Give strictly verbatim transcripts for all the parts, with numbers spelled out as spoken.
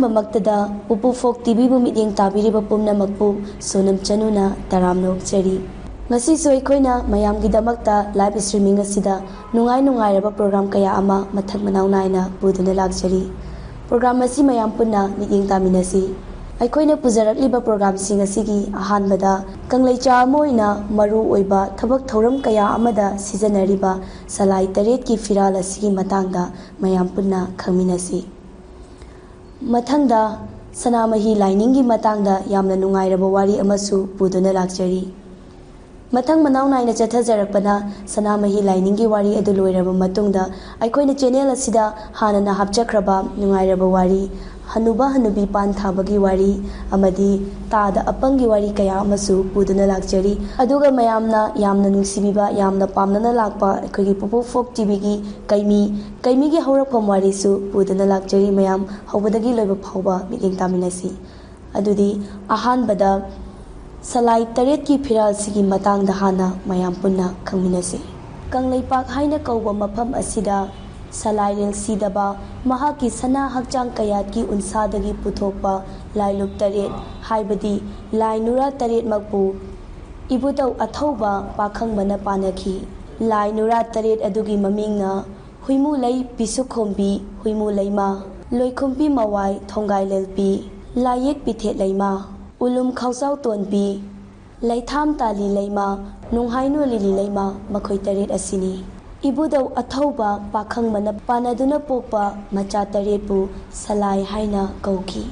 ꯃꯃꯛꯇꯗ ꯄꯨꯄꯨ ꯐꯣꯛ ꯇꯤꯚꯤꯕꯨ ꯃꯤꯠꯌꯦꯡ ꯇꯥꯕꯤꯔꯤꯕ ꯄꯨꯝꯅꯃꯛꯄꯨ ꯁꯣꯅꯝ ꯆꯅꯨꯅ ꯇꯔꯥꯝꯅ ꯑꯣꯛꯆꯔꯤ꯫ ꯉꯁꯤꯁꯨ ꯑꯩꯈꯣꯏꯅ ꯃꯌꯥꯝꯒꯤꯗꯃꯛꯇ ꯂꯥꯏꯚ ꯁ꯭ꯇ꯭ꯔꯤꯃꯤꯡ ꯑꯁꯤꯗ ꯅꯨꯡꯉꯥꯏ ꯅꯨꯡꯉꯥꯏꯔꯕ ꯄ꯭ꯔꯣꯒ꯭ꯔꯥꯝ ꯀꯌꯥ ꯑꯃ ꯃꯊꯪ ꯃꯅꯥꯎ ꯅꯥꯏꯅ ꯄꯨꯗꯨꯅ ꯂꯥꯛꯆꯔꯤ꯫ ꯄ꯭ꯔꯣꯒ꯭ꯔꯥꯝ ꯑꯁꯤ ꯃꯌꯥꯝ ꯄꯨꯟꯅ ꯃꯤꯠꯌꯦꯡ ꯇꯥꯃꯤꯟꯅꯁꯤ꯫ ꯑꯩꯈꯣꯏꯅ ꯄꯨꯖꯔꯛꯂꯤꯕ ꯄ꯭ꯔꯣꯒ꯭ꯔꯥꯝꯁꯤꯡ ꯑꯁꯤꯒꯤ ꯑꯍꯥꯟꯕꯗ ꯀꯪꯂꯩꯆꯥ ꯑꯃ ꯑꯣꯏꯅ ꯃꯔꯨ ꯑꯣꯏꯕ ꯊꯕꯛ ꯊꯧꯔꯝ ꯀꯌꯥ ꯑꯃꯗ ꯁꯤꯖꯤꯟꯅꯔꯤꯕ ꯁꯂꯥꯏ ꯇꯔꯦꯠꯀꯤ ꯐꯤꯔꯥꯜ ꯑꯁꯤꯒꯤ ꯃꯇꯥꯡꯗ ꯃꯌꯥꯝ ꯄꯨꯟꯅ ꯈꯪꯃꯤꯟꯅꯁꯤ꯫ ꯃꯊꯪꯗ ꯁꯅꯥꯃꯍꯤ ꯂꯥꯏꯅꯤꯡꯒꯤ ꯃꯇꯥꯡꯗ ꯌꯥꯝꯅ ꯅꯨꯡꯉꯥꯏꯔꯕ ꯋꯥꯔꯤ ꯑꯃꯁꯨ ꯄꯨꯗꯨꯅ ꯂꯥꯛꯆꯔꯤ꯫ ꯃꯊꯪ ꯃꯅꯥꯎ ꯅꯥꯏꯅ ꯆꯠꯊꯖꯔꯛꯄꯅ ꯁꯅꯥꯃꯍꯤ ꯂꯥꯏꯅꯤꯡꯒꯤ ꯋꯥꯔꯤ ꯑꯗꯨ ꯂꯣꯏꯔꯕ ꯃꯇꯨꯡꯗ ꯑꯩꯈꯣꯏꯅ ꯆꯦꯅꯦꯜ ꯑꯁꯤꯗ ꯍꯥꯟꯅꯅ ꯍꯥꯞꯆꯈ꯭ꯔꯕ ꯅꯨꯡꯉꯥꯏꯔꯕ ꯋꯥꯔꯤ, ꯍꯅꯨꯕ ꯍꯅꯨꯕꯤ ꯄꯥꯟ ꯊꯥꯕꯒꯤ ꯋꯥꯔꯤ ꯑꯃꯗꯤ ꯇꯥꯗ ꯑꯄꯪꯒꯤ ꯋꯥꯔꯤ ꯀꯌꯥ ꯑꯃꯁꯨ ꯄꯨꯗꯨꯅ ꯂꯥꯛꯆꯔꯤ꯫ ꯑꯗꯨꯒ ꯃꯌꯥꯝꯅ ꯌꯥꯝꯅ ꯅꯨꯡꯁꯤꯕꯤꯕ, ꯌꯥꯝꯅ ꯄꯥꯝꯅꯅ ꯂꯥꯛꯄ ꯑꯩꯈꯣꯏꯒꯤ ꯄꯨꯄꯨ ꯐꯣꯛ ꯇꯤꯚꯤꯒꯤ ꯀꯩꯃꯤ, ꯀꯩꯃꯤꯒꯤ ꯍꯧꯔꯛꯐꯝ ꯋꯥꯔꯤꯁꯨ ꯄꯨꯗꯨꯅ ꯂꯥꯛꯆꯔꯤ꯫ ꯃꯌꯥꯝ ꯍꯧꯕꯗꯒꯤ ꯂꯣꯏꯕ ꯐꯥꯎꯕ ꯃꯤꯠꯌꯦꯡ ꯇꯥꯃꯤꯟꯅꯁꯤ꯫ ꯑꯗꯨꯗꯤ ꯑꯍꯥꯟꯕꯗ ꯁꯂꯥꯏ ꯇꯔꯦꯠꯀꯤ ꯐꯤꯔꯥꯜꯁꯤꯒꯤ ꯃꯇꯥꯡꯗ ꯍꯥꯟꯅ ꯃꯌꯥꯝ ꯄꯨꯟꯅ ꯈꯪꯃꯤꯟꯅꯁꯤ꯫ ꯀꯪꯂꯩꯄꯥꯛ ꯍꯥꯏꯅ ꯀꯧꯕ ꯃꯐꯝ ꯑꯁꯤꯗ ꯁꯂꯥꯏꯔꯦꯜ ꯁꯤꯗꯕ ꯃꯍꯥꯛꯀꯤ ꯁꯅꯥ ꯍꯛꯆꯥꯡ ꯀꯌꯥꯠꯀꯤ ꯎꯟꯁꯥꯗꯒꯤ ꯄꯨꯊꯣꯛꯄ ꯂꯥꯏꯂꯨꯞ ꯇꯔꯦꯠ, ꯍꯥꯏꯕꯗꯤ ꯂꯥꯏ ꯅꯨꯔꯥ ꯇꯔꯦꯠꯃꯛꯄꯨ ꯏꯕꯨꯙꯧ ꯑꯊꯧꯕ ꯄꯥꯈꯪꯕꯅ ꯄꯥꯅꯈꯤ꯫ ꯂꯥꯏ ꯅꯨꯔꯥ ꯇꯔꯦꯠ ꯑꯗꯨꯒꯤ ꯃꯃꯤꯡꯅ ꯍꯨꯏꯃꯨꯂꯩ, ꯄꯤꯁꯨꯈꯣꯝꯕꯤ, ꯍꯨꯏꯃꯨꯂꯩꯃ, ꯂꯣꯏꯈꯨꯝꯄꯤ ꯃꯋꯥꯏ, ꯊꯣꯡꯒꯥꯏ ꯂꯦꯜꯄꯤ, ꯂꯥꯏꯌꯦꯛ ꯄꯤꯊꯦꯠ ꯂꯩꯃ, ꯎꯂꯨꯝ ꯈꯥꯎꯆꯥꯎ ꯇꯣꯟꯕꯤ, ꯂꯩꯊꯥꯝ ꯇꯥꯂꯤ ꯂꯩꯃ, ꯅꯨꯡꯍꯥꯏꯅꯨ ꯂꯤꯂꯤ ꯂꯩꯃ, ꯃꯈꯣꯏ ꯇꯔꯦꯠ ꯑꯁꯤꯅꯤ꯫ ꯏꯕꯨꯙꯧ ꯑꯊꯧꯕ ꯄꯥꯈꯪꯕꯅ ꯄꯥꯟꯅꯗꯨꯅ ꯄꯣꯛꯄ ꯃꯆꯥ ꯇꯔꯦꯠꯄꯨ ꯁꯂꯥꯏ ꯍꯥꯏꯅ ꯀꯧꯈꯤ꯫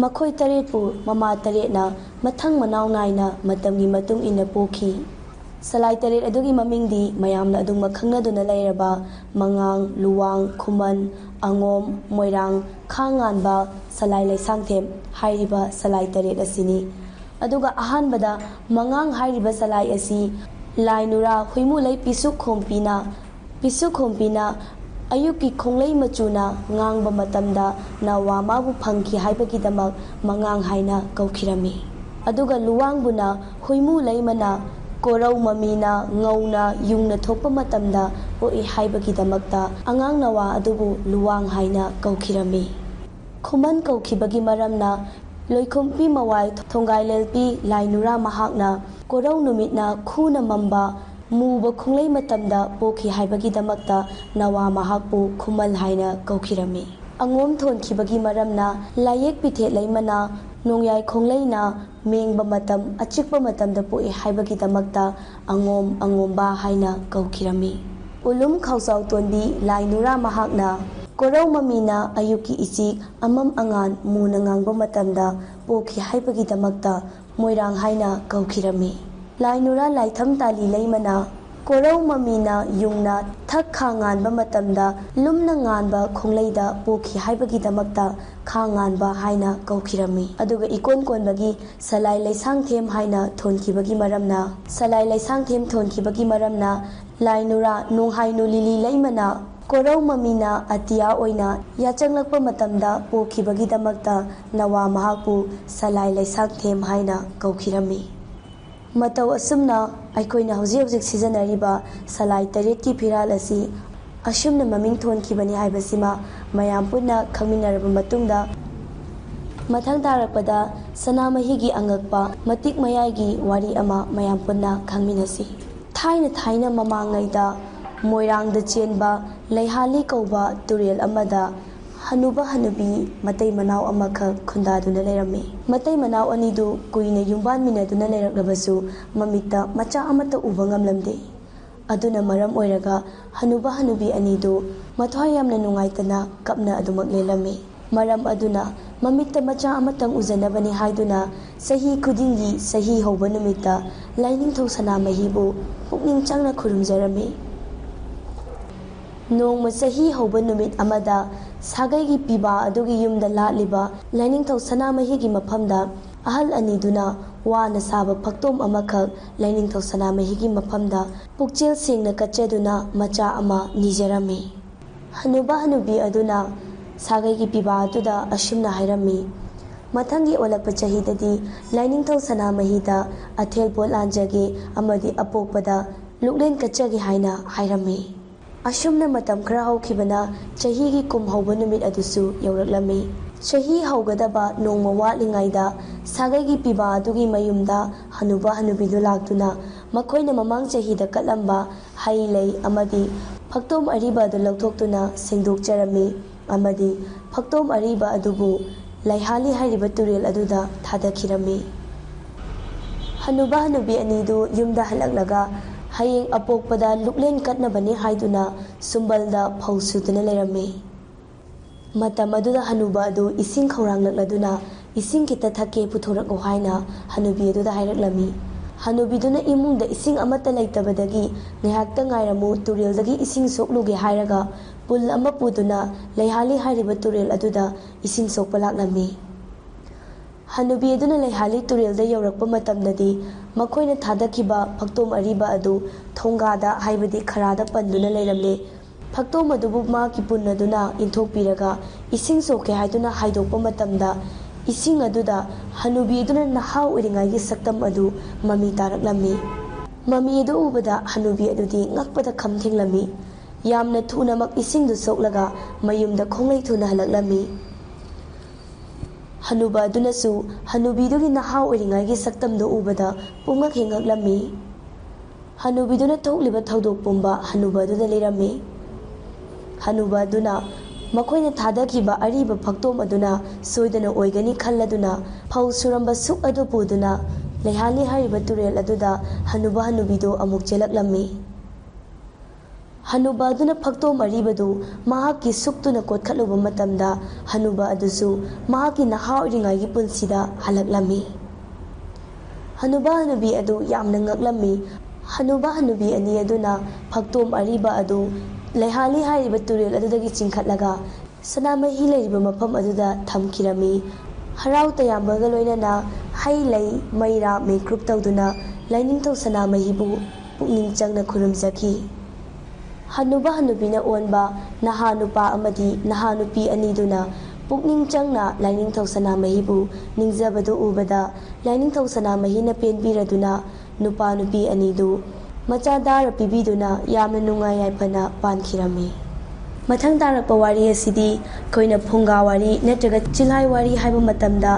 ꯃꯈꯣꯏ ꯇꯔꯦꯠꯄꯨ ꯃꯃꯥ ꯇꯔꯦꯠꯅ ꯃꯊꯪ ꯃꯅꯥꯎ ꯅꯥꯏꯅ ꯃꯇꯝꯒꯤ ꯃꯇꯨꯡ ꯏꯟꯅ ꯄꯣꯛꯈꯤ꯫ ꯁꯂꯥꯏ ꯇꯔꯦꯠ ꯑꯗꯨꯒꯤ ꯃꯃꯤꯡꯗꯤ ꯃꯌꯥꯝꯅ ꯑꯗꯨꯃꯛ ꯈꯪꯅꯗꯨꯅ ꯂꯩꯔꯕ ꯃꯉꯥꯡ, ꯂꯨꯋꯥꯡ, ꯈꯨꯃꯟ, ꯑꯉꯣꯝ, ꯃꯣꯏꯔꯥꯡ, ꯈꯥꯡ ꯉꯥꯟꯕ, ꯁꯂꯥꯏ ꯂꯩꯁꯥꯡꯊꯦꯝ ꯍꯥꯏꯔꯤꯕ ꯁꯂꯥꯏ ꯇꯔꯦꯠ ꯑꯁꯤꯅꯤ꯫ ꯑꯗꯨꯒ ꯑꯍꯥꯟꯕꯗ ꯃꯉꯥꯡ ꯍꯥꯏꯔꯤꯕ ꯁꯂꯥꯏ ꯑꯁꯤ ꯂꯥꯏ ꯅꯨꯔꯥ ꯍꯨꯏꯃꯨꯂꯩ ꯄꯤꯁꯨꯛꯈꯣꯝꯕꯤꯅ, ꯄꯤꯁꯨꯛꯈꯣꯝꯕꯤꯅ ꯑꯌꯨꯛꯀꯤ ꯈꯣꯡꯂꯩ ꯃꯆꯨꯅ ꯉꯥꯡꯕ ꯃꯇꯝꯗ ꯅꯋꯥ ꯃꯥꯕꯨ ꯐꯪꯈꯤ ꯍꯥꯏꯕꯒꯤꯗꯃꯛ ꯃꯉꯥꯡ ꯍꯥꯏꯅ ꯀꯧꯈꯤꯔꯝꯃꯤ꯫ ꯑꯗꯨꯒ ꯂꯨꯋꯥꯡꯕꯨꯅ ꯍꯨꯏꯃꯨ ꯂꯩꯃꯅ ꯀꯣꯔꯧ ꯃꯃꯤꯅ ꯉꯧꯅ ꯌꯨꯡꯅ ꯊꯣꯛꯄ ꯃꯇꯝꯗ ꯄꯣꯛꯏ ꯍꯥꯏꯕꯒꯤꯗꯃꯛꯇ ꯑꯉꯥꯡ ꯅꯋꯥ ꯑꯗꯨꯕꯨ ꯂꯨꯋꯥꯡ ꯍꯥꯏꯅ ꯀꯧꯈꯤꯔꯝꯃꯤ꯫ ꯈꯨꯃꯟ ꯀꯧꯈꯤꯕꯒꯤ ꯃꯔꯝꯅ ꯂꯣꯏꯈꯨꯝꯄꯤ ꯃꯋꯥꯏ ꯊꯣꯡꯒꯥꯏꯂꯦꯜꯄꯤ ꯂꯥꯏꯅꯨꯔꯥ ꯃꯍꯥꯛꯅ ꯀꯣꯔꯧ ꯅꯨꯃꯤꯠꯅ ꯈꯨꯅ ꯃꯝꯕ ꯃꯨꯕ ꯈꯣꯡꯂꯩ ꯃꯇꯝꯗ ꯄꯣꯛꯈꯤ ꯍꯥꯏꯕꯒꯤꯗꯃꯛꯇ ꯅꯋꯥ ꯃꯍꯥꯛꯄꯨ ꯈꯨꯃꯜ ꯍꯥꯏꯅ ꯀꯧꯈꯤꯔꯝꯃꯤ꯫ ꯑꯉꯣꯝ ꯊꯣꯟꯈꯤꯕꯒꯤ ꯃꯔꯝꯅ ꯂꯥꯏꯌꯦꯛ ꯄꯤꯊꯦꯠ ꯂꯩꯃꯅ ꯅꯣꯡꯌꯥꯏ ꯈꯣꯡꯂꯩꯅ ꯃꯦꯡꯕ ꯃꯇꯝ, ꯑꯆꯤꯛꯄ ꯃꯇꯝꯗ ꯄꯣꯛꯏ ꯍꯥꯏꯕꯒꯤꯗꯃꯛꯇ ꯑꯉꯣꯝ ꯑꯉꯣꯝꯕ ꯍꯥꯏꯅ ꯀꯧꯈꯤꯔꯝꯃꯤ꯫ ꯎꯂꯨꯝ ꯈꯥꯎꯖꯥꯎ ꯇꯣꯟꯕꯤ ꯂꯥꯏꯅꯨꯔꯥ ꯃꯍꯥꯛꯅ ꯀꯣꯔꯧ ꯃꯃꯤꯅ ꯑꯌꯨꯛꯀꯤ ꯏꯆꯤꯛ ꯑꯃꯝ ꯑꯉꯥꯟ ꯃꯨꯅ ꯉꯥꯡꯕ ꯃꯇꯝꯗ ꯄꯣꯛꯈꯤ ꯍꯥꯏꯕꯒꯤꯗꯃꯛꯇ ꯃꯣꯏꯔꯥꯡ ꯍꯥꯏꯅ ꯀꯧꯈꯤꯔꯝꯃꯤ꯫ ꯂꯥꯏꯅꯨꯔꯥ ꯂꯥꯏꯊꯝ ꯇꯥꯂꯤ ꯂꯩꯃꯅ ꯀꯣꯔꯧ ꯃꯃꯤꯅ ꯌꯨꯡꯅ ꯊꯛ ꯈꯥ ꯉꯥꯟꯕ ꯃꯇꯝꯗ ꯂꯨꯝꯅ ꯉꯥꯟꯕ ꯈꯣꯡꯂꯩꯗ ꯄꯣꯛꯈꯤ ꯍꯥꯏꯕꯒꯤꯗꯃꯛꯇ ꯈꯥ ꯉꯥꯟꯕ ꯍꯥꯏꯅ ꯀꯧꯈꯤꯔꯝꯃꯤ꯫ ꯑꯗꯨꯒ ꯏꯀꯣꯟ ꯀꯣꯟꯕꯒꯤ ꯁꯂꯥꯏ ꯂꯩꯁꯥꯡꯊꯦꯝ ꯍꯥꯏꯅ ꯊꯣꯟꯈꯤꯕꯒꯤ ꯃꯔꯝꯅ, ꯁꯂꯥꯏ ꯂꯩꯁꯥꯡꯊꯦꯝ ꯊꯣꯟꯈꯤꯕꯒꯤ ꯃꯔꯝꯅ ꯂꯥꯏꯅꯨꯔꯥ ꯅꯣꯡꯍꯥꯏꯅꯨ ꯂꯤꯂꯤ ꯂꯩꯃꯅ ꯀꯣꯔꯧ ꯃꯃꯤꯅ ꯑꯇꯤꯌꯥ ꯑꯣꯏꯅ ꯌꯥꯆꯪꯂꯛꯄ ꯃꯇꯝꯗ ꯄꯣꯛꯈꯤꯕꯒꯤꯗꯃꯛꯇ ꯅꯋꯥ ꯃꯍꯥꯛꯄꯨ ꯁꯂꯥꯏ ꯂꯩꯁꯥꯡꯊꯦꯝ ꯍꯥꯏꯅ ꯀꯧꯈꯤꯔꯝꯃꯤ꯫ ꯃꯇꯧ ꯑꯁꯨꯝꯅ ꯑꯩꯈꯣꯏꯅ ꯍꯧꯖꯤꯛ ꯍꯧꯖꯤꯛ ꯁꯤꯖꯤꯟꯅꯔꯤꯕ ꯁꯂꯥꯏ ꯇꯔꯦꯠꯀꯤ ꯐꯤꯔꯥꯜ ꯑꯁꯤ ꯑꯁꯨꯝꯅ ꯃꯃꯤꯡ ꯊꯣꯟꯈꯤꯕꯅꯤ ꯍꯥꯏꯕꯁꯤꯃ ꯃꯌꯥꯝ ꯄꯨꯟꯅ ꯈꯪꯃꯤꯟꯅꯔꯕ ꯃꯇꯨꯡꯗ, ꯃꯊꯪ ꯇꯥꯔꯛꯄꯗ ꯁꯅꯥꯃꯍꯤꯒꯤ ꯑꯉꯛꯄ ꯃꯇꯤꯛ ꯃꯌꯥꯏꯒꯤ ꯋꯥꯔꯤ ꯑꯃ ꯃꯌꯥꯝ ꯄꯨꯟꯅ ꯈꯪꯃꯤꯟꯅꯁꯤ꯫ ꯊꯥꯏꯅ ꯊꯥꯏꯅ ꯃꯃꯥꯡꯉꯩꯗ ꯃꯣꯏꯔꯥꯡꯗ ꯆꯦꯟꯕ ꯂꯩꯍꯥꯂꯤ ꯀꯧꯕ ꯇꯨꯔꯦꯜ ꯑꯃꯗ ꯍꯅꯨꯕ ꯍꯅꯨꯕꯤ ꯃꯇꯩ ꯃꯅꯥꯎ ꯑꯃꯈꯛ ꯈꯨꯟꯗꯥꯗꯨꯅ ꯂꯩꯔꯝꯃꯤ꯫ ꯃꯇꯩ ꯃꯅꯥꯎ ꯑꯅꯤꯗꯨ ꯀꯨꯏꯅ ꯌꯨꯝꯕꯥꯟꯃꯤꯟꯅꯗꯨꯅ ꯂꯩꯔꯛꯂꯕꯁꯨ ꯃꯃꯤꯠꯇ ꯃꯆꯥ ꯑꯃꯠꯇ ꯎꯕ ꯉꯝꯂꯝꯗꯦ꯫ ꯑꯗꯨꯅ ꯃꯔꯝ ꯑꯣꯏꯔꯒ ꯍꯅꯨꯕ ꯍꯅꯨꯕꯤ ꯑꯅꯤꯗꯨ ꯃꯊ꯭ꯋꯥꯏ ꯌꯥꯝꯅ ꯅꯨꯡꯉꯥꯏꯇꯅ ꯀꯞꯅ ꯑꯗꯨꯃꯛ ꯂꯦꯜꯂꯝꯃꯤ꯫ ꯃꯔꯝ ꯑꯗꯨꯅ ꯃꯃꯤꯠꯇ ꯃꯆꯥ ꯑꯃꯇꯪ ꯎꯖꯅꯕꯅꯤ ꯍꯥꯏꯗꯨꯅ ꯆꯍꯤ ꯈꯨꯗꯤꯡꯒꯤ ꯆꯍꯤ ꯍꯧꯕ ꯅꯨꯃꯤꯠꯇ ꯂꯥꯏꯅꯤꯡꯊꯧ ꯁꯅꯥꯃꯍꯤꯕꯨ ꯄꯨꯛꯅꯤꯡ ꯆꯪꯅ ꯈꯨꯔꯨꯝꯖꯔꯝꯃꯤ꯫ ꯅꯣꯡꯃ ꯆꯍꯤ ꯍꯧꯕ ꯅꯨꯃꯤꯠ ꯑꯃꯗ ꯁꯥꯒꯩꯒꯤ ꯄꯤꯕꯥ ꯑꯗꯨꯒꯤ ꯌꯨꯝꯗ ꯂꯥꯠꯂꯤꯕ ꯂꯥꯏꯅꯤꯡꯊꯧ ꯁꯅꯥꯃꯍꯤꯒꯤ ꯃꯐꯝꯗ ꯑꯍꯜ ꯑꯅꯤꯗꯨꯅ ꯋꯥꯅ ꯁꯥꯕ ꯐꯛꯇꯣꯝ ꯑꯃꯈꯛ ꯂꯥꯏꯅꯤꯡꯊꯧ ꯁꯅꯥꯃꯍꯤꯒꯤ ꯃꯐꯝꯗ ꯄꯨꯛꯆꯦꯜ ꯁꯦꯡꯅ ꯀꯠꯆꯗꯨꯅ ꯃꯆꯥ ꯑꯃ ꯅꯤꯖꯔꯝꯃꯤ꯫ ꯍꯅꯨꯕ ꯍꯅꯨꯕꯤ ꯑꯗꯨꯅ ꯁꯥꯒꯩꯒꯤ ꯄꯤꯕꯥ ꯑꯗꯨꯗ ꯑꯁꯨꯝꯅ ꯍꯥꯏꯔꯝꯃꯤ, "ꯃꯊꯪꯒꯤ ꯑꯣꯜꯂꯛꯄ ꯆꯍꯤꯗꯗꯤ ꯂꯥꯏꯅꯤꯡꯊꯧ ꯁꯅꯥꯃꯍꯤꯗ ꯑꯊꯦꯜ ꯄꯣꯠ ꯂꯥꯟꯖꯒꯦ ꯑꯃꯗꯤ ꯑꯄꯣꯛꯄꯗ ꯂꯨꯛꯂꯦꯟ ꯀꯠꯆꯒꯦ" ꯍꯥꯏꯅ ꯍꯥꯏꯔꯝꯃꯤ꯫ ꯑꯁꯨꯝꯅ ꯃꯇꯝ ꯈꯔ ꯍꯧꯈꯤꯕꯅ ꯆꯍꯤꯒꯤ ꯀꯨꯝ ꯍꯧꯕ ꯅꯨꯃꯤꯠ ꯑꯗꯨꯁꯨ ꯌꯧꯔꯛꯂꯝꯃꯤ꯫ ꯆꯍꯤ ꯍꯧꯒꯗꯕ ꯅꯣꯡꯃ ꯋꯥꯠꯂꯤꯉꯩꯗ ꯁꯥꯒꯩꯒꯤ ꯄꯤꯕꯥ ꯑꯗꯨꯒꯤ ꯃꯌꯨꯝꯗ ꯍꯅꯨꯕ ꯍꯅꯨꯕꯤꯗꯨ ꯂꯥꯛꯇꯨꯅ ꯃꯈꯣꯏꯅ ꯃꯃꯥꯡ ꯆꯍꯤꯗ ꯀꯠꯂꯝꯕ ꯍꯩ ꯂꯩ ꯑꯃꯗꯤ ꯐꯛꯇꯣꯝ ꯑꯔꯤꯕ ꯑꯗꯨ ꯂꯧꯊꯣꯛꯇꯨꯅ ꯁꯦꯡꯗꯣꯛꯆꯔꯝꯃꯤ ꯑꯃꯗꯤ ꯐꯛꯇꯣꯝ ꯑꯔꯤꯕ ꯑꯗꯨꯕꯨ ꯂꯩꯍꯥꯂꯤ ꯍꯥꯏꯔꯤꯕ ꯇꯨꯔꯦꯜ ꯑꯗꯨꯗ ꯊꯥꯗꯈꯤꯔꯝꯃꯤ꯫ ꯍꯅꯨꯕ ꯍꯅꯨꯕꯤ ꯑꯅꯤꯗꯨ ꯌꯨꯝꯗ ꯍꯜꯂꯛꯂꯒ ꯍꯌꯦꯡ ꯑꯄꯣꯛꯄꯗ ꯂꯨꯛꯂꯦꯟ ꯀꯠꯅꯕꯅꯤ ꯍꯥꯏꯗꯨꯅ ꯁꯨꯝꯕꯜꯗ ꯐꯧ ꯁꯨꯗꯨꯅ ꯂꯩꯔꯝꯃꯤ꯫ ꯃꯇꯝ ꯑꯗꯨꯗ ꯍꯅꯨꯕ ꯑꯗꯨ ꯏꯁꯤꯡ ꯈꯧꯔꯥꯡꯂꯛꯂꯗꯨꯅ, "ꯏꯁꯤꯡ ꯈꯤꯇ ꯊꯛꯀꯦ, ꯄꯨꯊꯣꯔꯛꯑꯣ" ꯍꯥꯏꯅ ꯍꯅꯨꯕꯤ ꯑꯗꯨꯗ ꯍꯥꯏꯔꯛꯂꯝꯃꯤ꯫ ꯍꯅꯨꯕꯤꯗꯨꯅ ꯏꯃꯨꯡꯗ ꯏꯁꯤꯡ ꯑꯃꯠꯇ ꯂꯩꯇꯕꯗꯒꯤ, "ꯉꯥꯏꯍꯥꯛꯇ ꯉꯥꯏꯔꯝꯃꯨ, ꯇꯨꯔꯦꯜꯗꯒꯤ ꯏꯁꯤꯡ ꯁꯣꯛꯂꯨꯒꯦ" ꯍꯥꯏꯔꯒ ꯄꯨꯜ ꯑꯃ ꯄꯨꯗꯨꯅ ꯂꯩꯍꯥꯂꯤ ꯍꯥꯏꯔꯤꯕ ꯇꯨꯔꯦꯜ ꯑꯗꯨꯗ ꯏꯁꯤꯡ ꯁꯣꯛꯄ ꯂꯥꯛꯂꯝꯃꯤ꯫ ꯍꯅꯨꯕꯤ ꯑꯗꯨꯅ ꯂꯩꯍꯥꯂꯤ ꯇꯨꯔꯦꯜꯗ ꯌꯧꯔꯛꯄ ꯃꯇꯝꯗꯗꯤ ꯃꯈꯣꯏꯅ ꯊꯥꯗꯈꯤꯕ ꯐꯛꯇꯣꯝ ꯑꯔꯤꯕ ꯑꯗꯨ ꯊꯣꯡꯒꯥꯗ, ꯍꯥꯏꯕꯗꯤ ꯈꯔꯥꯗ ꯄꯟꯗꯨꯅ ꯂꯩꯔꯝꯂꯦ꯫ ꯐꯛꯇꯣꯝ ꯑꯗꯨꯕꯨ ꯃꯍꯥꯛꯀꯤ ꯄꯨꯟ ꯑꯗꯨꯅ ꯏꯟꯊꯣꯛꯄꯤꯔꯒ ꯏꯁꯤꯡ ꯁꯣꯛꯀꯦ ꯍꯥꯏꯗꯨꯅ ꯍꯥꯏꯗꯣꯛꯄ ꯃꯇꯝꯗ, ꯏꯁꯤꯡ ꯑꯗꯨꯗ ꯍꯅꯨꯕꯤ ꯑꯗꯨꯅ ꯅꯍꯥ ꯑꯣꯏꯔꯤꯉꯩꯒꯤ ꯁꯛꯇꯝ ꯑꯗꯨ ꯃꯃꯤ ꯇꯥꯔꯛꯂꯝꯃꯤ꯫ ꯃꯃꯤ ꯑꯗꯨ ꯎꯕꯗ ꯍꯅꯨꯕꯤ ꯑꯗꯨꯗꯤ ꯉꯛꯄꯗ ꯈꯝ ꯊꯦꯡꯂꯝꯃꯤ꯫ ꯌꯥꯝꯅ ꯊꯨꯅꯃꯛ ꯏꯁꯤꯡꯗꯨ ꯁꯣꯛꯂꯒ ꯃꯌꯨꯝꯗ ꯈꯣꯡꯂꯩ ꯊꯨꯅ ꯍꯜꯂꯛꯂꯝꯃꯤ꯫ ꯍꯅꯨꯕ ꯑꯗꯨꯅꯁꯨ ꯍꯅꯨꯕꯤꯗꯨꯒꯤ ꯅꯍꯥ ꯑꯣꯏꯔꯤꯉꯩꯒꯤ ꯁꯛꯇꯝꯗꯨ ꯎꯕꯗ ꯄꯨꯡꯉꯛ ꯍꯦꯛ ꯉꯛꯂꯝꯃꯤ꯫ ꯍꯅꯨꯕꯤꯗꯨꯅ ꯊꯣꯛꯂꯤꯕ ꯊꯧꯗꯣꯛ ꯄꯨꯝꯕ ꯍꯅꯨꯕ ꯑꯗꯨꯗ ꯂꯤꯔꯝꯃꯤ꯫ ꯍꯅꯨꯕ ꯑꯗꯨꯅ ꯃꯈꯣꯏꯅ ꯊꯥꯗꯈꯤꯕ ꯑꯔꯤꯕ ꯐꯛꯇꯣꯝ ꯑꯗꯨꯅ ꯁꯣꯏꯗꯅ ꯑꯣꯏꯒꯅꯤ ꯈꯜꯂꯗꯨꯅ ꯐꯧ ꯁꯨꯔꯝꯕ ꯁꯨꯛ ꯑꯗꯨ ꯄꯨꯗꯨꯅ ꯂꯩꯍꯥꯂꯤ ꯍꯥꯏꯔꯤꯕ ꯇꯨꯔꯦꯜ ꯑꯗꯨꯗ ꯍꯅꯨꯕ ꯍꯅꯨꯕꯤꯗꯨ ꯑꯃꯨꯛ ꯆꯦꯜꯂꯛꯂꯝꯃꯤ꯫ ꯍꯅꯨꯕ ꯑꯗꯨꯅ ꯐꯛꯇꯣꯝ ꯑꯔꯤꯕꯗꯨ ꯃꯍꯥꯛꯀꯤ ꯁꯨꯛꯇꯨꯅ ꯀꯣꯠꯈꯠꯂꯨꯕ ꯃꯇꯝꯗ, ꯍꯅꯨꯕ ꯑꯗꯨꯁꯨ ꯃꯍꯥꯛꯀꯤ ꯅꯍꯥ ꯑꯣꯏꯔꯤꯉꯩꯒꯤ ꯄꯨꯟꯁꯤꯗ ꯍꯜꯂꯛꯂꯝꯃꯤ꯫ ꯍꯅꯨꯕ ꯍꯅꯨꯕꯤ ꯑꯗꯨ ꯌꯥꯝꯅ ꯉꯛꯂꯝꯃꯤ꯫ ꯍꯅꯨꯕ ꯍꯅꯨꯕꯤ ꯑꯅꯤ ꯑꯗꯨꯅ ꯐꯛꯇꯣꯝ ꯑꯔꯤꯕ ꯑꯗꯨ ꯂꯩꯍꯥꯂꯤ ꯍꯥꯏꯔꯤꯕ ꯇꯨꯔꯦꯜ ꯑꯗꯨꯗꯒꯤ ꯆꯤꯡꯈꯠꯂꯒ ꯁꯅꯥꯃꯍꯤ ꯂꯩꯔꯤꯕ ꯃꯐꯝ ꯑꯗꯨꯗ ꯊꯝꯈꯤꯔꯝꯃꯤ꯫ ꯍꯔꯥꯎ ꯇꯌꯥꯝꯕꯒ ꯂꯣꯏꯅꯅ ꯍꯩ ꯂꯩ, ꯃꯩꯔꯥ, ꯃꯩꯀ꯭ꯔꯨꯞ ꯇꯧꯗꯨꯅ ꯂꯥꯏꯅꯤꯡꯊꯧ ꯁꯅꯥꯃꯍꯤꯕꯨ ꯄꯨꯛꯅꯤꯡ ꯆꯪꯅ ꯈꯨꯔꯨꯝꯖꯈꯤ꯫ ꯍꯅꯨꯕ ꯍꯅꯨꯕꯤꯅ ꯑꯣꯟꯕ ꯅꯍꯥ ꯅꯨꯄꯥ ꯑꯃꯗꯤ ꯅꯍꯥ ꯅꯨꯄꯤ ꯑꯅꯤꯗꯨꯅ ꯄꯨꯛꯅꯤꯡ ꯆꯪꯅ ꯂꯥꯏꯅꯤꯡꯊꯧ ꯁꯅꯥꯃꯍꯤꯕꯨ ꯅꯤꯡꯖꯕꯗꯨ ꯎꯕꯗ, ꯂꯥꯏꯅꯤꯡꯊꯧ ꯁꯅꯥꯃꯍꯤꯅ ꯄꯦꯟꯕꯤꯔꯗꯨꯅ ꯅꯨꯄꯥ ꯅꯨꯄꯤ ꯑꯅꯤꯗꯨ ꯃꯆꯥ ꯗꯥꯔ ꯄꯤꯕꯤꯗꯨꯅ ꯌꯥꯝꯅ ꯅꯨꯡꯉꯥꯏ ꯌꯥꯏꯐꯅ ꯄꯥꯟꯈꯤꯔꯝꯃꯤ꯫ ꯃꯊꯪ ꯇꯥꯔꯛꯄ ꯋꯥꯔꯤ ꯑꯁꯤꯗꯤ ꯑꯩꯈꯣꯏꯅ ꯐꯨꯡꯒꯥ ꯋꯥꯔꯤ ꯅꯠꯇ꯭ꯔꯒ ꯆꯤꯜꯍꯥꯏ ꯋꯥꯔꯤ ꯍꯥꯏꯕ ꯃꯇꯝꯗ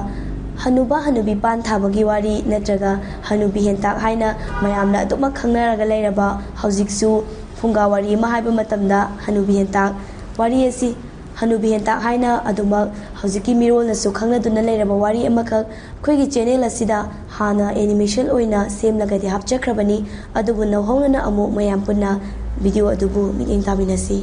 ꯍꯅꯨꯕ ꯍꯅꯨꯕꯤ ꯄꯥꯟ ꯊꯥꯕꯒꯤ ꯋꯥꯔꯤ ꯅꯠꯇ꯭ꯔꯒ ꯍꯅꯨꯕꯤ ꯍꯦꯟꯇꯥꯛ ꯍꯥꯏꯅ ꯃꯌꯥꯝꯅ ꯑꯗꯨꯃꯛ ꯈꯪꯅꯔꯒ ꯂꯩꯔꯕ, ꯍꯧꯖꯤꯛꯁꯨ ꯐꯨꯡꯒꯥ ꯋꯥꯔꯤ ꯑꯃ ꯍꯥꯏꯕ ꯃꯇꯝꯗ ꯍꯅꯨꯕꯤ ꯍꯦꯟꯇꯥꯛ ꯋꯥꯔꯤ ꯑꯁꯤ, ꯍꯅꯨꯕꯤ ꯍꯦꯟꯇꯥꯛ ꯍꯥꯏꯅ ꯑꯗꯨꯃꯛ ꯍꯧꯖꯤꯛꯀꯤ ꯃꯤꯔꯣꯜꯅꯁꯨ ꯈꯪꯅꯗꯨꯅ ꯂꯩꯔꯕ ꯋꯥꯔꯤ ꯑꯃꯈꯛ ꯑꯩꯈꯣꯏꯒꯤ ꯆꯦꯅꯦꯜ ꯑꯁꯤꯗ ꯍꯥꯟꯅ ꯑꯦꯅꯤꯃꯦꯁꯟ ꯑꯣꯏꯅ ꯁꯦꯝꯂꯒꯗꯤ ꯍꯥꯞꯆꯈ꯭ꯔꯕꯅꯤ꯫ ꯑꯗꯨꯕꯨ ꯅꯧꯍꯧꯅꯅ ꯑꯃꯨꯛ ꯃꯌꯥꯝ ꯄꯨꯟꯅ ꯚꯤꯗꯤꯑꯣ ꯑꯗꯨꯕꯨ ꯃꯤꯠꯌꯦꯡ ꯇꯥꯃꯤꯟꯅꯁꯤ꯫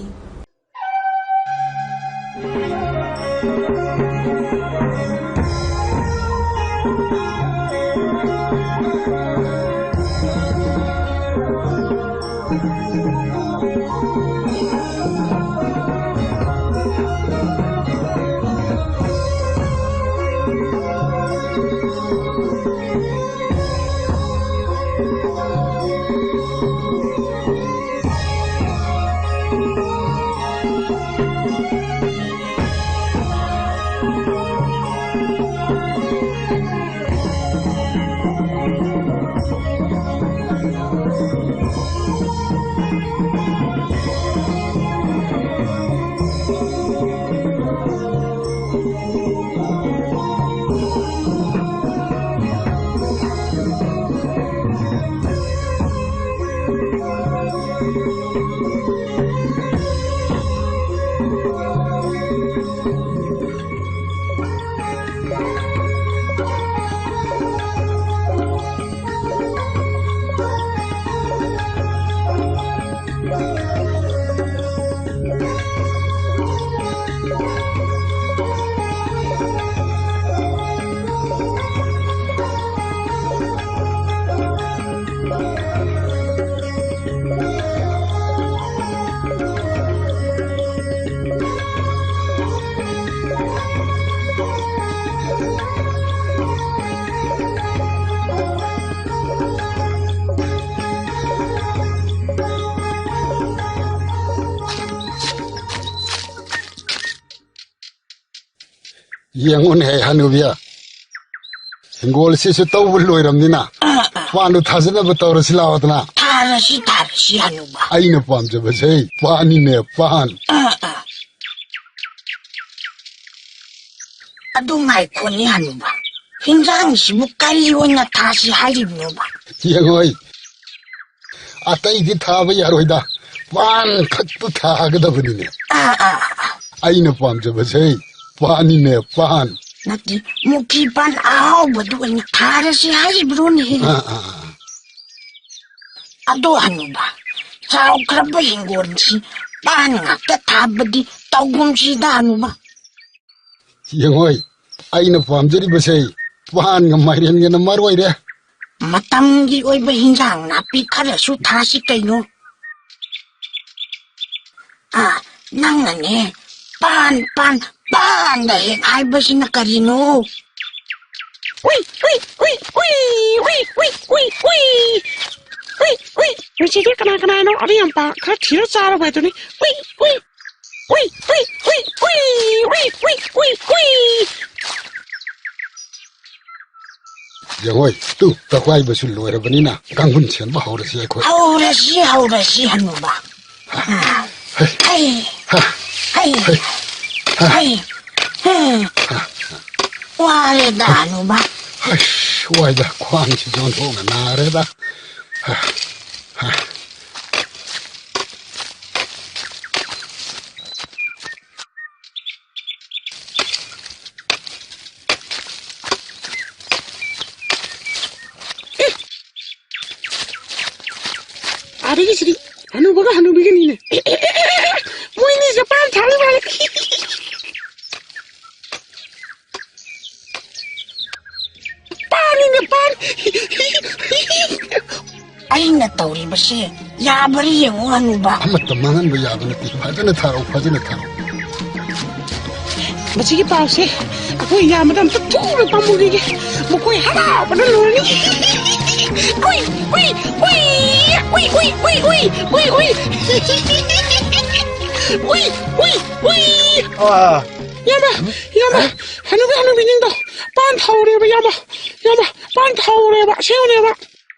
ꯌꯦꯡꯉꯨꯅꯦꯍꯦ ꯍꯅꯨꯕꯤ, ꯍꯤꯡꯒꯣꯜꯁꯤꯁꯨ ꯇꯧꯕ ꯂꯣꯏꯔꯝꯅꯤꯅ, ꯑꯥ, ꯑꯥ꯫ ꯄꯥꯟꯗꯨ ꯊꯥꯖꯅꯕ ꯇꯧꯔꯁꯤ ꯂꯥꯛꯑꯣꯗꯅ꯫ ꯊꯥꯔꯁꯤ, ꯊꯥꯔꯁꯤ, ꯍꯅꯨꯕ꯫ ꯑꯩꯅ ꯄꯥꯝꯖꯕꯁꯦ ꯄꯥꯟꯅꯤꯅꯦ, ꯄꯥꯟ꯫ ꯑꯥ, ꯑꯥ꯫ ꯑꯗꯨ ꯉꯥꯏꯈꯣꯅꯦ, ꯍꯅꯨꯕ꯫ ꯍꯤꯟꯖꯥꯡꯁꯤꯕꯨ ꯀꯔꯤ ꯑꯣꯏꯅ ꯊꯥꯁꯤ ꯍꯥꯏꯔꯤꯕꯅꯣꯕ? ꯌꯦꯡꯉꯣꯏ, ꯑꯇꯩꯗꯤ ꯊꯥꯕ ꯌꯥꯔꯣꯏꯗ, ꯄꯥꯟ ꯈꯛꯇ ꯊꯥꯒꯗꯕꯅꯤꯅꯦ꯫ ꯑꯥ, ꯑꯥ, ꯑꯥ꯫ ꯑꯩꯅ ꯄꯥꯝꯖꯕꯁꯦ ꯄꯥꯟꯅꯤꯅꯦ, ꯄꯥꯟ꯫ ꯅꯠꯇꯦ, ꯃꯨꯀꯤ ꯄꯥꯟ ꯑꯍꯥꯎꯕꯗꯨ ꯑꯣꯏꯅ ꯊꯥꯔꯁꯤ ꯍꯥꯏꯔꯤꯕ꯭ꯔꯣꯅꯦꯍꯦ? ꯑꯥ, ꯑꯥ, ꯑꯥ꯫ ꯑꯗꯣ ꯍꯅꯨꯕ, ꯆꯥꯎꯈ꯭ꯔꯕ ꯍꯤꯡꯒꯣꯜꯁꯤ ꯄꯥꯟ ꯉꯥꯛꯇ ꯊꯥꯕꯗꯤ ꯇꯧꯒꯨꯝꯁꯤꯗ, ꯍꯅꯨꯕ꯫ ꯌꯦꯡꯉꯣꯏ, ꯑꯩꯅ ꯄꯥꯝꯖꯔꯤꯕꯁꯦ ꯄꯥꯟꯒ ꯃꯥꯏꯔꯦꯟꯒꯅ ꯃꯔꯨ ꯑꯣꯏꯔꯦ꯫ ꯃꯇꯝꯒꯤ ꯑꯣꯏꯕ ꯍꯤꯟꯖꯥꯡ ꯅꯥꯄꯤ ꯈꯔꯁꯨ ꯊꯥꯁꯤ ꯀꯩꯅꯣ꯫ ꯑꯥ, ꯅꯪꯅꯅꯦ, "ꯄꯥꯟ, ꯄꯥꯟ, ꯄꯥꯟꯗ ꯍꯦꯛ" ꯍꯥꯏꯕꯁꯤꯅ ꯀꯔꯤꯅꯣ? ꯎꯏ, ꯎꯏ, ꯎꯏ, ꯎꯏ, ꯎꯏ, ꯎꯏ, ꯎꯏ, ꯎꯏ꯫ ꯎꯏ, ꯎꯏ, ꯃꯁꯤꯗꯤ ꯀꯅꯥ ꯀꯅꯥꯅꯣ? ꯑꯔꯤ ꯌꯥꯝ ꯄꯥ-, ꯈꯔ ꯊꯤꯔ ꯆꯥꯔꯕ ꯍꯥꯏꯗꯨꯅꯤ꯫ ꯎꯏ, ꯎꯏ, ꯎꯏ, ꯎꯏ, ꯎꯏ, ꯎꯏ, ꯎꯏ, ꯎꯏ, ꯎꯏ, ꯎꯏ꯫ ꯌꯦꯡꯉꯣꯏ, ꯇꯨ, ꯇꯛꯋꯥꯏꯕꯁꯨ ꯂꯣꯏꯔꯕꯅꯤꯅ ꯀꯥꯡꯈꯨꯟ ꯁꯦꯝꯕ ꯍꯧꯔꯁꯤ ꯑꯩꯈꯣꯏ꯫ ꯍꯧꯔꯁꯤ, ꯍꯧꯔꯁꯤ, ꯍꯅꯨꯕ꯫ ꯍꯩ꯫ ꯍꯩ꯫ ꯍꯩ꯫ ꯍꯩ꯫ ꯍꯩ꯫ ꯍꯩ꯫ ꯋꯥꯔꯦꯗ, ꯍꯅꯨꯕ꯫ ꯑꯁ, ꯋꯥꯏꯗ, ꯈ꯭ꯋꯥꯡꯁꯤꯁꯨ ꯑꯣꯟꯊꯣꯛꯅ ꯅꯥꯔꯦꯗ꯫ ꯑꯥꯗꯒꯤ ꯁꯤꯗꯤ ꯍꯅꯨꯕꯒ ꯍꯅꯨꯕꯤꯒꯅꯤꯅꯦ꯫ ꯃꯣꯏꯅꯤꯁꯦ ꯄꯥꯟ ꯊꯥꯔꯤ ꯃꯥꯜꯂꯦ꯫ ꯄꯥꯟꯅꯤꯅꯦ, ꯄꯥꯟ꯫ ꯑꯩꯅ ꯇꯧꯔꯤꯕꯁꯦ ꯌꯥꯕ꯭ꯔꯥ ꯌꯦꯡꯉꯨ, ꯍꯅꯨꯕ꯫ ꯑꯃꯠꯇ ꯃꯥꯡꯍꯟꯕ ꯌꯥꯕ ꯅꯠꯇꯦ꯫ ꯐꯖꯅ ꯊꯥꯔꯛꯎ, ꯐꯖꯅ ꯊꯥꯔꯛꯎ꯫ ꯃꯁꯤꯒꯤ ꯄꯥꯎꯁꯦ ꯑꯩꯈꯣꯏ ꯌꯥꯝꯕꯗ ꯑꯝꯇ ꯊꯨꯅ ꯇꯝꯃꯨꯈꯤꯒꯦ꯫ ꯃꯈꯣꯏ ꯍꯔꯥꯎꯕꯅ ꯂꯣꯏꯔꯅꯤ꯫ ꯎꯏ, ꯎꯏ, ꯎꯏ, ꯎꯏ, ꯎꯏ, ꯎꯏ, ꯎꯏ, ꯎꯏ, ꯎꯏ꯫ ꯎꯏ, ꯎꯏ, ꯎꯏ꯫ ꯑꯥ, ꯏꯌꯥꯝꯕ, ꯏꯌꯥꯝꯕ, ꯍꯅꯨꯕꯤ, ꯍꯅꯨꯕꯤꯁꯤꯡꯗꯣ ꯄꯥꯟ ꯊꯥꯎꯔꯦꯕ, ꯏꯌꯥꯝꯕ, ꯏꯌꯥꯝꯕ, ꯄꯥꯟ ꯊꯥꯎꯔꯦꯕ, ꯑꯁꯦꯡꯕꯅꯦꯕ꯫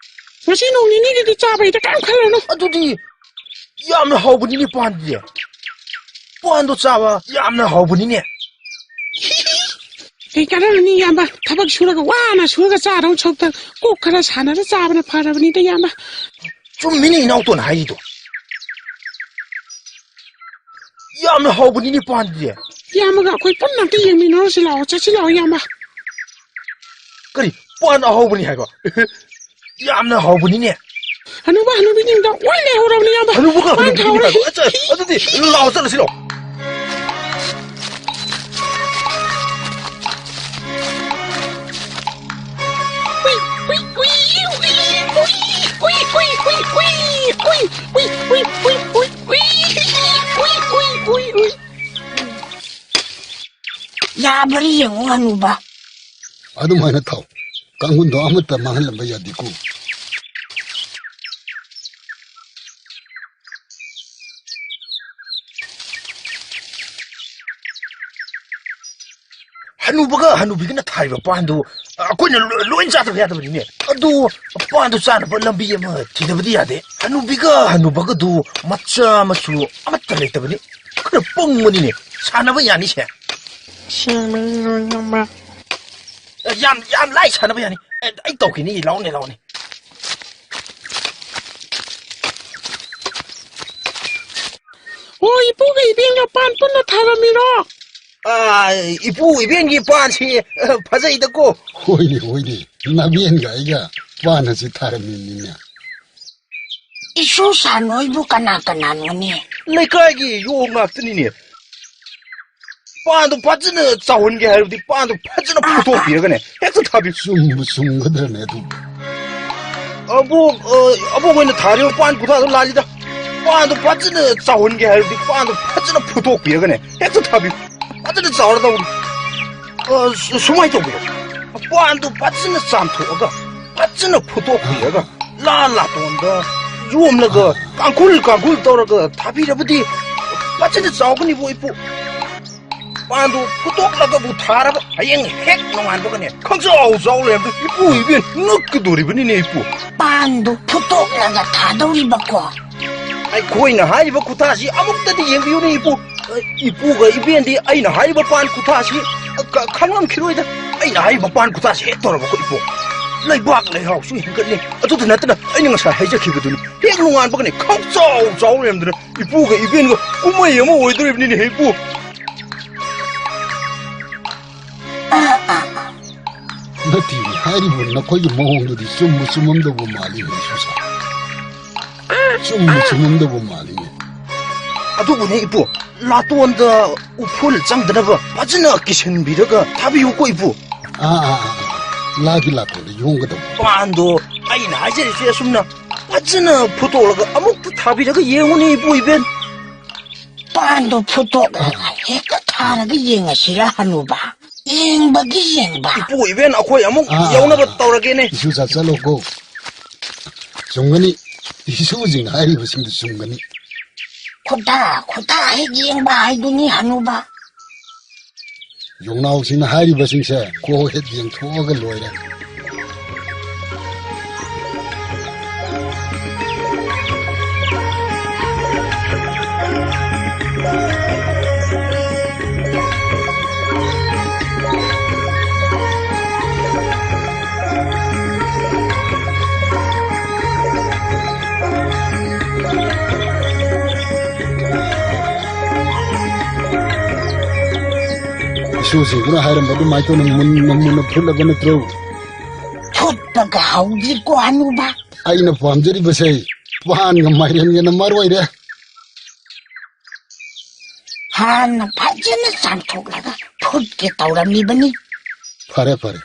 ꯉꯁꯤ ꯅꯣꯡ ꯅꯤꯅꯤꯒꯤꯗꯤ ꯆꯥꯕꯩꯗ ꯀꯩꯝ ꯈꯜꯂꯨꯅꯨ꯫ ꯑꯗꯨꯗꯤ ꯌꯥꯝꯅ ꯍꯥꯎꯕꯅꯤꯅꯦ ꯄꯥꯟꯗꯤ꯫ ꯄꯥꯟꯗꯣ ꯆꯥꯕ ꯌꯥꯝꯅ ꯍꯥꯎꯕꯅꯤꯅꯦ꯫ ꯀꯩ ꯀꯥꯟꯅꯔꯨꯅꯤ ꯏꯌꯥꯝꯕ? ꯊꯕꯛ ꯁꯨꯔꯒ, ꯋꯥꯅ ꯁꯨꯔꯒ ꯆꯥꯗꯧ ꯁꯔꯨꯛꯇ ꯀꯣꯛ ꯈꯔ ꯁꯥꯟꯅꯔ ꯆꯥꯕꯅ ꯐꯔꯕꯅꯤꯗ ꯏꯌꯥꯝꯕ꯫ ꯆꯨꯝꯃꯤꯅꯦ ꯏꯅꯥꯎꯇꯣꯟ ꯍꯥꯏꯔꯤꯗꯣ꯫ ꯌꯥꯝꯅ ꯍꯥꯎꯕꯅꯤꯅꯦ ꯄꯥꯟꯗꯤ꯫ ꯏꯌꯥꯝꯕꯒ ꯑꯩꯈꯣꯏ ꯄꯨꯟꯅ ꯑꯝꯇ ꯌꯦꯡꯃꯤꯟꯅꯔꯨꯁꯤ ꯂꯥꯛꯑꯣ, ꯆꯠꯁꯤ ꯂꯥꯛꯑꯣ ꯏꯌꯥꯝꯕ꯫ ꯀꯔꯤ? ꯄꯥꯟ ꯑꯍꯥꯎꯕꯅꯤ ꯍꯥꯏꯕ? ꯌꯥꯝꯅ ꯍꯥꯎꯕꯅꯤꯅꯦ꯫ ꯍꯅꯨꯕ ꯍꯅꯨꯕꯤꯁꯤꯡꯗ ꯂꯣꯏ ꯂꯩꯍꯧꯔꯕꯅꯤ ꯏꯌꯥꯝꯕ꯫ ꯍꯅꯨꯕꯒ ꯄꯥꯟ ꯍꯅꯨꯕꯤꯒꯤ ꯊꯥꯎꯔꯦ꯫ ꯃꯤꯇꯥꯏꯗꯣ꯫ ꯑꯠꯆꯥ, ꯑꯗꯨꯗꯤ ꯂꯥꯛꯑꯣ ꯆꯠꯂꯁꯤ ꯂꯥꯛꯑꯣ꯫ ꯌꯥꯕ꯭ꯔꯥ ꯌꯦꯡꯉꯨ ꯍꯅꯨꯕ꯫ ꯑꯗꯨꯃꯥꯏꯅ ꯊꯥꯎ꯫ ꯀꯥꯡꯈꯨꯜꯗꯣ ꯑꯃꯠꯇ ꯃꯥꯡꯍꯜꯂꯝꯕ ꯌꯥꯗꯦꯀꯣ꯫ ꯍꯅꯨꯕꯒ ꯍꯅꯨꯕꯤꯒꯅ ꯊꯥꯔꯤꯕ ꯄꯥꯟꯗꯨ ꯑꯩꯈꯣꯏꯅ ꯂꯣ-, ꯂꯣꯏ ꯆꯥꯗꯕ ꯌꯥꯗꯕꯅꯤꯅꯦ꯫ ꯑꯗꯨ ꯄꯥꯟꯗꯨ ꯆꯥꯅꯕ ꯂꯝꯕꯤ ꯑꯃ ꯊꯤꯗꯕꯗꯤ ꯌꯥꯗꯦ꯫ ꯍꯅꯨꯕꯤꯒ ꯍꯅꯨꯕꯒꯗꯨ ꯃꯆꯥ ꯃꯁꯨ ꯑꯃꯠꯇ ꯂꯩꯇꯕꯅꯤ꯫ ꯈꯔ ꯄꯪꯕꯅꯤꯅꯦ꯫ ꯁꯥꯟꯅꯕ ꯌꯥꯅꯤꯁꯦ꯫ ꯁꯦꯡꯕꯅꯤ ꯂꯣꯏꯅꯃꯛ꯫ ꯌꯥꯝ, ꯌꯥꯝ ꯂꯥꯏ ꯁꯥꯟꯅꯕ ꯌꯥꯅꯤ꯫ ꯑꯩ ꯇꯧꯈꯤꯅꯤ꯫ ꯂꯥꯎꯅꯦ, ꯂꯥꯎꯅꯦ꯫ ꯑꯣ, ꯏꯄꯨꯒ ꯏꯕꯦꯟꯒ ꯄꯥꯟ ꯄꯨꯟꯅ ꯊꯥꯔꯝꯃꯤꯔꯣ? ꯑꯥ, ꯏꯄꯨ ꯏꯕꯦꯟꯒꯤ ꯄꯥꯟꯁꯤ, ꯑ, ꯐꯖꯩꯗꯀꯣ꯫ ꯍꯣꯏꯅꯦ, ꯍꯣꯏꯅꯦ, ꯅꯕꯦꯟꯒ ꯑꯩꯒ ꯄꯥꯟ ꯑꯁꯤ ꯊꯥꯔꯝꯃꯤꯅꯤꯅꯦ꯫ ꯏꯁꯨ ꯁꯥꯅꯣꯏꯕꯨ ꯀꯅꯥ ꯀꯅꯥꯅꯣꯅꯦ? ꯂꯩꯀꯥꯏꯒꯤ ꯌꯣꯡ ꯉꯥꯛꯇꯅꯤꯅꯦ꯫ ꯄꯥꯟꯗꯣ ꯐꯖꯅ ꯆꯥꯎꯍꯟꯒꯦ ꯍꯥꯏꯔꯕꯗꯤ ꯄꯥꯟꯗꯣ ꯐꯖꯅ ꯐꯨꯠꯇꯣꯛꯄꯤꯔꯒꯅꯦ ꯍꯦꯛꯇ ꯊꯥꯕꯤꯌꯨ꯫ ꯆꯨꯝꯕꯨ ꯆꯨꯝꯒꯗ꯭ꯔꯅꯦ ꯑꯗꯨ? ꯑꯕꯣꯛ, ꯑ, ꯑꯕꯣꯛ ꯍꯣꯏꯅ ꯊꯥꯔꯤꯕ ꯄꯥꯟ ꯈꯨꯊꯥꯗꯣ ꯂꯥꯜꯂꯤꯗ꯫ ꯄꯥꯟꯗꯣ ꯐꯖꯅ ꯆꯥꯎꯍꯟꯒꯦ ꯍꯥꯏꯔꯕꯗꯤ ꯄꯥꯟꯗꯣ ꯐꯖꯅ ꯐꯨꯠꯇꯣꯛꯄꯤꯔꯒꯅꯦ ꯍꯦꯛꯇ ꯊꯥꯕꯤꯌꯨ꯫ ꯐꯖꯅ ꯆꯥꯎꯔꯗꯧꯕꯅꯤ꯫ ꯑ, ꯁꯨ-, ꯁꯨꯃꯥꯏꯅ ꯇꯧꯕꯤꯔꯣ꯫ ꯄꯥꯟꯗꯣ ꯐꯖꯅ ꯆꯥꯝꯊꯣꯛꯑꯒ, ꯐꯖꯅ ꯐꯨꯠꯇꯣꯛꯄꯤꯔꯒ, ꯂꯥ ꯂꯥꯇꯣꯟꯗ ꯌꯣꯝꯂꯒ, ꯀꯥꯡꯈꯨꯜ ꯀꯥꯡꯈꯨꯜ ꯇꯧꯔꯒ ꯊꯥꯕꯤꯔꯕꯗꯤ ꯐꯖꯅ ꯆꯥꯎꯒꯅꯤꯕꯣ ꯏꯄꯨ꯫ ꯄꯥꯟꯗꯨ ꯐꯨꯠꯇꯣꯛꯂꯒꯕꯨ ꯊꯥꯔꯕ, ꯍꯌꯦꯡ ꯍꯦꯛ ꯅꯣꯡꯉꯥꯟꯕꯒꯅꯦ ꯈꯪꯆꯥꯎ ꯆꯥꯎ ꯂꯩꯔꯝꯗ ꯏꯄꯨ ꯏꯕꯦꯟ ꯉꯛꯀꯗꯣꯔꯤꯕꯅꯤꯅꯦ ꯏꯄꯨ꯫ ꯄꯥꯟꯗꯨ ꯐꯨꯠꯇꯣꯛꯂꯒ ꯊꯥꯗꯧꯔꯤꯕꯀꯣ? ꯑꯩꯈꯣꯏꯅ ꯍꯥꯏꯔꯤꯕ ꯈꯨꯊꯥꯁꯤ ꯑꯃꯨꯛꯇꯗꯤ ꯌꯦꯡꯕꯤꯌꯨꯅꯦ ꯏꯄꯨ꯫ ꯏꯄꯨꯒ ꯏꯕꯦꯟꯗꯤ ꯑꯩꯅ ꯍꯥꯏꯔꯤꯕ ꯄꯥꯟ ꯈꯨꯊꯥꯁꯤ ꯈ-, ꯈꯪꯂꯝꯈꯤꯔꯣꯏꯗ꯫ ꯑꯩꯅ ꯍꯥꯏꯔꯤꯕ ꯄꯥꯟ ꯈꯨꯊꯥꯁꯤ ꯍꯦꯛ ꯇꯧꯔꯕꯀꯣ ꯏꯄꯨ, ꯂꯩꯕꯥꯛ ꯂꯩꯍꯥꯎꯁꯨ ꯍꯦꯟꯒꯠꯂꯤ꯫ ꯑꯗꯨꯗ ꯅꯠꯇꯅ ꯑꯩꯅ ꯉꯁꯥꯏ ꯍꯥꯏꯖꯈꯤꯕꯗꯨꯅꯤ, ꯍꯦꯛ ꯅꯣꯡꯉꯥꯟꯕꯒꯅꯦ ꯈꯪꯆꯥꯎ ꯆꯥꯎ ꯂꯩꯔꯝꯗꯅ ꯏꯄꯨꯒ ꯏꯕꯦꯟꯒ ꯀꯨꯝꯍꯩ ꯑꯃ ꯑꯣꯏꯗꯣꯔꯤꯕꯅꯤꯅꯦ ꯏꯄꯨ꯫ ꯅꯠꯇꯦ, ꯍꯥꯏꯔꯤꯕ ꯅꯈꯣꯏꯒꯤ ꯃꯑꯣꯡꯗꯨꯗꯤ ꯆꯨꯝꯕ ꯆꯨꯝꯃꯝꯗꯧꯕ ꯃꯥꯜꯂꯤ, ꯏꯁꯨꯁꯥ꯫ ꯆꯨꯝꯕ ꯆꯨꯝꯃꯝꯗꯧꯕ ꯃꯥꯜꯂꯤꯅꯦ꯫ ꯑꯗꯨꯕꯨꯅꯦ ꯏꯄꯨ, ꯂꯥꯇꯣꯟꯗ ꯎꯐꯨꯜ ꯆꯪꯗꯅꯕ ꯐꯖꯅ ꯀꯤꯁꯤꯟꯕꯤꯔꯒ ꯊꯥꯕꯤꯌꯨꯀꯣ ꯏꯄꯨ꯫ ꯑꯥ, ꯑꯥ, ꯑꯥ, ꯑꯥ꯫ ꯂꯥꯒꯤ ꯂꯥꯇꯣꯟꯗ ꯌꯣꯝꯒꯗꯧꯕ꯫ ꯄꯥꯟꯗꯣ ꯑꯩꯅ ꯍꯥꯏꯖꯔꯤꯁꯦ ꯑꯁꯨꯝꯅ ꯐꯖꯅ ꯐꯨꯠꯇꯣꯛꯂꯒ ꯑꯃꯨꯛꯇ ꯊꯥꯕꯤꯔꯒ ꯌꯦꯡꯉꯨꯅꯦ ꯏꯄꯨ ꯏꯕꯦꯟ꯫ ꯄꯥꯟꯗꯣ ꯐꯨꯠꯇꯣꯛꯂꯒ ꯍꯦꯛꯇ ꯊꯥꯔꯒ ꯌꯦꯡꯉꯁꯤꯔ ꯍꯅꯨꯕ? ꯌꯦꯡꯕꯒꯤ ꯌꯦꯡꯕ꯫ ꯏꯄꯨ ꯏꯕꯦꯟ, ꯑꯩꯈꯣꯏ ꯑꯃꯨꯛ ꯑꯥ, ꯌꯧꯅꯕ ꯑꯥ, ꯑꯥ꯫ ꯇꯧꯔꯒꯦꯅꯦ꯫ ꯏꯁꯨ ꯆꯠꯂꯣꯀꯣ꯫ ꯆꯨꯝꯒꯅꯤ꯫ ꯏꯁꯨꯁꯤꯡꯅ ꯍꯥꯏꯔꯤꯕꯁꯤꯡꯗꯨ ꯆꯨꯝꯒꯅꯤ꯫ ꯈꯨꯗꯥ, ꯈꯨꯗꯥ ꯍꯦꯛ ꯌꯦꯡꯕ ꯍꯥꯏꯗꯨꯅꯤ ꯍꯅꯨꯕ꯫ ꯌꯣꯡꯅꯥꯎꯁꯤꯡꯅ ꯍꯥꯏꯔꯤꯕꯁꯤꯡꯁꯦ ꯀꯣꯛ ꯍꯦꯛ ꯌꯦꯡꯊꯣꯛꯑꯒ ꯂꯣꯏꯔꯦ꯫ ꯏꯁꯨꯁꯤꯡꯗꯨꯅ ꯍꯥꯏꯔꯝꯕ ꯑꯗꯨꯃꯥꯏꯅ ꯇꯧꯅ ꯃꯨꯟꯅ ꯃꯨꯟꯅ ꯐꯨꯠꯂꯕ ꯅꯠꯇ꯭ꯔꯣ? ꯐꯨꯠꯄꯒ ꯍꯧꯗ꯭ꯔꯤꯀꯣ ꯍꯅꯨꯕ꯫ ꯑꯩꯅ ꯄꯥꯝꯖꯔꯤꯕꯁꯦ ꯄꯥꯟꯒ ꯃꯥꯏꯔꯦꯟꯒꯅ ꯃꯔꯨ ꯑꯣꯏꯔꯦ꯫ ꯍꯥꯟꯅ ꯐꯖꯅ ꯆꯥꯝꯊꯣꯛꯂꯒ ꯐꯨꯠꯀꯦ ꯇꯧꯔꯝꯃꯤꯕꯅꯤ꯫ ꯐꯔꯦ, ꯐꯔꯦ꯫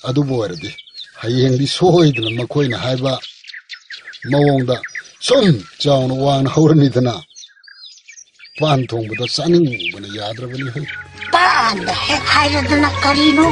ꯑꯗꯨꯕꯨ ꯑꯣꯏꯔꯗꯤ ꯍꯌꯦꯡꯗꯤ ꯁꯣꯏꯗꯅ ꯃꯈꯣꯏꯅ ꯍꯥꯏꯕ ꯃꯑꯣꯡꯗ ꯁꯨꯝ ꯆꯥꯎꯅ ꯋꯥꯡꯅ ꯍꯧꯔꯅꯤꯗꯅ꯫ ꯄꯥꯟ ꯊꯣꯡꯕꯗꯣ ꯆꯥꯅꯤꯡꯕꯅ ꯌꯥꯗ꯭ꯔꯕꯅꯤ ꯍꯩ꯫ ꯄꯥꯟꯗ ꯍꯦꯛ ꯍꯥꯏꯔꯗꯅ ꯀꯔꯤꯅꯣ?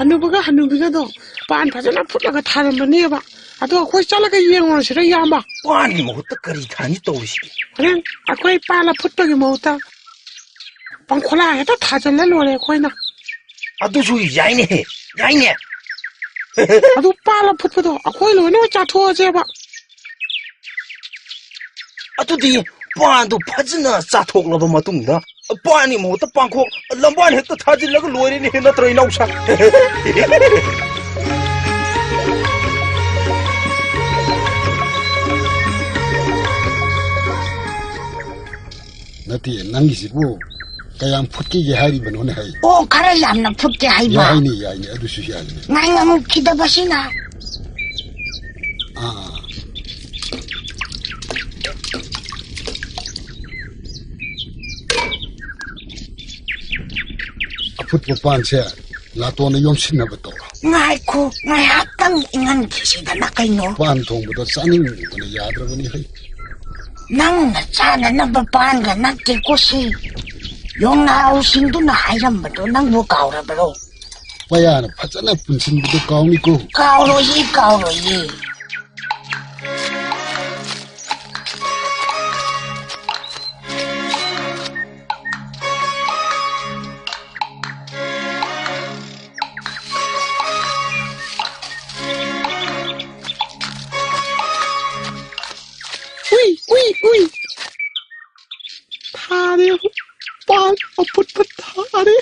ꯍꯅꯨꯕꯒ ꯍꯅꯨꯕꯤꯒꯗꯣ ꯄꯥꯟ ꯐꯖꯅ ꯐꯨꯠꯂꯒ ꯊꯥꯔꯝꯕꯅꯦꯕ꯫ ꯑꯗꯣ ꯑꯩꯈꯣꯏ ꯆꯠꯂꯒ ꯌꯦꯡꯉꯨꯔꯁꯤꯔ, ꯏꯌꯥꯝꯕ? ꯄꯥꯟꯒꯤ ꯃꯍꯨꯠꯇ ꯀꯔꯤ ꯊꯥꯅꯤ ꯇꯧꯔꯤꯁꯤꯗꯤ? ꯍꯣꯔꯦꯟ ꯑꯩꯈꯣꯏ ꯄꯥꯟ ꯑꯐꯨꯠꯄꯒꯤ ꯃꯍꯨꯠꯇ ꯄꯥꯡꯈꯣꯂꯥ ꯍꯦꯛꯇ ꯊꯥꯖꯤꯜꯂ ꯂꯣꯏꯔꯦ ꯑꯩꯈꯣꯏꯅ꯫ ꯑꯗꯨꯁꯨ ꯌꯥꯏꯅꯦꯍꯦ, ꯌꯥꯏꯅꯦ꯫ ꯑꯗꯨ ꯄꯥꯟ ꯑꯐꯨꯠꯄꯗꯣ ꯑꯩꯈꯣꯏ ꯂꯣꯏꯅꯃꯛ ꯆꯥꯊꯣꯛꯑꯁꯦꯕ꯫ ꯑꯗꯨꯗꯤ ꯄꯥꯟꯗꯨ ꯐꯖꯅ ꯆꯥꯊꯣꯛꯂꯕ ꯃꯇꯨꯡꯗ ꯄꯥꯟꯒꯤ ꯃꯍꯨꯠꯇ ꯄꯥꯡꯈꯣꯛ ꯂꯝꯕꯥꯟ ꯍꯦꯛꯇ ꯊꯥꯖꯤꯜꯂꯒ ꯂꯣꯏꯔꯦꯅꯦꯍꯦ, ꯅꯠꯇ꯭ꯔꯣ ꯏꯅꯥꯎꯁꯥ? ꯅꯠꯇꯦ, ꯅꯪꯒꯤꯁꯤꯕꯨ ꯀꯌꯥꯝ ꯐꯨꯠꯀꯦ ꯍꯥꯏꯔꯤꯕꯅꯣꯅꯦ ꯍꯩ? ꯑꯣ, ꯈꯔ ꯌꯥꯝꯅ ꯐꯨꯠꯀꯦ ꯍꯥꯏꯕ꯫ ꯌꯥꯏꯅꯦ, ꯌꯥꯏꯅꯦ, ꯑꯗꯨꯁꯨ ꯌꯥꯏꯅꯦ꯫ ꯉꯥꯏ ꯉꯝꯈꯤꯗꯕꯁꯤꯅ꯫ ꯑꯥ꯫ ꯑꯐꯨꯠꯄ ꯄꯥꯟꯁꯦ ꯂꯥꯇꯣꯟꯗ ꯌꯣꯝꯁꯤꯟꯅꯕ ꯇꯧꯔꯣ꯫ ꯉꯥꯏꯈꯣ, ꯉꯥꯏꯍꯥꯛꯇꯪ ꯏꯪꯍꯟꯈꯤꯁꯤꯗꯅ ꯀꯩꯅꯣ꯫ ꯄꯥꯟ ꯊꯣꯡꯕꯗꯣ ꯆꯥꯅꯤꯡꯕꯅ ꯌꯥꯗ꯭ꯔꯕꯅꯤ ꯍꯩ꯫ ꯅꯪꯅ ꯆꯥꯅꯅꯕ ꯄꯥꯟꯒ ꯅꯠꯇꯦꯀꯣ ꯁꯤ꯫ ꯌꯣꯡꯅꯥꯎꯁꯤꯡꯗꯨꯅ ꯍꯥꯏꯔꯝꯕꯗꯣ ꯅꯪꯕꯨ ꯀꯥꯎꯔꯕ꯭ꯔꯣ? ꯄꯌꯥꯅ ꯐꯖꯅ ꯄꯨꯟꯁꯤꯟꯕꯗꯣ ꯀꯥꯎꯅꯤꯀꯣ꯫ ꯀꯥꯎꯔꯣꯏꯌꯦ, ꯀꯥꯎꯔꯣꯏꯌꯦ꯫ ꯎꯏ, ꯎꯏ, ꯎꯏ꯫ ꯊꯥꯔꯦ꯫ ꯄꯥꯟ ꯑꯐꯨꯠꯄ ꯊꯥꯔꯦ꯫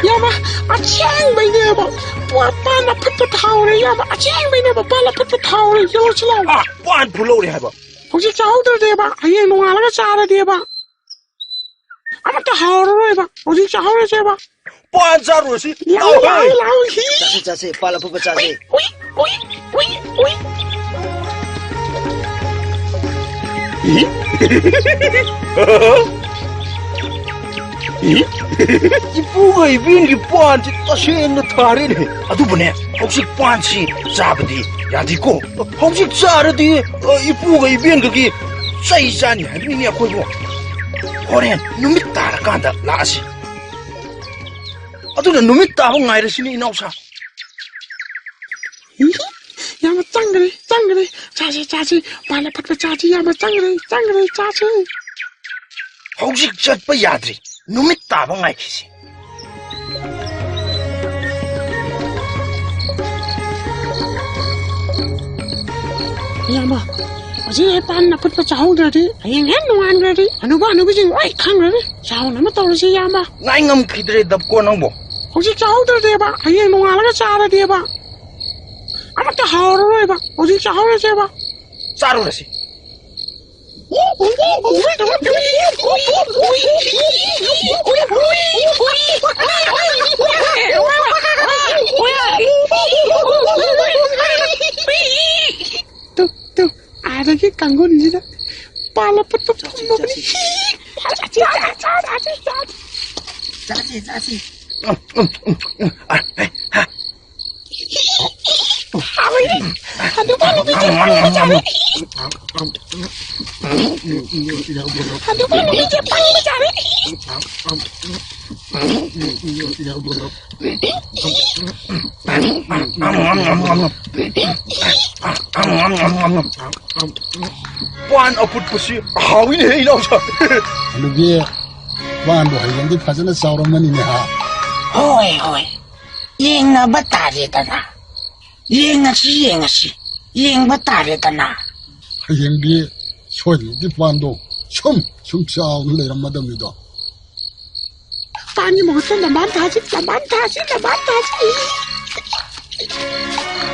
ꯏꯌꯥꯝꯕ, ꯑꯁꯦꯡꯕꯩꯅꯦꯕ꯫ ꯄꯥ-, ꯄꯥꯟ ꯑꯐꯨꯠꯄ ꯊꯥꯎꯔꯦ, ꯏꯌꯥꯝꯕ꯫ ꯑꯁꯦꯡꯕꯩꯅꯦꯕ, ꯄꯥꯟ ꯑꯐꯨꯠꯄ ꯊꯥꯎꯔꯦ꯫ ꯌꯧꯔꯁꯤ ꯂꯥꯎ꯫ ꯑꯥ, ꯄꯥꯟ ꯐꯨꯂꯧꯔꯦ ꯍꯥꯏꯕ꯫ ꯍꯧꯖꯤꯛ ꯆꯥꯍꯧꯗ꯭ꯔꯗꯤꯕ, ꯍꯌꯦꯡ ꯅꯣꯡꯉꯥꯜꯂꯒ ꯆꯥꯔꯗꯤꯕ꯫ ꯑꯃꯠꯇ ꯍꯥꯎꯔꯔꯣꯏꯕ꯫ ꯍꯧꯖꯤꯛ ꯆꯥꯍꯧꯔꯁꯦꯕ꯫ ꯄꯥꯟ ꯆꯥꯔꯨꯔꯁꯤ꯫ ꯂꯥꯎ, ꯂꯥꯎꯍꯦ꯫ ꯂꯥꯎ, ꯂꯥꯎ, ꯍꯤ꯫ ꯆꯥꯁꯦ, ꯆꯥꯁꯦ, ꯄꯥꯟ ꯑꯐꯨꯠꯄ ꯆꯥꯁꯦ꯫ ꯎꯏ, ꯎꯏ, ꯎꯏ, ꯎꯏ꯫ ꯏ? ꯏꯄꯨꯒ ꯏꯕꯦꯟꯒꯤ ꯄꯥꯟꯁꯤ ꯇꯁꯦꯡꯅ ꯊꯥꯔꯦꯅꯦ꯫ ꯑꯗꯨꯕꯨꯅꯦ, ꯍꯧꯖꯤꯛ ꯄꯥꯟꯁꯤ ꯆꯥꯕꯗꯤ ꯌꯥꯗꯦꯀꯣ꯫ ꯍꯧꯖꯤꯛ ꯆꯥꯔꯗꯤ, ꯑ, ꯏꯄꯨꯒ ꯏꯕꯦꯟꯒꯒꯤ ꯆꯩ ꯆꯥꯅꯤ ꯍꯥꯏꯕꯅꯤꯅꯦ ꯑꯩꯈꯣꯏꯕꯨ꯫ ꯍꯣꯔꯦꯟ ꯅꯨꯃꯤꯠ ꯇꯥꯔꯀꯥꯟꯗ ꯂꯥꯛꯑꯁꯤ꯫ ꯑꯗꯨꯅ ꯅꯨꯃꯤꯠ ꯇꯥꯕ ꯉꯥꯏꯔꯁꯤꯅꯦ, ꯏꯅꯥꯎꯁꯥ꯫ ꯏ, ꯌꯥꯝꯅ ꯆꯪꯈ꯭ꯔꯦ, ꯆꯪꯈ꯭ꯔꯦ꯫ ꯆꯥꯁꯤ, ꯆꯥꯁꯤ, ꯄꯥꯜꯂ ꯐꯠꯄ ꯆꯥꯁꯤ, ꯌꯥꯝꯅ ꯆꯪꯈ꯭ꯔꯦ, ꯆꯪꯈ꯭ꯔꯦ, ꯆꯥꯁꯤ꯫ ꯍꯧꯖꯤꯛ ꯆꯠꯄ ꯌꯥꯗ꯭ꯔꯤ, ꯅꯨꯃꯤꯠ ꯇꯥꯕ ꯉꯥꯏꯈꯤꯁꯤ꯫ ꯏꯌꯥꯝꯕ, ꯍꯧꯖꯤꯛ ꯑꯩ ꯄꯥꯟ ꯑꯐꯨꯠꯄ ꯆꯥꯍꯧꯗ꯭ꯔꯗꯤ ꯍꯌꯦꯡ ꯍꯦꯛ ꯅꯣꯡꯉꯥꯟꯈ꯭ꯔꯗꯤ ꯍꯅꯨꯕ ꯍꯅꯨꯕꯤꯁꯤꯡ ꯂꯣꯏ ꯈꯪꯈ꯭ꯔꯅꯤ꯫ ꯆꯥꯍꯧꯅꯕ ꯇꯧꯔꯁꯤ, ꯏꯌꯥꯝꯕ꯫ ꯉꯥꯏ ꯉꯝꯈꯤꯗ꯭ꯔꯦ ꯗꯞꯀꯣ ꯅꯪꯕꯣ꯫ ꯍꯧꯖꯤꯛ ꯆꯥꯍꯧꯗ꯭ꯔꯗꯤꯕ ꯍꯌꯦꯡ ꯅꯣꯡꯉꯥꯜꯂꯒ ꯆꯥꯔꯗꯤꯕ ꯑꯃꯠꯇ ꯍꯥꯎꯔꯔꯣꯏꯕ꯫ ꯍꯧꯖꯤꯛ ꯆꯥꯍꯧꯔꯁꯦꯕ꯫ ꯆꯥꯔꯨꯔꯁꯤ꯫ ꯇꯨ, ꯇꯨ, ꯑꯥꯗꯒꯤ ꯀꯥꯡꯒꯨꯟꯁꯤꯗ ꯄꯥꯜꯂ ꯄꯠꯄ ꯐꯝꯃꯕꯅꯤ꯫ ꯆꯥꯁꯤ, ꯆꯥꯁꯤ, ꯆꯥꯁꯤ꯫ ꯆꯥꯁꯤ, ꯆꯥꯁꯤ꯫ ꯍꯥꯎꯋꯤ꯫ ꯍꯅꯨꯕ ꯍꯅꯨꯕꯤꯁꯦ ꯄꯪꯕ ꯖꯥꯠꯅꯤ꯫ ꯍꯅꯨꯕ ꯍꯅꯨꯕꯤꯁꯦ ꯄꯪꯕ ꯖꯥꯠꯅꯤ꯫ ꯄꯥꯟ ꯑꯐꯨꯠꯄꯁꯤ ꯍꯥꯎꯏꯅꯦꯍꯦ, ꯏꯅꯥꯎꯁꯥ꯫ ꯍꯅꯨꯕꯤ, ꯄꯥꯟꯗꯣ ꯍꯌꯦꯡꯗꯤ ꯐꯖꯅ ꯆꯥꯎꯔꯝꯃꯅꯤꯅꯦ, ꯍꯥ? ꯍꯣꯏ, ꯍꯣꯏ꯫ ꯌꯦꯡꯅꯕ ꯇꯥꯔꯦꯗꯅ꯫ ꯌꯦꯡꯉꯁꯤ, ꯌꯦꯡꯉꯁꯤ꯫ ꯌꯦꯡꯕ ꯇꯥꯔꯦꯗꯅ꯫ ꯍꯌꯦꯡꯗꯤ ꯁꯣꯏꯗꯅꯗꯤ ꯄꯥꯟꯗꯣ ꯁꯨꯝ, ꯁꯨꯝ ꯆꯥꯎꯅ ꯂꯩꯔꯝꯃꯗꯕꯅꯤꯗꯣ꯫ ꯄꯥꯟꯒꯤ ꯃꯍꯨꯠꯇ ꯂꯝꯕꯥꯟ ꯊꯥꯁꯤ, ꯂꯝꯕꯥꯟ ꯊꯥꯁꯤ, ꯂꯝꯕꯥꯟ ꯊꯥꯁꯤ꯫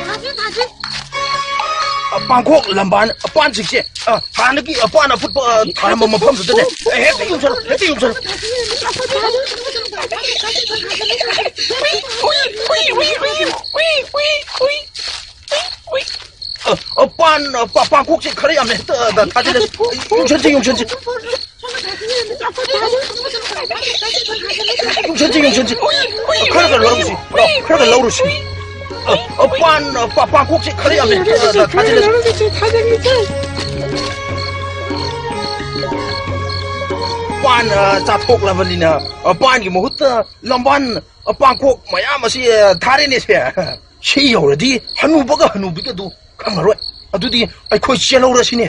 ꯊꯥꯁꯤ, ꯊꯥꯁꯤ꯫ ꯑ, ꯄꯥꯡꯈꯣꯛ ꯂꯝꯕꯥꯟ, ꯑ, ꯄꯥꯟꯁꯤꯡꯁꯦ, ꯑ, ꯍꯥꯟꯅꯒꯤ, ꯑ, ꯄꯥꯟ ꯑꯐꯨꯠꯄ, ꯑ, ꯊꯥꯔꯝꯕ ꯃꯐꯝꯗꯨꯗꯅꯦ꯫ ꯑꯦ, ꯍꯦꯛꯇ ꯌꯨꯡꯁꯜꯂꯨ, ꯍꯦꯛꯇ ꯌꯨꯡꯁꯜꯂꯨ꯫ ꯑ, ꯑ, ꯄꯥꯟ, ꯑ, ꯄꯥ-, ꯄꯥꯡꯈꯣꯛꯁꯦ ꯈꯔ ꯌꯥꯝꯅ ꯍꯦꯛꯇ, ꯑ, ꯊꯥꯖꯤꯜꯂꯁꯤ꯫ ꯌꯨꯡꯁꯟꯁꯤ, ꯌꯨꯡꯁꯟꯁꯤ꯫ ꯌꯨꯡꯁꯟꯁꯤ, ꯌꯨꯡꯁꯟꯁꯤ꯫ ꯈꯔ ꯈꯔ ꯂꯧꯔꯨꯁꯤ꯫ ꯈꯔ ꯈꯔ ꯂꯧꯔꯨꯁꯤ꯫ ꯑ, ꯑ, ꯄꯥꯟ, ꯑ, ꯄꯥ-, ꯄꯥꯡꯈꯣꯛꯁꯦ ꯈꯔ ꯌꯥꯝꯃꯦ꯫ ꯑ, ꯑ, ꯊꯥꯖꯤꯜꯂꯁꯤ꯫ ꯄꯥꯟ, ꯑ, ꯆꯥꯊꯣꯛꯂꯕꯅꯤꯅ, ꯑ, ꯄꯥꯟꯒꯤ ꯃꯍꯨꯠꯇ ꯂꯝꯕꯥꯟ, ꯑ, ꯄꯥꯡꯈꯣꯛ ꯃꯌꯥꯝ ꯑꯁꯤ, ꯑ, ꯊꯥꯔꯦꯅꯦ ꯁꯦ꯫ ꯁꯤ ꯌꯧꯔꯗꯤ ꯍꯅꯨꯕꯒ ꯍꯅꯨꯕꯤꯒꯗꯨ ꯈꯪꯉꯔꯣꯏ꯫ ꯑꯗꯨꯗꯤ ꯑꯩꯈꯣꯏ ꯆꯦꯜꯍꯧꯔꯁꯤꯅꯦ꯫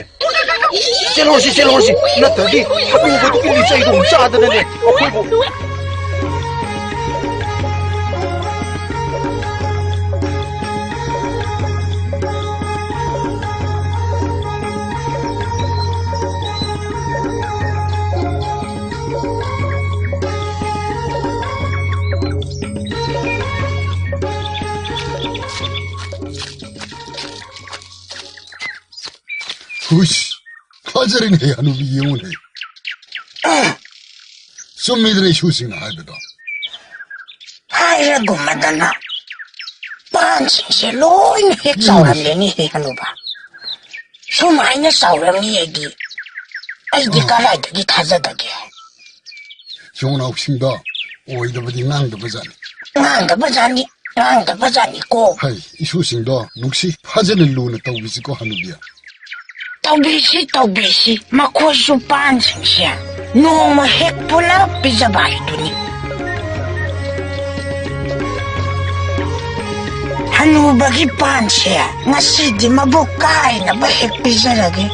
ꯆꯦꯜꯍꯧꯔꯁꯤ, ꯆꯦꯜꯍꯧꯔꯁꯤ꯫ ꯅꯠꯇ꯭ꯔꯗꯤ ꯍꯅꯨꯕꯗꯨꯒꯤ ꯂꯤꯆꯩꯗꯣ ꯑꯃꯨꯛ ꯆꯥꯗꯅꯅꯦ ꯑꯩꯈꯣꯏꯕꯨ꯫ ꯍꯨꯏꯁ, ꯐꯖꯔꯦꯅꯦ, ꯍꯅꯨꯕꯤ ꯌꯦꯡꯉꯨꯅꯦ꯫ ꯆꯨꯝꯃꯤꯗꯅ ꯏꯁꯨꯁꯤꯡꯅ ꯍꯥꯏꯕꯗꯣ꯫ ꯍꯥꯏꯔꯒꯨꯝꯃꯗꯅ ꯄꯥꯟꯁꯤꯡꯁꯦ ꯂꯣꯏꯅ ꯍꯦꯛ ꯎꯝ꯫ ꯆꯥꯎꯔꯝꯂꯦꯅꯦ, ꯍꯦ ꯍꯅꯨꯕ꯫ ꯁꯨꯃꯥꯏꯅ ꯆꯥꯎꯔꯝꯅꯤ ꯑꯩꯗꯤ, ꯑꯩꯗꯤ ꯑꯥ꯫ ꯀꯗꯥꯏꯗꯒꯤ ꯊꯥꯖꯗꯒꯦ? ꯌꯣꯡꯅꯥꯎꯁꯤꯡꯗꯣ ꯑꯣꯏꯗꯕꯗꯤ ꯉꯥꯡꯗꯕꯖꯥꯠꯅꯤ꯫ ꯉꯥꯡꯗꯕꯖꯥꯠꯅꯤ, ꯉꯥꯡꯗꯕꯖꯥꯠꯅꯤꯀꯣ꯫ ꯍꯩ, ꯏꯁꯨꯁꯤꯡꯗꯣ ꯅꯨꯡꯁꯤ, ꯐꯖꯅ ꯂꯨꯅ ꯇꯧꯕꯤꯁꯤꯀꯣ, ꯍꯅꯨꯕꯤ꯫ ꯇꯧꯕꯤꯁꯤ, ꯇꯧꯕꯤꯁꯤ꯫ ꯃꯈꯣꯏꯁꯨ ꯄꯥꯟꯁꯤꯡꯁꯦ ꯅꯣꯡꯃ ꯍꯦꯛ ꯄꯨꯂꯞ ꯄꯤꯖꯕ ꯍꯥꯏꯗꯨꯅꯤ꯫ ꯍꯅꯨꯕꯒꯤ ꯄꯥꯟꯁꯦ ꯉꯁꯤꯗꯤ ꯃꯕꯨꯛ ꯀꯥꯏꯅꯕ ꯍꯦꯛ ꯄꯤꯖꯔꯒꯦ꯫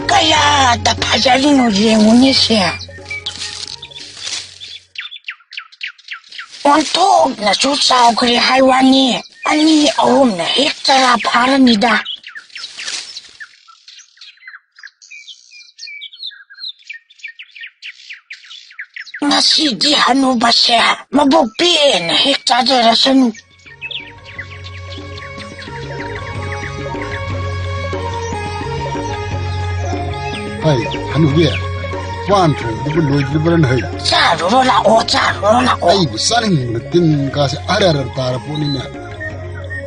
ꯀꯌꯥꯗ ꯐꯖꯔꯤꯅꯣ ꯌꯦꯡꯉꯨꯅꯦ ꯁꯦ꯫ ꯑꯣꯟꯊꯣꯛꯅꯁꯨ ꯆꯥꯎꯈ꯭ꯔꯦ ꯍꯥꯏ ꯋꯥꯅꯤ, ꯑꯅꯤ ꯑꯍꯨꯝꯅ ꯍꯦꯛ ꯆꯔꯥ ꯐꯥꯔꯅꯤꯗ꯫ ꯉꯁꯤꯗꯤ ꯍꯅꯨꯕꯁꯦ ꯃꯕꯨꯛ ꯄꯦꯟꯅ ꯍꯦꯛ ꯆꯥꯖꯔꯁꯅꯨ꯫ ꯍꯩ, ꯍꯅꯨꯕꯤ, ꯄꯥꯟ ꯊꯣꯡꯕꯗꯨꯕꯨ ꯂꯣꯏꯗ꯭ꯔꯤꯕ꯭ꯔꯥꯅ ꯍꯩ? ꯆꯥꯔꯨꯔꯣ ꯂꯥꯛꯑꯣ, ꯆꯥꯔꯨꯔꯣ ꯂꯥꯛꯑꯣ꯫ ꯑꯩꯕꯨ ꯆꯥꯅꯤꯡꯕꯅ ꯇꯤꯟ ꯀꯥꯁꯦ ꯑꯔ ꯑꯔ ꯇꯥꯔ ꯄꯣꯠꯅꯤꯅꯦ꯫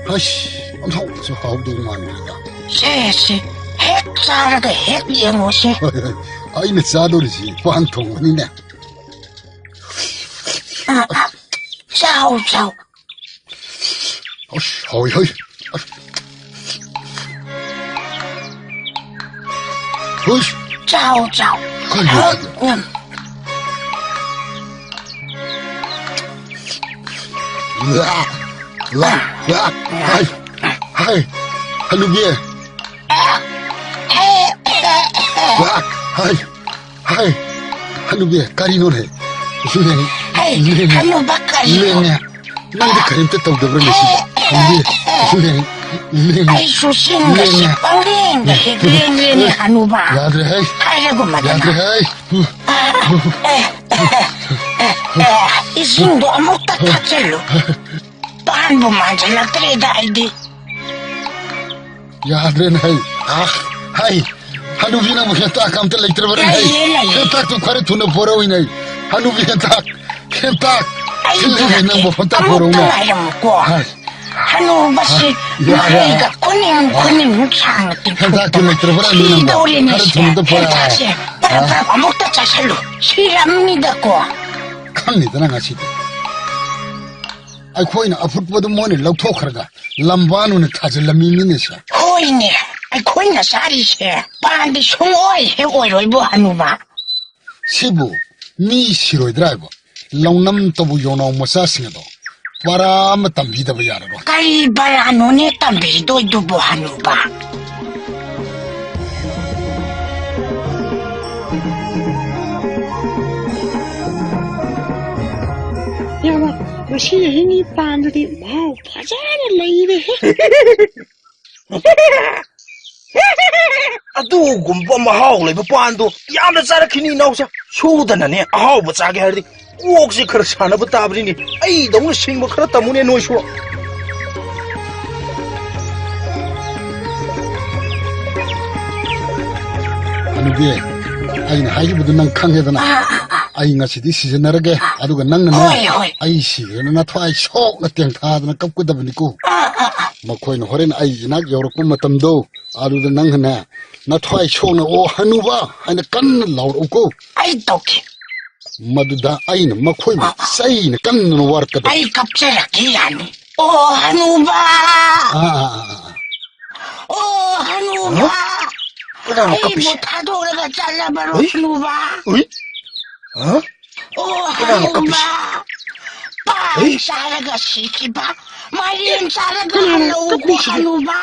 ꯍꯩꯁ, ꯑꯣꯟꯊꯣꯛꯅꯁꯨ ꯍꯥꯎꯗꯧ ꯃꯥꯟꯗ꯭ꯔꯦꯗ꯫ ꯁꯦ, ꯁꯦ, ꯍꯦꯛ ꯆꯥꯔꯒ ꯍꯦꯛ ꯌꯦꯡꯉꯣꯁꯦ꯫ ꯍꯣꯏ, ꯍꯣꯏ꯫ ꯑꯩꯅ ꯆꯥꯗꯣꯔꯤꯁꯤ ꯄꯥꯟ ꯊꯣꯡꯕꯅꯤꯅꯦ꯫ ꯑ, ꯑ, ꯆꯥꯎ, ꯆꯥꯎ꯫ ꯑꯁ, ꯍꯥꯎꯏ, ꯍꯥꯎꯏ꯫ ꯑꯁ꯫ ꯍꯨꯏꯁ꯫ ꯆꯥꯎ, ꯆꯥꯎ꯫ ꯀꯔꯤꯅꯣ? ꯎꯝ꯫ ꯂꯥ, ꯂꯥ, ꯂꯥ꯫ ꯍꯥꯏ, ꯍꯥꯏ꯫ ꯍꯅꯨꯕꯤ꯫ ꯂꯥ, ꯍꯥꯏ꯫ ꯍꯥꯏ, ꯍꯅꯨꯕꯤ, ꯀꯔꯤꯅꯣꯅꯦ? ꯂꯦꯡ-, ꯍꯩ, ꯂꯦꯡꯉꯦ꯫ ꯍꯅꯨꯕ ꯀꯔꯤꯅꯣ? ꯂꯦꯡꯉꯦ꯫ ꯅꯪꯗꯤ ꯀꯔꯤꯝꯇ ꯇꯧꯗꯕ꯭ꯔꯥ ꯉꯁꯤꯗꯤ? ꯍꯅꯨꯕꯤ, ꯂꯦꯡ-, ꯂꯦꯡꯉꯦ꯫ ꯑꯩꯁꯨ ꯆꯤꯡꯗ ꯂꯦꯡꯉꯦ꯫ ꯄꯪꯂꯦꯡꯗ ꯍꯦꯛ ꯂꯦꯡꯂꯦꯅꯦ, ꯍꯅꯨꯕ꯫ ꯌꯥꯗ꯭ꯔꯦꯍꯦ꯫ ꯍꯥꯏꯔꯒꯨꯝꯕꯗꯅ꯫ ꯌꯥꯗ꯭ꯔꯦꯍꯦ꯫ ꯑꯦ, ꯑꯦ, ꯑꯦ, ꯑꯦ, ꯏꯁꯤꯡꯗꯣ ꯑꯃꯨꯛꯇ ꯊꯛꯆꯜꯂꯨ꯫ ꯄꯥꯟꯕꯨ ꯃꯥꯟꯁꯤꯜꯂꯛꯇ꯭ꯔꯦꯗ ꯑꯩꯗꯤ꯫ ꯌꯥꯗ꯭ꯔꯦꯅꯦ, ꯍꯩ꯫ ꯑꯥ, ꯍꯩ꯫ ꯍꯅꯨꯕꯤ, ꯅꯪꯕꯨ ꯍꯦꯟꯇꯥꯛ ꯑꯝꯇ ꯂꯩꯇ꯭ꯔꯕꯅꯦ, ꯍꯩ? ꯂꯩꯌꯦ, ꯂꯩꯌꯦ꯫ ꯍꯦꯟꯇꯥꯛꯇꯨ ꯈꯔ ꯊꯨꯅ ꯄꯣꯔꯛꯎꯅꯦ, ꯍꯩ꯫ ꯍꯅꯨꯕꯤ, ꯍꯦꯟꯇꯥꯛ, ꯍꯦꯟꯇꯥꯛ꯫ ꯑꯩ ꯊꯤꯜꯂꯤꯉꯩ ꯄꯨꯔꯛꯀꯦ꯫ ꯅꯪꯕꯨ ꯍꯦꯟꯇꯥꯛ ꯑꯃꯨꯛꯇ ꯄꯣꯔꯛꯎꯅꯦ꯫ ꯉꯥꯏꯔꯝꯃꯨꯀꯣ꯫ ꯍꯩ꯫ ꯍꯅꯨꯕꯁꯤ ꯍꯩ, ꯌꯥꯔꯦ꯫ ꯃꯔꯩꯒ ꯈꯨꯅꯤꯡ, ꯑꯥ꯫ ꯈꯨꯅꯤꯡ ꯁꯥꯡꯅ ꯍꯦꯟꯇꯥꯛꯇꯨ ꯇꯤꯡꯊꯣꯛꯇꯅ ꯂꯩꯇ꯭ꯔꯕ꯭ꯔꯥ, ꯅꯪꯕꯨ? ꯁꯤꯗꯧꯔꯦꯅꯦ ꯈꯔ ꯁꯦ꯫ ꯊꯨꯅ ꯑꯝꯇ ꯄꯣꯔꯛꯑꯣ꯫ ꯍꯦꯟꯇꯥꯛꯁꯦ ꯄꯔꯞ, ꯑꯥ꯫ ꯄꯔꯞ ꯑꯃꯨꯛꯇ ꯆꯥꯁꯤꯜꯂꯨ꯫ ꯁꯤꯔꯝꯅꯤꯗꯀꯣ꯫ ꯈꯪꯅꯤꯗꯅ ꯉꯁꯤꯗꯤ꯫ ꯑꯩꯈꯣꯏꯅ ꯑꯐꯨꯠꯄꯗꯨ ꯃꯣꯏꯅ ꯂꯧꯊꯣꯛꯈ꯭ꯔꯒ ꯂꯝꯕꯥꯟ ꯑꯣꯏꯅ ꯊꯥꯖꯤꯜꯂꯝꯃꯤꯅꯤꯅꯦ ꯁꯦ꯫ ꯍꯣꯏꯅꯦ, ꯑꯩꯈꯣꯏꯅ ꯆꯥꯔꯤꯁꯦ ꯄꯥꯟꯗꯤ ꯁꯨꯡꯑꯣꯏ ꯍꯦꯛ ꯑꯣꯏꯔꯣꯏꯕꯣ ꯍꯅꯨꯕ꯫ ꯁꯤꯕꯨ ꯃꯤ ꯁꯤꯔꯣꯏꯗ꯭ꯔꯥ ꯍꯥꯏꯕ? ꯂꯧꯅꯝ ꯇꯧꯕ ꯌꯣꯡꯅꯥꯎ ꯃꯆꯥꯁꯤꯡ ꯑꯗꯣ ꯄꯔꯥ ꯑꯃ ꯇꯝꯕꯤꯗꯕ ꯌꯥꯔꯔꯣꯏ꯫ ꯀꯔꯤ ꯄꯔꯥꯅꯣꯅꯦ ꯇꯝꯕꯤꯗꯣꯏꯗꯨꯕꯣ ꯍꯅꯨꯕ? ꯌꯥꯝꯅ ꯉꯁꯤ ꯑꯍꯤꯡꯒꯤ ꯄꯥꯟꯗꯨꯗꯤ ꯃꯍꯥꯎ ꯐꯖꯅ ꯂꯩꯔꯦꯍꯦ꯫ ꯑꯗꯨꯒꯨꯝꯕ ꯃꯍꯥꯎ ꯂꯩꯕ ꯄꯥꯟꯗꯣ ꯌꯥꯝꯅ ꯆꯥꯔꯛꯈꯤꯅꯤ, ꯏꯅꯥꯎꯁꯦ꯫ ꯁꯣꯏꯗꯅꯅꯦ ꯑꯍꯥꯎꯕ ꯆꯥꯒꯦ ꯍꯥꯏꯔꯗꯤ ꯀꯣꯛꯁꯦ ꯈꯔ ꯁꯥꯟꯅꯕ ꯇꯥꯕꯅꯤꯅꯦ꯫ ꯑꯩꯗꯧꯅ ꯁꯤꯡꯕ ꯈꯔ ꯇꯝꯃꯨꯅꯦ ꯅꯣꯏꯁꯨ꯫ ꯍꯅꯨꯕꯤ, ꯑꯩꯅ ꯍꯥꯏꯈꯤꯕꯗꯨ ꯅꯪ ꯈꯪꯉꯦꯗꯅ꯫ ꯑꯥ, ꯑꯥ, ꯑꯥ꯫ ꯑꯩ ꯉꯁꯤꯗꯤ ꯁꯤꯖꯤꯟꯅꯔꯒꯦ, ꯑꯥ꯫ ꯑꯗꯨꯒ ꯅꯪꯅꯅꯦ, ꯍꯣꯏ, ꯍꯣꯏ꯫ ꯑꯩ ꯁꯤꯔꯦꯅ ꯅꯊ꯭ꯋꯥꯏ ꯁꯣꯛꯅ ꯇꯦꯡꯊꯥꯗꯅ ꯀꯞꯀꯗꯕꯅꯤꯀꯣ꯫ ꯑꯥ, ꯑꯥ, ꯑꯥ꯫ ꯃꯈꯣꯏꯅ ꯍꯣꯔꯦꯟ ꯑꯩ ꯏꯅꯥꯛ ꯌꯧꯔꯛꯄ ꯃꯇꯝꯗꯣ, ꯑꯗꯨꯗ ꯅꯪꯅꯅꯦ, ꯅꯊ꯭ꯋꯥꯏ ꯁꯣꯛꯅ "ꯑꯣ ꯍꯅꯨꯕ" ꯍꯥꯏꯅ ꯀꯟꯅ ꯂꯥꯎꯔꯛꯎꯀꯣ꯫ ꯑꯩ ꯇꯧꯒꯦ꯫ ꯃꯗꯨꯗ ꯑꯩꯅ ꯃꯈꯣꯏꯕꯨ ꯑ, ꯑ꯫ ꯆꯩꯅ ꯀꯟꯅ ꯋꯥꯔꯛꯀꯗꯕ꯫ ꯑꯩ ꯀꯞꯆꯔꯛꯀꯦ ꯌꯥꯅꯤ꯫ "ꯑꯣ ꯍꯅꯨꯕ! ꯑꯥ, ꯑꯥ, ꯑꯥ, ꯑꯥ꯫ ꯑꯣ ꯍꯅꯨꯕ! ꯍꯥ? ꯀꯅꯥꯅꯣ ꯑꯩꯕꯨ ꯀꯞꯄꯤꯁꯦ? ꯊꯥꯗꯣꯛꯂꯒ ꯆꯠꯂꯕꯔꯣ, ꯍꯨꯏ? ꯍꯅꯨꯕ? ꯍꯨꯏ? ꯍꯥ? ꯑꯣ ꯀꯅꯥꯅꯣ ꯍꯅꯨꯕ! ꯀꯞꯄꯤꯁꯦ? ꯄꯥꯟ ꯍꯨꯏ? ꯆꯥꯔꯒ ꯁꯤꯈꯤꯕ, ꯃꯥꯏꯔꯦꯟ ꯆꯥꯔꯒ ꯀꯅꯥꯅꯣ ꯍꯜꯂꯛꯎꯀꯣ, ꯀꯞꯄꯤꯁꯤꯕꯣ? ꯍꯅꯨꯕ!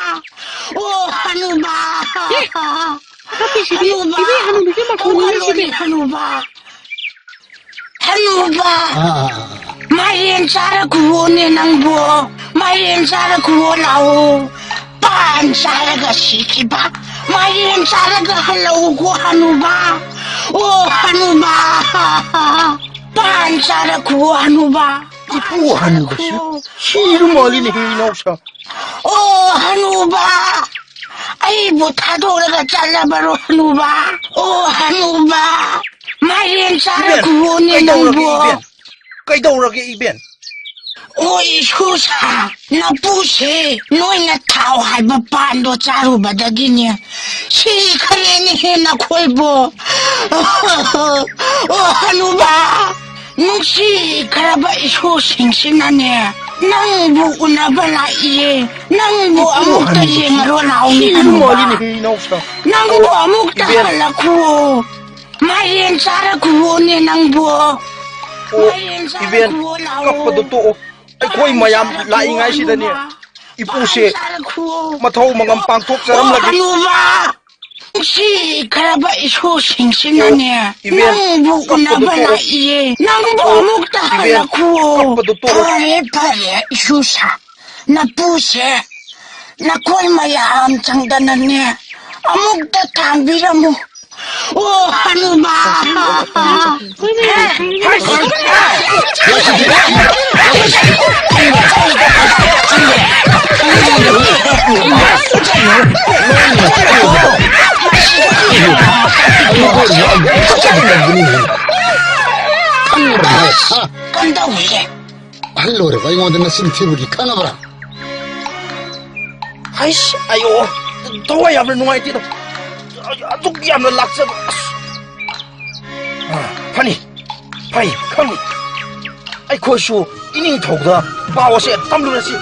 ꯑꯣ ꯍꯅꯨꯕ! ꯑꯦ, ꯀꯞꯄꯤꯁꯤꯗꯤ? ꯍꯅꯨꯕ! ꯏꯕꯦ, ꯍꯅꯨꯕꯤꯒꯤ ꯃꯈꯣꯟꯅꯤꯅꯦ ꯍꯧꯒꯠꯂꯣꯅꯦ, ꯁꯤꯗꯤ꯫ ꯍꯅꯨꯕ! ꯍꯅꯨꯕ! ꯑꯥ, ꯑꯥ, ꯑꯥ, ꯑꯥ꯫ ꯃꯥꯏꯔꯦꯟ ꯆꯥꯔ ꯈꯨꯑꯣꯅꯦ ꯅꯪꯕꯣ꯫ ꯃꯥꯏꯔꯦꯟ ꯆꯥꯔ ꯈꯨꯑꯣ ꯂꯥꯛꯑꯣ꯫ ꯄꯥꯟ ꯆꯥꯔꯒ ꯁꯤꯈꯤꯕ꯫ ꯃꯥꯏꯔꯦꯟ ꯆꯥꯔꯒ ꯍꯜꯂꯛꯎꯀꯣ ꯍꯅꯨꯕ꯫ ꯑꯣ ꯍꯅꯨꯕ꯫ ꯄꯥꯟ ꯆꯥꯔ ꯈꯨꯑꯣ ꯍꯅꯨꯕ꯫ ꯏꯄꯨ ꯍꯅꯨꯕꯁꯨ ꯁꯤꯔ ꯃꯥꯜꯂꯤꯅꯦ, ꯏꯅꯥꯎꯁꯥ꯫ ꯑꯣ ꯍꯅꯨꯕ꯫ ꯑꯩꯕꯨ ꯊꯥꯗꯣꯛꯂꯒ ꯆꯠꯂꯕꯔꯣ ꯍꯅꯨꯕ? ꯑꯣ ꯍꯅꯨꯕ꯫ ꯃꯥꯏꯔꯦꯟ ꯆꯥꯔ ꯏꯕꯦꯟ, ꯈꯨꯑꯣꯅꯦ ꯀꯩꯗꯧꯔꯒꯦ ꯅꯪꯕꯣ꯫ ꯏꯕꯦꯟ? ꯀꯩꯗꯧꯔꯒꯦ ꯏꯕꯦꯟ? ꯑꯣ, ꯏꯁꯨꯁꯥ, ꯅꯄꯨꯁꯦ ꯅꯣꯏꯅ ꯊꯥꯎ ꯍꯥꯏꯕ ꯄꯥꯟꯗꯣ ꯆꯥꯔꯨꯕꯗꯒꯤꯅꯦ ꯁꯤꯈ꯭ꯔꯦꯅꯦꯍꯦ ꯅꯈꯣꯏꯕꯨ꯫ ꯑꯣ, ꯍꯅꯨꯕ, ꯅꯨꯡꯁꯤꯈ꯭ꯔꯕ ꯏꯁꯨꯁꯤꯡꯁꯤꯅꯅꯦ ꯅꯪꯕꯨ ꯎꯅꯕ ꯂꯥꯛꯏꯌꯦ꯫ ꯅꯪꯕꯨ ꯏꯄꯨ ꯑꯃꯨꯛꯇ ꯍꯅꯨꯕꯁꯨ ꯌꯦꯡꯉꯔꯣ ꯂꯥꯎꯅꯦ, ꯁꯤꯔ ꯍꯅꯨꯕ꯫ ꯃꯥꯜꯂꯤꯅꯦꯍꯦ, ꯏꯅꯥꯎꯁꯥ꯫ ꯅꯪꯕꯨ ꯑꯣ, ꯑꯃꯨꯛꯇ ꯏꯕꯦꯟ꯫ ꯍꯜꯂꯛꯈꯨꯑꯣ꯫ ꯃꯥꯏꯔꯦꯟ ꯆꯥꯔ ꯈꯨꯑꯣꯅꯦ ꯅꯪꯕꯨ꯫ ꯑꯣ, ꯃꯥꯏꯔꯦꯟ ꯆꯥꯔ ꯏꯕꯦꯟ, ꯈꯨꯑꯣ ꯂꯥꯛꯑꯣ꯫ ꯀꯞꯄꯗꯣ ꯇꯣꯛꯑꯣ꯫ ꯑꯩꯈꯣꯏ ꯃꯌꯥꯝ ꯃꯥꯏꯔꯦꯟ ꯆꯥꯔ ꯈꯨꯑꯣ ꯂꯥꯛꯏꯉꯥꯏꯁꯤꯗꯅꯦ, ꯍꯅꯨꯕ꯫ ꯏꯄꯨꯁꯦ ꯃꯥꯏꯔꯦꯟ ꯆꯥꯔ ꯈꯨꯑꯣ꯫ ꯃꯊꯧ ꯃꯉꯝ ꯑꯣ, ꯄꯥꯡꯊꯣꯛꯆꯔꯝꯂꯒꯦ꯫ ꯍꯅꯨꯕ꯫ ꯅꯨꯡꯁꯤꯈ꯭ꯔꯕ ꯏꯁꯨꯁꯤꯡꯁꯤꯅꯅꯦ, ꯑꯣ, ꯏꯕꯦꯟ, ꯅꯪꯕꯨ ꯀꯞꯄꯗꯣ ꯎꯅꯕ ꯇꯣꯛꯑꯣ꯫ ꯂꯥꯛꯏꯌꯦ꯫ ꯅꯪꯕꯨ ꯑꯣ, ꯑꯃꯨꯛꯇ ꯏꯕꯦꯟ, ꯍꯜꯂꯛꯈꯨꯑꯣ꯫ ꯀꯞꯄꯗꯣ ꯇꯣꯛꯑꯣ꯫ ꯐꯔꯦ, ꯐꯔꯦ, ꯏꯁꯨꯁꯥ꯫ ꯅꯄꯨꯁꯦ ꯅꯈꯣꯏ ꯃꯌꯥꯝ ꯆꯪꯗꯅꯅꯦ ꯑꯃꯨꯛꯇ ꯊꯥꯡꯕꯤꯔꯝꯃꯨ꯫ ꯑꯣ ꯍꯅꯨꯃꯥꯟ! ꯀꯝꯗꯧꯔꯤꯒꯦ? ꯑꯍꯜ ꯑꯣꯏꯔꯕ ꯑꯩꯉꯣꯟꯗ ꯅꯆꯤꯟ ꯊꯤꯕꯒꯤ ꯈꯪꯉꯕ꯭ꯔꯥ? ꯍꯩꯁ, ꯑꯌꯣ, ꯊꯋꯥꯏ ꯌꯥꯝꯅ ꯅꯨꯡꯉꯥꯏꯇꯦꯗ꯫ ꯑꯩ ꯑꯗꯨꯛ ꯌꯥꯝꯅ ꯂꯥꯛꯆꯕ, ꯑꯁ! ꯑ, ꯐꯅꯤ, ꯐꯩ, ꯈꯪꯅꯤ꯫ ꯑꯩꯈꯣꯏꯁꯨ ꯏꯅꯤꯡꯊꯧꯗ ꯄꯥꯎ ꯑꯁꯦ ꯇꯝꯂꯨꯔꯁꯤ꯫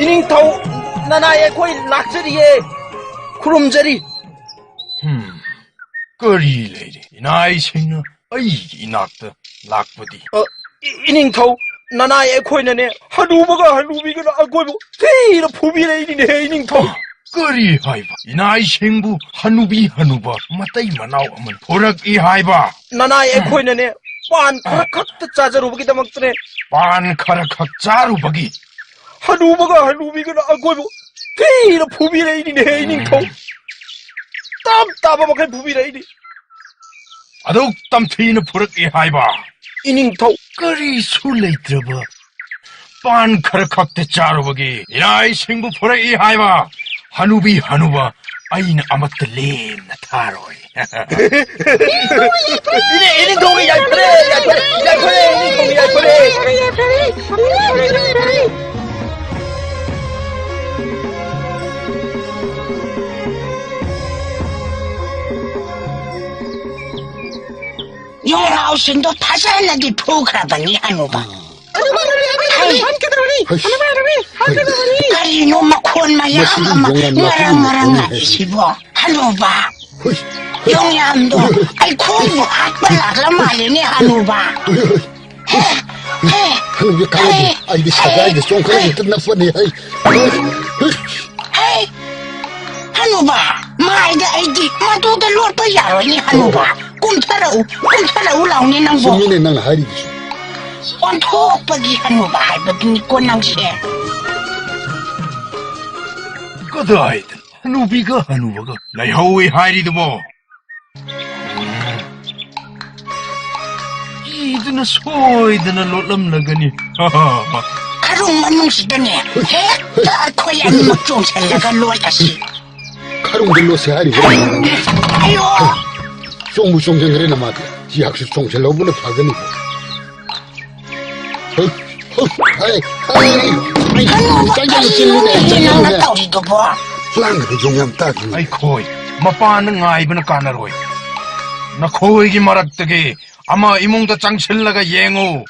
ꯏꯅꯤꯡꯊꯧ ꯅꯅꯥꯏ ꯑꯩꯈꯣꯏ ꯂꯥꯛꯆꯔꯤꯌꯦ, ꯈꯨꯔꯨꯝꯖꯔꯤ꯫ ꯍꯝ, ꯀꯔꯤ ꯂꯩꯔꯦ? ꯏꯅꯥꯏꯁꯤꯡꯅ ꯑꯩꯒꯤ ꯏꯅꯥꯛꯇ ꯂꯥꯛꯄꯗꯤ? ꯑ, ꯏ-, ꯏꯅꯤꯡꯊꯧ, ꯅꯅꯥꯏ ꯑꯩꯈꯣꯏꯅꯅꯦ, ꯍꯅꯨꯕꯒ ꯍꯅꯨꯕꯤꯒꯅ ꯑꯩꯈꯣꯏꯕꯨ ꯊꯤꯅ ꯐꯨꯕꯤꯔꯛꯏꯅꯤꯅꯦꯍꯦ, ꯏꯅꯤꯡꯊꯧ꯫ ꯀꯔꯤ ꯍꯥꯏꯕ? ꯏꯅꯥꯏꯁꯤꯡꯕꯨ ꯍꯅꯨꯕꯤ ꯍꯅꯨꯕ ꯃꯇꯩ ꯃꯅꯥꯎ ꯑꯃꯅ ꯐꯨꯔꯛꯏ ꯍꯥꯏꯕ? ꯅꯅꯥꯏ ꯑꯩꯈꯣꯏꯅꯅꯦ, ꯄꯥꯟ ꯈꯔ ꯈꯛꯇ ꯆꯥꯖꯔꯨꯕꯒꯤꯗꯃꯛꯇꯅꯦ꯫ ꯄꯥꯟ ꯈꯔ ꯈꯛ ꯆꯥꯔꯨꯕꯒꯤ? ꯍꯅꯨꯕꯒ ꯍꯅꯨꯕꯤꯒꯅ ꯑꯩꯈꯣꯏꯕꯨ ꯊꯤꯅ ꯐꯨꯕꯤꯔꯛꯏꯅꯤꯅꯦꯍꯦ, ꯏꯅꯤꯡꯊꯧ꯫ ꯇꯞ ꯇꯥꯕ ꯃꯈꯩ ꯐꯨꯕꯤꯔꯛꯏꯅꯤ꯫ ꯑꯗꯨꯛ ꯇꯝꯊꯤꯅ ꯐꯨꯔꯛꯏ ꯍꯥꯏꯕ? ꯏꯅꯤꯡꯊꯧ꯫ ꯀꯔꯤꯁꯨ ꯂꯩꯇ꯭ꯔꯕ ꯄꯥꯟ ꯈꯔ ꯈꯛꯇ ꯆꯥꯔꯨꯕꯒꯤ ꯏꯅꯥꯏꯁꯤꯡꯕꯨ ꯐꯨꯔꯛꯏ ꯍꯥꯏꯕ? ꯍꯅꯨꯕꯤ ꯍꯅꯨꯕ ꯑꯩꯅ ꯑꯃꯠꯇ ꯂꯦꯝꯅ ꯊꯥꯔꯣꯏ꯫ ꯏꯅꯦ, ꯏꯅꯤꯡꯊꯧꯒꯤ ꯌꯥꯏꯐꯔꯦ, ꯌꯥꯏꯐꯔꯦ, ꯌꯥꯏꯐꯔꯦ, ꯏꯅꯤꯡꯊꯧꯒꯤ ꯌꯥꯏꯐꯔꯦ꯫ ꯌꯣꯡꯅꯥꯎꯁꯤꯡꯗꯣ ꯐꯖꯅꯗꯤ ꯐꯨꯈ꯭ꯔꯕꯅꯤ, ꯍꯅꯨꯕ꯫ ꯍꯩ, ꯀꯔꯤꯅꯣ ꯃꯈꯣꯟ ꯃꯌꯥꯝ ꯑꯃ ꯉꯔꯪ ꯉꯔꯪ ꯂꯥꯛꯏꯁꯤꯕꯣ, ꯍꯅꯨꯕ? ꯌꯣꯡꯌꯥꯝꯗꯣ ꯑꯩꯈꯣꯏꯕꯨ ꯍꯥꯠꯄ ꯂꯥꯛꯂ ꯃꯥꯜꯂꯦꯅꯦ, ꯍꯅꯨꯕ꯫ ꯍꯦ, ꯍꯦ, ꯍꯅꯨꯕꯤ, ꯀꯥꯟꯅꯗꯦ꯫ ꯍꯦ, ꯑꯩꯗꯤ ꯁꯒꯥꯏꯗ ꯆꯣꯡꯈꯠꯂꯒ ꯍꯦꯛꯇ ꯅꯞꯄꯅꯤ꯫ ꯍꯩ, ꯍꯩ, ꯍꯩ, ꯍꯅꯨꯕ, ꯃꯥꯏꯗ ꯑꯩꯗꯤ ꯃꯗꯨꯗ ꯂꯣꯠꯄ ꯌꯥꯔꯣꯏꯅꯦ, ꯍꯅꯨꯕ꯫ ꯀꯨꯝꯊꯔꯛꯎ, ꯀꯨꯝꯊꯔꯛꯎ ꯂꯥꯎꯅꯦ ꯅꯪꯕꯨ꯫ ꯆꯨꯝꯃꯤꯅꯦ ꯅꯪ ꯍꯥꯏꯔꯤꯗꯨꯁꯨ꯫ ꯑꯣꯟꯊꯣꯛꯄꯒꯤ ꯍꯅꯨꯕ ꯍꯥꯏꯕꯗꯨꯅꯤꯀꯣ ꯅꯪꯁꯦ꯫ ꯀꯗꯥꯏꯗ ꯍꯅꯨꯕꯤꯒ ꯍꯅꯨꯕꯒ ꯂꯩꯍꯧꯏ ꯍꯥꯏꯔꯤꯗꯨꯕꯣ? ꯏꯗꯨꯅ ꯁꯣꯏꯗꯅ ꯂꯣꯠꯂꯝꯂꯒꯅꯤ꯫ ꯈꯔꯨꯡ ꯃꯅꯨꯡꯁꯤꯗꯅꯦ ꯍꯦꯛꯇ ꯑꯩꯈꯣꯏ ꯑꯅꯤꯃꯛ ꯆꯣꯡꯁꯤꯜꯂꯒ ꯂꯣꯠꯂꯁꯤ꯫ ꯈꯔꯨꯡꯗ ꯂꯣꯠꯁꯦ ꯍꯥꯏꯔꯤꯕ꯭ꯔꯥ? ꯑꯌꯣ! ꯆꯣꯡꯕꯨ ꯆꯣꯡꯁꯤꯟꯈ꯭ꯔꯦ ꯅꯃꯥꯗꯤ꯫ ꯆꯤꯍꯥꯛꯁꯨ ꯆꯣꯡꯁꯤꯜꯍꯧꯕꯅ ꯐꯒꯅꯤ꯫ ꯍꯩ, ꯍꯩ, ꯍꯩ, ꯍꯩ, ꯍꯩ, ꯀꯩꯅꯣ, ꯆꯪꯁꯤꯜꯂꯨ, ꯆꯤꯜꯂꯨꯅꯦ, ꯀꯩꯅꯣ ꯅꯪꯅ ꯆꯪꯁꯤꯜꯂꯨꯅꯦ꯫ ꯇꯧꯔꯤꯗꯨꯕꯣ? ꯂꯥꯡꯒꯅꯨ, ꯌꯣꯡ ꯌꯥꯝ ꯇꯥꯈꯤꯅꯤ꯫ ꯑꯩꯈꯣꯏ ꯃꯄꯥꯟꯗ ꯉꯥꯏꯕꯅ ꯀꯥꯟꯅꯔꯣꯏ꯫ ꯅꯈꯣꯏꯒꯤ ꯃꯔꯛꯇꯒꯤ ꯑꯃ ꯏꯃꯨꯡꯗ ꯆꯪꯁꯤꯜꯂꯒ ꯌꯦꯡꯉꯨ꯫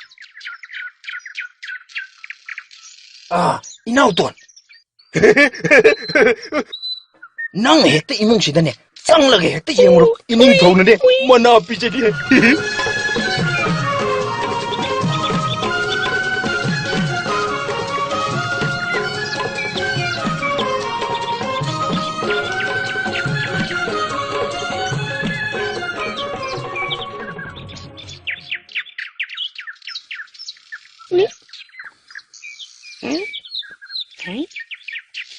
ꯑꯥ, ꯏꯅꯥꯎꯇꯣꯟ꯫ ꯅꯪ ꯍꯦꯛꯇ ꯏꯃꯨꯡꯁꯤꯗꯅꯦ ꯆꯪꯂꯒ ꯍꯦꯛꯇ ꯌꯦꯡꯉꯨꯔꯣ꯫ ꯏꯅꯤꯡꯊꯧꯅꯅꯦ ꯃꯅꯥ ꯄꯤꯖꯔꯤ꯫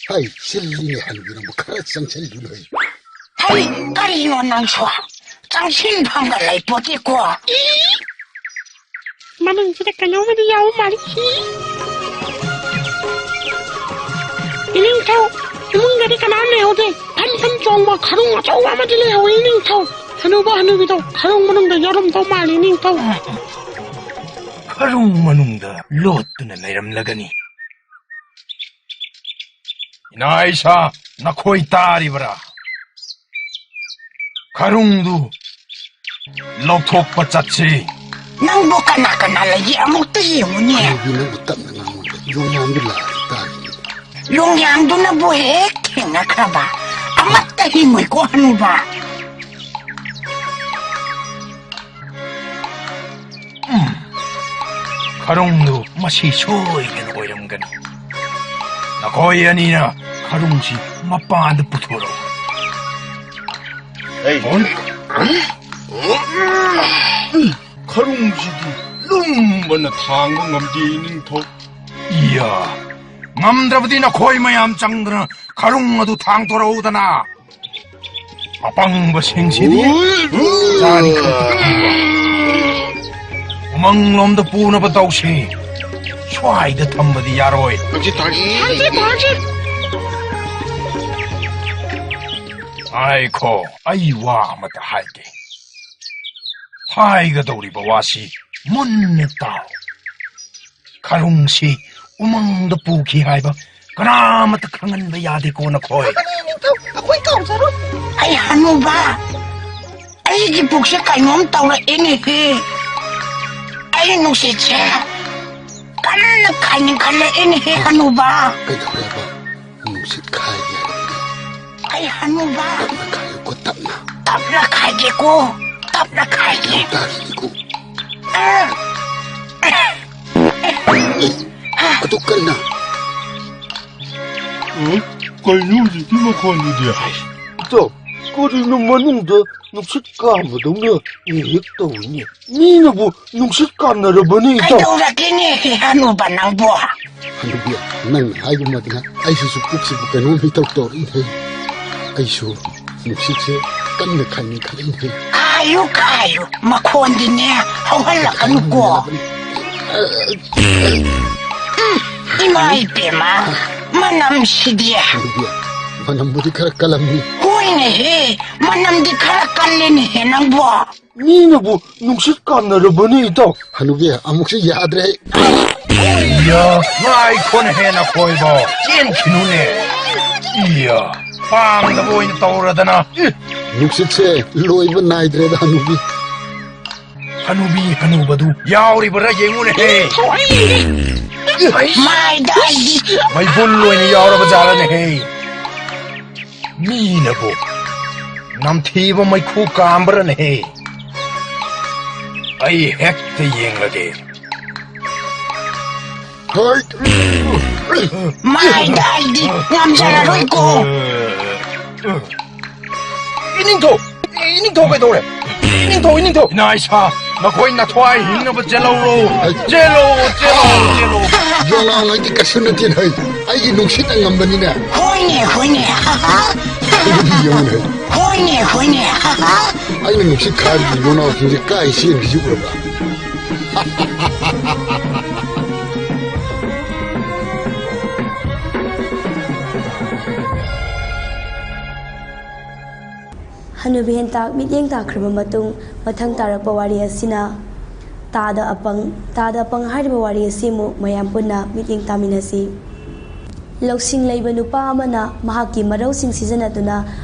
ꯍꯩ, ꯁꯤꯜꯂꯤꯅꯦ ꯍꯅꯨꯕꯤ ꯅꯪꯕꯨ, ꯈꯔ ꯆꯪꯁꯤꯜꯂꯨ ꯂꯩ꯫ ꯍꯩ, ꯀꯔꯤꯅꯣ ꯅꯪꯁꯨ? ꯆꯪꯁꯤꯟꯐꯝꯒ ꯂꯩꯄꯣꯠꯇꯦꯀꯣ꯫ ꯃꯅꯨꯡꯁꯤꯗ ꯀꯩꯅꯣꯝꯃꯗꯤ ꯌꯥꯎꯕ ꯃꯥꯜꯂꯤ꯫ ꯏꯅꯤꯡꯊꯧ, ꯏꯃꯨꯡꯗꯗꯤ ꯀꯅꯥꯝ ꯂꯩꯍꯧꯗꯦ꯫ ꯐꯟ ꯐꯟ ꯆꯣꯡꯕ ꯈꯔꯨꯡ ꯑꯆꯧꯕ ꯑꯃꯗꯤ ꯂꯩꯍꯧꯋꯤ, ꯏꯅꯤꯡꯊꯧ꯫ ꯍꯅꯨꯕ ꯍꯅꯨꯕꯤꯗꯣ ꯈꯔꯨꯡ ꯃꯅꯨꯡꯗ ꯌꯥꯎꯔꯝꯗꯧ ꯃꯥꯜꯂꯤ, ꯏꯅꯤꯡꯊꯧ꯫ ꯈꯔꯨꯡ ꯃꯅꯨꯡꯗ ꯂꯣꯠꯇꯨꯅ ꯂꯩꯔꯝꯂꯒꯅꯤ꯫ ꯏꯅꯥ ꯏꯁꯥ, ꯅꯈꯣꯏ ꯇꯥꯔꯤꯕꯔꯥ? ꯈꯔꯨꯡꯗꯨ ꯂꯧꯊꯣꯛꯄ ꯆꯠꯁꯤ꯫ ꯅꯪꯕꯨ ꯀꯅꯥ ꯀꯅꯥ ꯂꯩꯒꯦ? ꯑꯃꯨꯛꯇ ꯌꯦꯡꯉꯨꯅꯦ꯫ ꯍꯅꯨꯕꯤ, ꯅꯪꯕꯨ ꯇꯞꯅ ꯉꯥꯡꯉꯨ꯫ ꯌꯣꯡꯌꯥꯝꯗꯨ ꯂꯥꯛꯑꯗꯤ ꯇꯥꯈꯤꯅꯤ꯫ ꯌꯣꯡꯌꯥꯝꯗꯨꯅꯕꯨ ꯍꯦꯛ ꯊꯦꯡꯅꯈ꯭ꯔꯕ꯫ ꯑꯃꯠꯇ ꯍꯤꯡꯉꯣꯏꯀꯣ, ꯍꯅꯨꯕ꯫ ꯎꯝ, ꯈꯔꯨꯡꯗꯨ ꯃꯁꯤ ꯁꯣꯏꯗꯅ ꯑꯣꯏꯔꯝꯒꯅꯤ꯫ ꯅꯈꯣꯏ ꯑꯅꯤꯅ ꯈꯔꯨꯡꯁꯤ ꯃꯄꯥꯟꯗ ꯄꯨꯊꯣꯔꯛꯎ꯫ ꯍꯩ꯫ ꯍꯣꯏ꯫ ꯈꯔꯨꯡꯁꯤꯗꯤ ꯂꯨꯝꯕꯅ ꯊꯥꯡꯕ ꯉꯝꯗꯦ, ꯏꯅꯤꯡꯊꯧ꯫ ꯏꯌꯥ, ꯉꯝꯗ꯭ꯔꯕꯗꯤ ꯅꯈꯣꯏ ꯃꯌꯥꯝ ꯆꯪꯗꯅ ꯈꯔꯨꯡ ꯑꯗꯨ ꯊꯥꯡꯗꯣꯔꯛꯎꯗꯅ꯫ ꯑꯄꯪꯕꯁꯤꯡꯁꯤꯗꯤ ꯆꯥꯅꯤ ꯈꯟꯊꯣꯛꯄꯤꯕ꯫ ꯃꯪꯂꯣꯝꯗ ꯄꯨꯅꯕ ꯇꯧꯁꯤ꯫ ꯁ꯭ꯋꯥꯏꯗ ꯊꯝꯕꯗꯤ ꯌꯥꯔꯣꯏ꯫ ꯍꯪꯆꯤꯠ ꯊꯥꯁꯤ꯫ ꯍꯪꯆꯤꯠ ꯊꯥꯁꯤ꯫ ꯉꯥꯏꯈꯣ, ꯑꯩ ꯋꯥ ꯑꯃꯇ ꯍꯥꯏꯒꯦ꯫ ꯍꯥꯏꯒꯗꯧꯔꯤꯕ ꯋꯥꯁꯤ ꯃꯨꯟꯅ ꯇꯥꯎ꯫ ꯈꯔꯨꯡꯁꯤ ꯎꯃꯪꯗ ꯄꯨꯈꯤ ꯍꯥꯏꯕ ꯀꯅꯥꯃꯠꯇ ꯈꯪꯍꯟꯕ ꯌꯥꯗꯦꯀꯣ ꯅꯈꯣꯏ꯫ ꯐꯒꯅꯤ, ꯅꯤꯡꯊꯧ, ꯑꯩꯈꯣꯏ ꯀꯥꯎꯖꯔꯣꯏ꯫ ꯑꯩ ꯍꯅꯨꯕ, ꯑꯩꯒꯤ ꯄꯨꯛꯁꯦ ꯀꯩꯅꯣꯝ ꯇꯧꯔꯛꯑꯦꯅꯦꯍꯦ꯫ ꯑꯩ ꯅꯨꯡꯁꯤꯠꯁꯦ ꯀꯟꯅ ꯈꯥꯏꯅꯤꯡꯈꯠꯂꯛꯑꯦꯅꯦꯍꯦ, ꯍꯅꯨꯕ꯫ ꯀꯩꯗꯧꯔꯦꯕ? ꯅꯨꯡꯁꯤꯠ ꯈꯥꯏꯒꯦ ꯍꯥꯏꯕꯅꯤ꯫ ꯑꯩ ꯍꯅꯨꯕ꯫ ꯇꯞꯅ ꯈꯥꯏꯌꯨꯀꯣ, ꯇꯞꯅ꯫ ꯇꯞꯅ ꯈꯥꯏꯒꯦꯀꯣ, ꯇꯞꯅ ꯈꯥꯏꯒꯦ꯫ ꯌꯥꯝ ꯇꯥꯈꯤꯅꯤꯀꯣ꯫ ꯑ꯫ ꯑꯗꯨ ꯀꯟꯅ꯫ ꯎꯝ? ꯀꯩꯅꯣ ꯍꯧꯖꯤꯛꯀꯤ ꯃꯈꯣꯟꯗꯨꯗꯤ? ꯏꯇꯥꯎ, ꯀꯔꯤꯅꯣ ꯃꯅꯨꯡꯗ ꯅꯨꯡꯁꯤꯠ ꯀꯥꯝꯕꯗꯧꯅ ꯍꯦꯛ ꯍꯦꯛ ꯇꯧꯏꯅꯦ? ꯃꯤꯅꯕꯨ ꯅꯨꯡꯁꯤꯠ ꯀꯥꯝꯅꯔꯕꯅꯤ, ꯏꯇꯥꯎ꯫ ꯀꯩꯗꯧꯔꯒꯦꯅꯦ, ꯍꯅꯨꯕ ꯅꯪꯕꯣ? ꯍꯅꯨꯕꯤ, ꯅꯪꯅ ꯍꯥꯏꯒꯨꯝ ꯃꯗꯨꯅ ꯑꯩꯁꯤꯁꯨ ꯄꯨꯛꯁꯤꯕꯨ ꯀꯩꯅꯣꯝ ꯏꯇꯧ ꯇꯧꯔꯤꯅꯦ꯫ ꯑꯩꯁꯨ ꯅꯨꯡꯁꯤꯠꯁꯦ ꯀꯟꯅ ꯈꯟꯈꯠꯂꯛꯏꯅꯦ꯫ ꯈꯥꯏꯌꯨ, ꯈꯥꯏꯌꯨ, ꯃꯈꯣꯟꯗꯤꯅꯦ ꯍꯧꯍꯜꯂꯛꯀꯅꯨꯀꯣ꯫ ꯎꯝ, ꯏꯃꯥ ꯏꯄꯦꯝꯃ, ꯃꯅꯝꯁꯤꯗꯤ꯫ ꯍꯅꯨꯕꯤ, ꯃꯅꯝꯕꯨꯗꯤ ꯈꯔ ꯀꯜꯂꯝꯃꯤ꯫ ꯍꯣꯏꯅꯦꯍꯦ, ꯃꯅꯝꯗꯤ ꯈꯔ ꯀꯜꯂꯦꯅꯦꯍꯦ ꯅꯪꯕꯣ꯫ ꯃꯤꯅꯕꯨ ꯅꯨꯡꯁꯤꯠ ꯀꯥꯝꯅꯔꯕꯅꯤ, ꯏꯇꯥꯎ꯫ ꯍꯅꯨꯕꯤ, ꯑꯃꯨꯛꯁꯨ ꯌꯥꯗ꯭ꯔꯦ꯫ ꯏꯌꯥ, ꯉꯥꯏꯈꯣꯅꯦꯍꯦ ꯅꯈꯣꯏꯕꯣ꯫ ꯆꯦꯟꯈꯤꯅꯨꯅꯦ꯫ ꯏꯌꯥ, ꯄꯥꯡꯗꯕ ꯑꯣꯏꯅ ꯇꯧꯔꯗꯅ꯫ ꯏ! ꯅꯨꯡꯁꯤꯠꯁꯦ ꯂꯣꯏꯕ ꯅꯥꯏꯗ꯭ꯔꯦꯗ, ꯍꯅꯨꯕꯤ꯫ ꯍꯅꯨꯕꯤ ꯍꯅꯨꯕꯗꯨ ꯌꯥꯎꯔꯤꯕ꯭ꯔꯥ ꯌꯦꯡꯉꯨꯅꯦꯍꯦ꯫ ꯃꯥꯏꯗ ꯑꯩꯗꯤ꯫ ꯃꯩꯕꯨꯜ ꯑꯣꯏꯅ ꯌꯥꯎꯔꯕ ꯖꯥꯠꯂꯅꯦꯍꯦ꯫ ꯃꯤꯅꯕꯨ ꯅꯝꯊꯤꯕ ꯃꯩꯈꯨ ꯀꯥꯝꯕ꯭ꯔꯅꯦꯍꯦ? ꯑꯩ ꯍꯦꯛꯇ ꯌꯦꯡꯂꯒꯦ꯫ ꯍꯣꯏ꯫ ꯃꯥꯏꯗ ꯑꯩꯗꯤ ꯉꯝꯖꯔꯔꯣꯏꯀꯣ꯫ ꯏꯅꯤꯡꯊꯧ! ꯏꯅꯤꯡꯊꯧ ꯀꯩꯗꯧꯔꯦ? ꯏꯅꯤꯡꯊꯧ, ꯏꯅꯤꯡꯊꯧ! ꯏꯅꯥ ꯏꯁꯥ, ꯅꯈꯣꯏ ꯅꯊ꯭ꯋꯥꯏ ꯍꯤꯡꯅꯕ ꯆꯦꯜꯍꯧꯔꯣ! ꯆꯦꯜꯂꯣ, ꯆꯦꯜꯂꯣ, ꯆꯦꯜꯂꯣ! ꯌꯣꯡꯅꯥꯎ ꯅꯪꯗꯤ ꯀꯩꯁꯨ ꯅꯠꯇꯦ, ꯍꯩ꯫ ꯑꯩꯒꯤ ꯅꯨꯡꯁꯤꯠꯅ ꯉꯝꯕꯅꯤꯅꯦ꯫ ꯍꯣꯏꯅꯦ, ꯍꯣꯏꯅꯦ꯫ ꯑꯗꯨꯗꯤ ꯌꯦꯡꯉꯨꯅꯦ꯫ ꯍꯣꯏꯅꯦ, ꯍꯣꯏꯅꯦ꯫ ꯑꯩꯅ ꯅꯨꯡꯁꯤꯠ ꯈꯥꯏꯕꯒꯤ ꯌꯣꯡꯅꯥꯎꯁꯤꯡꯁꯦ ꯀꯥꯏ ꯆꯦꯟꯈꯤꯁꯤ ꯎꯔꯕ? ꯍꯅꯨꯕꯤ ꯍꯦꯟꯇꯥꯛ ꯃꯤꯠꯌꯦꯡ ꯇꯥꯈ꯭ꯔꯕ ꯃꯇꯨꯡ, ꯃꯊꯪ ꯇꯥꯔꯛꯄ ꯋꯥꯔꯤ ꯑꯁꯤꯅ ꯇꯥꯗ ꯑꯄꯪ꯫ ꯇꯥꯗ ꯑꯄꯪ ꯍꯥꯏꯔꯤꯕ ꯋꯥꯔꯤ ꯑꯁꯤ ꯑꯃꯨꯛ ꯃꯌꯥꯝ ꯄꯨꯟꯅ ꯃꯤꯠꯌꯦꯡ ꯇꯥꯃꯤꯟꯅꯁꯤ꯫ ꯂꯧꯁꯤꯡ ꯂꯩꯕ ꯅꯨꯄꯥ ꯑꯃꯅ ꯃꯍꯥꯛꯀꯤ ꯃꯔꯧꯁꯤꯡ ꯁꯤꯖꯤꯟꯅꯗꯨꯅ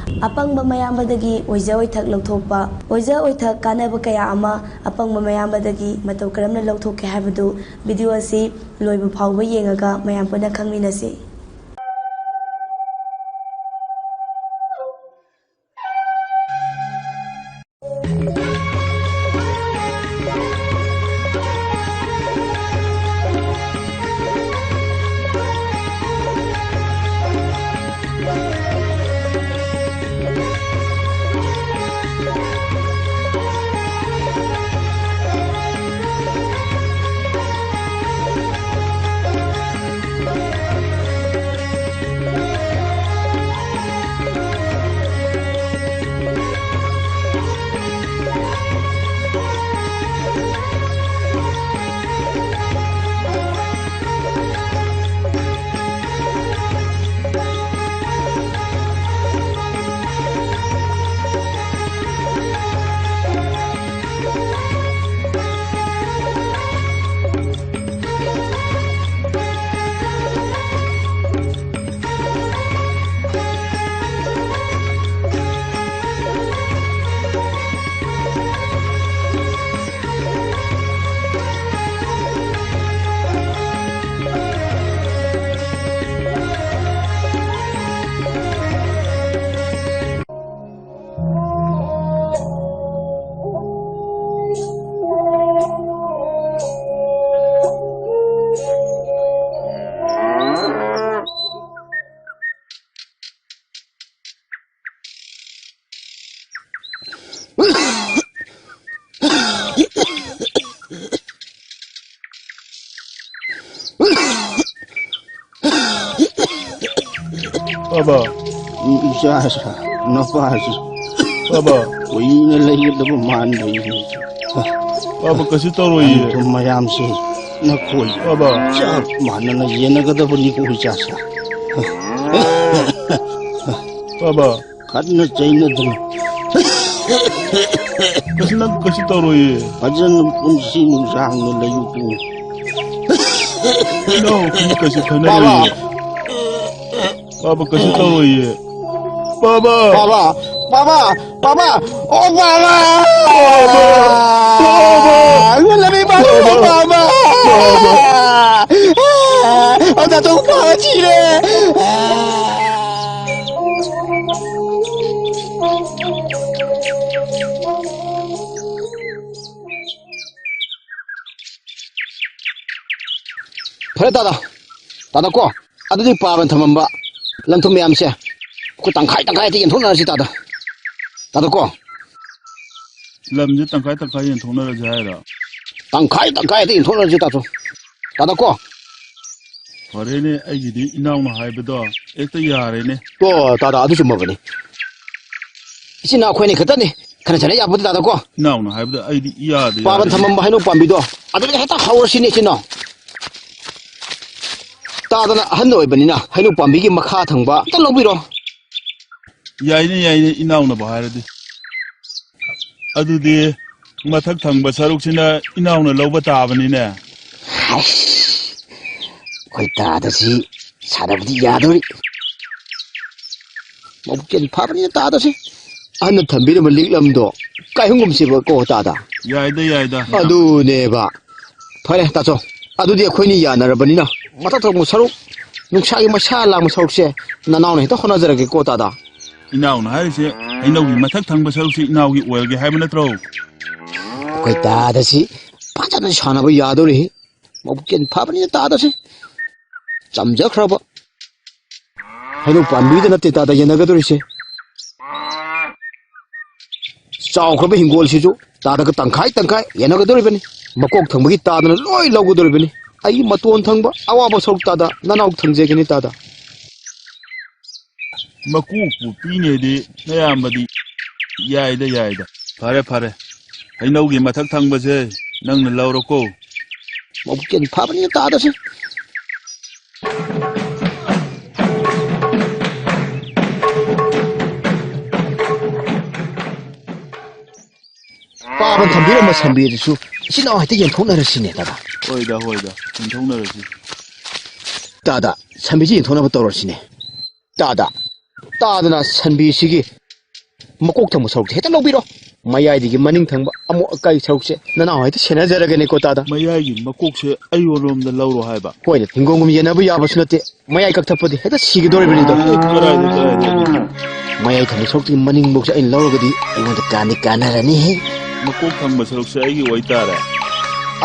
ꯑꯄꯪꯕ ꯃꯌꯥꯝꯕꯗꯒꯤ ꯑꯣꯏꯖ ꯑꯣꯏꯊꯛ ꯂꯧꯊꯣꯛꯄ꯫ ꯑꯣꯏꯖ ꯑꯣꯏꯊꯛ ꯀꯥꯟꯅꯕ ꯀꯌꯥ ꯑꯃ ꯑꯄꯪꯕ ꯃꯌꯥꯝꯕꯗꯒꯤ ꯃꯇꯧ ꯀꯔꯝꯅ ꯂꯧꯊꯣꯛꯀꯦ ꯍꯥꯏꯕꯗꯨ ꯚꯤꯗꯤꯑꯣ ꯑꯁꯤ ꯂꯣꯏꯕ ꯐꯥꯎꯕ ꯌꯦꯡꯉꯒ ꯃꯌꯥꯝ ꯄꯨꯟꯅ ꯈꯪꯃꯤꯟꯅꯁꯤ꯫ ꯕꯥꯕꯥ꯫ ꯏꯆꯥꯁꯨ, ꯅꯨꯄꯥꯁꯨ꯫ ꯕꯥꯕꯥ꯫ ꯀꯨꯏꯅ ꯂꯩꯒꯗꯕ ꯃꯥꯟꯗꯦ꯫ ꯄꯥꯕ, ꯀꯩꯁꯨ ꯇꯧꯔꯣꯏꯌꯦ꯫ ꯅꯪ ꯃꯌꯥꯝꯁꯦ ꯅꯈꯣꯏ ꯄꯥꯕ꯫ ꯆꯞ ꯃꯥꯟꯅꯅ ꯌꯦꯟꯅꯒꯗꯕꯅꯤꯀꯣ, ꯏꯆꯥꯁꯦ꯫ ꯄꯥꯕ꯫ ꯈꯠꯅ ꯆꯩꯅꯗꯅ꯫ ꯀꯩꯁꯨ, ꯅꯪ ꯀꯩꯁꯨ ꯇꯧꯔꯣꯏꯌꯦ꯫ ꯐꯖꯅ ꯄꯨꯟꯁꯤ ꯅꯨꯡꯁꯥꯡꯅ ꯂꯩꯌꯨꯀꯣ꯫ ꯏꯅꯥꯎ, ꯀꯩꯁꯨ ꯈꯟꯅꯔꯣꯏꯌꯦ꯫ ꯄꯥꯕ꯫ ꯄꯥꯕ, ꯀꯩꯁꯨ ꯇꯧꯔꯣꯏꯌꯦ꯫ ꯄꯥꯕ! ꯄꯥꯕ! ꯄꯥꯕ! ꯄꯥꯕ! ꯑꯣ, ꯄꯥꯕ! ꯄꯥꯕ! ꯄꯥꯕ! ꯂꯝꯕꯤ ꯄꯥꯕ! ꯄꯥꯕ! ꯄꯥꯕ! ꯄꯥꯕ! ꯑꯣ, ꯗꯥꯇꯣ, ꯄꯥꯕ ꯁꯤꯔꯦ! ꯐꯔꯦ ꯇꯥꯗ, ꯇꯥꯗ ꯀꯣ, ꯑꯗꯨꯗꯤ ꯄꯥꯕꯅ ꯊꯝꯃꯝꯕ ꯂꯟ ꯊꯨꯝ ꯃꯌꯥꯝꯁꯦ ꯑꯩꯈꯣꯏ ꯇꯪꯈꯥꯏ ꯇꯪꯈꯥꯏ ꯍꯦꯛꯇ ꯌꯦꯟꯊꯣꯛꯅꯔꯁꯤ ꯇꯥꯗ, ꯇꯥꯗ ꯀꯣ꯫ ꯂꯝꯁꯦ ꯇꯪꯈꯥꯏ ꯇꯪꯈꯥꯏ ꯌꯦꯟꯊꯣꯛꯅꯔꯁꯦ ꯍꯥꯏꯔꯣ? ꯇꯪꯈꯥꯏ ꯇꯪꯈꯥꯏ ꯍꯦꯛꯇ ꯌꯦꯟꯊꯣꯛꯅꯔꯁꯤ ꯇꯥꯗꯣ, ꯇꯥꯗ ꯀꯣ꯫ ꯐꯔꯦꯅꯦ, ꯑꯩꯒꯤꯗꯤ ꯏꯅꯥꯎꯅ ꯍꯥꯏꯕꯗꯣ ꯍꯦꯛꯇ ꯌꯥꯔꯦꯅꯦ꯫ ꯀꯣ ꯇꯥꯗ, ꯑꯗꯨ ꯆꯨꯝꯃꯕꯅꯤ꯫ ꯏꯆꯤꯟ ꯏꯅꯥꯎ ꯑꯩꯈꯣꯏꯅꯤ ꯈꯛꯇꯅꯤ, ꯈꯠꯅ ꯆꯩꯅ ꯌꯥꯄꯣꯠꯇꯦ ꯇꯥꯗ ꯀꯣ꯫ ꯏꯅꯥꯎꯅ ꯍꯥꯏꯕꯗ ꯑꯩꯗꯤ ꯏꯌꯥꯗ ꯄꯥꯕꯅ ꯌꯥꯔꯦ꯫ ꯊꯝꯃꯝꯕ ꯍꯩꯅꯧ ꯄꯥꯝꯕꯤꯗꯣ ꯑꯗꯨꯗꯒꯤ ꯍꯦꯛꯇ ꯍꯧꯔꯁꯤꯅꯦ ꯏꯆꯤꯟ ꯏꯅꯥꯎ꯫ ꯇꯥꯗꯅ ꯑꯍꯟ ꯑꯣꯏꯕꯅꯤꯅ ꯍꯩꯅꯧ ꯄꯥꯝꯕꯤꯒꯤ ꯃꯈꯥ ꯊꯪꯕ ꯑꯝꯇ ꯂꯧꯕꯤꯔꯣ꯫ ꯌꯥꯏꯅꯦ, ꯌꯥꯏꯅꯦ, ꯏꯅꯥꯎꯅꯕꯨ ꯍꯥꯏꯔꯗꯤ꯫ ꯑꯗꯨꯗꯤ ꯃꯊꯛ ꯊꯪꯕ ꯁꯔꯨꯛꯁꯤꯅ ꯏꯅꯥꯎꯅ ꯂꯧꯕ ꯇꯥꯕꯅꯤꯅꯦ꯫ ꯍꯩꯁ, ꯑꯩꯈꯣꯏ ꯇꯥꯗꯁꯤ ꯁꯥꯟꯅꯕꯗꯤ ꯌꯥꯗꯣꯔꯤ꯫ ꯃꯕꯨꯛꯆꯦꯜ ꯐꯕꯅꯤꯅ ꯇꯥꯗꯁꯤ꯫ ꯑꯍꯟꯅ ꯊꯝꯕꯤꯔꯝꯕ ꯂꯤꯛꯂꯝꯗꯣ ꯀꯥꯏꯍꯨꯝꯒꯨꯝꯁꯦꯕ ꯀꯣ ꯇꯥꯗ꯫ ꯌꯥꯏꯗ, ꯌꯥꯏꯗ꯫ ꯑꯗꯨꯅꯦꯕ꯫ ꯐꯔꯦ ꯇꯥꯆꯧ, ꯑꯗꯨꯗꯤ ꯑꯩꯈꯣꯏꯅꯤ ꯌꯥꯅꯔꯕꯅꯤꯅ ꯃꯊꯛ ꯊꯪꯕ ꯁꯔꯨꯛ, ꯅꯨꯡꯁꯥꯒꯤ ꯃꯩꯁꯥ ꯂꯥꯡꯕ ꯁꯔꯨꯛꯁꯦ ꯅꯅꯥꯎꯅ ꯍꯦꯛꯇ ꯍꯣꯠꯅꯖꯔꯒꯦꯀꯣ ꯇꯥꯗ꯫ ꯏꯅꯥꯎꯅ ꯍꯥꯏꯔꯤꯁꯦ ꯍꯩꯅꯧꯒꯤ ꯃꯊꯛ ꯊꯪꯕ ꯁꯔꯨꯛꯁꯦ ꯏꯅꯥꯎꯒꯤ ꯑꯣꯏꯔꯒꯦ ꯍꯥꯏꯕ ꯅꯠꯇ꯭ꯔꯣ? ꯑꯩꯈꯣꯏ ꯇꯥꯗꯁꯤ ꯐꯖꯅ ꯁꯥꯟꯅꯕ ꯌꯥꯗꯧꯔꯤ꯫ ꯃꯕꯨꯛꯆꯦꯜ ꯐꯕꯅꯤꯅ ꯇꯥꯗꯁꯤ ꯆꯝꯖꯈ꯭ꯔꯕ ꯍꯩꯅꯧ ꯄꯥꯝꯕꯤꯗ ꯅꯠꯇꯦ ꯇꯥꯗ ꯌꯦꯟꯅꯒꯗꯧꯔꯤꯁꯦ꯫ ꯆꯥꯎꯈ꯭ꯔꯕ ꯍꯤꯡꯒꯣꯜꯁꯤꯁꯨ ꯇꯥꯗꯒ ꯇꯪꯈꯥꯏ ꯇꯪꯈꯥꯏ ꯌꯦꯟꯅꯒꯗꯧꯔꯤꯕꯅꯤ꯫ ꯃꯀꯣꯛ ꯊꯪꯕꯒꯤ ꯇꯥꯗꯅ ꯂꯣꯏ ꯂꯧꯒꯗꯧꯔꯤꯕꯅꯤ꯫ ꯑꯩꯒꯤ ꯃꯇꯣꯟ ꯊꯪꯕ ꯑꯋꯥꯕ ꯁꯔꯨꯛ ꯇꯥꯗ ꯅꯅꯥꯎ ꯊꯪꯖꯒꯅꯤ ꯇꯥꯗ꯫ ꯃꯀꯣꯛꯄꯨ ꯄꯤꯅꯦꯗꯤ ꯅꯌꯥꯝꯕꯗꯤ ꯌꯥꯏꯗ, ꯌꯥꯏꯗ꯫ ꯐꯔꯦ, ꯐꯔꯦ꯫ ꯍꯩꯅꯧꯒꯤ ꯃꯊꯛ ꯊꯪꯕꯁꯦ ꯅꯪꯅ ꯂꯧꯔꯣꯀꯣ꯫ ꯃꯕꯨꯛ ꯆꯦꯟ ꯐꯕꯅꯤꯅ ꯇꯥꯗꯁꯦ꯫ ꯄꯥꯕꯅ ꯊꯝꯕꯤꯔꯝꯕ ꯁꯝꯕꯤꯗꯨꯁꯨ ꯏꯆꯤꯟ ꯏꯅꯥꯎ ꯍꯦꯛꯇ ꯌꯦꯟꯊꯣꯛꯅꯔꯁꯤꯅꯦ, ꯇꯥꯗ꯫ ꯍꯣꯏꯗ, ꯍꯣꯏꯗ, ꯌꯦꯟꯊꯣꯛꯅꯔꯁꯤ꯫ ꯇꯥꯗ, ꯁꯝꯕꯤꯁꯤ ꯌꯦꯟꯊꯣꯛꯅꯕ ꯇꯧꯔꯁꯤꯅꯦ꯫ ꯇꯥꯗ, ꯇꯥꯗꯅ ꯁꯟꯕꯤꯁꯤꯒꯤ ꯃꯀꯣꯛ ꯊꯪꯕ ꯁꯔꯨꯛꯁꯦ ꯍꯦꯛꯇ ꯂꯧꯕꯤꯔꯣ꯫ ꯃꯌꯥꯏꯗꯒꯤ ꯃꯅꯤꯡ ꯊꯪꯕ ꯑꯃꯣꯠ ꯑꯀꯥꯏ ꯁꯔꯨꯛꯁꯦ ꯅꯅꯥꯎ ꯍꯦꯛꯇ ꯁꯦꯟꯅꯖꯔꯒꯦꯅꯦꯀꯣ, ꯇꯥꯗ꯫ ꯃꯌꯥꯏꯒꯤ ꯃꯀꯣꯛꯁꯦ ꯑꯩꯉꯣꯟꯂꯣꯝꯗ ꯂꯧꯔꯣ ꯍꯥꯏꯕ? ꯍꯣꯏꯅꯦ, ꯍꯤꯡꯒꯣꯜꯒꯨꯝ ꯌꯦꯟꯅꯕ ꯌꯥꯕꯁꯨ ꯅꯠꯇꯦ꯫ ꯃꯌꯥꯏ ꯀꯛꯊꯠꯄꯗꯤ ꯍꯦꯛꯇ ꯁꯤꯒꯗꯧꯔꯤꯕꯅꯤꯗꯣ꯫ ꯑꯦ, ꯀꯗꯥꯏꯗ, ꯀꯗꯥꯏꯗ? ꯃꯌꯥꯏ ꯊꯪꯕ ꯁꯔꯨꯛꯇꯒꯤ ꯃꯅꯤꯡꯕꯣꯛꯁꯦ ꯑꯩꯅ ꯂꯧꯔꯒꯗꯤ ꯑꯩꯉꯣꯟꯗ ꯀꯥꯟꯗꯤ ꯀꯥꯟꯅꯔꯅꯤꯍꯦ꯫ ꯃꯀꯣꯛ ꯊꯪꯕ ꯁꯔꯨꯛꯁꯦ ꯑꯩꯒꯤ ꯑꯣꯏꯇꯥꯔꯦ꯫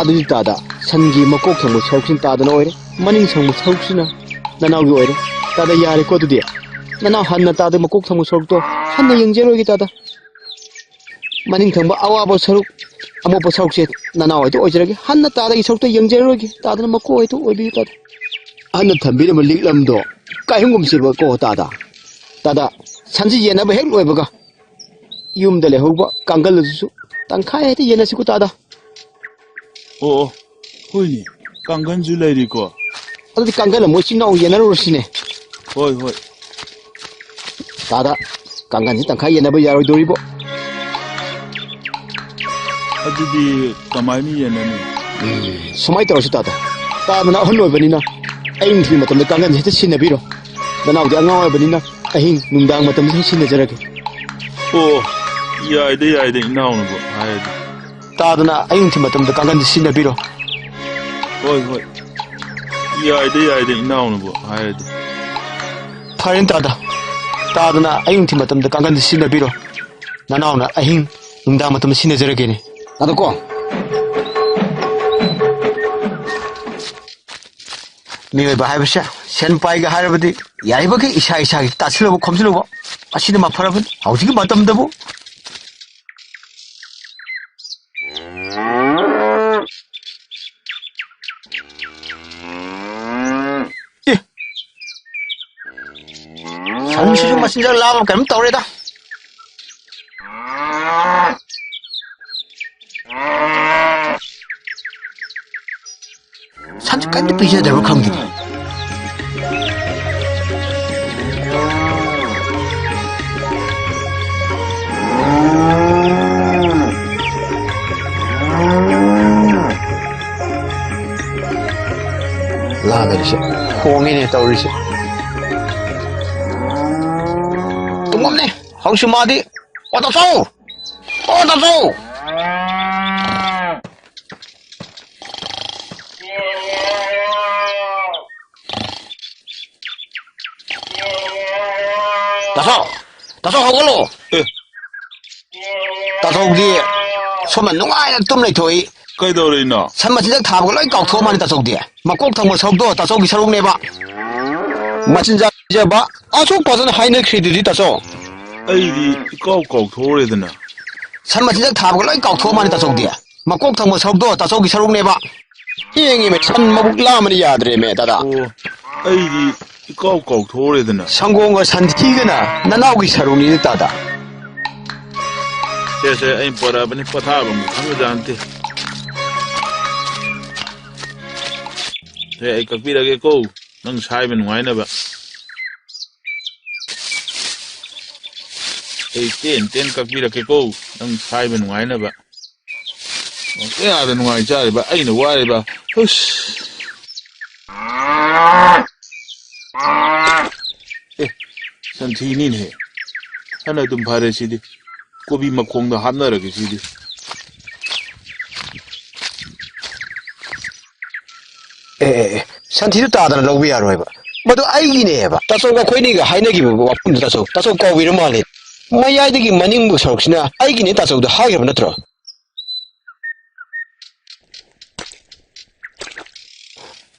ꯑꯗꯨꯗꯤ ꯇꯥꯗ, ꯁꯟꯒꯤ ꯃꯀꯣꯛ ꯊꯪꯕ ꯁꯔꯨꯛꯁꯤꯅ ꯇꯥꯗꯅ ꯑꯣꯏꯔꯦ, ꯃꯅꯤꯡ ꯊꯪꯕ ꯁꯔꯨꯛꯁꯤꯅ ꯅꯅꯥꯎꯒꯤ ꯑꯣꯏꯔꯦ꯫ ꯇꯥꯗ, ꯌꯥꯔꯦꯀꯣ ꯑꯗꯨꯗꯤ? ꯅꯅꯥꯎ ꯍꯟꯅ ꯇꯥꯗ ꯃꯀꯣꯛ ꯊꯪꯕ ꯁꯔꯨꯛꯇꯣ ꯍꯟꯅ ꯌꯦꯡꯖꯔꯣꯏꯒꯦ ꯇꯥꯗ꯫ ꯃꯅꯤꯡ ꯊꯪꯕ ꯑꯋꯥꯕ ꯁꯔꯨꯛ, ꯑꯃꯣꯠꯄ ꯁꯔꯨꯛꯁꯦ ꯅꯅꯥꯎ ꯍꯣꯏꯗ ꯑꯣꯏꯖꯔꯒꯦ꯫ ꯍꯟꯅ ꯇꯥꯗꯒꯤ ꯁꯔꯨꯛꯇ ꯌꯦꯡꯖꯔꯔꯣꯏꯒꯦ꯫ ꯇꯥꯗꯅ ꯃꯀꯣꯛ ꯍꯣꯏꯗ ꯑꯣꯏꯕꯤꯌꯨ ꯇꯥꯗ꯫ ꯑꯍꯟꯅ ꯊꯝꯕꯤꯔꯝꯕ ꯂꯤꯛꯂꯝꯗꯣ ꯀꯥꯏꯍꯨꯝꯒꯨꯝꯁꯦꯕꯀꯣ ꯇꯥꯗ꯫ ꯇꯥꯗ, ꯁꯟꯁꯤ ꯌꯦꯟꯅꯕ ꯍꯦꯛ ꯂꯣꯏꯕꯒ ꯌꯨꯝꯗ ꯂꯩꯍꯧꯕ ꯀꯥꯡꯒꯜ ꯑꯗꯨꯁꯨ ꯇꯪꯈꯥꯏ ꯍꯦꯛꯇ ꯌꯦꯟꯅꯁꯤꯀꯣ ꯇꯥꯗ꯫ ꯑꯣ, ꯑꯣ, ꯍꯣꯏꯅꯦ, ꯀꯥꯡꯒꯟꯁꯨ ꯂꯩꯔꯤꯀꯣ꯫ ꯑꯗꯨꯗꯤ ꯀꯥꯡꯒꯜ ꯑꯃ ꯏꯆꯤꯟ ꯏꯅꯥꯎ ꯌꯦꯟꯅꯔꯨꯔꯁꯤꯅꯦ꯫ ꯍꯣꯏ, ꯍꯣꯏ꯫ ꯇꯥꯗ, ꯀꯥꯡꯒꯟꯁꯤ ꯇꯪꯈꯥꯏ ꯌꯦꯟꯅꯕ ꯌꯥꯔꯣꯏꯗꯣꯔꯤꯕꯣ? ꯑꯗꯨꯗꯤ ꯀꯃꯥꯏꯅ ꯌꯦꯟꯅꯅꯤ? ꯎꯝ, ꯁꯨꯃꯥꯏꯅ ꯇꯧꯔꯁꯤ ꯇꯥꯗ꯫ ꯇꯥꯗꯅ ꯑꯍꯜ ꯑꯣꯏꯕꯅꯤꯅ ꯑꯌꯨꯛ ꯅꯨꯡꯊꯤꯜ ꯃꯇꯝꯗ ꯀꯥꯡꯒꯟꯁꯤ ꯍꯦꯛꯇ ꯁꯤꯖꯤꯟꯅꯕꯤꯔꯣ꯫ ꯅꯅꯥꯎꯗꯤ ꯑꯉꯥꯡ ꯑꯣꯏꯕꯅꯤꯅ ꯑꯍꯤꯡ ꯅꯨꯡꯗꯥꯡ ꯃꯇꯝꯗ ꯍꯦꯛ ꯁꯤꯖꯤꯟꯅꯖꯔꯒꯦ꯫ ꯑꯣ, ꯌꯥꯏꯗ, ꯌꯥꯏꯗ, ꯏꯅꯥꯎꯅꯕꯨ ꯍꯥꯏꯔꯗꯤ꯫ ꯇꯥꯗꯅ ꯑꯌꯨꯛ ꯅꯨꯡꯊꯤꯜ ꯃꯇꯝꯗ ꯀꯥꯡꯒꯟꯁꯤ ꯁꯤꯖꯤꯟꯅꯕꯤꯔꯣ꯫ ꯍꯣꯏ, ꯍꯣꯏ꯫ ꯌꯥꯏꯗ, ꯌꯥꯏꯗ, ꯏꯅꯥꯎꯅꯕꯨ ꯍꯥꯏꯔꯗꯤ꯫ ꯐꯔꯦꯅꯦ ꯇꯥꯗ꯫ ꯇꯥꯗꯅ ꯑꯌꯨꯛ ꯅꯨꯡꯊꯤꯜ ꯃꯇꯝꯗ ꯀꯥꯡꯒꯟꯁꯤ ꯁꯤꯖꯤꯟꯅꯕꯤꯔꯣ꯫ ꯅꯅꯥꯎꯅ ꯑꯍꯤꯡ ꯅꯨꯡꯗꯥꯡ ꯃꯇꯝꯗ ꯁꯤꯖꯤꯟꯅꯖꯔꯒꯦꯅꯦ꯫ ꯑꯗꯣ ꯀꯣ꯫ ꯃꯤꯑꯣꯏꯕ ꯍꯥꯏꯕꯁꯦ ꯁꯦꯟ ꯄꯥꯏꯒꯦ ꯍꯥꯏꯔꯕꯗꯤ ꯌꯥꯔꯤꯕꯈꯩ ꯏꯁꯥ ꯏꯁꯥꯒꯤ ꯇꯥꯁꯤꯜꯂꯨꯕ ꯈꯣꯝꯖꯤꯜꯂꯨꯕ ꯑꯁꯤꯅ ꯃꯐꯔꯕꯅꯤ꯫ ꯍꯧꯖꯤꯛꯀꯤ ꯃꯇꯝꯗꯕꯨ ꯑꯦ! ꯁꯟꯁꯤꯁꯨ ꯃꯆꯤꯟꯖꯥꯛ ꯂꯥꯕ ꯀꯩꯅꯣꯝ ꯇꯧꯔꯦꯗ꯫ ꯀꯔꯤꯝꯇ ꯄꯤꯖꯗꯕ꯭ꯔꯥ ꯈꯪꯗꯦꯅꯦ꯫ ꯂꯥꯛꯑꯦ ꯁꯦ꯫ ꯈꯣꯡꯉꯤꯅꯦ ꯇꯧꯔꯤꯁꯦ꯫ ꯇꯨꯝꯃꯝꯅꯦ꯫ ꯍꯧꯖꯤꯛꯁꯨ ꯃꯥꯗꯤ꯫ ꯑꯣ, ꯇꯥꯆꯧ! ꯑꯣ, ꯇꯥꯆꯧ! ꯇꯥꯆꯧ! ꯇꯥꯆꯧ, ꯍꯧꯒꯠꯂꯣ! ꯑꯦ꯫ ꯇꯥꯆꯧꯗꯤ ꯁꯣꯝꯗ ꯅꯨꯡꯉꯥꯏꯅ ꯇꯨꯝ ꯂꯩꯊꯣꯛꯏ꯫ ꯀꯩꯗꯧꯔꯤꯅꯣ? ꯁꯟ ꯃꯆꯤꯟꯖꯥꯛ ꯊꯥꯕꯒ ꯂꯣꯏ ꯀꯥꯎꯊꯣꯛꯑ ꯃꯥꯜꯂꯦ ꯇꯥꯆꯧꯗꯤ꯫ ꯃꯀꯣꯛ ꯊꯪꯕ ꯁꯔꯨꯛꯇꯣ ꯇꯥꯆꯧꯒꯤ ꯁꯔꯨꯛꯅꯦꯕ꯫ ꯃꯆꯤꯟꯖꯥꯛ ꯄꯤꯖꯕ ꯑꯁꯨꯛ ꯐꯖꯅ ꯍꯥꯏꯅꯈ꯭ꯔꯤꯗꯨꯗꯤ ꯇꯥꯆꯧ꯫ ꯑꯩꯗꯤ ꯏꯀꯥꯎ ꯀꯥꯎꯊꯣꯛꯎꯔꯦꯗꯅ꯫ ꯁꯟ ꯃꯆꯤꯟꯖꯥꯛ ꯊꯥꯕꯒ ꯂꯣꯏ ꯀꯥꯎꯊꯣꯛꯑ ꯃꯥꯜꯂꯦ ꯇꯥꯆꯧꯗꯤ꯫ ꯃꯀꯣꯛ ꯊꯪꯕ ꯁꯔꯨꯛꯇꯣ ꯇꯥꯆꯧꯒꯤ ꯁꯔꯨꯛꯅꯦꯕ꯫ ꯌꯦꯡꯉꯤꯃꯦ, ꯁꯟ ꯃꯕꯨꯛ ꯂꯥꯝꯕꯅ ꯌꯥꯗ꯭ꯔꯦꯃꯦ, ꯇꯥꯗ꯫ ꯑꯣ, ꯑꯩꯗꯤ ꯏꯀꯥꯎ ꯀꯥꯎꯊꯣꯛꯎꯔꯦꯗꯅ꯫ ꯁꯪꯒꯣꯝꯒ ꯁꯟꯊꯤꯒꯅ ꯅꯅꯥꯎꯒꯤ ꯁꯔꯨꯛꯅꯤꯅꯦ, ꯇꯥꯗ꯫ ꯁꯦ, ꯁꯦ, ꯑꯩ ꯄꯣꯔꯛꯑꯕꯅꯤ, ꯄꯣꯊꯥꯕ ꯑꯃꯨꯛ ꯈꯪꯕꯖꯥꯠ ꯅꯠꯇꯦ꯫ ꯁꯦ, ꯑꯩ ꯀꯛꯄꯤꯔꯒꯦꯀꯣ, ꯅꯪ ꯁꯥꯏꯕ ꯅꯨꯡꯉꯥꯏꯅꯕ꯫ ꯑꯩ ꯇꯦꯟ ꯇꯦꯟ ꯀꯛꯄꯤꯔꯛꯀꯦꯀꯣ, ꯅꯪ ꯁꯥꯏꯕ ꯅꯨꯡꯉꯥꯏꯅꯕ꯫ ꯀꯌꯥꯗ ꯅꯨꯡꯉꯥꯏ ꯆꯥꯔꯤꯕ, ꯑꯩꯅ ꯋꯥꯔꯤꯕ꯫ ꯍꯨꯁ꯫ ꯑꯦ, ꯁꯟꯊꯤꯅꯤꯅꯦꯍꯦ꯫ ꯐꯅ ꯑꯗꯨꯝ ꯐꯔꯦ ꯁꯤꯗꯤ꯫ ꯀꯣꯕꯤ ꯃꯈꯣꯡꯗ ꯍꯥꯞꯅꯔꯒꯦ ꯁꯤꯗꯤ꯫ ꯑꯦ, ꯑꯦ, ꯑꯦ, ꯁꯟꯊꯤꯗꯨ ꯇꯥꯗꯅ ꯂꯧꯕ ꯌꯥꯔꯣꯏꯕ꯫ ꯃꯗꯨ ꯑꯩꯒꯤꯅꯦꯕ꯫ ꯇꯥꯆꯧꯒ ꯑꯩꯈꯣꯏꯅꯤꯒ ꯍꯥꯏꯅꯈꯤꯕ ꯋꯥꯐꯝꯗꯨ ꯇꯥꯆꯧ, ꯇꯥꯆꯧ ꯀꯥꯎꯕꯤꯔ ꯃꯥꯜꯂꯦ꯫ ꯃꯌꯥꯏꯗꯒꯤ ꯃꯅꯤꯡꯕꯨ ꯁꯔꯨꯛꯁꯤꯅ ꯑꯩꯒꯤꯅꯦ ꯇꯥꯆꯧꯗ ꯍꯥꯏꯈ꯭ꯔꯕ ꯅꯠꯇ꯭ꯔꯣ?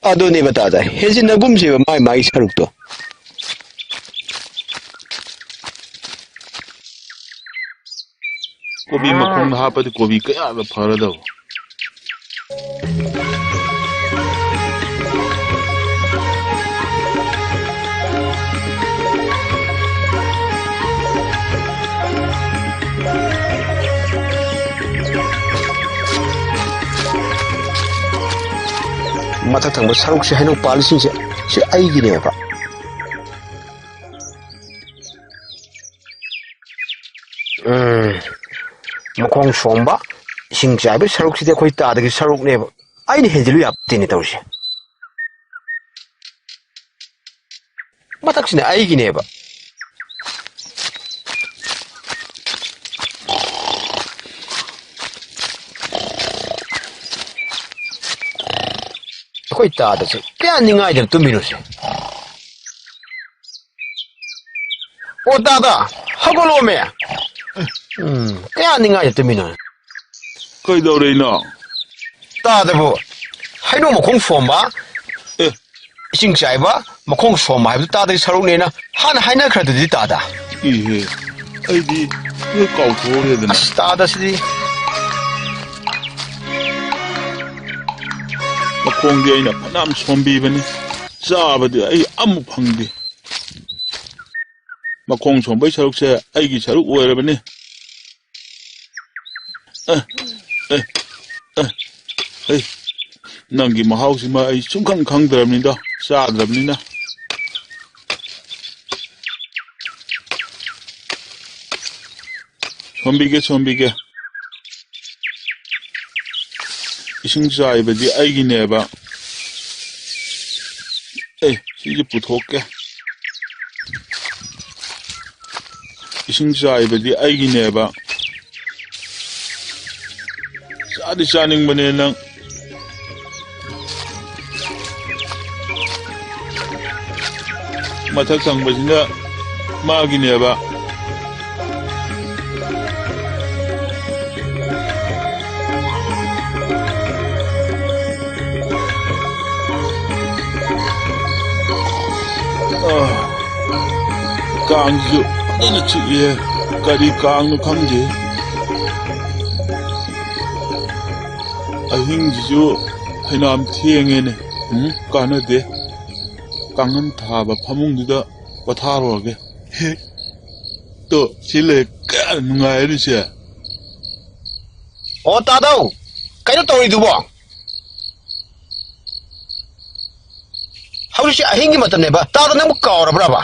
ꯑꯗꯨꯅꯦꯕ ꯇꯥꯗ, ꯍꯦꯟꯖꯤꯟꯅꯒꯨꯝꯁꯦꯕ ꯃꯥꯏ ꯃꯥꯏ ꯁꯔꯨꯛꯇꯣ꯫ ꯀꯣꯕꯤ ꯃꯈꯣꯡꯗ ꯍꯥꯞꯄꯗꯤ ꯀꯣꯕꯤ ꯀꯌꯥꯗ ꯐꯔꯗꯕ꯫ ꯃꯊꯛ ꯊꯪꯕ ꯁꯔꯨꯛꯁꯦ, ꯍꯩꯅꯧ ꯄꯥꯜꯂꯤꯁꯤꯡꯁꯦ, ꯁꯤ ꯑꯩꯒꯤꯅꯦꯕ꯫ ꯎꯝ, ꯃꯈꯣꯡ ꯁꯣꯝꯕ, ꯏꯁꯤꯡ ꯆꯥꯏꯕ ꯁꯔꯨꯛꯁꯤꯗꯤ ꯑꯩꯈꯣꯏ ꯇꯥꯗꯒꯤ ꯁꯔꯨꯛꯅꯦꯕ꯫ ꯑꯩꯅ ꯍꯦꯟꯖꯤꯜꯂꯨ ꯌꯥꯄꯣꯠꯇꯦꯅꯦ ꯇꯧꯔꯤꯁꯦ꯫ ꯃꯊꯛꯁꯤꯅ ꯑꯩꯒꯤꯅꯦꯕ꯫ ꯑꯩꯈꯣꯏ ꯇꯥꯗꯁꯦ ꯀꯌꯥ ꯅꯤꯡꯉꯥꯏꯗꯅ ꯇꯨꯝꯃꯤꯅꯣꯁꯦ? ꯑꯣ, ꯇꯥꯗ, ꯍꯧꯒꯠꯂꯣꯃꯦ꯫ ꯎꯝ, ꯀꯌꯥ ꯅꯤꯡꯉꯥꯏꯗꯅ ꯇꯨꯝꯃꯤꯅꯣ? ꯀꯩꯗꯧꯔꯤꯅꯣ? ꯇꯥꯗꯕꯨ ꯍꯩꯅꯧ ꯃꯈꯣꯡ ꯁꯣꯝꯕ, ꯑꯦ꯫ ꯏꯁꯤꯡ ꯆꯥꯏꯕ, ꯃꯈꯣꯡ ꯁꯣꯝꯕ ꯍꯥꯏꯕꯗꯨ ꯇꯥꯗꯒꯤ ꯁꯔꯨꯛꯅꯦꯅ ꯍꯥꯟꯅ ꯍꯥꯏꯅꯈ꯭ꯔꯗꯨꯗꯤ ꯇꯥꯗ꯫ ꯏꯍꯦ, ꯑꯩꯗꯤ ꯂꯣꯏ ꯀꯥꯎꯊꯣꯛꯎꯔꯦꯗꯅ꯫ ꯑꯁ, ꯇꯥꯗꯁꯤꯗꯤ꯫ ꯃꯈꯣꯡꯗꯤ ꯑꯩꯅ ꯐꯅꯌꯥꯝ ꯁꯣꯝꯕꯤꯕꯅꯤ, ꯆꯥꯕꯗꯤ ꯑꯩ ꯑꯃꯨꯛ ꯐꯪꯗꯦ꯫ ꯃꯈꯣꯡ ꯁꯣꯝꯕꯩ ꯁꯔꯨꯛꯁꯦ ꯑꯩꯒꯤ ꯁꯔꯨꯛ ꯑꯣꯏꯔꯕꯅꯤ꯫ ꯑꯦ, ꯑꯦ, ꯑꯦ, ꯍꯩ, ꯅꯪꯒꯤ ꯃꯍꯥꯎꯁꯤꯃ ꯑꯩ ꯁꯨꯡꯈꯪ ꯈꯪꯗ꯭ꯔꯕꯅꯤꯗꯣ, ꯆꯥꯗ꯭ꯔꯕꯅꯤꯅ꯫ ꯁꯣꯝꯕꯤꯒꯦ, ꯁꯣꯝꯕꯤꯒꯦ꯫ ꯏꯁꯤꯡ ꯆꯥꯏꯕꯗꯤ ꯑꯩꯒꯤꯅꯦꯕ꯫ ꯑꯦ, ꯁꯤꯁꯦ ꯄꯨꯊꯣꯛꯀꯦ꯫ ꯏꯁꯤꯡ ꯆꯥꯏꯕꯗꯤ ꯑꯩꯒꯤꯅꯦꯕ꯫ ꯆꯥꯗꯤ ꯆꯥꯅꯤꯡꯕꯅꯦ ꯅꯪ꯫ ꯃꯊꯛ ꯊꯪꯕꯁꯤꯅ ꯃꯥꯒꯤꯅꯦꯕ꯫ ꯑꯥ, ꯀꯥꯡꯁꯤꯁꯨ ꯐꯖꯅ ꯆꯤꯛꯑꯦ꯫ ꯀꯔꯤ ꯀꯥꯡꯅꯣ ꯈꯪꯗꯦ꯫ ꯑꯍꯤꯡꯁꯤꯁꯨ ꯐꯩꯅꯥꯝ ꯊꯦꯡꯉꯦꯅꯦ꯫ ꯎꯝ, ꯀꯥꯟꯅꯗꯦ꯫ ꯀꯥꯡꯈꯟ ꯊꯥꯕ ꯐꯃꯨꯡꯗꯨꯗ ꯄꯣꯊꯥꯔꯨꯔꯒꯦ꯫ ꯍꯦ, ꯇꯣ, ꯁꯤ ꯂꯩ ꯀꯌꯥ ꯅꯨꯡꯉꯥꯏꯔꯤꯁꯦ꯫ ꯑꯣ, ꯇꯥꯗꯧ, ꯀꯩꯅꯣ ꯇꯧꯔꯤꯗꯨꯕꯣ? ꯍꯧꯖꯤꯛꯁꯦ ꯑꯍꯤꯡꯒꯤ ꯃꯇꯝꯅꯦꯕ꯫ ꯇꯥꯗ, ꯅꯪꯕꯨ ꯀꯥꯎꯔꯕ꯭ꯔꯕ?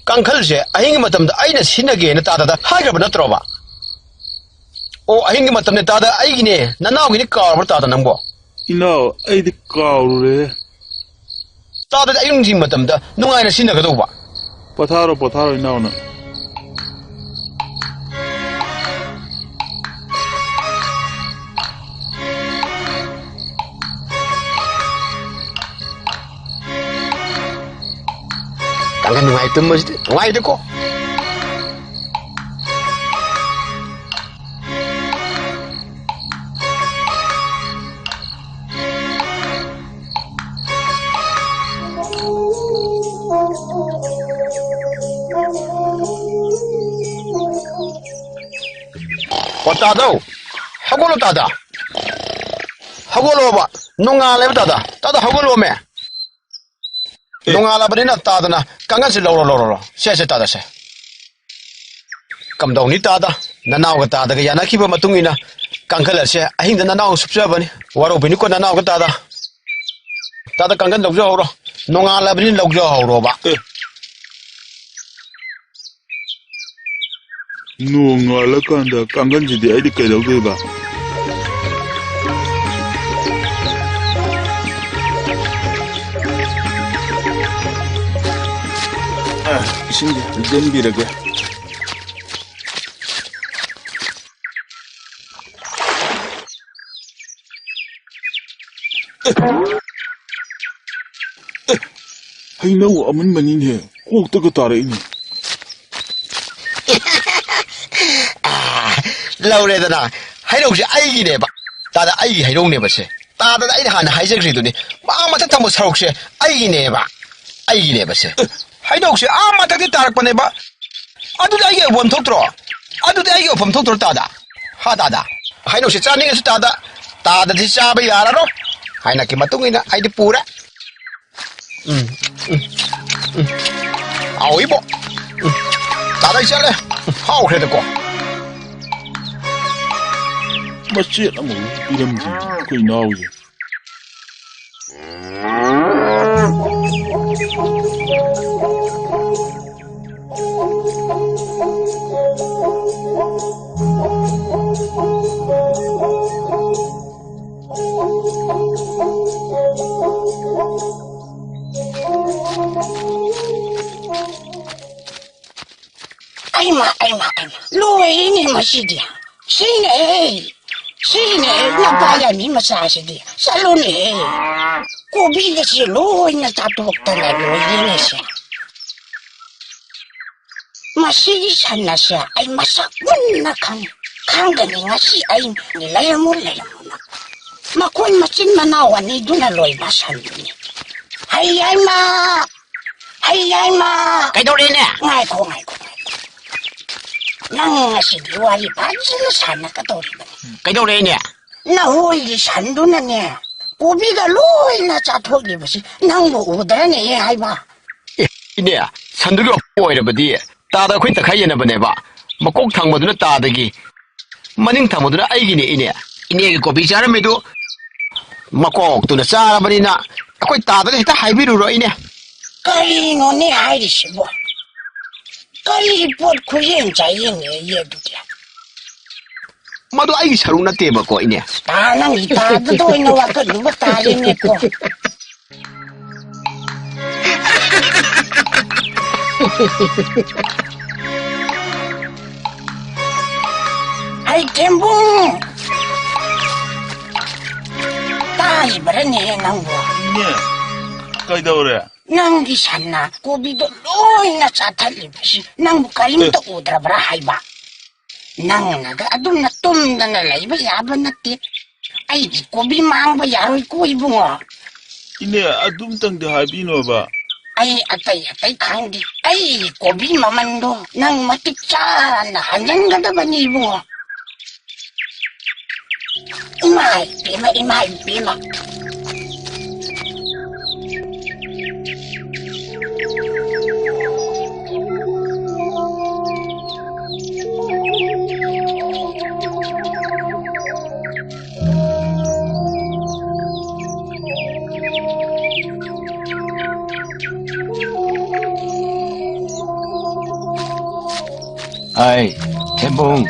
ꯀꯥꯡꯈꯜꯁꯦ ꯑꯍꯤꯡꯒꯤ ꯃꯇꯝꯗ ꯑꯩꯅ ꯁꯤꯖꯤꯟꯅꯒꯦꯅ ꯇꯥꯗꯗ ꯍꯥꯏꯈ꯭ꯔꯕ ꯅꯠꯇ꯭ꯔꯣꯕ? ꯑꯣ, ꯑꯍꯤꯡꯒꯤ ꯃꯇꯝꯅꯦ ꯇꯥꯗ, ꯑꯩꯒꯤꯅꯦ, ꯅꯅꯥꯎꯒꯤꯅꯤ ꯀꯥꯎꯔꯕ꯭ꯔꯥ ꯇꯥꯗ ꯅꯪꯕꯣ? ꯏꯅꯥꯎ, ꯑꯩꯗꯤ ꯀꯥꯎꯔꯨꯔꯦ꯫ ꯇꯥꯗꯗꯤ ꯑꯌꯨꯛ ꯅꯨꯡꯊꯤꯟ ꯃꯇꯝꯗ ꯅꯨꯡꯉꯥꯏꯅ ꯁꯤꯖꯤꯟꯅꯒꯗꯧꯕ꯫ ꯄꯣꯊꯥꯔꯣ, ꯄꯣꯊꯥꯔꯣ ꯏꯅꯥꯎꯅ꯫ ꯀꯥꯡꯒꯟ ꯅꯨꯡꯉꯥꯏ ꯇꯨꯝꯕꯁꯤꯗꯤ ꯅꯨꯡꯉꯥꯏꯗꯀꯣ꯫ ꯑꯣ, ꯇꯥꯗꯧ, ꯍꯧꯒꯠꯂꯣ ꯇꯥꯗ, ꯍꯧꯒꯠꯂꯣꯕ, ꯅꯣꯡꯉꯥꯜꯂꯦꯕ ꯇꯥꯗ, ꯇꯥꯗ ꯍꯧꯒꯠꯂꯣꯃꯦ꯫ ꯑꯦ꯫ ꯅꯣꯡꯉꯥꯜꯂꯕꯅꯤꯅ ꯇꯥꯗꯅ ꯀꯥꯡꯒꯟꯁꯦ ꯂꯧꯔꯣ, ꯂꯧꯔꯣ, ꯂꯧꯔꯣ꯫ ꯁꯦ, ꯁꯦ, ꯇꯥꯗ, ꯁꯦ꯫ ꯀꯝꯗꯧꯅꯤ ꯇꯥꯗ? ꯅꯅꯥꯎꯒ ꯇꯥꯗꯒ ꯌꯥꯅꯈꯤꯕ ꯃꯇꯨꯡ ꯏꯟꯅ ꯀꯥꯡꯈꯜ ꯑꯁꯦ ꯑꯍꯤꯡꯗ ꯅꯅꯥꯎ ꯁꯨꯞꯆꯕꯅꯤ꯫ ꯋꯥꯔꯧꯕꯤꯅꯨꯀꯣ ꯅꯅꯥꯎꯒ ꯇꯥꯗ꯫ ꯇꯥꯗ ꯀꯥꯡꯈꯜ ꯂꯧꯖꯍꯧꯔꯣ꯫ ꯅꯣꯡꯉꯥꯜꯂꯕꯅꯤꯅ ꯂꯧꯖꯍꯧꯔꯣꯕ꯫ ꯑꯦ꯫ ꯅꯣꯡꯉꯥꯜꯂꯀꯥꯟꯗ ꯀꯥꯡꯒꯟꯁꯤꯗꯤ ꯑꯩꯗꯤ ꯀꯩꯗꯧꯗꯣꯏꯕ? ꯑ, ꯏꯁꯤꯡꯁꯦ ꯍꯩꯖꯤꯟꯕꯤꯔꯒꯦ꯫ ꯑꯦ, ꯍꯩꯅꯧ ꯑꯃꯨꯟꯕꯅꯤꯅꯦ, ꯀꯣꯛꯇꯒ ꯇꯥꯔꯛꯏꯅꯦ꯫ ꯑꯥ, ꯂꯧꯔꯦꯗꯅ꯫ ꯍꯩꯅꯧꯁꯦ ꯑꯩꯒꯤꯅꯦꯕ꯫ ꯇꯥꯗ, ꯑꯩꯒꯤ ꯍꯩꯅꯧꯅꯦꯕ ꯁꯦ꯫ ꯇꯥꯗꯗ ꯑꯩꯅ ꯍꯥꯟꯅ ꯍꯥꯏꯖꯈ꯭ꯔꯤꯗꯨꯅꯤ, ꯃꯥ ꯃꯊꯛ ꯊꯪꯕ ꯁꯔꯨꯛꯁꯦ ꯑꯩꯒꯤꯅꯦꯕ꯫ ꯑꯩꯒꯤꯅꯦꯕ ꯁꯦ꯫ ꯑꯦ, ꯍꯩꯅꯧꯁꯦ ꯑꯥ ꯃꯊꯛꯇꯤ ꯇꯥꯔꯛꯄꯅꯦꯕ꯫ ꯑꯗꯨꯗꯤ ꯑꯩꯒꯤ ꯌꯧꯐꯝ ꯊꯣꯛꯇ꯭ꯔꯣ? ꯑꯗꯨꯗꯤ ꯑꯩꯒꯤ ꯌꯧꯐꯝ ꯊꯣꯛꯇ꯭ꯔꯣ ꯇꯥꯗ? ꯍꯥ ꯇꯥꯗ? ꯍꯩꯅꯧꯁꯦ ꯆꯥꯅꯤꯡꯉꯁꯨ ꯇꯥꯗ, ꯇꯥꯗꯗꯤ ꯆꯥꯕ ꯌꯥꯔꯔꯣꯏ꯫ ꯍꯥꯏꯅꯀꯤ ꯃꯇꯨꯡ ꯏꯟꯅ ꯑꯩꯗꯤ ꯄꯨꯔꯦ꯫ ꯎꯝ, ꯎꯝ, ꯎꯝ꯫ ꯍꯥꯎꯏꯕꯣ꯫ ꯎꯝ꯫ ꯇꯥꯗ, ꯑꯩ ꯆꯠꯂꯦ꯫ ꯎꯝ, ꯍꯥꯎꯈ꯭ꯔꯦꯗꯀꯣ꯫ ꯃꯆꯦꯠ ꯑꯃꯐꯥꯎ ꯄꯤꯔꯝꯗꯦ ꯑꯩꯈꯣꯏ ꯏꯅꯥꯎꯁꯦ꯫ ꯂꯣꯏꯔꯦꯅꯦ ꯃꯁꯤꯗꯤ꯫ ꯁꯤꯅꯦ, ꯁꯤꯅꯦ ꯅꯄꯥ ꯌꯥꯏꯃꯤ ꯃꯆꯥꯁꯤꯗꯤ꯫ ꯆꯠꯂꯨꯅꯦ꯫ ꯀꯣꯕꯤꯒꯁꯤ ꯂꯣꯏꯅ ꯆꯥꯊꯣꯛꯇꯅ ꯂꯣꯏꯔꯦꯅꯦ ꯁꯦ꯫ ꯃꯁꯤꯒꯤ ꯁꯟ ꯑꯁꯦ ꯑꯩ ꯃꯁꯛ ꯃꯨꯟꯅ ꯈꯪꯉꯤ꯫ ꯈꯪꯒꯅꯤ ꯉꯁꯤ ꯑꯩ ꯂꯩꯔꯝꯃꯨ, ꯂꯩꯔꯝꯃꯨꯅ꯫ ꯃꯈꯣꯏ ꯃꯆꯤꯟ ꯃꯅꯥꯎ ꯑꯅꯤꯗꯨꯅ ꯂꯣꯏꯕ ꯁꯟꯗꯨꯅꯤ꯫ ꯍꯩ ꯌꯥꯏꯃ! ꯍꯩ ꯌꯥꯏꯃ! ꯀꯩꯗꯧꯔꯦꯅꯦ? ꯉꯥꯏꯈꯣ, ꯉꯥꯏꯈꯣ, ꯉꯥꯏꯈꯣ꯫ ꯅꯪ ꯉꯁꯤꯗꯤ ꯋꯥꯔꯤ ꯐꯖꯅ ꯁꯥꯟꯅꯒꯗꯧꯔꯤꯕꯅꯤ꯫ ꯀꯩꯗꯧꯔꯦꯅꯦ? ꯅꯍꯣꯏꯒꯤ ꯁꯟꯗꯨꯅꯅꯦ, ꯀꯣꯕꯤꯒ ꯂꯣꯏꯅ ꯆꯥꯊꯣꯛꯂꯤꯕꯁꯤ ꯅꯪꯕꯨ ꯎꯗ꯭ꯔꯅꯦ ꯍꯥꯏꯕ? ꯑꯦ, ꯏꯅꯦ, ꯁꯟꯗꯨꯒꯤ ꯑꯣꯏꯔꯕꯗꯤ ꯇꯥꯗ ꯑꯩꯈꯣꯏ ꯇꯪꯈꯥꯏ ꯌꯦꯟꯅꯕꯅꯦꯕ꯫ ꯃꯀꯣꯛ ꯊꯪꯕꯗꯨꯅ ꯇꯥꯗꯒꯤ, ꯃꯅꯤꯡ ꯊꯪꯕꯗꯨꯅ ꯑꯩꯒꯤꯅꯦ, ꯏꯅꯦ꯫ ꯏꯅꯦꯒꯤ ꯀꯣꯕꯤ ꯆꯥꯔꯝꯃꯤꯗꯨ ꯃꯀꯣꯛꯇꯨꯅ ꯆꯥꯔꯕꯅꯤꯅ ꯑꯩꯈꯣꯏ ꯇꯥꯗꯗ ꯍꯦꯛꯇ ꯍꯥꯏꯕꯤꯔꯨꯔꯣ, ꯏꯅꯦ꯫ ꯀꯔꯤꯅꯣꯅꯦ ꯍꯥꯏꯔꯤꯁꯤꯕꯣ? ꯀꯔꯤ ꯄꯣꯠ ꯈꯨꯌꯦꯡ ꯆꯥꯌꯦꯡꯅꯦꯌꯦ ꯑꯗꯨꯗꯤ? ꯃꯗꯨ ꯑꯩꯒꯤ ꯁꯔꯨꯛ ꯅꯠꯇꯦꯕꯀꯣ, ꯏꯅꯦ꯫ ꯇꯥ, ꯅꯪꯒꯤ ꯇꯥꯗꯗ ꯑꯣꯏꯅ ꯋꯥꯀꯠꯂꯨꯕ ꯇꯥꯔꯦꯅꯦꯀꯣ꯫ ꯑꯩ ꯊꯦꯝꯕꯨꯡ! ꯇꯥꯔꯤꯕ꯭ꯔꯅꯦ ꯅꯪꯕꯨ? ꯏꯅꯦ, ꯀꯩꯗꯧꯔꯦ? ꯅꯪꯒꯤ ꯁꯟꯅ ꯀꯣꯕꯤꯗꯣ ꯂꯣꯏꯅ ꯆꯥꯊꯠꯂꯤꯕꯁꯤ ꯅꯪꯕꯨ ꯀꯔꯤꯝꯇ ꯎꯗ꯭ꯔꯕ꯭ꯔꯥ ꯍꯥꯏꯕ? ꯅꯪꯅꯒ ꯑꯗꯨꯝꯅ ꯇꯨꯝꯗꯅ ꯂꯩꯕ ꯌꯥꯕ ꯅꯠꯇꯦ꯫ ꯑꯩꯒꯤ ꯀꯣꯕꯤ ꯃꯥꯡꯕ ꯌꯥꯔꯣꯏꯀꯣ ꯏꯕꯨꯡꯉꯣ꯫ ꯏꯅꯦ, ꯑꯗꯨꯝꯇꯪꯗꯤ ꯍꯥꯏꯕꯤꯅꯣꯕ꯫ ꯑꯩ ꯑꯇꯩ ꯑꯇꯩ ꯈꯪꯗꯦ꯫ ꯑꯩꯒꯤ ꯀꯣꯕꯤ ꯃꯃꯟꯗꯣ ꯅꯪ ꯃꯇꯤꯛ ꯆꯥꯅ ꯍꯟꯖꯟꯒꯗꯕꯅꯤ ꯏꯕꯨꯡꯉꯣ꯫ ꯏꯃꯥꯏ ꯄꯦꯝꯃ, ꯏꯃꯥꯏ ꯄꯦꯝꯃ꯫ ꯑꯩ, ꯊꯦꯝꯕꯨꯡ꯫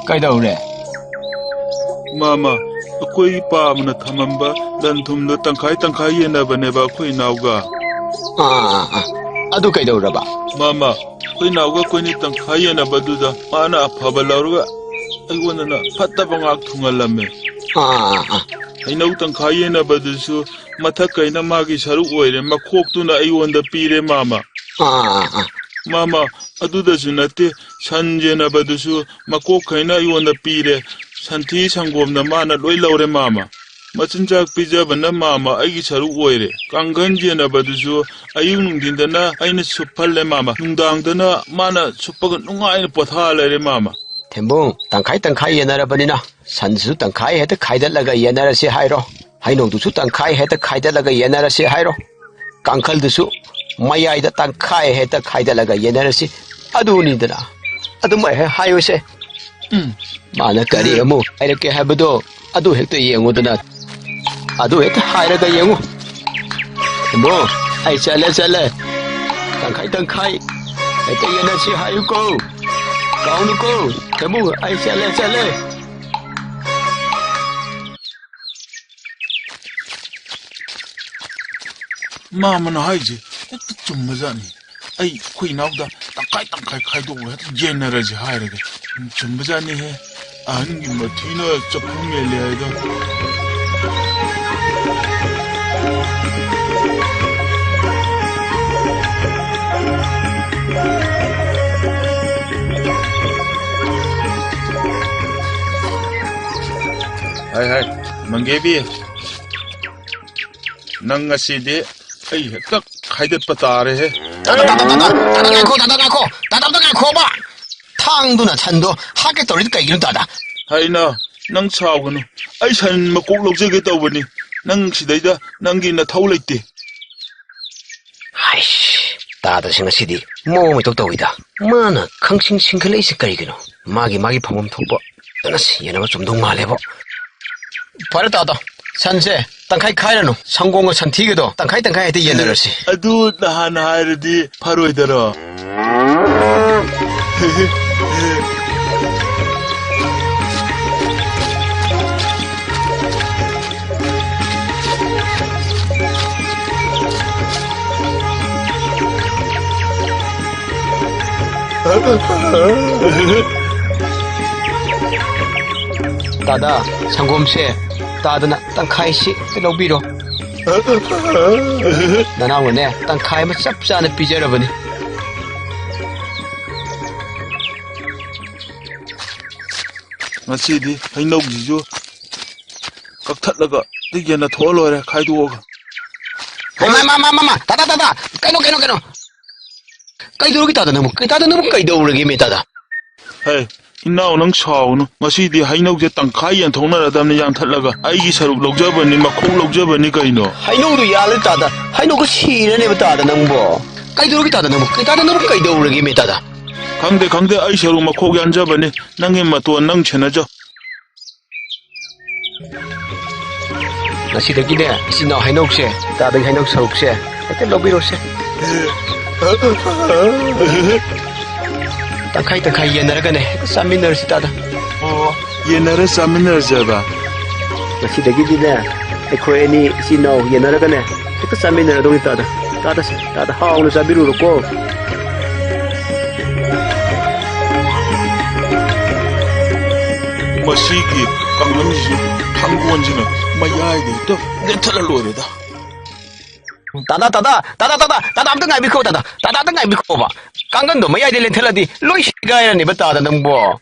ꯀꯩꯗꯧꯔꯦ? ꯃꯥꯃ, ꯑꯩꯈꯣꯏ ꯄꯥꯕꯅ ꯊꯝꯃꯝꯕ ꯂꯟ ꯊꯨꯝꯗꯣ ꯇꯪꯈꯥꯏ ꯇꯪꯈꯥꯏ ꯌꯦꯟꯅꯕꯅꯦꯕ ꯑꯩꯈꯣꯏ ꯏꯅꯥꯎꯒ꯫ ꯑꯥ, ꯑꯥ, ꯑꯥ꯫ ꯑꯗꯨ ꯀꯩꯗꯧꯔꯕ? ꯃꯥꯃ, ꯑꯩꯈꯣꯏ ꯅꯥꯎꯒ ꯑꯩꯈꯣꯏꯅꯤ ꯇꯪꯈꯥꯏ ꯌꯦꯟꯅꯕꯗꯨꯗ ꯃꯥꯅ ꯑꯐꯕ ꯂꯧꯔꯒ ꯑꯩꯉꯣꯟꯗꯅ ꯐꯠꯇꯕ ꯉꯥꯛ ꯊꯨꯡꯍꯜꯂꯝꯃꯦ꯫ ꯑꯥ, ꯑꯥ, ꯑꯥ꯫ ꯍꯩꯅꯧ ꯇꯪꯈꯥꯏ ꯌꯦꯟꯅꯕꯗꯨꯁꯨ ꯃꯊꯛꯈꯩꯅ ꯃꯥꯒꯤ ꯁꯔꯨꯛ ꯑꯣꯏꯔꯦ, ꯃꯈꯣꯛꯇꯨꯅ ꯑꯩꯉꯣꯟꯗ ꯄꯤꯔꯦ, ꯃꯥꯃ꯫ ꯑꯥ, ꯑꯥ, ꯑꯥ꯫ ꯃꯥꯃ, ꯑꯗꯨꯗꯁꯨ ꯅꯠꯇꯦ, ꯁꯟ ꯌꯦꯟꯅꯕꯗꯨꯁꯨ ꯃꯀꯣꯛꯈꯩꯅ ꯑꯩꯉꯣꯟꯗ ꯄꯤꯔꯦ, ꯁꯟꯊꯤ ꯁꯪꯒꯣꯝꯅ ꯃꯥꯅ ꯂꯣꯏ ꯂꯧꯔꯦ, ꯃꯥꯃ꯫ ꯃꯆꯤꯟꯖꯥꯛ ꯄꯤꯖꯕꯅ ꯃꯥꯃ ꯑꯩꯒꯤ ꯁꯔꯨꯛ ꯑꯣꯏꯔꯦ꯫ ꯀꯥꯡꯈꯟ ꯌꯦꯟꯅꯕꯗꯨꯁꯨ ꯑꯌꯨꯛ ꯅꯨꯡꯊꯤꯟꯗꯅ ꯑꯩꯅ ꯁꯨꯞꯍꯜꯂꯦ, ꯃꯥꯃ꯫ ꯅꯨꯡꯗꯥꯡꯗꯅ ꯃꯥꯅ ꯁꯨꯞꯄꯒ ꯅꯨꯡꯉꯥꯏꯅ ꯄꯣꯊꯥ ꯂꯩꯔꯦ, ꯃꯥꯃ꯫ ꯊꯦꯝꯕꯨꯡ, ꯇꯪꯈꯥꯏ ꯇꯪꯈꯥꯏ ꯌꯦꯟꯅꯔꯕꯅꯤꯅ ꯁꯟꯁꯤꯁꯨ ꯇꯪꯈꯥꯏ ꯍꯦꯛꯇ ꯈꯥꯏꯗꯠꯂꯒ ꯌꯦꯟꯅꯔꯁꯤ ꯍꯥꯏꯔꯣ? ꯍꯩꯅꯧꯗꯨꯁꯨ ꯇꯪꯈꯥꯏ ꯍꯦꯛꯇ ꯈꯥꯏꯗꯠꯂꯒ ꯌꯦꯟꯅꯔꯁꯤ ꯍꯥꯏꯔꯣ? ꯀꯥꯡꯈꯜꯗꯨꯁꯨ ꯃꯌꯥꯏꯗ ꯇꯪꯈꯥꯏ ꯍꯦꯛꯇ ꯈꯥꯏꯗꯠꯂꯒ ꯌꯦꯟꯅꯔꯁꯤ꯫ ꯑꯗꯨꯅꯤꯗꯅ꯫ ꯑꯗꯨꯃꯥꯏ ꯍꯦꯛ ꯍꯥꯏꯌꯨꯁꯦ꯫ ꯎꯝ꯫ ꯃꯥꯅ ꯀꯔꯤ ꯑꯃꯨꯛ ꯍꯥꯏꯔꯛꯀꯦ ꯍꯥꯏꯕꯗꯣ ꯑꯗꯨ ꯍꯦꯛꯇ ꯌꯦꯡꯉꯨꯗꯅ꯫ ꯑꯗꯨ ꯍꯦꯛꯇ ꯍꯥꯏꯔꯒ ꯌꯦꯡꯉꯨ꯫ ꯏꯕꯣ, ꯑꯩ ꯆꯠꯂꯦ, ꯆꯠꯂꯦ꯫ ꯇꯪꯈꯥꯏ ꯇꯪꯈꯥꯏ ꯍꯦꯛꯇ ꯌꯦꯟꯅꯁꯤ ꯍꯥꯏꯌꯨꯀꯣ꯫ ꯀꯥꯎꯅꯨꯀꯣ꯫ ꯊꯦꯝꯕꯨꯡ, ꯑꯩ ꯆꯠꯂꯦ, ꯆꯠꯂꯦ꯫ ꯃꯥꯃꯅ ꯍꯥꯏꯁꯦ ꯍꯦꯛꯇ ꯆꯨꯝꯕꯖꯥꯠꯅꯤ꯫ ꯑꯩ ꯑꯩꯈꯣꯏ ꯏꯅꯥꯎꯗ ꯇꯪꯈꯥꯏ ꯇꯪꯈꯥꯏ ꯈꯥꯏꯗꯣꯛꯑꯒ ꯍꯦꯛꯇ ꯌꯦꯟꯅꯔꯁꯦ ꯍꯥꯏꯔꯒꯦ꯫ ꯎꯝ, ꯆꯨꯝꯕꯖꯥꯠꯅꯤꯍꯦ꯫ ꯑꯍꯟꯒꯤ ꯃꯊꯤꯅ ꯆꯐꯨ ꯃꯦꯜꯂꯦ ꯍꯥꯏꯗꯣ꯫ ꯍꯥꯏ, ꯍꯥꯏ, ꯃꯪꯒꯦꯕꯤ, ꯅꯪ ꯉꯁꯤꯗꯤ ꯑꯩ ꯍꯦꯛꯇ ꯈꯥꯏꯗꯠꯄ ꯇꯥꯔꯦꯍꯦ꯫ ꯇꯥꯗ, ꯇꯥꯗ, ꯇꯥꯗ, ꯇꯥꯗ, ꯉꯥꯏꯈꯣ, ꯇꯥꯗ, ꯉꯥꯏꯈꯣ, ꯇꯥꯗ, ꯑꯝꯇ ꯉꯥꯏꯈꯣꯕ꯫ ꯊꯥꯡꯗꯨꯅ ꯁꯟꯗꯣ ꯍꯥꯠꯀꯦ ꯇꯧꯔꯤꯗꯤ ꯀꯩꯒꯤꯅꯣ, ꯇꯥꯗ? ꯍꯩꯅ, ꯅꯪ ꯁꯥꯎꯒꯅꯨ꯫ ꯑꯩ ꯁꯟ ꯃꯀꯣꯛ ꯂꯧꯖꯒꯦ ꯇꯧꯕꯅꯤ꯫ ꯅꯪ ꯁꯤꯗꯩꯗ ꯅꯪꯒꯤ ꯅꯊꯧ ꯂꯩꯇꯦ꯫ ꯍꯥꯏꯁ, ꯇꯥꯗꯁꯤ ꯉꯁꯤꯗꯤ ꯃꯑꯣꯡ ꯑꯃ ꯏꯇꯧ ꯇꯧꯏꯗ꯫ ꯃꯥꯅ ꯈꯪꯁꯤꯡ ꯁꯤꯡꯈꯠꯂꯛꯏꯁꯦ ꯀꯔꯤꯒꯤꯅꯣ? ꯃꯥꯒꯤ, ꯃꯥꯒꯤ ꯐꯪꯐꯝ ꯊꯣꯛꯄ ꯐꯖꯅ ꯁꯤꯖꯤꯟꯅꯕ ꯆꯨꯝꯗꯧ ꯃꯥꯜꯂꯦꯕꯣ꯫ ꯐꯔꯦ ꯇꯥꯗꯣ, ꯁꯟꯁꯦ ꯇꯪꯈꯥꯏ ꯈꯥꯏꯔꯅꯨ, ꯁꯪꯒꯣꯝꯒ ꯁꯟꯊꯤꯒꯗꯣ ꯇꯪꯈꯥꯏ ꯇꯪꯈꯥꯏ ꯍꯦꯛꯇ ꯌꯦꯟꯅꯔꯁꯤ꯫ ꯑꯗꯨ ꯅꯍꯥꯟ ꯍꯥꯏꯔꯗꯤ ꯐꯔꯣꯏꯗꯔꯣ? ꯇꯥꯗ, ꯁꯪꯒꯣꯝꯁꯦ ꯇꯥꯗꯅ ꯇꯪꯈꯥꯏꯁꯤ ꯂꯧꯕꯤꯔꯣ꯫ ꯅꯅꯥꯎꯅꯅꯦ, ꯇꯪꯈꯥꯏ ꯑꯃ ꯆꯞ ꯆꯥꯅ ꯄꯤꯖꯔꯕꯅꯤ꯫ ꯉꯁꯤꯗꯤ ꯍꯩꯅꯧꯁꯤꯁꯨ ꯀꯛꯊꯠꯂꯒ ꯌꯦꯟꯅ ꯊꯣꯛꯑ ꯂꯣꯏꯔꯦ, ꯈꯥꯏꯗꯣꯛꯑꯒ꯫ ꯃꯃꯥ, ꯃꯃꯥ, ꯃꯃꯥ, ꯇꯥꯗ, ꯇꯥꯗ, ꯀꯩꯅꯣ, ꯀꯩꯅꯣ, ꯀꯩꯅꯣ? ꯀꯩꯗꯧꯔꯒꯦ ꯇꯥꯗ ꯅꯪꯕꯨ? ꯀꯩ ꯇꯥꯗ ꯅꯪꯕꯨ ꯀꯩꯗꯧꯔꯒꯦ ꯃꯤ ꯇꯥꯗ? ꯍꯦ, ꯏꯅꯥꯎ ꯅꯪ ꯁꯥꯎꯅꯨ꯫ ꯉꯁꯤꯗꯤ ꯍꯩꯅꯧꯁꯦ ꯇꯪꯈꯥꯏ ꯌꯦꯟꯊꯣꯛꯅꯔꯗꯕꯅꯤ ꯌꯥꯟꯊꯠꯂꯒ꯫ ꯑꯩꯒꯤ ꯁꯔꯨꯛ ꯂꯧꯖꯕꯅꯤ, ꯃꯈꯣꯛ ꯂꯧꯖꯕꯅꯤ ꯀꯩꯅꯣ꯫ ꯍꯩꯅꯧꯗꯨ ꯌꯥꯜꯂꯦ ꯇꯥꯗ꯫ ꯍꯩꯅꯧꯒ ꯁꯤꯔꯅꯦꯕ ꯇꯥꯗ ꯅꯪꯕꯣ꯫ ꯀꯩꯗꯧꯔꯒꯦ ꯇꯥꯗ ꯅꯪꯕꯨ? ꯀꯩ ꯇꯥꯗ ꯅꯪꯕꯨ ꯀꯩꯗꯧꯔꯒꯦ ꯃꯤ ꯇꯥꯗ? ꯈꯪꯗꯦ, ꯈꯪꯗꯦ, ꯑꯩ ꯁꯔꯨꯛ ꯃꯈꯣꯛ ꯌꯥꯟꯖꯕꯅꯤ꯫ ꯅꯪꯒꯤ ꯃꯇꯣꯟ ꯅꯪ ꯁꯦꯟꯅꯖꯧ꯫ ꯉꯁꯤꯗꯒꯤꯅꯦ, ꯏꯆꯤꯟ ꯏꯅꯥꯎ ꯍꯩꯅꯧꯁꯦ, ꯇꯥꯗꯒꯤ ꯍꯩꯅꯧ ꯁꯔꯨꯛꯁꯦ ꯍꯦꯛꯇ ꯂꯧꯕꯤꯔꯣꯁꯦ꯫ ꯇꯪꯈꯥꯏ ꯇꯪꯈꯥꯏ ꯌꯦꯟꯅꯔꯒꯅꯦ ꯍꯦꯛꯇ ꯆꯥꯃꯤꯟꯅꯔꯁꯤ ꯇꯥꯗ꯫ ꯑꯣ, ꯌꯦꯟꯅꯔ ꯆꯥꯃꯤꯟꯅꯔꯁꯦꯕ꯫ ꯉꯁꯤꯗꯒꯤꯗꯤꯅꯦ, ꯑꯩꯈꯣꯏ ꯑꯅꯤ ꯏꯆꯤꯟ ꯏꯅꯥꯎ ꯌꯦꯟꯅꯔꯒꯅꯦ ꯍꯦꯛꯇ ꯆꯥꯃꯤꯟꯅꯔꯗꯧꯅꯤ ꯇꯥꯗ꯫ ꯇꯥꯗ, ꯇꯥꯗ ꯍꯥꯎꯅ ꯆꯥꯕꯤꯔꯨꯔꯣꯀꯣ꯫ ꯃꯁꯤꯒꯤ ꯀꯥꯡꯈꯟꯁꯤꯁꯨ ꯊꯥꯡꯒꯣꯟꯁꯤꯅ ꯃꯌꯥꯏꯗ ꯍꯦꯛꯇ ꯂꯦꯟꯊꯠꯂ ꯂꯣꯏꯔꯦꯗ꯫ ꯇꯥꯗ, ꯇꯥꯗ, ꯇꯥꯗ, ꯇꯥꯗ, ꯇꯥꯗ, ꯑꯝꯇ ꯉꯥꯏꯕꯤꯈꯣꯕ꯫ ꯀꯥꯡꯒꯟꯗꯣ ꯃꯌꯥꯏꯗ ꯂꯦꯟꯊꯠꯂꯗꯤ ꯂꯣꯏ ꯁꯤꯒꯥꯏꯔꯅꯦꯕ ꯇꯥꯗ ꯅꯪꯕꯣ꯫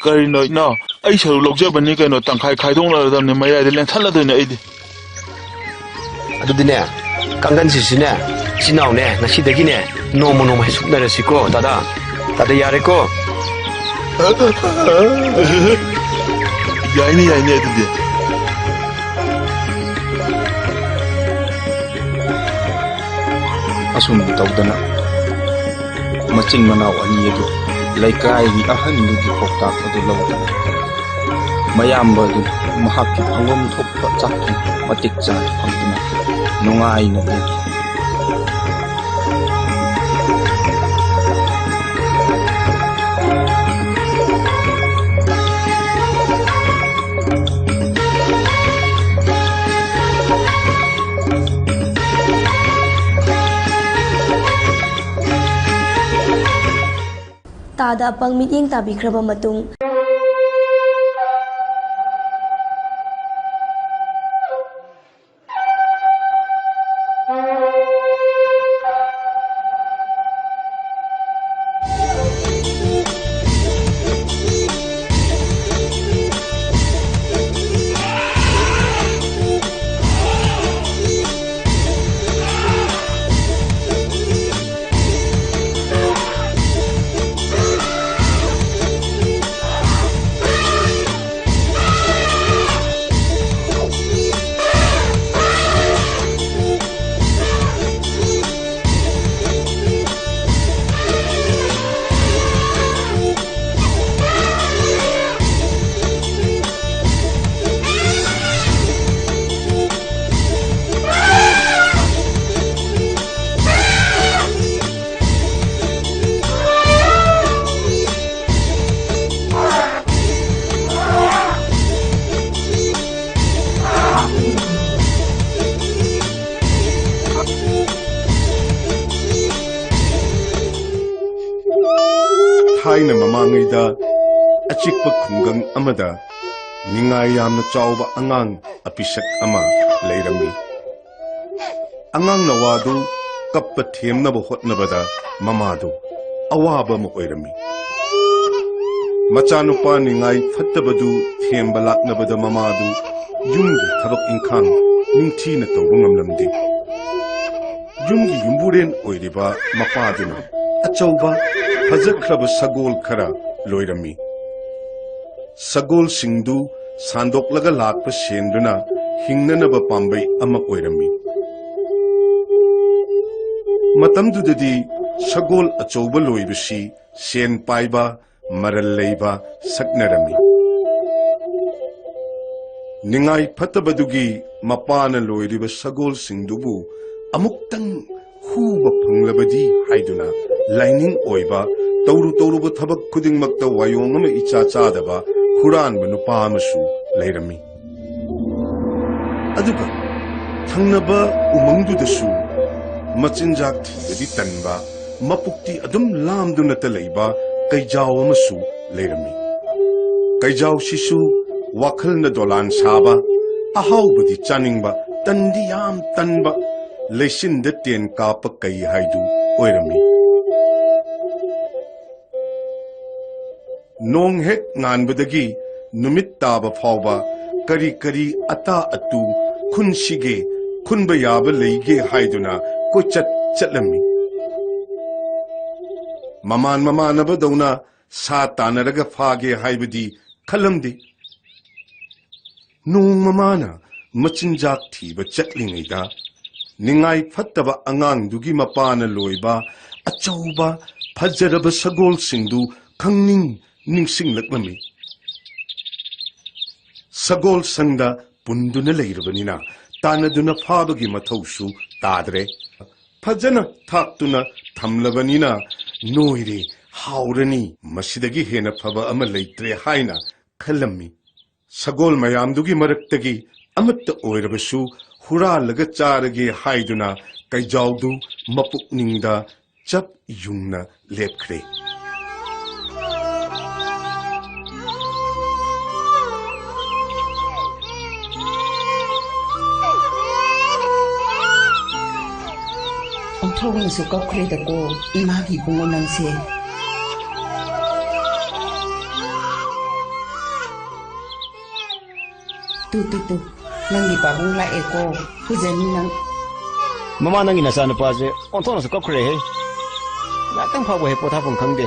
ꯀꯔꯤꯅꯣ ꯏꯅꯥꯎ? ꯑꯩ ꯁꯔꯨꯛ ꯂꯧꯖꯕꯅꯤ ꯀꯩꯅꯣ, ꯇꯪꯈꯥꯏ ꯈꯥꯏꯗꯣꯛꯅꯔꯗꯕꯅꯤ, ꯃꯌꯥꯏꯗ ꯂꯦꯟꯊꯠꯂꯗꯣꯏꯅꯦ ꯑꯩꯗꯤ꯫ ꯑꯗꯨꯗꯤꯅꯦ, ꯀꯥꯡꯒꯟꯁꯤꯁꯨꯅꯦ, ꯏꯆꯤꯟ ꯏꯅꯥꯎꯅꯦ, ꯉꯁꯤꯗꯒꯤꯅꯦ, ꯅꯣꯡꯃ ꯅꯣꯡꯃ ꯁꯨꯞꯅꯔꯁꯤꯀꯣ, ꯇꯥꯗ꯫ ꯇꯥꯗ ꯌꯥꯔꯦꯀꯣ? ꯌꯥꯏꯅꯦ, ꯌꯥꯏꯅꯦ, ꯑꯗꯨꯗꯤ꯫ ꯑꯁꯨꯝ ꯇꯧꯗꯅ ꯃꯆꯤꯟ ꯃꯅꯥꯎ ꯑꯅꯤ ꯑꯗꯨ ꯂꯩꯀꯥꯏꯒꯤ ꯑꯍꯟꯗꯨꯒꯤ ꯄꯥꯎꯇꯥꯛ ꯑꯗꯨ ꯂꯧꯗꯅ ꯃꯌꯥꯝꯕ ꯑꯗꯨ ꯃꯍꯥꯛꯀꯤ ꯐꯪꯐꯝ ꯊꯣꯛꯄ ꯆꯥꯛꯈꯨꯝ ꯃꯇꯤꯛ ꯆꯥꯅ ꯐꯪꯗꯨꯅ ꯅꯨꯡꯉꯥꯏꯅ ꯂꯩꯈꯤ꯫ ꯑꯗ ꯑꯄꯪ ꯃꯤꯠꯌꯦꯡ ꯇꯥꯕꯤꯈ꯭ꯔꯕ ꯃꯇꯨꯡ, ꯊꯥꯏꯅ ꯃꯃꯥꯡꯉꯩꯗ ꯑꯆꯤꯛꯄ ꯈꯨꯡꯒꯪ ꯑꯃꯗ ꯅꯤꯡꯉꯥꯏ ꯌꯥꯝꯅ ꯆꯥꯎꯕ ꯑꯉꯥꯡ ꯑꯄꯤꯁꯛ ꯑꯃ ꯂꯩꯔꯝꯃꯤ꯫ ꯑꯉꯥꯡ ꯅꯋꯥꯗꯨ ꯀꯞꯄ ꯊꯦꯝꯅꯕ ꯍꯣꯠꯅꯕꯗ ꯃꯃꯥꯗꯨ ꯑꯋꯥꯕ ꯑꯃ ꯑꯣꯏꯔꯝꯃꯤ꯫ ꯃꯆꯥꯅꯨꯄꯥ ꯅꯤꯡꯉꯥꯏ ꯐꯠꯇꯕꯗꯨ ꯊꯦꯝꯕ ꯂꯥꯛꯅꯕꯗ ꯃꯃꯥꯗꯨ ꯌꯨꯝꯒꯤ ꯊꯕꯛ ꯏꯪꯈꯥꯡ ꯅꯤꯡꯊꯤꯅ ꯇꯧꯕ ꯉꯝꯂꯝꯗꯦ꯫ ꯌꯨꯝꯒꯤ ꯌꯨꯝꯕꯨꯔꯦꯟ ꯑꯣꯏꯔꯤꯕ ꯃꯄꯥꯗꯨꯅ ꯑꯆꯧꯕ ꯐꯖꯈ꯭ꯔꯕ ꯁꯒꯣꯜ ꯈꯔ ꯂꯣꯏꯔꯝꯃꯤ꯫ ꯁꯒꯣꯜꯁꯤꯡꯗꯨ ꯁꯥꯟꯗꯣꯛꯂꯒ ꯂꯥꯛꯄ ꯁꯦꯟꯗꯨꯅ ꯍꯤꯡꯅꯅꯕ ꯄꯥꯝꯕꯩ ꯑꯃ ꯑꯣꯏꯔꯝꯃꯤ꯫ ꯃꯇꯝꯗꯨꯗꯗꯤ ꯁꯒꯣꯜ ꯑꯆꯧꯕ ꯂꯣꯏꯕꯁꯤ ꯁꯦꯟ ꯄꯥꯏꯕ, ꯃꯔꯜ ꯂꯩꯕ ꯁꯛꯅꯔꯝꯃꯤ꯫ ꯅꯤꯡꯉꯥꯏ ꯐꯠꯇꯕꯗꯨꯒꯤ ꯃꯄꯥꯅ ꯂꯣꯏꯔꯤꯕ ꯁꯒꯣꯜꯁꯤꯡꯗꯨꯕꯨ ꯑꯃꯨꯛꯇꯪ ꯍꯨꯕ ꯐꯪꯂꯕꯗꯤ ꯍꯥꯏꯗꯨꯅ ꯂꯥꯏꯅꯤꯡ ꯑꯣꯏꯕ, ꯇꯧꯔꯨ ꯇꯧꯔꯨꯕ ꯊꯕꯛ ꯈꯨꯗꯤꯡꯃꯛꯇ ꯋꯥꯌꯣꯡ ꯑꯃ ꯏꯆꯥ ꯆꯥꯗꯕ ꯍꯨꯔꯥꯟꯕ ꯅꯨꯄꯥ ꯑꯃꯁꯨ ꯂꯩꯔꯝꯃꯤ꯫ ꯑꯗꯨꯒ ꯊꯪꯅꯕ ꯎꯃꯪꯗꯨꯗꯁꯨ ꯃꯆꯤꯟꯖꯥꯛ ꯊꯤꯕꯗꯤ ꯇꯟꯕ, ꯃꯄꯨꯛꯇꯤ ꯑꯗꯨꯝ ꯂꯥꯝꯗꯨꯅꯇ ꯂꯩꯕ ꯀꯩꯖꯥꯎ ꯑꯃꯁꯨ ꯂꯩꯔꯝꯃꯤ꯫ ꯀꯩꯖꯥꯎꯁꯤꯁꯨ ꯋꯥꯈꯜꯅ ꯗꯣꯂꯥꯟ ꯁꯥꯕ, ꯑꯍꯥꯎꯕꯗꯤ ꯆꯥꯅꯤꯡꯕ, ꯇꯟꯗꯤ ꯌꯥꯝ ꯇꯟꯕ, ꯂꯩꯆꯤꯟꯗ ꯇꯦꯟ ꯀꯥꯞꯄ ꯀꯩ ꯍꯥꯏꯗꯨ ꯑꯣꯏꯔꯝꯃꯤ꯫ ꯅꯣꯡ ꯍꯦꯛ ꯉꯥꯟꯕꯗꯒꯤ ꯅꯨꯃꯤꯠ ꯇꯥꯕ ꯐꯥꯎꯕ ꯀꯔꯤ ꯀꯔꯤ ꯑꯇꯥ ꯑꯇꯨ ꯈꯨꯟꯁꯤꯒꯦ, ꯈꯨꯟꯕ ꯌꯥꯕ ꯂꯩꯒꯦ ꯍꯥꯏꯗꯨꯅ ꯀꯣꯏꯆꯠ ꯆꯠꯂꯝꯃꯤ꯫ ꯃꯃꯥꯟ ꯃꯃꯥꯟꯅꯕꯗꯧꯅ ꯁꯥ ꯇꯥꯟꯅꯔꯒ ꯐꯥꯒꯦ ꯍꯥꯏꯕꯗꯤ ꯈꯜꯂꯝꯗꯦ꯫ ꯅꯣꯡꯃ ꯃꯥꯅ ꯃꯆꯤꯟꯖꯥꯛ ꯊꯤꯕ ꯆꯠꯂꯤꯉꯩꯗ, ꯅꯤꯡꯉꯥꯏ ꯐꯠꯇꯕ ꯑꯉꯥꯡꯗꯨꯒꯤ ꯃꯄꯥꯅ ꯂꯣꯏꯕ ꯑꯆꯧꯕ ꯐꯖꯔꯕ ꯁꯒꯣꯜꯁꯤꯡꯗꯨ ꯈꯪꯅꯤꯡ ꯅꯤꯡꯁꯤꯡꯂꯛꯂꯝꯃꯤ꯫ ꯁꯒꯣꯜ ꯁꯪꯗ ꯄꯨꯟꯗꯨꯅ ꯂꯩꯔꯕꯅꯤꯅ ꯇꯥꯟꯅꯗꯨꯅ ꯐꯥꯕꯒꯤ ꯃꯊꯧꯁꯨ ꯇꯥꯗ꯭ꯔꯦ꯫ ꯐꯖꯅ ꯊꯥꯛꯇꯨꯅ ꯊꯝꯂꯕꯅꯤꯅ ꯅꯣꯏꯔꯦ, ꯍꯥꯎꯔꯅꯤ, ꯃꯁꯤꯗꯒꯤ ꯍꯦꯟꯅ ꯐꯕ ꯑꯃ ꯂꯩꯇ꯭ꯔꯦ ꯍꯥꯏꯅ ꯈꯜꯂꯝꯃꯤ꯫ ꯁꯒꯣꯜ ꯃꯌꯥꯝꯗꯨꯒꯤ ꯃꯔꯛꯇꯒꯤ ꯑꯃꯠꯇ ꯑꯣꯏꯔꯕꯁꯨ ꯍꯨꯔꯥꯜꯂꯒ ꯆꯥꯔꯒꯦ ꯍꯥꯏꯗꯨꯅ ꯀꯩꯖꯥꯎꯗꯨ ꯃꯄꯨꯛꯅꯤꯡꯗ ꯆꯞ ꯌꯨꯡꯅ ꯂꯦꯞꯈ꯭ꯔꯦ꯫ ꯑꯣꯟꯊꯣꯛꯅꯁꯨ ꯀꯞꯈ꯭ꯔꯦꯗꯀꯣ, ꯏꯃꯥꯒꯤ ꯏꯕꯨꯡꯉꯣ ꯅꯪꯁꯦ꯫ ꯇꯨ, ꯇꯨ, ꯇꯨ, ꯅꯪꯒꯤ ꯄꯥꯕꯨꯡ ꯂꯥꯛꯑꯦꯀꯣ, ꯐꯨꯖꯅꯤ ꯅꯪ꯫ ꯃꯃꯥ, ꯅꯪꯒꯤ ꯅꯆꯥꯅꯨꯄꯥꯁꯦ ꯑꯣꯟꯊꯣꯛꯅꯁꯨ ꯀꯞꯈ꯭ꯔꯦꯍꯦ꯫ ꯉꯥꯛꯇꯪ ꯐꯥꯎꯕ ꯍꯦꯛ ꯄꯣꯊꯥꯐꯝ ꯈꯪꯗꯦ꯫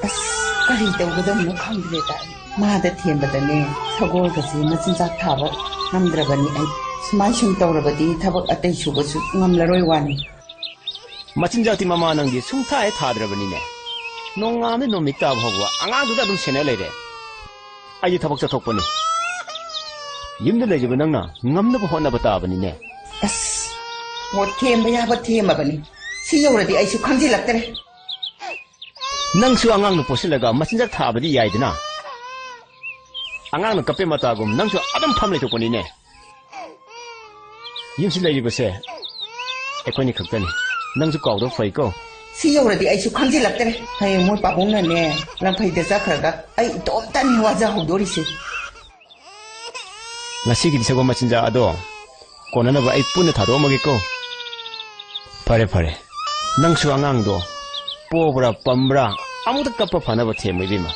ꯑꯁ, ꯀꯔꯤ ꯇꯧꯒꯗꯕꯅꯣ ꯈꯪꯗ꯭ꯔꯦꯗ ꯑꯩ꯫ ꯃꯥꯗ ꯊꯦꯝꯕꯗꯅꯦ, ꯁꯒꯣꯜꯒꯁꯦ ꯃꯆꯤꯟꯖꯥꯛ ꯊꯥꯕ ꯉꯝꯗ꯭ꯔꯕꯅꯤ ꯑꯩ꯫ ꯁꯨꯃꯥꯏ ꯁꯨꯝ ꯇꯧꯔꯕꯗꯤ ꯊꯕꯛ ꯑꯇꯩ ꯁꯨꯕꯁꯨ ꯉꯝꯂꯔꯣꯏ ꯋꯥꯅꯤ꯫ ꯃꯆꯤꯟꯖꯥꯛꯇꯤ ꯃꯃꯥ ꯅꯪꯗꯤ ꯁꯨꯡꯊꯥ ꯍꯦꯛ ꯊꯥꯗ꯭ꯔꯕꯅꯤꯅꯦ꯫ ꯅꯣꯡꯉꯥꯟꯕꯗꯩ ꯅꯨꯃꯤꯠ ꯇꯥꯕ ꯐꯥꯎꯕ ꯑꯉꯥꯡꯗꯨꯗ ꯑꯗꯨꯝ ꯁꯦꯟꯅ ꯂꯩꯔꯦ꯫ ꯑꯩꯗꯤ ꯊꯕꯛ ꯆꯠꯊꯣꯛꯄꯅꯤ꯫ ꯌꯨꯝꯗ ꯂꯩꯔꯤꯕ ꯅꯪꯅ ꯉꯝꯅꯕ ꯍꯣꯠꯅꯕ ꯇꯥꯕꯅꯤꯅꯦ꯫ ꯑꯁ, ꯃꯣꯠ ꯊꯦꯝꯕ ꯌꯥꯕ ꯊꯦꯝꯃꯕꯅꯤ꯫ ꯁꯤ ꯌꯧꯔꯗꯤ ꯑꯩꯁꯨ ꯈꯪꯖꯤꯜꯂꯛꯇ꯭ꯔꯦ꯫ ꯅꯪꯁꯨ ꯑꯉꯥꯡꯗꯨ ꯄꯣꯠꯁꯤꯜꯂꯒ ꯃꯆꯤꯟꯖꯥꯛ ꯊꯥꯕꯗꯤ ꯌꯥꯏꯗꯅ꯫ ꯑꯉꯥꯡꯅ ꯀꯞꯄꯦ ꯃꯇꯥꯒꯨꯝ ꯅꯪꯁꯨ ꯑꯗꯨꯝ ꯐꯝ ꯂꯩꯊꯣꯛꯄꯅꯤꯅꯦ꯫ ꯌꯨꯝꯁꯤ ꯂꯩꯔꯤꯕꯁꯦ ꯑꯩꯈꯣꯏꯅꯤ ꯈꯛꯇꯅꯤ꯫ ꯅꯪꯁꯨ ꯀꯥꯎꯗꯕ ꯐꯩꯀꯣ꯫ ꯁꯤ ꯌꯧꯔꯗꯤ ꯑꯩꯁꯨ ꯈꯪꯖꯤꯜꯂꯛꯇ꯭ꯔꯦ꯫ ꯍꯌꯦꯡ ꯃꯣꯏ ꯄꯥꯕꯨꯡꯅꯅꯦ, ꯂꯪꯐꯩꯗ ꯆꯠꯈ꯭ꯔꯒ ꯑꯩ ꯏꯇꯣꯝꯇꯅꯤ ꯋꯥꯖꯍꯧꯗꯣꯔꯤꯁꯦ꯫ ꯉꯁꯤꯒꯤꯗꯤ ꯁꯒꯣꯜ ꯃꯆꯤꯟꯖꯥꯛ ꯑꯗꯣ ꯀꯣꯟꯅꯅꯕ ꯑꯩ ꯄꯨꯟꯅ ꯊꯥꯗꯣꯛꯑꯝꯃꯒꯦꯀꯣ꯫ ꯐꯔꯦ, ꯐꯔꯦ꯫ ꯅꯪꯁꯨ ꯑꯉꯥꯡꯗꯣ ꯄꯣꯕ꯭ꯔꯥ ꯄꯝꯕ꯭ꯔꯥ ꯑꯃꯨꯛꯇ ꯀꯞꯄ ꯐꯅꯕ ꯊꯦꯝꯃꯨ, ꯏꯕꯦꯝꯃ꯫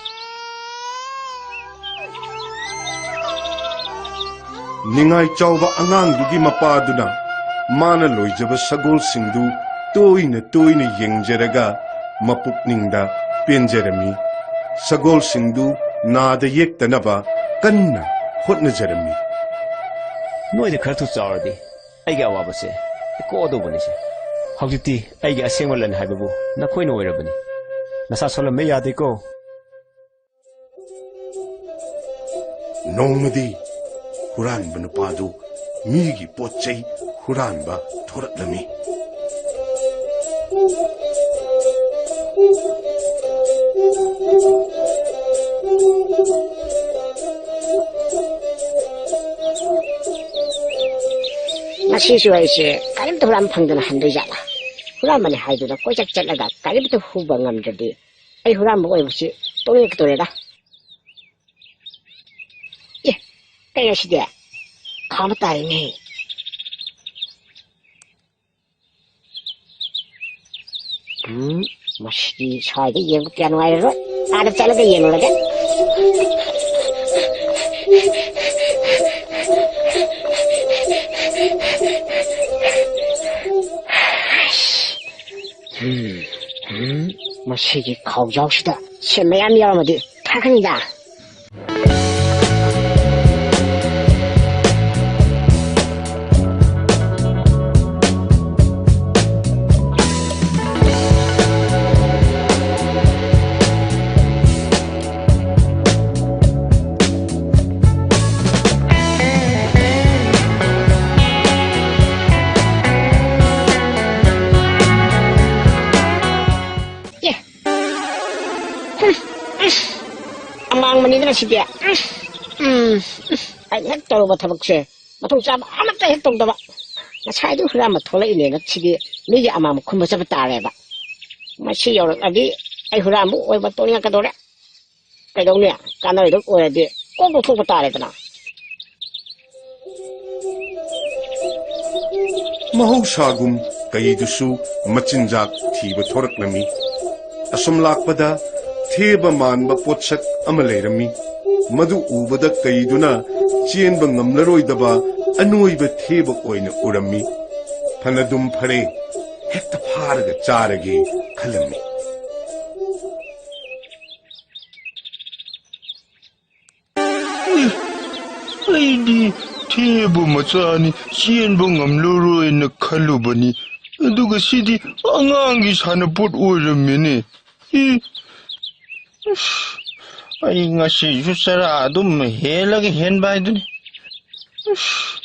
ꯅꯤꯡꯉꯥꯏ ꯆꯥꯎꯕ ꯑꯉꯥꯡꯗꯨꯒꯤ ꯃꯄꯥꯗꯨꯅ ꯃꯥꯅ ꯂꯣꯏꯖꯕ ꯁꯒꯣꯜꯁꯤꯡꯗꯨ ꯇꯣꯏꯅ ꯇꯣꯏꯅ ꯌꯦꯡꯖꯔꯒ ꯃꯄꯨꯛꯅꯤꯡꯗ ꯄꯦꯟꯖꯔꯝꯃꯤ꯫ ꯁꯒꯣꯜꯁꯤꯡꯗꯨ ꯅꯥꯗ ꯌꯦꯛꯇꯅꯕ ꯀꯟꯅ ꯍꯣꯠꯅꯖꯔꯝꯃꯤ꯫ ꯅꯣꯏꯗ ꯈꯔ ꯊꯨ ꯆꯥꯎꯔꯗꯤ ꯑꯩꯒꯤ ꯑꯋꯥꯕꯁꯦ ꯀꯣꯛꯑꯗꯧꯕꯅꯤꯁꯦ꯫ ꯍꯧꯖꯤꯛꯇꯤ ꯑꯩꯒꯤ ꯑꯁꯦꯡꯕ ꯂꯟ ꯍꯥꯏꯕꯕꯨ ꯅꯈꯣꯏꯅ ꯑꯣꯏꯔꯕꯅꯤ꯫ ꯅꯁꯥ ꯁꯣꯜꯂꯝꯕ ꯌꯥꯗꯦꯀꯣ꯫ ꯅꯣꯡꯃꯗꯤ ꯍꯨꯔꯥꯟꯕ ꯅꯨꯄꯥꯗꯨ ꯃꯤꯒꯤ ꯄꯣꯠ ꯆꯩ ꯍꯨꯔꯥꯟꯕ ꯊꯣꯔꯛꯂꯝꯃꯤ꯫ ꯉꯁꯤꯁꯨ ꯑꯩꯁꯦ ꯀꯔꯤꯝꯇ ꯍꯨꯔꯥꯟꯕ ꯐꯪꯗꯅ ꯍꯟꯗꯣꯏ ꯖꯥꯠꯂꯥ? ꯍꯨꯔꯥꯟꯕꯅꯤ ꯍꯥꯏꯗꯨꯅ ꯀꯣꯏꯆꯠ ꯆꯠꯂꯒ ꯀꯔꯤꯝꯇ ꯍꯨꯕ ꯉꯝꯗ꯭ꯔꯗꯤ ꯑꯩ ꯍꯨꯔꯥꯟꯕ ꯑꯣꯏꯕꯁꯤ ꯇꯣꯛꯅꯤꯡꯉꯛꯀꯗꯣꯔꯦꯗ꯫ ꯑꯦ, ꯀꯩꯅꯣ ꯁꯤꯗꯤ? ꯈꯥ ꯑꯃ ꯇꯥꯔꯤꯅꯦ꯫ ꯎꯝ, ꯃꯁꯤꯗꯤ ꯁ꯭ꯋꯥꯏꯗ ꯌꯦꯡꯕ ꯀꯌꯥ ꯅꯨꯡꯉꯥꯏꯔꯔꯣꯏ꯫ ꯑꯥꯗ ꯆꯠꯂꯒ ꯌꯦꯡꯂꯨꯔꯒꯦ꯫ ꯎꯝ, ꯎꯝ, ꯃꯁꯤꯒꯤ ꯈꯥꯎꯖꯥꯎꯁꯤꯗ ꯁꯦꯝ ꯃꯌꯥꯝ ꯌꯥꯎꯔꯝꯃꯗꯤ ꯐꯒꯅꯤꯗ꯫ ꯑꯦ, ꯍꯨꯝ, ꯏꯁ, ꯑꯃꯥꯡꯕꯅꯤꯗꯅ ꯁꯤꯗꯤ꯫ ꯎꯝ, ꯎꯝ, ꯎꯝ, ꯑꯩꯅ ꯍꯦꯛ ꯇꯧꯔꯨꯕ ꯊꯕꯛꯁꯦ ꯃꯊꯣꯡ ꯆꯥꯕ ꯑꯃꯠꯇ ꯍꯦꯛ ꯇꯧꯗꯕ꯫ ꯉꯁꯥꯏꯗꯨ ꯍꯨꯔꯥꯟꯕ ꯊꯣꯛꯂꯛꯏꯅꯦꯅ ꯁꯤꯗꯤ ꯃꯤꯒꯤ ꯑꯃꯥꯡꯕ ꯈꯨꯝꯕ ꯆꯠꯄ ꯇꯥꯔꯦꯕ꯫ ꯃꯁꯤ ꯌꯧꯔꯛꯂꯗꯤ ꯑꯩ ꯍꯨꯔꯥꯟꯕ ꯑꯣꯏꯕ ꯇꯣꯛꯅꯤꯡꯉꯛꯀꯗꯧꯔꯦ꯫ ꯀꯩꯗꯧꯅꯤ? ꯀꯥꯟꯅꯔꯣꯏꯗꯕ ꯑꯣꯏꯔꯗꯤ ꯀꯣꯛ ꯇꯣꯛꯊꯣꯛꯄ ꯇꯥꯔꯦꯗꯅ꯫ ꯃꯍꯧꯁꯥꯒꯨꯝ ꯀꯩꯗꯨꯁꯨ ꯃꯆꯤꯟꯖꯥꯛ ꯊꯤꯕ ꯊꯣꯔꯛꯂꯝꯃꯤ꯫ ꯑꯁꯨꯝ ꯂꯥꯛꯄꯗ ꯊꯦꯕ ꯃꯥꯟꯕ ꯄꯣꯠꯁꯛ ꯑꯃ ꯂꯩꯔꯝꯃꯤ꯫ ꯃꯗꯨ ꯎꯕꯗ ꯀꯩꯗꯨꯅ ꯆꯦꯟꯕ ꯉꯝꯂꯔꯣꯏꯗꯕ ꯑꯅꯣꯏꯕ ꯊꯦꯕ ꯑꯣꯏꯅ ꯎꯔꯝꯃꯤ꯫ ꯐꯅꯗꯨꯝ ꯐꯔꯦ, ꯍꯦꯛꯇ ꯐꯥꯔꯒ ꯆꯥꯔꯒꯦ ꯈꯜꯂꯝꯃꯤ꯫ ꯑꯩꯗꯤ ꯊꯦꯕ ꯃꯆꯥꯅꯤ, ꯆꯦꯟꯕ ꯉꯝꯂꯔꯣꯏꯅ ꯈꯜꯂꯨꯕꯅꯤ꯫ ꯑꯗꯨꯒ ꯁꯤꯗꯤ ꯑꯉꯥꯡꯒꯤ ꯁꯥꯟꯅꯄꯣꯠ ꯑꯣꯏꯔꯝꯃꯦꯅꯦ꯫ ꯏ, ꯑꯁ, ꯑꯩ ꯉꯁꯤꯁꯨ ꯆꯔꯥ ꯑꯗꯨꯝ ꯍꯦꯜꯂꯒ ꯍꯦꯟꯕ ꯍꯥꯏꯗꯨꯅꯤ꯫ ꯑꯁ꯫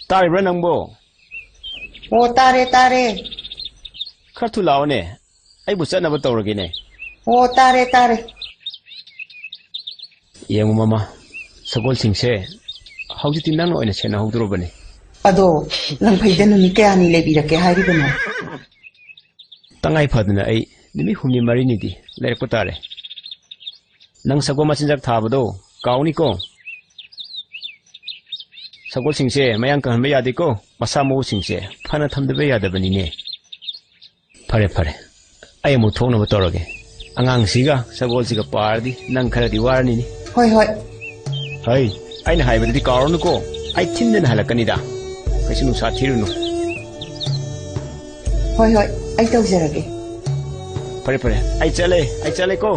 ꯇꯥꯔꯤꯕ꯭ꯔꯥ ꯅꯪꯕꯣ? ꯑꯣ, ꯇꯥꯔꯦ, ꯇꯥꯔꯦ꯫ ꯈꯔ ꯊꯨ ꯂꯥꯛꯑꯣꯅꯦ, ꯑꯩꯕꯨ ꯆꯠꯅꯕ ꯇꯧꯔꯒꯦꯅꯦ꯫ ꯑꯣ, ꯇꯥꯔꯦ, ꯇꯥꯔꯦ꯫ ꯌꯦꯡꯉꯨ ꯃꯃꯥ, ꯁꯒꯣꯜꯁꯤꯡꯁꯦ ꯍꯧꯖꯤꯛꯇꯤ ꯅꯪꯅ ꯑꯣꯏꯅ ꯁꯦꯟꯅꯍꯧꯗꯣꯔꯕꯅꯤ꯫ ꯑꯗꯣ ꯂꯪꯐꯩꯗ ꯅꯨꯃꯤꯠ ꯀꯌꯥꯅꯤ ꯂꯩꯕꯤꯔꯛꯀꯦ ꯍꯥꯏꯔꯤꯕꯅꯣ? ꯇꯉꯥꯏ ꯐꯗꯅ ꯑꯩ ꯅꯨꯃꯤꯠ ꯍꯨꯝꯅꯤ ꯃꯔꯤꯅꯤꯗꯤ ꯂꯩꯔꯛꯄ ꯇꯥꯔꯦ꯫ ꯅꯪ ꯁꯒꯣꯜ ꯃꯆꯤꯟꯖꯥꯛ ꯊꯥꯕꯗꯣ ꯀꯥꯎꯅꯤꯀꯣ꯫ ꯁꯒꯣꯜꯁꯤꯡꯁꯦ ꯃꯌꯥꯡ ꯀꯪꯍꯟꯕ ꯌꯥꯗꯦꯀꯣ꯫ ꯃꯁꯥ ꯃꯎꯁꯤꯡꯁꯦ ꯐꯅ ꯊꯝꯗꯕ ꯌꯥꯗꯕꯅꯤꯅꯦ꯫ ꯐꯔꯦ, ꯐꯔꯦ꯫ ꯑꯩ ꯑꯃꯨꯛ ꯊꯣꯛꯅꯕ ꯇꯧꯔꯒꯦ꯫ ꯑꯉꯥꯡꯁꯤꯒ ꯁꯒꯣꯜꯁꯤꯒ ꯄꯥꯔꯗꯤ ꯅꯪ ꯈꯔꯗꯤ ꯋꯥꯔꯅꯤꯅꯦ꯫ ꯍꯣꯏ, ꯍꯣꯏ꯫ ꯍꯩ, ꯑꯩꯅ ꯍꯥꯏꯕꯗꯨꯗꯤ ꯀꯥꯎꯔꯅꯨꯀꯣ꯫ ꯑꯩ ꯊꯤꯟꯗꯅ ꯍꯜꯂꯛꯀꯅꯤꯗ꯫ ꯀꯩꯁꯨ ꯅꯨꯡꯁꯥ ꯊꯤꯔꯨꯅꯨ꯫ ꯍꯣꯏ, ꯍꯣꯏ꯫ ꯑꯩ ꯇꯧꯖꯔꯒꯦ꯫ ꯐꯔꯦ, ꯐꯔꯦ꯫ ꯑꯩ ꯆꯠꯂꯦ꯫ ꯑꯩ ꯆꯠꯂꯦꯀꯣ꯫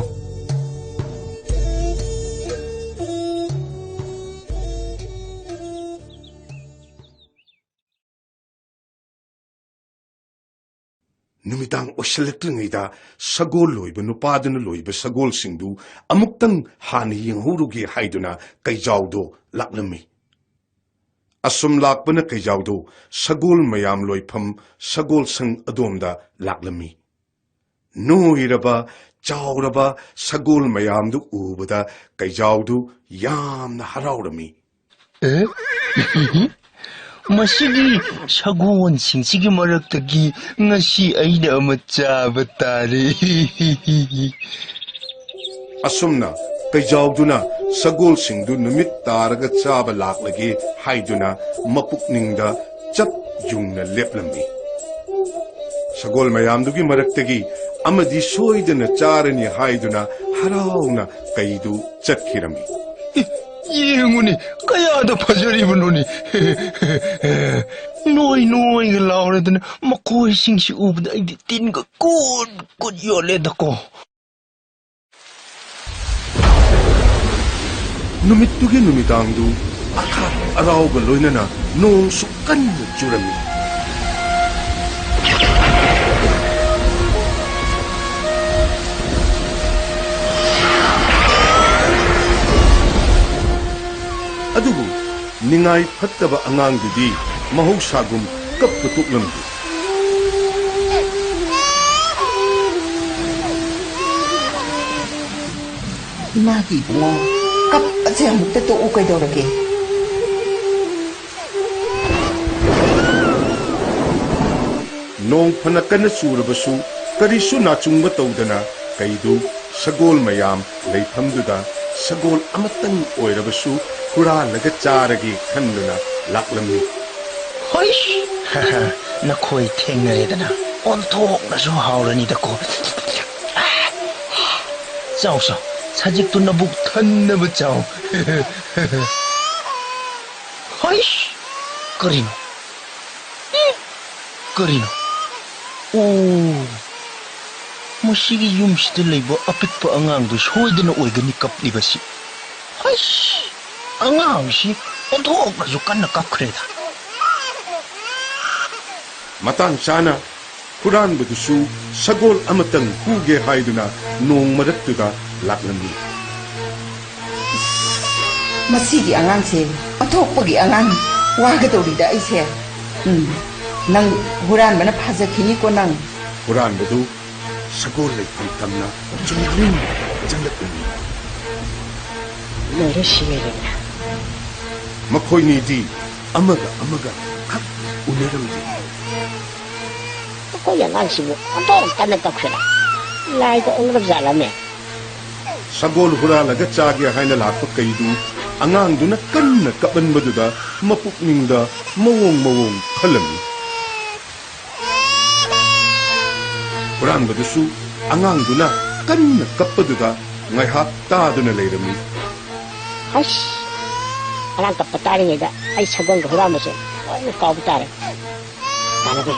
ꯅꯨꯃꯤꯗꯥꯡ ꯑꯣꯏꯁꯤꯜꯂꯛꯇ꯭ꯔꯤꯉꯩꯗ ꯁꯒꯣꯜ ꯂꯣꯏꯕ ꯅꯨꯄꯥꯗꯨꯅ ꯂꯣꯏꯕ ꯁꯒꯣꯜꯁꯤꯡꯗꯨ ꯑꯃꯨꯛꯇꯪ ꯍꯥꯟꯅ ꯌꯦꯡꯍꯧꯔꯨꯒꯦ ꯍꯥꯏꯗꯨꯅ ꯀꯩꯖꯥꯎꯗꯣ ꯂꯥꯛꯂꯝꯃꯤ꯫ ꯑꯁꯨꯝ ꯂꯥꯛꯄꯅ ꯀꯩꯖꯥꯎꯗꯣ ꯁꯒꯣꯜ ꯃꯌꯥꯝ ꯂꯣꯏꯐꯝ ꯁꯒꯣꯜ ꯁꯪ ꯑꯗꯣꯝꯗ ꯂꯥꯛꯂꯝꯃꯤ꯫ ꯅꯣꯏꯔꯕ, ꯆꯥꯎꯔꯕ ꯁꯒꯣꯜ ꯃꯌꯥꯝꯗꯨ ꯎꯕꯗ ꯀꯩꯖꯥꯎꯗꯨ ꯌꯥꯝꯅ ꯍꯔꯥꯎꯔꯝꯃꯤ꯫ ꯑꯦ? ꯃꯁꯤꯒꯤ ꯁꯒꯣꯜꯁꯤꯡꯁꯤꯒꯤ ꯃꯔꯛꯇꯒꯤ ꯉꯁꯤ ꯑꯩꯅ ꯑꯃ ꯆꯥꯕ ꯇꯥꯔꯦ꯫ ꯑꯁꯨꯝꯅ ꯀꯩꯖꯥꯎꯗꯨꯅ ꯁꯒꯣꯜꯁꯤꯡꯗꯨ ꯅꯨꯃꯤꯠ ꯇꯥꯔꯒ ꯆꯥꯕ ꯂꯥꯛꯂꯒꯦ ꯍꯥꯏꯗꯨꯅ ꯃꯄꯨꯛꯅꯤꯡꯗ ꯆꯞ ꯌꯨꯡꯅ ꯂꯦꯞꯂꯝꯃꯤ꯫ ꯁꯒꯣꯜ ꯃꯌꯥꯝꯗꯨꯒꯤ ꯃꯔꯛꯇꯒꯤ ꯑꯃꯗꯤ ꯁꯣꯏꯗꯅ ꯆꯥꯔꯅꯤ ꯍꯥꯏꯗꯨꯅ ꯍꯔꯥꯎꯅ ꯀꯩꯗꯨ ꯆꯠꯈꯤꯔꯝꯃꯤ꯫ ꯌꯦꯡꯉꯨꯅꯦ, ꯀꯌꯥꯗ ꯐꯖꯔꯤꯕꯅꯣꯅꯦ꯫ ꯅꯣꯏ ꯅꯣꯏꯒ ꯂꯥꯎꯔꯗꯅ ꯃꯈꯣꯏꯁꯤꯡꯁꯤ ꯎꯕꯗ ꯑꯩꯗꯤ ꯇꯤꯟꯒ ꯀꯨꯠ ꯀꯨꯠ ꯌꯣꯠꯂꯦꯗꯀꯣ꯫ ꯅꯨꯃꯤꯠꯇꯨꯒꯤ ꯅꯨꯃꯤꯗꯥꯡꯗꯨ ꯑꯈꯥꯛ ꯑꯔꯥꯎꯒ ꯂꯣꯏꯅꯅ ꯅꯣꯡꯁꯨ ꯀꯟꯅ ꯆꯨꯔꯝꯃꯤ꯫ ꯑꯗꯨꯕꯨ ꯅꯤꯡꯉꯥꯏ ꯐꯠꯇꯕ ꯑꯉꯥꯡꯗꯨꯗꯤ ꯃꯍꯧꯁꯥꯒꯨꯝ ꯀꯞꯄ ꯇꯣꯛꯂꯝꯗꯦ꯫ ꯏꯃꯥꯒꯤ ꯏꯕꯨꯡꯉꯣ, ꯀꯞꯄꯁꯦ ꯑꯃꯨꯛꯇ ꯇꯣꯛꯎ ꯀꯩꯗꯧꯔꯒꯦ? ꯅꯣꯡ ꯐꯅ ꯀꯟꯅ ꯆꯨꯔꯕꯁꯨ ꯀꯔꯤꯁꯨ ꯅꯥꯆꯨꯡꯕ ꯇꯧꯗꯅ ꯀꯩꯗꯨ ꯁꯒꯣꯜ ꯃꯌꯥꯝ ꯂꯩꯐꯝꯗꯨꯗ ꯁꯒꯣꯜ ꯑꯃꯇꯪ ꯑꯣꯏꯔꯕꯁꯨ ꯍꯨꯔꯥꯜꯂꯒ ꯆꯥꯔꯒꯦ ꯈꯟꯗꯨꯅ ꯂꯥꯛꯂꯝꯃꯤ꯫ ꯍꯣꯏ! ꯅꯈꯣꯏ ꯊꯦꯡꯅꯔꯦꯗꯅ ꯑꯣꯟꯊꯣꯛꯅꯁꯨ ꯍꯥꯎꯔꯅꯤꯗꯀꯣ꯫ ꯆꯥꯎ, ꯆꯥꯎ, ꯁꯖꯤꯛꯇꯨ ꯅꯕꯨꯛ ꯊꯟꯅꯕ ꯆꯥꯎ꯫ ꯍꯩꯁ! ꯀꯔꯤꯅꯣ? ꯀꯔꯤꯅꯣ? ꯑꯣ, ꯃꯁꯤꯒꯤ ꯌꯨꯝꯁꯤꯗ ꯂꯩꯕ ꯑꯄꯤꯛꯄ ꯑꯉꯥꯡꯗꯨ ꯁꯣꯏꯗꯅ ꯑꯣꯏꯒꯅꯤ ꯀꯞꯂꯤꯕꯁꯤ꯫ ꯍꯩꯁ! ꯑꯉꯥꯡꯁꯤ ꯑꯣꯟꯊꯣꯛꯅꯁꯨ ꯀꯟꯅ ꯀꯞꯈ꯭ꯔꯦꯗ꯫ ꯃꯇꯥꯡ ꯆꯥꯅ ꯍꯨꯔꯥꯟꯕꯗꯨꯁꯨ ꯁꯒꯣꯜ ꯑꯃꯇꯪ ꯍꯨꯒꯦ ꯍꯥꯏꯗꯨꯅ ꯅꯣꯡ ꯃꯔꯛꯇꯨꯗ ꯂꯥꯛꯂꯝꯃꯤ꯫ ꯃꯁꯤꯒꯤ ꯑꯉꯥꯡꯁꯦ ꯑꯣꯟꯊꯣꯛꯄꯒꯤ ꯑꯉꯥꯡ꯫ ꯋꯥꯒꯗꯧꯔꯤꯗ ꯑꯩꯁꯦ꯫ ꯎꯝ, ꯅꯪ ꯍꯨꯔꯥꯟꯕꯅ ꯐꯥꯖꯈꯤꯅꯤꯀꯣ ꯅꯪ꯫ ꯍꯨꯔꯥꯟꯕꯗꯨ ꯁꯒꯣꯜ ꯂꯩꯐꯝ ꯇꯝꯅ ꯆꯨꯝꯗ꯭ꯔꯤꯡ ꯆꯪꯂꯛꯂꯝꯃꯤ꯫ ꯂꯣꯏꯔꯦ ꯁꯤ ꯂꯩꯔꯦꯅ꯫ ꯃꯈꯣꯏꯅꯤꯗꯤ ꯑꯃꯒ ꯑꯃꯒ ꯈꯛ ꯎꯅꯔꯝꯗꯦ꯫ ꯑꯩꯈꯣꯏꯒꯤ ꯑꯉꯥꯡꯁꯤꯕꯨ ꯑꯣꯟꯊꯣꯛ ꯀꯟꯅ ꯀꯞꯈ꯭ꯔꯦꯗ꯫ ꯂꯥꯏꯒ ꯑꯣꯛꯂꯕ ꯖꯥꯠꯂꯅꯦ꯫ ꯁꯒꯣꯜ ꯍꯨꯔꯥꯜꯂꯒ ꯆꯥꯒꯦ ꯍꯥꯏꯅ ꯂꯥꯛꯄ ꯀꯩꯗꯨ ꯑꯉꯥꯡꯗꯨꯅ ꯀꯟꯅ ꯀꯞꯃꯟꯕꯗꯨꯗ ꯃꯄꯨꯛꯅꯤꯡꯗ ꯃꯑꯣꯡ ꯃꯑꯣꯡ ꯈꯜꯂꯝꯃꯤ꯫ ꯍꯨꯔꯥꯟꯕꯗꯨꯁꯨ ꯑꯉꯥꯡꯗꯨꯅ ꯀꯟꯅ ꯀꯞꯄꯗꯨꯗ ꯉꯥꯏꯍꯥꯛ ꯇꯥꯗꯨꯅ ꯂꯩꯔꯝꯃꯤ꯫ ꯑꯁ, ꯑꯉꯥꯡ ꯀꯞꯄ ꯇꯥꯔꯤꯉꯩꯗ ꯑꯩ ꯁꯒꯣꯜꯒ ꯍꯨꯔꯥꯟꯕꯁꯦ ꯂꯣꯏꯅ ꯀꯥꯎꯕ ꯇꯥꯔꯦ꯫ ꯇꯥꯟꯅꯕꯤ,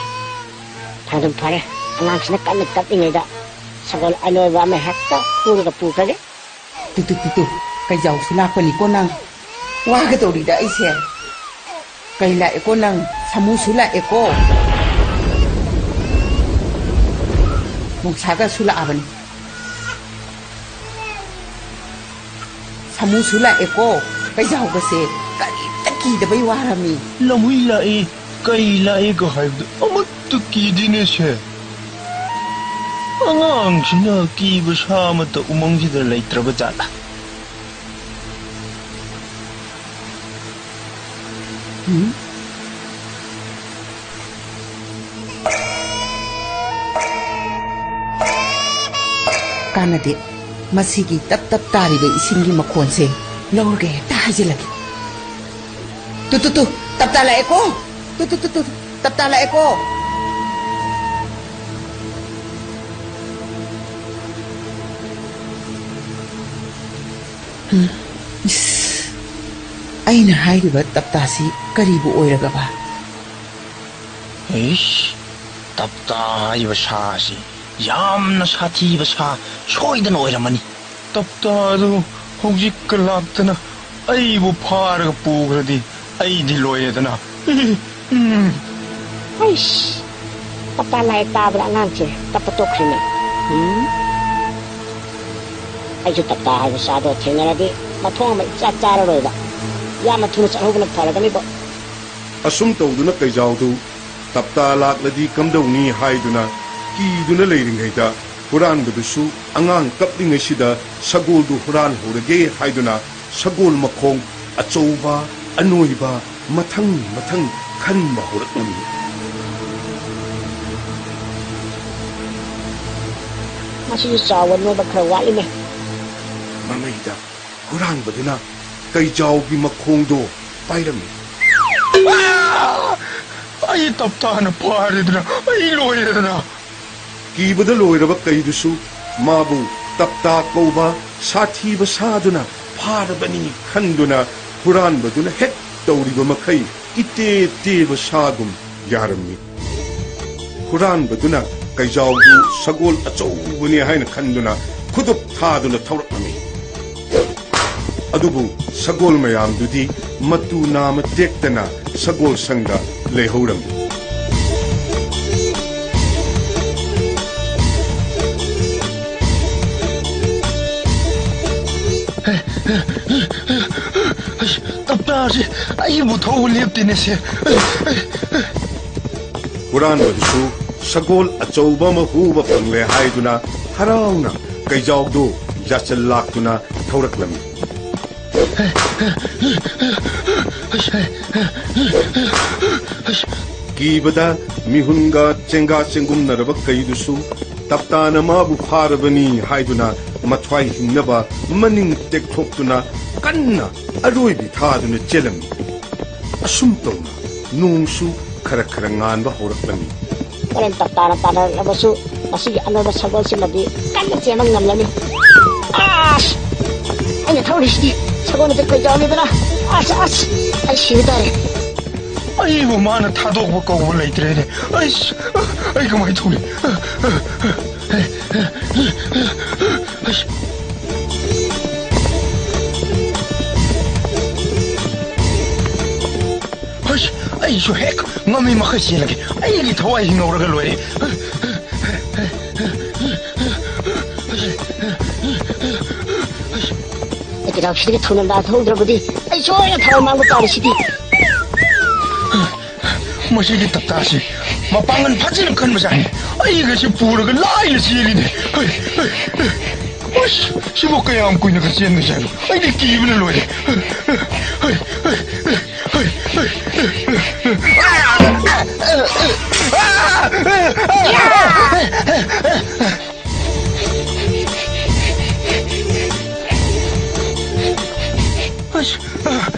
ꯐꯔꯦ ꯑꯗꯨꯝ ꯐꯔꯦ꯫ ꯑꯉꯥꯡꯁꯤꯅ ꯀꯟꯅ ꯀꯞꯂꯤꯉꯩꯗ ꯁꯒꯣꯜ ꯑꯅꯣꯏꯕ ꯑꯃ ꯍꯦꯛꯇ ꯍꯨꯔꯒ ꯄꯨꯈ꯭ꯔꯒꯦ꯫ ꯇꯨ ꯇꯨ ꯇꯨ ꯇꯨ, ꯀꯩꯖꯥꯎꯁꯨ ꯂꯥꯛꯄꯅꯤꯀꯣ ꯅꯪ꯫ ꯋꯥꯒꯗꯧꯔꯤꯗ ꯑꯩꯁꯦ꯫ ꯀꯩ ꯂꯥꯛꯑꯦꯀꯣ ꯅꯪ, ꯁꯥꯃꯨꯁꯨ ꯂꯥꯛꯑꯦꯀꯣ꯫ ꯅꯣꯡꯁꯥꯒꯁꯨ ꯂꯥꯛꯑꯕꯅꯤ꯫ ꯁꯥꯃꯨꯁꯨ ꯂꯥꯛꯑꯦꯀꯣ꯫ ꯀꯩꯖꯥꯎꯒꯁꯦ ꯀꯔꯤꯝꯇ ꯀꯤꯗꯕꯩ ꯋꯥꯔꯝꯃꯤ꯫ ꯂꯝꯍꯨꯏ ꯂꯥꯛꯏ, ꯀꯩ ꯂꯥꯛꯏꯒ ꯍꯥꯏꯕꯗꯣ ꯑꯃꯠꯇ ꯀꯤꯗꯦꯅꯦ ꯁꯦ꯫ ꯑꯉꯥꯡꯁꯤꯅ ꯀꯤꯕ ꯁꯥ ꯑꯃꯠꯇ ꯎꯃꯪꯁꯤꯗ ꯂꯩꯇ꯭ꯔꯕ ꯖꯥꯠꯂꯥ? ꯀꯥꯟꯅꯗꯦ꯫ ꯃꯁꯤꯒꯤ ꯇꯞ ꯇꯞ ꯇꯥꯔꯤꯕ ꯏꯁꯤꯡꯒꯤ ꯃꯈꯣꯟꯁꯦ ꯂꯧꯔꯒ ꯍꯦꯛꯇ ꯍꯥꯏꯖꯤꯜꯂꯒꯦ꯫ ꯇꯨ ꯇꯨ ꯇꯨ, ꯇꯞꯇꯥ ꯂꯥꯛꯑꯦꯀꯣ꯫ ꯇꯨ ꯇꯨ ꯇꯨ ꯇꯨ, ꯇꯞꯇꯥ ꯂꯥꯛꯑꯦꯀꯣ꯫ ꯏꯁ, ꯑꯩꯅ ꯍꯥꯏꯔꯤꯕ ꯇꯞꯇꯥꯁꯤ ꯀꯔꯤꯕꯨ ꯑꯣꯏꯔꯒꯕ? ꯏꯁ, ꯇꯞꯇꯥ ꯍꯥꯏꯔꯤꯕ ꯁꯥ ꯑꯁꯤ ꯌꯥꯝꯅ ꯁꯥꯊꯤꯕ ꯁꯥ ꯁꯣꯏꯗꯅ ꯑꯣꯏꯔꯝꯃꯅꯤ꯫ ꯇꯞꯇꯥ ꯑꯗꯨ ꯍꯧꯖꯤꯛꯀ ꯂꯥꯛꯇꯅ ꯑꯩꯕꯨ ꯐꯥꯔꯒ ꯄꯨꯈ꯭ꯔꯗꯤ ꯑꯩꯗꯤ ꯂꯣꯏꯔꯦꯗꯅ꯫ ꯎꯝ꯫ ꯑꯩꯁ, ꯇꯞꯇꯥ ꯂꯥꯏ ꯇꯥꯕꯗ ꯑꯉꯥꯡꯁꯦ ꯀꯞꯄ ꯇꯣꯛꯈ꯭ꯔꯤꯅꯦ꯫ ꯎꯝ? ꯑꯩꯁꯨ ꯇꯞꯇꯥ ꯍꯥꯏꯕ ꯆꯥꯗꯣ ꯊꯦꯡꯅꯔꯗꯤ ꯃꯊꯣꯡ ꯑꯃ ꯏꯆꯥ ꯆꯥꯔꯔꯣꯏꯕ꯫ ꯌꯥꯝꯅ ꯊꯨꯅ ꯆꯠꯍꯧꯕꯅ ꯐꯔꯒꯅꯤꯕꯣ꯫ ꯑꯁꯨꯝ ꯇꯧꯗꯨꯅ ꯀꯩꯖꯥꯎꯗꯨ ꯇꯞꯇꯥ ꯂꯥꯛꯂꯗꯤ ꯀꯝꯗꯧꯅꯤ ꯍꯥꯏꯗꯨꯅ ꯀꯤꯗꯨꯅ ꯂꯩꯔꯤꯉꯩꯗ, ꯍꯨꯔꯥꯟꯕꯗꯨꯁꯨ ꯑꯉꯥꯡ ꯀꯞꯂꯤꯉꯩꯁꯤꯗ ꯁꯒꯣꯜꯗꯨ ꯍꯨꯔꯥꯟꯍꯧꯔꯒꯦ ꯍꯥꯏꯗꯨꯅ ꯁꯒꯣꯜ ꯃꯈꯣꯡ ꯑꯆꯧꯕ, ꯑꯅꯣꯏꯕ, ꯃꯊꯪ ꯃꯊꯪ ꯈꯟꯕ ꯍꯧꯔꯛꯂꯝꯃꯤ꯫ ꯃꯁꯤꯁꯨ ꯆꯥꯎꯕ ꯅꯣꯏꯕ ꯈꯔ ꯋꯥꯠꯂꯤꯅꯦ꯫ ꯃꯃꯩꯗ ꯍꯨꯔꯥꯟꯕꯗꯨꯅ ꯀꯩꯖꯥꯎꯒꯤ ꯃꯈꯣꯡꯗꯣ ꯄꯥꯏꯔꯝꯃꯤ꯫ ꯑꯥ! ꯑꯩ ꯇꯞꯇꯥꯅ ꯐꯥꯔꯦꯗꯅ, ꯑꯩ ꯂꯣꯏꯔꯦꯗꯅ꯫ ꯀꯤꯕꯗ ꯂꯣꯏꯔꯕ ꯀꯩꯗꯨꯁꯨ ꯃꯥꯕꯨ ꯇꯞꯇꯥ ꯀꯧꯕ ꯁꯥꯊꯤꯕ ꯁꯥꯗꯨꯅ ꯐꯥꯔꯕꯅꯤ ꯈꯟꯗꯨꯅ ꯍꯨꯔꯥꯟꯕꯗꯨꯅ ꯍꯦꯛ ꯇꯧꯔꯤꯕ ꯃꯈꯩ ꯏꯇꯦ ꯇꯦꯕ ꯁꯥꯒꯨꯝ ꯌꯥꯔꯝꯃꯤ꯫ ꯍꯨꯔꯥꯟꯕꯗꯨꯅ ꯀꯩꯖꯥꯎꯗꯨ ꯁꯒꯣꯜ ꯑꯆꯧꯕꯅꯤ ꯍꯥꯏꯅ ꯈꯟꯗꯨꯅ ꯈꯨꯗꯨꯞ ꯊꯥꯗꯨꯅ ꯊꯧꯔꯛꯂꯝꯃꯤ꯫ ꯑꯗꯨꯕꯨ ꯁꯒꯣꯜ ꯃꯌꯥꯝꯗꯨꯗꯤ ꯃꯇꯨ ꯅꯥꯝꯃ ꯇꯦꯛꯇꯅ ꯁꯒꯣꯜ ꯁꯪꯗ ꯂꯩꯍꯧꯔꯝꯃꯤ꯫ ꯇꯞꯇꯥꯁꯤ ꯑꯩꯕꯨ ꯊꯧꯕ ꯂꯦꯞꯇꯦꯅꯦ ꯁꯦ꯫ ꯍꯨꯔꯥꯟꯕꯗꯨꯁꯨ ꯁꯒꯣꯜ ꯑꯆꯧꯕ ꯑꯃ ꯍꯨꯕ ꯐꯪꯂꯦ ꯍꯥꯏꯗꯨꯅ ꯍꯔꯥꯎꯅ ꯀꯩꯖꯥꯎꯗꯨ ꯌꯥꯆꯜ ꯂꯥꯛꯇꯨꯅ ꯊꯧꯔꯛꯂꯝꯃꯤ꯫ ꯀꯤꯕꯗ ꯃꯤꯍꯨꯟꯒ ꯆꯦꯡꯒꯥ ꯆꯦꯡꯒꯨꯝꯅꯔꯕ ꯀꯩꯗꯨꯁꯨ ꯇꯞꯇꯥꯅ ꯃꯥꯕꯨ ꯐꯥꯔꯕꯅꯤ ꯍꯥꯏꯗꯨꯅ ꯃꯊ꯭ꯋꯥꯏ ꯍꯤꯡꯅꯕ ꯃꯅꯤꯡ ꯇꯦꯛꯊꯣꯛꯇꯨꯅ ꯀꯟꯅ ꯑꯔꯣꯏꯕꯤ ꯊꯥꯗꯨꯅ ꯆꯦꯜꯂꯝꯃꯤ꯫ ꯑꯁꯨꯝ ꯇꯧꯅ ꯅꯣꯡꯁꯨ ꯈꯔ ꯈꯔ ꯉꯥꯟꯕ ꯍꯧꯔꯛꯂꯝꯃꯤ꯫ ꯍꯣꯔꯦꯟ ꯇꯞꯇꯥꯅ ꯇꯥꯟꯅꯔꯛꯂꯕꯁꯨ ꯃꯁꯤꯒꯤ ꯑꯅꯣꯏꯕ ꯁꯒꯣꯜꯁꯤꯃꯗꯤ ꯀꯟꯅ ꯆꯦꯟꯕ ꯉꯝꯂꯅꯤ꯫ ꯑꯁ! ꯑꯩꯅ ꯊꯧꯔꯤꯁꯤꯗꯤ ꯁꯒꯣꯜ ꯑꯗꯨ ꯀꯩꯗꯧꯔꯝꯃꯤꯕꯅ? ꯑꯁ, ꯑꯁ! ꯑꯩ ꯁꯤꯕ ꯇꯥꯔꯦ꯫ ꯑꯩꯕꯨ ꯃꯥꯅ ꯊꯥꯗꯣꯛꯄ ꯀꯧꯕ ꯂꯩꯇ꯭ꯔꯦꯅꯦ꯫ ꯑꯩꯁ! ꯑꯩ ꯀꯃꯥꯏꯅ ꯇꯧꯅꯤ? ꯑꯩꯁ! ꯑꯩꯁꯨ ꯍꯦꯛ ꯃꯤ ꯃꯈꯩ ꯆꯦꯜꯂꯒꯦ꯫ ꯑꯩꯒꯤ ꯊꯋꯥꯏ ꯍꯤꯡꯍꯧꯔꯒ ꯂꯣꯏꯔꯦ꯫ ꯑꯩ ꯀꯩꯗꯧꯁꯤꯒꯦ? ꯊꯨꯅ ꯂꯥꯟꯊꯣꯛꯍꯧꯗ꯭ꯔꯕꯗꯤ ꯑꯩ ꯁꯣꯏꯗꯅ ꯊꯋꯥꯏ ꯃꯥꯡꯕ ꯇꯥꯔꯦ ꯁꯤꯗꯤ꯫ ꯃꯁꯤꯒꯤ ꯇꯞꯇꯥꯁꯤ ꯃꯄꯥꯡꯒꯜ ꯐꯖꯅ ꯀꯟꯕꯖꯥꯠꯅꯤ꯫ ꯑꯩꯒꯁꯤ ꯄꯨꯔꯒ ꯂꯥꯏꯅ ꯆꯦꯜꯂꯤꯅꯦ꯫ ꯍꯩ, ꯍꯩ, ꯍꯩ꯫ ꯑꯁ, ꯁꯤꯕꯨ ꯀꯌꯥꯝ ꯀꯨꯏꯅꯒ ꯆꯦꯟꯒꯗꯣꯏꯅꯣ? ꯑꯩꯗꯤ ꯀꯤꯕꯅ ꯂꯣꯏꯔꯦ꯫ ꯍꯩ, ꯍꯩ, ꯍꯩ, ꯍꯩ, ꯍꯩ, ꯍꯩ, ꯍꯩ꯫ ꯑꯁ, ꯑ,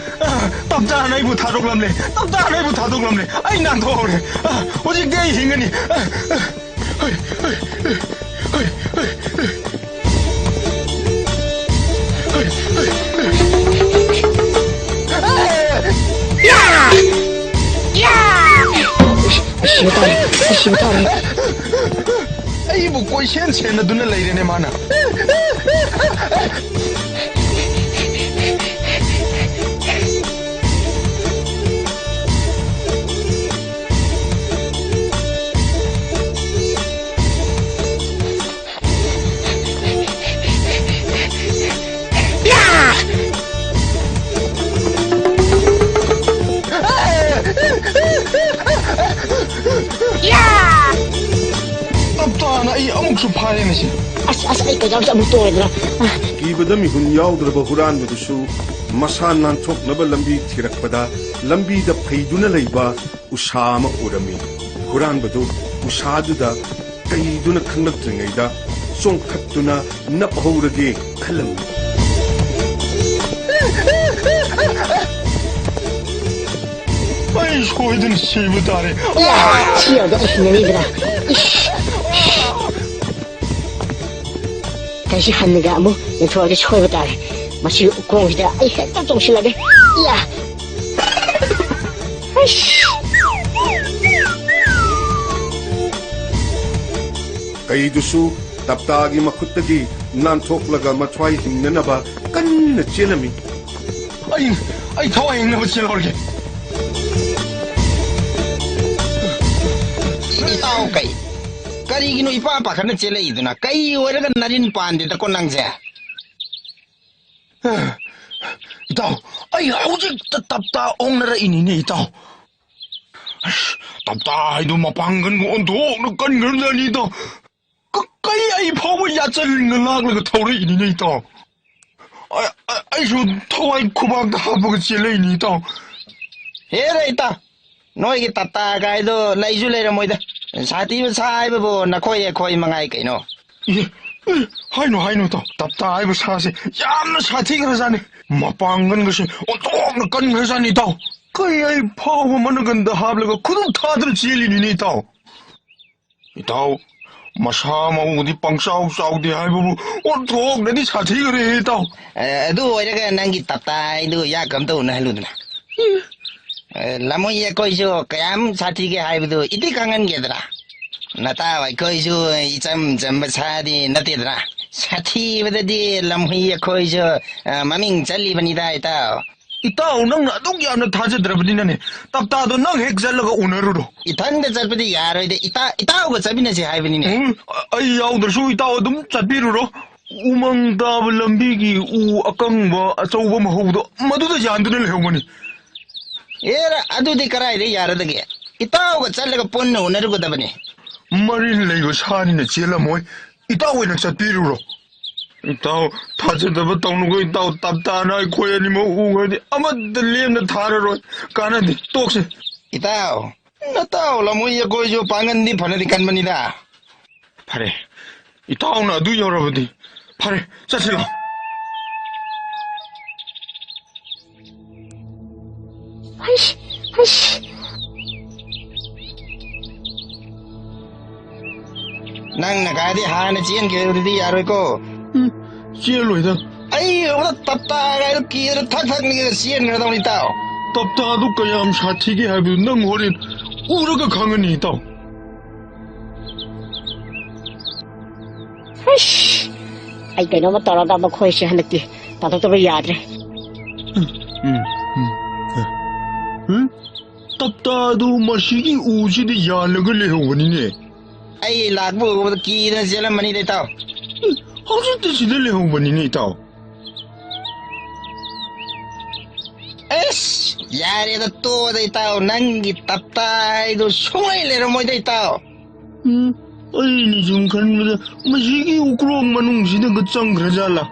ꯑ, ꯇꯞꯇꯥꯅ ꯑꯩꯕꯨ ꯊꯥꯗꯣꯛꯂꯝꯂꯦ꯫ ꯇꯞꯇꯥꯅ ꯑꯩꯕꯨ ꯊꯥꯗꯣꯛꯂꯝꯂꯦ꯫ ꯑꯩ ꯅꯥꯟꯊꯣꯛꯍꯧꯔꯦ꯫ ꯑ, ꯍꯧꯖꯤꯛꯇꯤ ꯑꯩ ꯍꯤꯡꯒꯅꯤ꯫ ꯑ, ꯑ, ꯍꯩ, ꯍꯩ, ꯍꯩ, ꯍꯩ, ꯍꯩ, ꯍꯩ꯫ ꯍꯩ, ꯍꯩ, ꯍꯩ꯫ ꯌꯥ! ꯌꯥ! ꯁꯤꯕ ꯇꯥꯔꯦ꯫ ꯁꯤꯕ ꯇꯥꯔꯦ꯫ ꯑꯩꯕꯨ ꯀꯣꯏꯁꯦꯟ ꯁꯦꯟꯅꯗꯨꯅ ꯂꯩꯔꯦꯅꯦ ꯃꯥꯅ꯫ ꯇꯞ ꯇꯥꯅ ꯑꯩ ꯑꯃꯨꯛꯁꯨ ꯐꯥꯔꯦꯅꯦ ꯁꯤ꯫ ꯑꯁ, ꯑꯁ, ꯑꯩ ꯀꯩꯗꯧꯁꯦ ꯑꯃꯨꯛ ꯇꯣꯛꯑꯦꯗꯅ꯫ ꯑ꯫ ꯀꯤꯕꯗ ꯃꯤꯍꯨꯟ ꯌꯥꯎꯗ꯭ꯔꯕ ꯍꯨꯔꯥꯟꯕꯗꯨꯁꯨ ꯃꯁꯥ ꯅꯥꯟꯊꯣꯛꯅꯕ ꯂꯝꯕꯤ ꯊꯤꯔꯛꯄꯗ ꯂꯝꯕꯤꯗ ꯐꯩꯗꯨꯅ ꯂꯩꯕ ꯎꯁꯥ ꯑꯃ ꯎꯔꯝꯃꯤ꯫ ꯍꯨꯔꯥꯟꯕꯗꯨ ꯎꯁꯥꯗꯨꯗ ꯀꯩꯗꯨꯅ ꯈꯪꯂꯛꯇ꯭ꯔꯤꯉꯩꯗ ꯆꯣꯡꯈꯠꯇꯨꯅ ꯅꯞꯍꯧꯔꯒꯦ ꯈꯜꯂꯝꯃꯤ꯫ ꯑꯩ ꯁꯣꯏꯗꯅ ꯁꯤꯕ ꯇꯥꯔꯦ꯫ ꯁꯤ ꯌꯥꯎꯗ ꯑꯩ ꯍꯤꯡꯅꯅꯤꯗꯅ꯫ ꯏꯁ! ꯀꯩꯁꯤ ꯍꯟꯅꯒ ꯑꯃꯨꯛ ꯌꯦꯡꯊꯣꯛꯑꯒ ꯁꯣꯏꯕ ꯇꯥꯔꯦ꯫ ꯃꯁꯤ ꯎꯈꯣꯡꯁꯤꯗ ꯑꯩ ꯍꯦꯛꯇ ꯆꯣꯡꯁꯤꯜꯂꯒꯦ꯫ ꯏꯌꯥ! ꯑꯩꯁ! ꯀꯩꯗꯨꯁꯨ ꯇꯞꯇꯥꯒꯤ ꯃꯈꯨꯠꯇꯒꯤ ꯅꯥꯟꯊꯣꯛꯂꯒ ꯃꯊ꯭ꯋꯥꯏ ꯍꯤꯡꯅꯅꯕ ꯀꯟꯅ ꯆꯦꯜꯂꯝꯃꯤ꯫ ꯑꯩ, ꯑꯩ ꯊꯋꯥꯏ ꯍꯤꯡꯅꯕ ꯆꯦꯜꯍꯧꯔꯒꯦ꯫ ꯀꯩ? ꯀꯔꯤꯒꯤꯅꯣ ꯏꯄꯥ ꯄꯥꯈꯠꯅ ꯆꯦꯜꯂꯛꯏꯗꯨꯅ? ꯀꯩ ꯑꯣꯏꯔꯒ ꯅꯔꯤꯟ ꯄꯥꯟꯗꯦꯗꯀꯣ ꯅꯪꯁꯦ? ꯏꯇꯥꯎ, ꯑꯩ ꯍꯧꯖꯤꯛꯇ ꯇꯞꯇꯥ ꯑꯣꯟꯅꯔꯛꯏꯅꯤꯅꯦ, ꯏꯇꯥꯎ꯫ ꯑꯁ, ꯇꯞꯇꯥ ꯍꯥꯏꯗꯣ ꯃꯄꯥꯡꯒꯜꯒ ꯑꯣꯟꯊꯣꯛꯅ ꯀꯟꯈ꯭ꯔꯖꯥꯠꯅꯤ, ꯏꯇꯥꯎ꯫ ꯀ-, ꯀꯩ ꯑꯩ ꯐꯥꯎꯕ ꯌꯥꯆꯜꯅ ꯂꯥꯛꯂꯒ ꯊꯧꯔꯛꯏꯅꯤꯅꯦ, ꯏꯇꯥꯎ꯫ ꯑ-, ꯑ-, ꯑꯩꯁꯨ ꯊꯋꯥꯏ ꯈꯨꯕꯥꯛꯇ ꯍꯥꯞꯄꯒ ꯆꯦꯜꯂꯛꯏꯅꯤ, ꯏꯇꯥꯎ꯫ ꯍꯦꯔꯦ, ꯏꯇꯥꯎ, ꯅꯣꯏꯒꯤ ꯇꯞꯇꯥ ꯀꯥꯏꯗꯣ ꯂꯩꯁꯨ ꯂꯩꯔꯝꯃꯣꯏꯗ꯫ ꯁꯥꯊꯤꯕ ꯁꯥ ꯍꯥꯏꯕꯕꯨ ꯅꯈꯣꯏ ꯑꯩꯈꯣꯏ ꯃꯉꯥꯏ ꯀꯩꯅꯣ꯫ ꯏ, ꯏ, ꯍꯥꯏꯅꯨ, ꯍꯥꯏꯅꯨ, ꯏꯇꯥꯎ꯫ ꯇꯞꯇꯥ ꯍꯥꯏꯕ ꯁꯥꯁꯦ ꯌꯥꯝꯅ ꯁꯥꯊꯤꯈ꯭ꯔꯖꯥꯠꯅꯤ꯫ ꯃꯄꯥꯡꯒꯜꯒꯁꯦ ꯑꯣꯟꯊꯣꯛꯅ ꯀꯟꯈ꯭ꯔꯖꯥꯠꯅꯤ, ꯏꯇꯥꯎ꯫ ꯀꯩ ꯑꯩ ꯐꯥꯎꯕ ꯃꯅꯒꯟꯗ ꯍꯥꯞꯂꯒ ꯈꯨꯗꯨꯝ ꯊꯥꯗꯨꯅ ꯆꯦꯜꯂꯤꯅꯤꯅꯦ, ꯏꯇꯥꯎ꯫ ꯏꯇꯥꯎ, ꯃꯁꯥ ꯃꯎꯗꯤ ꯄꯪꯆꯥꯎ ꯆꯥꯎꯗꯦ ꯍꯥꯏꯕꯕꯨ ꯑꯣꯟꯊꯣꯛꯅꯗꯤ ꯁꯥꯊꯤꯈ꯭ꯔꯦ, ꯏꯇꯥꯎ꯫ ꯑꯦ, ꯑꯗꯨ ꯑꯣꯏꯔꯒ ꯅꯪꯒꯤ ꯇꯞꯇꯥ ꯍꯥꯏꯗꯨ ꯌꯥꯛꯀ ꯑꯝꯇ ꯎꯅꯍꯜꯂꯨꯗꯅ꯫ ꯑꯦ, ꯂꯝꯍꯨꯏ ꯑꯩꯈꯣꯏꯁꯨ ꯀꯌꯥꯝ ꯁꯥꯊꯤꯒꯦ ꯍꯥꯏꯕꯗꯨ ꯏꯇꯤ ꯈꯪꯍꯟꯒꯦꯗꯅ꯫ ꯅꯇꯥꯎ ꯑꯩꯈꯣꯏꯁꯨ ꯏꯆꯝ ꯆꯝꯕ ꯁꯥꯗꯤ ꯅꯠꯇꯦꯗꯅ꯫ ꯁꯥꯊꯤꯕꯗꯗꯤ ꯂꯝꯍꯨꯏ ꯑꯩꯈꯣꯏꯁꯨ, ꯑ, ꯃꯃꯤꯡ ꯆꯠꯂꯤꯕꯅꯤꯗ, ꯏꯇꯥꯎ꯫ ꯏꯇꯥꯎ, ꯅꯪꯅ ꯑꯗꯨꯛ ꯌꯥꯝꯅ ꯊꯥꯖꯗ꯭ꯔꯕꯅꯤꯅꯅꯦ, ꯇꯞꯇꯥꯗꯣ ꯅꯪ ꯍꯦꯛ ꯆꯠꯂꯒ ꯎꯅꯔꯨꯔꯣ꯫ ꯏꯊꯟꯗ ꯆꯠꯄꯗꯤ ꯌꯥꯔꯣꯏꯗ, ꯏꯇꯥ-, ꯏꯇꯥꯎꯒ ꯆꯠꯃꯤꯟꯅꯁꯦ ꯍꯥꯏꯕꯅꯤꯅꯦ꯫ ꯎꯝ, ꯑ-, ꯑꯩ ꯌꯥꯎꯗ꯭ꯔꯁꯨ ꯏꯇꯥꯎ ꯑꯗꯨꯝ ꯆꯠꯄꯤꯔꯨꯔꯣ꯫ ꯎꯃꯪ ꯇꯥꯕ ꯂꯝꯕꯤꯒꯤ ꯎ ꯑꯀꯪꯕ ꯑꯆꯧꯕ ꯑꯃ ꯍꯧꯕꯗꯣ, ꯃꯗꯨꯗ ꯌꯥꯟꯗꯨꯅ ꯂꯩꯍꯧꯕꯅꯤ꯫ ꯑꯦꯔꯥ, ꯑꯗꯨꯗꯤ ꯀꯔꯥꯏꯗ ꯌꯥꯔꯗꯒꯦ? ꯏꯇꯥꯎꯒ ꯆꯠꯂꯒ ꯄꯨꯟꯅ ꯎꯅꯔꯨꯒꯗꯕꯅꯤ꯫ ꯃꯔꯤꯟ ꯂꯩꯕ ꯁꯥꯅꯤꯅ ꯆꯦꯜꯂꯝꯃꯣꯏ꯫ ꯏꯇꯥꯎ ꯑꯣꯏꯅ ꯆꯠꯄꯤꯔꯨꯔꯣ꯫ ꯏꯇꯥꯎ, ꯊꯥꯖꯗꯕ ꯇꯧꯅꯨꯀꯣ ꯏꯇꯥꯎ, ꯇꯞꯇꯥꯅ ꯑꯩꯈꯣꯏ ꯑꯅꯤꯃꯛ ꯎꯈ꯭ꯔꯗꯤ ꯑꯃꯠꯇ ꯂꯦꯝꯅ ꯊꯥꯔꯔꯣꯏ꯫ ꯀꯥꯟꯅꯗꯦ, ꯇꯣꯛꯁꯤ꯫ ꯏꯇꯥꯎ, ꯅꯇꯥꯎ ꯂꯝꯍꯨꯏ ꯑꯩꯈꯣꯏꯁꯨ ꯄꯥꯡꯒꯟꯗꯤ ꯐꯅꯗꯤ ꯀꯟꯕꯅꯤꯗ꯫ ꯐꯔꯦ, ꯏꯇꯥꯎꯅ ꯑꯗꯨ ꯌꯧꯔꯕꯗꯤ ꯐꯔꯦ, ꯆꯠꯁꯤꯔꯣ? ꯍꯩꯁ, ꯍꯩꯁ꯫ ꯅꯪꯅ ꯀꯥꯏꯗꯤ ꯍꯥꯟꯅ ꯆꯦꯟꯈꯤꯕꯗꯨꯗꯤ ꯌꯥꯔꯣꯏꯀꯣ꯫ ꯎꯝ, ꯆꯦꯜꯂꯣꯏꯗ꯫ ꯑꯩ ꯎꯕꯗ ꯇꯞꯇꯥ ꯀꯥꯏꯗꯣ ꯀꯤꯗꯅ ꯊꯛ ꯊꯛ ꯅꯤꯛꯑꯒ ꯆꯦꯟꯈ꯭ꯔꯗꯧꯅꯤ, ꯏꯇꯥꯎ꯫ ꯇꯞꯇꯥꯗꯨ ꯀꯌꯥꯝ ꯁꯥꯊꯤꯒꯦ ꯍꯥꯏꯕꯗꯨ ꯅꯪ ꯍꯣꯔꯦꯟ ꯎꯔꯒ ꯈꯪꯉꯅꯤ, ꯏꯇꯥꯎ꯫ ꯍꯩꯁ! ꯑꯩ ꯀꯩꯅꯣꯝꯃ ꯇꯧꯔꯒ ꯃꯈꯣꯏꯁꯦ ꯍꯟꯗꯛꯇꯤ ꯇꯥꯟꯊꯣꯛꯇꯕ ꯌꯥꯗ꯭ꯔꯦ꯫ ꯎꯝ, ꯎꯝ, ꯎꯝ꯫ ꯎꯝ? ꯇꯞ-, ꯇꯞꯇꯥꯗꯨ ꯃꯁꯤꯒꯤ ꯎꯁꯤꯗ ꯌꯥꯜꯂꯒ ꯂꯩꯍꯧꯕꯅꯤꯅꯦ꯫ ꯑꯩ ꯂꯥꯛꯄ ꯎꯕꯗ ꯀꯤꯗꯅ ꯆꯦꯜꯂꯝꯕꯅꯤꯗ, ꯏꯇꯥꯎ꯫ ꯍꯧꯖꯤꯛꯇ ꯁꯤꯗ ꯂꯩꯍꯧꯕꯅꯤꯅꯦ, ꯏꯇꯥꯎ꯫ ꯑꯦꯁ, ꯌꯥꯔꯦꯗ, ꯇꯣꯛꯑꯣꯗ, ꯏꯇꯥꯎ꯫ ꯅꯪꯒꯤ ꯇꯞꯇꯥ ꯍꯥꯏꯗꯣ ꯁꯨꯡꯂꯩ ꯂꯩꯔꯝꯃꯣꯏꯗ, ꯏꯇꯥꯎ꯫ ꯎꯝ, ꯑꯩꯅ ꯁꯨꯝ ꯈꯟꯕꯗ ꯃꯁꯤꯒꯤ ꯎꯀ꯭ꯔꯣꯛ ꯃꯅꯨꯡꯁꯤꯗꯒ ꯆꯪꯈ꯭ꯔꯖꯥꯠꯂꯥ?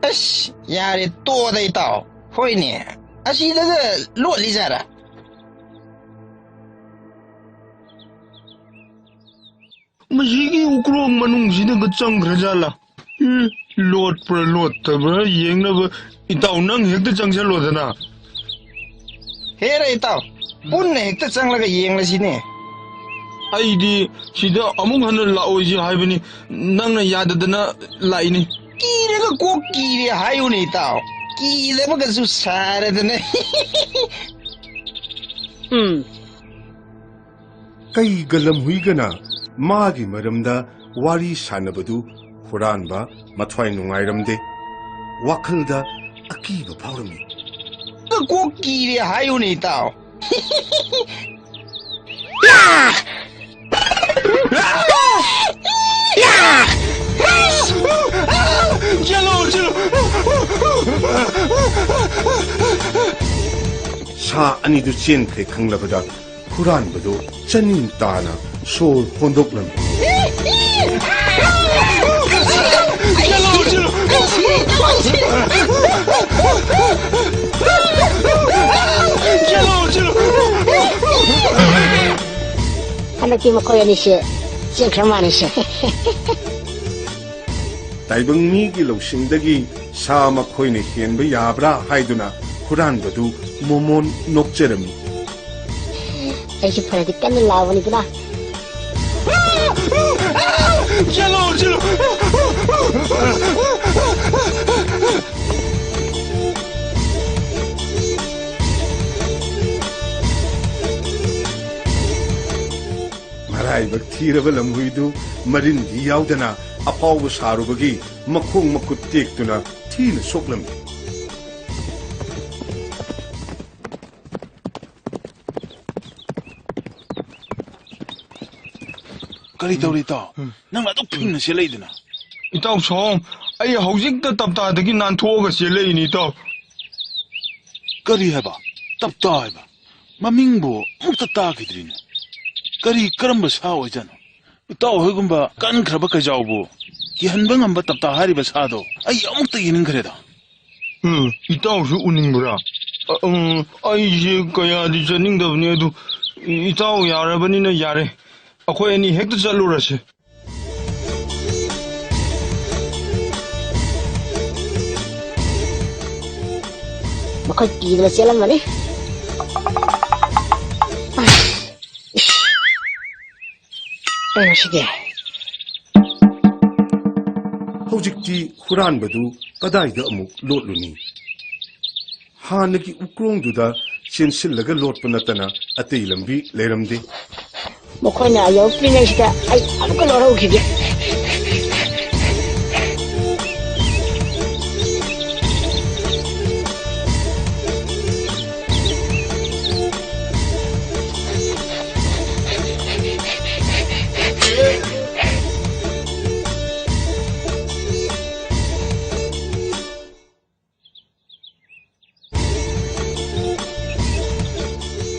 ꯑꯁ, ꯌꯥꯔꯦ, ꯇꯣꯛꯑꯣꯗ, ꯏꯇꯥꯎ꯫ ꯍꯣꯏꯅꯦ, ꯑꯁꯤꯗꯒ ꯂꯣꯠꯂꯤꯖꯥꯠꯔꯥ? ꯃꯁꯤꯒꯤ ꯎꯀ꯭ꯔꯣꯛ ꯃꯅꯨꯡꯁꯤꯗꯒ ꯆꯪꯈ꯭ꯔꯖꯥꯠꯂꯥ? ꯎꯝ, ꯂꯣꯠꯄ꯭ꯔꯥ ꯂꯣꯠꯇꯕ꯭ꯔꯥ ꯌꯦꯡꯅꯕ ꯏꯇꯥꯎ ꯅꯪ ꯍꯦꯛꯇ ꯆꯪꯁꯜꯂꯣꯗꯅ꯫ ꯍꯦꯔꯥ ꯏꯇꯥꯎ, ꯄꯨꯟꯅ ꯍꯦꯛꯇ ꯆꯪꯂꯒ ꯌꯦꯡꯂꯁꯤꯅꯦ꯫ ꯑꯩꯗꯤ ꯁꯤꯗ ꯑꯃꯨꯛ ꯍꯟꯅ ꯂꯥꯛꯑꯣꯏꯁꯤ ꯍꯥꯏꯕꯅꯤ, ꯅꯪꯅ ꯌꯥꯗꯗꯅ ꯂꯥꯛꯏꯅꯤ꯫ ꯀꯤꯔꯒ ꯀꯣꯛ ꯀꯤꯔꯦ ꯍꯥꯏꯌꯨꯅꯦ ꯏꯇꯥꯎ, ꯀꯤꯗꯕꯒꯁꯨ ꯁꯥꯔꯗꯅ꯫ ꯎꯝ꯫ ꯀꯩꯒ ꯂꯝꯍꯨꯏꯒꯅ ꯃꯥꯒꯤ ꯃꯔꯝꯗ ꯋꯥꯔꯤ ꯁꯥꯟꯅꯕꯗꯨ ꯍꯨꯔꯥꯟꯕ ꯃꯊ꯭ꯋꯥꯏ ꯅꯨꯡꯉꯥꯏꯔꯝꯗꯦ꯫ ꯋꯥꯈꯜꯗ ꯑꯀꯤꯕ ꯐꯥꯎꯔꯝꯃꯤ꯫ ꯀꯣꯛ ꯀꯤꯔꯦ ꯍꯥꯏꯌꯨꯅꯦ, ꯏꯇꯥꯎ꯫ ꯆꯦꯜꯂꯣ, ꯆꯦꯜꯂꯣ꯫ ꯁꯥ ꯑꯅꯤꯗꯨ ꯆꯦꯟꯈ꯭ꯔꯦ ꯈꯪꯂꯕꯗ ꯍꯨꯔꯥꯟꯕꯗꯨ ꯆꯅꯤꯡ ꯇꯥꯅ ꯁꯣꯔ ꯍꯣꯟꯗꯣꯛꯂꯝꯃꯤ꯫ ꯍꯟꯗꯛꯇꯤ ꯃꯈꯣꯏ ꯑꯅꯤꯁꯦ ꯆꯦꯟꯈ꯭ꯔ ꯃꯥꯜꯂꯤꯁꯦ꯫ ꯇꯥꯏꯕꯪ ꯃꯤꯒꯤ ꯂꯧꯁꯤꯡꯗꯒꯤ ꯁꯥ ꯃꯈꯣꯏꯅ ꯍꯦꯟꯕ ꯌꯥꯕ꯭ꯔꯥ ꯍꯥꯏꯗꯨꯅ ꯍꯨꯔꯥꯟꯕꯗꯨ ꯃꯣꯃꯣꯟ ꯅꯣꯛꯆꯔꯝꯃꯤ꯫ ꯑꯩꯁꯨ ꯐꯔꯗꯤ ꯀꯟꯅ ꯂꯥꯎꯕꯅꯤꯗꯅ꯫ ꯆꯦꯜꯂꯣ, ꯆꯦꯜꯂꯣ꯫ ꯃꯔꯥꯏꯕꯛ ꯊꯤꯔꯕ ꯂꯝꯍꯨꯏꯗꯨ ꯃꯔꯤꯟꯗꯤ ꯌꯥꯎꯗꯅ ꯑꯐꯥꯎꯕ ꯁꯥꯔꯨꯕꯒꯤ ꯃꯈꯣꯡ ꯃꯈꯨꯠ ꯇꯦꯛꯇꯨꯅ ꯊꯤꯅ ꯁꯣꯛꯂꯝꯃꯤ꯫ ꯀꯔꯤ ꯇꯧꯔꯤ, ꯏꯇꯥꯎ? ꯎꯝ꯫ ꯅꯪꯅ ꯑꯗꯨꯛ ꯐꯤꯡꯅ ꯆꯦꯜꯂꯛꯏꯗꯨꯅ? ꯏꯇꯥꯎ ꯁꯣꯝ, ꯑꯩ ꯍꯧꯖꯤꯛꯇ ꯇꯞꯇꯥꯗꯒꯤ ꯅꯥꯟꯊꯣꯛꯑꯒ ꯆꯦꯜꯂꯛꯏꯅꯤ, ꯏꯇꯥꯎ꯫ ꯀꯔꯤ ꯍꯥꯏꯕ? ꯇꯞꯇꯥ ꯍꯥꯏꯕ? ꯃꯃꯤꯡꯕꯨ ꯑꯃꯨꯛꯇ ꯇꯥꯈꯤꯗ꯭ꯔꯤꯅꯦ꯫ ꯀꯔꯤ, ꯀꯔꯝꯕ ꯁꯥ ꯑꯣꯏꯖꯥꯠꯅꯣ? ꯏꯇꯥꯎ ꯍꯣꯏꯒꯨꯝꯕ ꯀꯟꯈ꯭ꯔꯕ ꯀꯩꯖꯥꯎꯕꯨ ꯀꯤꯍꯟꯕ ꯉꯝꯕ ꯇꯞꯇꯥ ꯍꯥꯏꯔꯤꯕ ꯁꯥꯗꯣ ꯑꯩ ꯑꯃꯨꯛꯇ ꯌꯦꯡꯅꯤꯡꯈ꯭ꯔꯦꯗ꯫ ꯎꯝ, ꯏꯇꯥꯎꯁꯨ ꯎꯅꯤꯡꯕ꯭ꯔꯥ? ꯑ, ꯎꯝ, ꯑꯩꯁꯦ ꯀꯌꯥꯗꯤ ꯆꯠꯅꯤꯡꯗꯕꯅꯤ, ꯑꯗꯨ ꯏꯇꯥꯎ ꯌꯥꯔꯕꯅꯤꯅ ꯌꯥꯔꯦ꯫ ꯑꯩꯈꯣꯏ ꯑꯅꯤ ꯍꯦꯛꯇ ꯆꯠꯂꯨꯔꯁꯦ꯫ ꯃꯈꯣꯏ ꯀꯤꯗꯅ ꯆꯦꯜꯂꯝꯃꯅꯤ꯫ ꯏꯁ! ꯀꯩꯅꯣ ꯁꯤꯗꯤ? ꯍꯧꯖꯤꯛꯇꯤ ꯍꯨꯔꯥꯟꯕꯗꯨ ꯀꯗꯥꯏꯗ ꯑꯃꯨꯛ ꯂꯣꯠꯂꯨꯅꯤ? ꯍꯥꯟꯅꯒꯤ ꯎꯀ꯭ꯔꯣꯡꯗꯨꯗ ꯆꯦꯟꯁꯤꯜꯂꯒ ꯂꯣꯠꯄ ꯅꯠꯇꯅ ꯑꯇꯩ ꯂꯝꯕꯤ ꯂꯩꯔꯝꯗꯦ꯫ ꯃꯈꯣꯏꯅ ꯌꯧꯔꯛꯇ꯭ꯔꯤꯉꯩꯁꯤꯗ ꯑꯩ ꯑꯃꯨꯛꯀ ꯂꯣꯠꯍꯧꯈꯤꯒꯦ꯫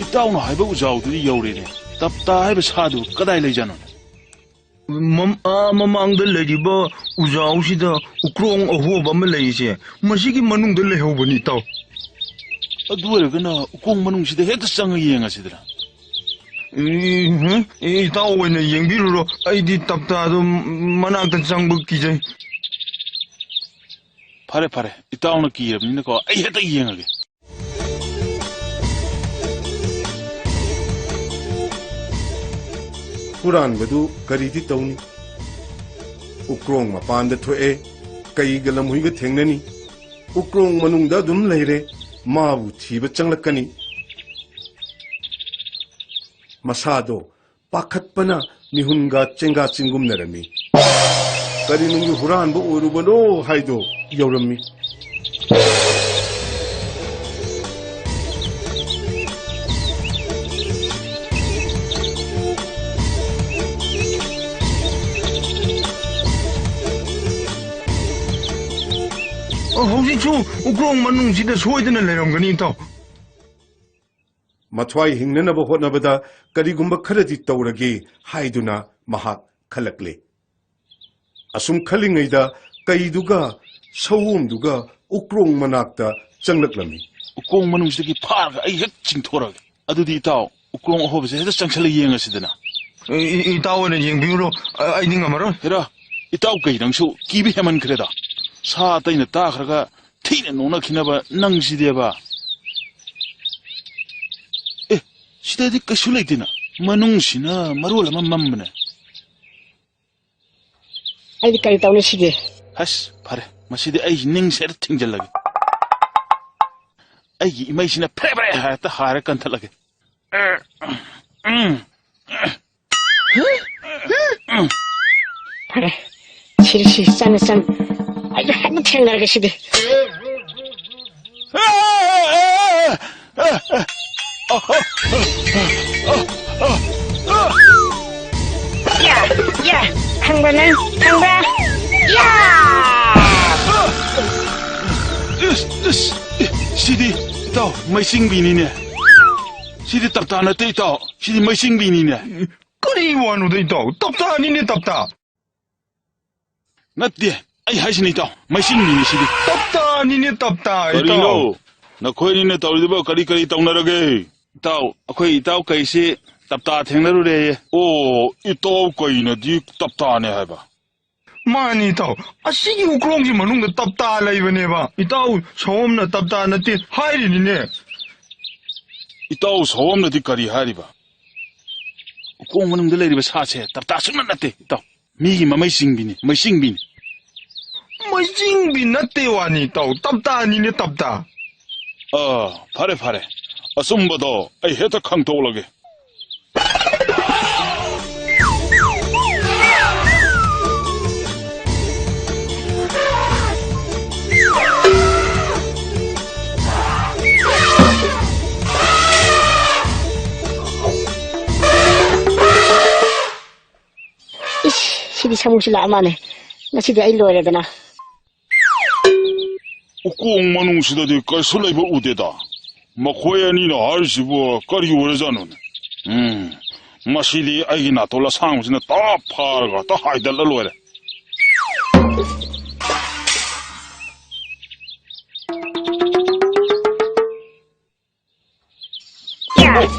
ꯏꯇꯥꯎꯅ ꯍꯥꯏꯕ ꯎꯖꯥꯎꯗꯨꯗꯤ ꯌꯧꯔꯦꯅꯦ꯫ ꯇꯞꯇꯥ ꯍꯥꯏꯕ ꯁꯥꯗꯨ ꯀꯗꯥꯏ ꯂꯩꯖꯥꯠꯅꯣꯅꯦ? ꯃꯝ-, ꯑꯥ ꯃꯃꯥꯡꯗ ꯂꯩꯔꯤꯕ ꯎꯖꯥꯎꯁꯤꯗ ꯎꯀ꯭ꯔꯣꯡ ꯑꯍꯣꯕ ꯑꯃ ꯂꯩꯔꯤꯁꯦ, ꯃꯁꯤꯒꯤ ꯃꯅꯨꯡꯗ ꯂꯩꯍꯧꯕꯅꯤ, ꯏꯇꯥꯎ꯫ ꯑꯗꯨ ꯑꯣꯏꯔꯒꯅ ꯎꯀ꯭ꯔꯣꯡ ꯃꯅꯨꯡꯁꯤꯗ ꯍꯦꯛꯇ ꯆꯪꯉ ꯌꯦꯡꯉꯁꯤꯗꯅ꯫ ꯏ-, ꯍꯨꯝ? ꯏ-, ꯏꯇꯥꯎ ꯑꯣꯏꯅ ꯌꯦꯡꯕꯤꯔꯨꯔꯣ, ꯑꯩꯗꯤ ꯇꯞꯇꯥꯗꯣ ꯃꯅꯥꯛꯇ ꯆꯪꯕ ꯀꯤꯖꯩ꯫ ꯐꯔꯦ, ꯐꯔꯦ, ꯏꯇꯥꯎꯅ ꯀꯤꯔꯕꯅꯤꯅꯀꯣ, ꯑꯩ ꯍꯦꯛꯇ ꯌꯦꯡꯉꯒꯦ꯫ ꯍꯨꯔꯥꯟꯕꯗꯨ ꯀꯔꯤꯗꯤ ꯇꯧꯅꯤ? ꯎꯀ꯭ꯔꯣꯡ ꯃꯄꯥꯟꯗ ꯊꯣꯛꯑꯦ, ꯀꯩꯒ ꯂꯝꯍꯨꯏꯒ ꯊꯦꯡꯅꯅꯤ꯫ ꯎꯀ꯭ꯔꯣꯡ ꯃꯅꯨꯡꯗ ꯑꯗꯨꯝ ꯂꯩꯔꯦ, ꯃꯥꯕꯨ ꯊꯤꯕ ꯆꯪꯂꯛꯀꯅꯤ꯫ ꯃꯁꯥꯗꯣ ꯄꯥꯈꯠꯄꯅ ꯃꯤꯍꯨꯟꯒ ꯆꯦꯡꯒꯥ ꯆꯤꯡꯒꯨꯝꯅꯔꯝꯃꯤ꯫ ꯀꯔꯤ ꯅꯨꯡꯒꯤ ꯍꯨꯔꯥꯟꯕ ꯑꯣꯏꯔꯨꯕꯅꯣ ꯍꯥꯏꯗꯣ ꯌꯧꯔꯝꯃꯤ꯫ ꯑ, ꯍꯧꯖꯤꯛꯁꯨ ꯎꯀ꯭ꯔꯣꯡ ꯃꯅꯨꯡꯁꯤꯗ ꯁꯣꯏꯗꯅ ꯂꯩꯔꯝꯒꯅꯤ, ꯏꯇꯥꯎ꯫ ꯃꯊ꯭ꯋꯥꯏ ꯍꯤꯡꯅꯅꯕ ꯍꯣꯠꯅꯕꯗ ꯀꯔꯤꯒꯨꯝꯕ ꯈꯔꯗꯤ ꯇꯧꯔꯒꯦ ꯍꯥꯏꯗꯨꯅ ꯃꯍꯥꯛ ꯈꯜꯂꯛꯂꯦ꯫ ꯑꯁꯨꯝ ꯈꯜꯂꯤꯉꯩꯗ ꯀꯩꯗꯨꯒ ꯁꯑꯣꯝꯗꯨꯒ ꯎꯀ꯭ꯔꯣꯡ ꯃꯅꯥꯛꯇ ꯆꯪꯂꯛꯂꯝꯃꯤ꯫ ꯎꯀ꯭ꯔꯣꯡ ꯃꯅꯨꯡꯁꯤꯗꯒꯤ ꯐꯥꯔꯒ ꯑꯩ ꯍꯦꯛ ꯆꯤꯡꯊꯣꯔꯛꯑꯒꯦ꯫ ꯑꯗꯨꯗꯤ ꯏꯇꯥꯎ, ꯎꯀ꯭ꯔꯣꯡ ꯑꯍꯣꯕꯁꯦ ꯍꯦꯛꯇ ꯆꯪꯁꯜꯂ ꯌꯦꯡꯉꯁꯤꯗꯅ꯫ ꯏ-, ꯏ-, ꯏꯇꯥꯎ ꯑꯣꯏꯅ ꯌꯦꯡꯕꯤꯔꯨꯔꯣ꯫ ꯑ-, ꯑꯩꯗꯤ ꯉꯝꯃꯔꯣꯏ꯫ ꯍꯦꯔꯥ, ꯏꯇꯥꯎ ꯀꯩ ꯅꯪꯁꯨ ꯀꯤꯕ ꯍꯦꯟꯃꯟꯈ꯭ꯔꯦꯗ꯫ ꯁꯥ ꯑꯇꯩꯅ ꯇꯥꯈ꯭ꯔꯒ ꯊꯤꯅ ꯅꯣꯛꯅꯈꯤꯅꯕ ꯅꯪꯁꯤꯗꯦꯕ꯫ ꯑꯦ, ꯁꯤꯗꯗꯤ ꯀꯩꯁꯨ ꯂꯩꯇꯦꯅ꯫ ꯃꯅꯨꯡꯁꯤꯅ ꯃꯔꯣꯜ ꯑꯃ ꯃꯝꯕꯅꯦ꯫ ꯑꯩꯗꯤ ꯀꯔꯤ ꯇꯧꯅꯤ ꯁꯤꯗꯤ? ꯑꯁ, ꯐꯔꯦ, ꯃꯁꯤꯗꯤ ꯑꯩ ꯅꯤꯡꯁꯦ ꯍꯦꯛꯇ ꯊꯤꯡꯖꯤꯜꯂꯒꯦ꯫ ꯑꯩꯒꯤ ꯏꯃꯩꯁꯤꯅ ꯐ꯭ꯔꯦ ꯐ꯭ꯔꯦ ꯍꯦꯛꯇ ꯍꯥꯏꯔ ꯀꯟꯊꯠꯂꯒꯦ꯫ ꯎꯝ꯫ ꯐꯔꯦ, ꯁꯤꯔꯦ, ꯁꯤ ꯆꯪꯉꯦ, ꯆꯪꯉꯦ꯫ ꯑꯩ ꯍꯦꯛꯇ ꯊꯦꯡꯅꯔꯒꯦ ꯁꯤꯗꯤ꯫ ꯌꯥ, ꯌꯥ, ꯈꯪꯕ꯭ꯔꯥ ꯅꯪ? ꯈꯪꯕ꯭ꯔꯥ? ꯌꯥ! ꯏꯁ, ꯏꯁ, ꯏ, ꯁꯤꯗꯤ ꯏꯇꯥꯎ ꯃꯩꯁꯤꯡꯕꯤꯅꯤꯅꯦ꯫ ꯁꯤꯗꯤ ꯇꯞꯇꯥ ꯅꯠꯇꯦ ꯏꯇꯥꯎ, ꯁꯤꯗꯤ ꯃꯩꯁꯤꯡꯕꯤꯅꯤꯅꯦ꯫ ꯀꯔꯤ ꯋꯥꯅꯣꯗ ꯏꯇꯥꯎ? ꯇꯞꯇꯥꯅꯤꯅꯦ, ꯇꯞꯇꯥ꯫ ꯅꯠꯇꯦ, ꯑꯩ ꯍꯥꯏꯁꯤꯅꯤ ꯏꯇꯥꯎ, ꯃꯩꯁꯤꯡꯕꯤꯅꯤ ꯁꯤꯗꯤ꯫ ꯇꯞꯇꯥꯅꯤꯅꯦ, ꯇꯞꯇꯥ, ꯏꯇꯥꯎ꯫ ꯀꯔꯤꯅꯣ? ꯅꯈꯣꯏꯅꯤꯅ ꯇꯧꯔꯤꯗꯨꯕꯨ ꯀꯔꯤ ꯀꯔꯤ ꯇꯧꯅꯔꯒꯦ? ꯏꯇꯥꯎ, ꯑꯩꯈꯣꯏ ꯏꯇꯥꯎ ꯀꯩꯁꯤ ꯇꯞꯇꯥ ꯊꯦꯡꯅꯔꯨꯔꯦꯌꯦ꯫ ꯑꯣ, ꯏꯇꯥꯎ ꯀꯩꯅꯗꯤ ꯇꯞꯇꯥꯅꯦ ꯍꯥꯏꯕ? ꯃꯥꯅꯤ ꯏꯇꯥꯎ, ꯑꯁꯤꯒꯤ ꯎꯀ꯭ꯔꯣꯡꯒꯤ ꯃꯅꯨꯡꯗ ꯇꯞꯇꯥ ꯂꯩꯕꯅꯦꯕ꯫ ꯏꯇꯥꯎ ꯁꯑꯣꯝꯅ ꯇꯞꯇꯥ ꯅꯠꯇꯦ ꯍꯥꯏꯔꯤꯅꯤꯅꯦ꯫ ꯏꯇꯥꯎ ꯁꯑꯣꯝꯅꯗꯤ ꯀꯔꯤ ꯍꯥꯏꯔꯤꯕ? ꯎꯀꯣꯡ ꯃꯅꯨꯡꯗ ꯂꯩꯔꯤꯕ ꯁꯥꯁꯦ ꯇꯞꯇꯥ ꯁꯨꯡꯅꯠ ꯅꯠꯇꯦ, ꯏꯇꯥꯎ꯫ ꯃꯤꯒꯤ ꯃꯃꯩ ꯆꯤꯡꯕꯤꯅꯤ, ꯃꯩ ꯆꯤꯡꯕꯤꯅꯤ꯫ ꯃꯩ ꯆꯤꯡꯕꯤ ꯅꯠꯇꯦ ꯋꯥꯅꯤ, ꯏꯇꯥꯎ꯫ ꯇꯞꯇꯥꯅꯤꯅꯦ, ꯇꯞꯇꯥ꯫ ꯑꯥ, ꯐꯔꯦ, ꯐꯔꯦ꯫ ꯑꯆꯨꯝꯕꯗꯣ ꯑꯩ ꯍꯦꯛꯇ ꯈꯪꯗꯣꯛꯂꯒꯦ꯫ ꯏꯁ, ꯁꯤꯗꯤ ꯁꯥꯃꯨꯁꯨ ꯂꯥꯛꯑ ꯃꯥꯜꯂꯦ꯫ ꯉꯁꯤꯗꯤ ꯑꯩ ꯂꯣꯏꯔꯦꯗꯅ꯫ ꯎꯀꯣꯡ ꯃꯅꯨꯡꯁꯤꯗꯗꯤ ꯀꯩꯁꯨ ꯂꯩꯕ ꯎꯗꯦꯗ꯫ ꯃꯈꯣꯏ ꯑꯅꯤꯅ ꯍꯥꯏꯔꯤꯁꯤꯕꯨ ꯀꯔꯤ ꯑꯣꯏꯔꯖꯥꯠꯅꯣꯅꯦ? ꯎꯝ, ꯃꯁꯤꯗꯤ ꯑꯩꯒꯤ ꯅꯥꯇꯣꯟ ꯑꯁꯥꯡꯕꯁꯤꯅ ꯇꯥꯞ ꯐꯥꯔꯒ ꯇ ꯍꯥꯏꯗꯠꯂ ꯂꯣꯏꯔꯦ꯫ ꯌꯥ,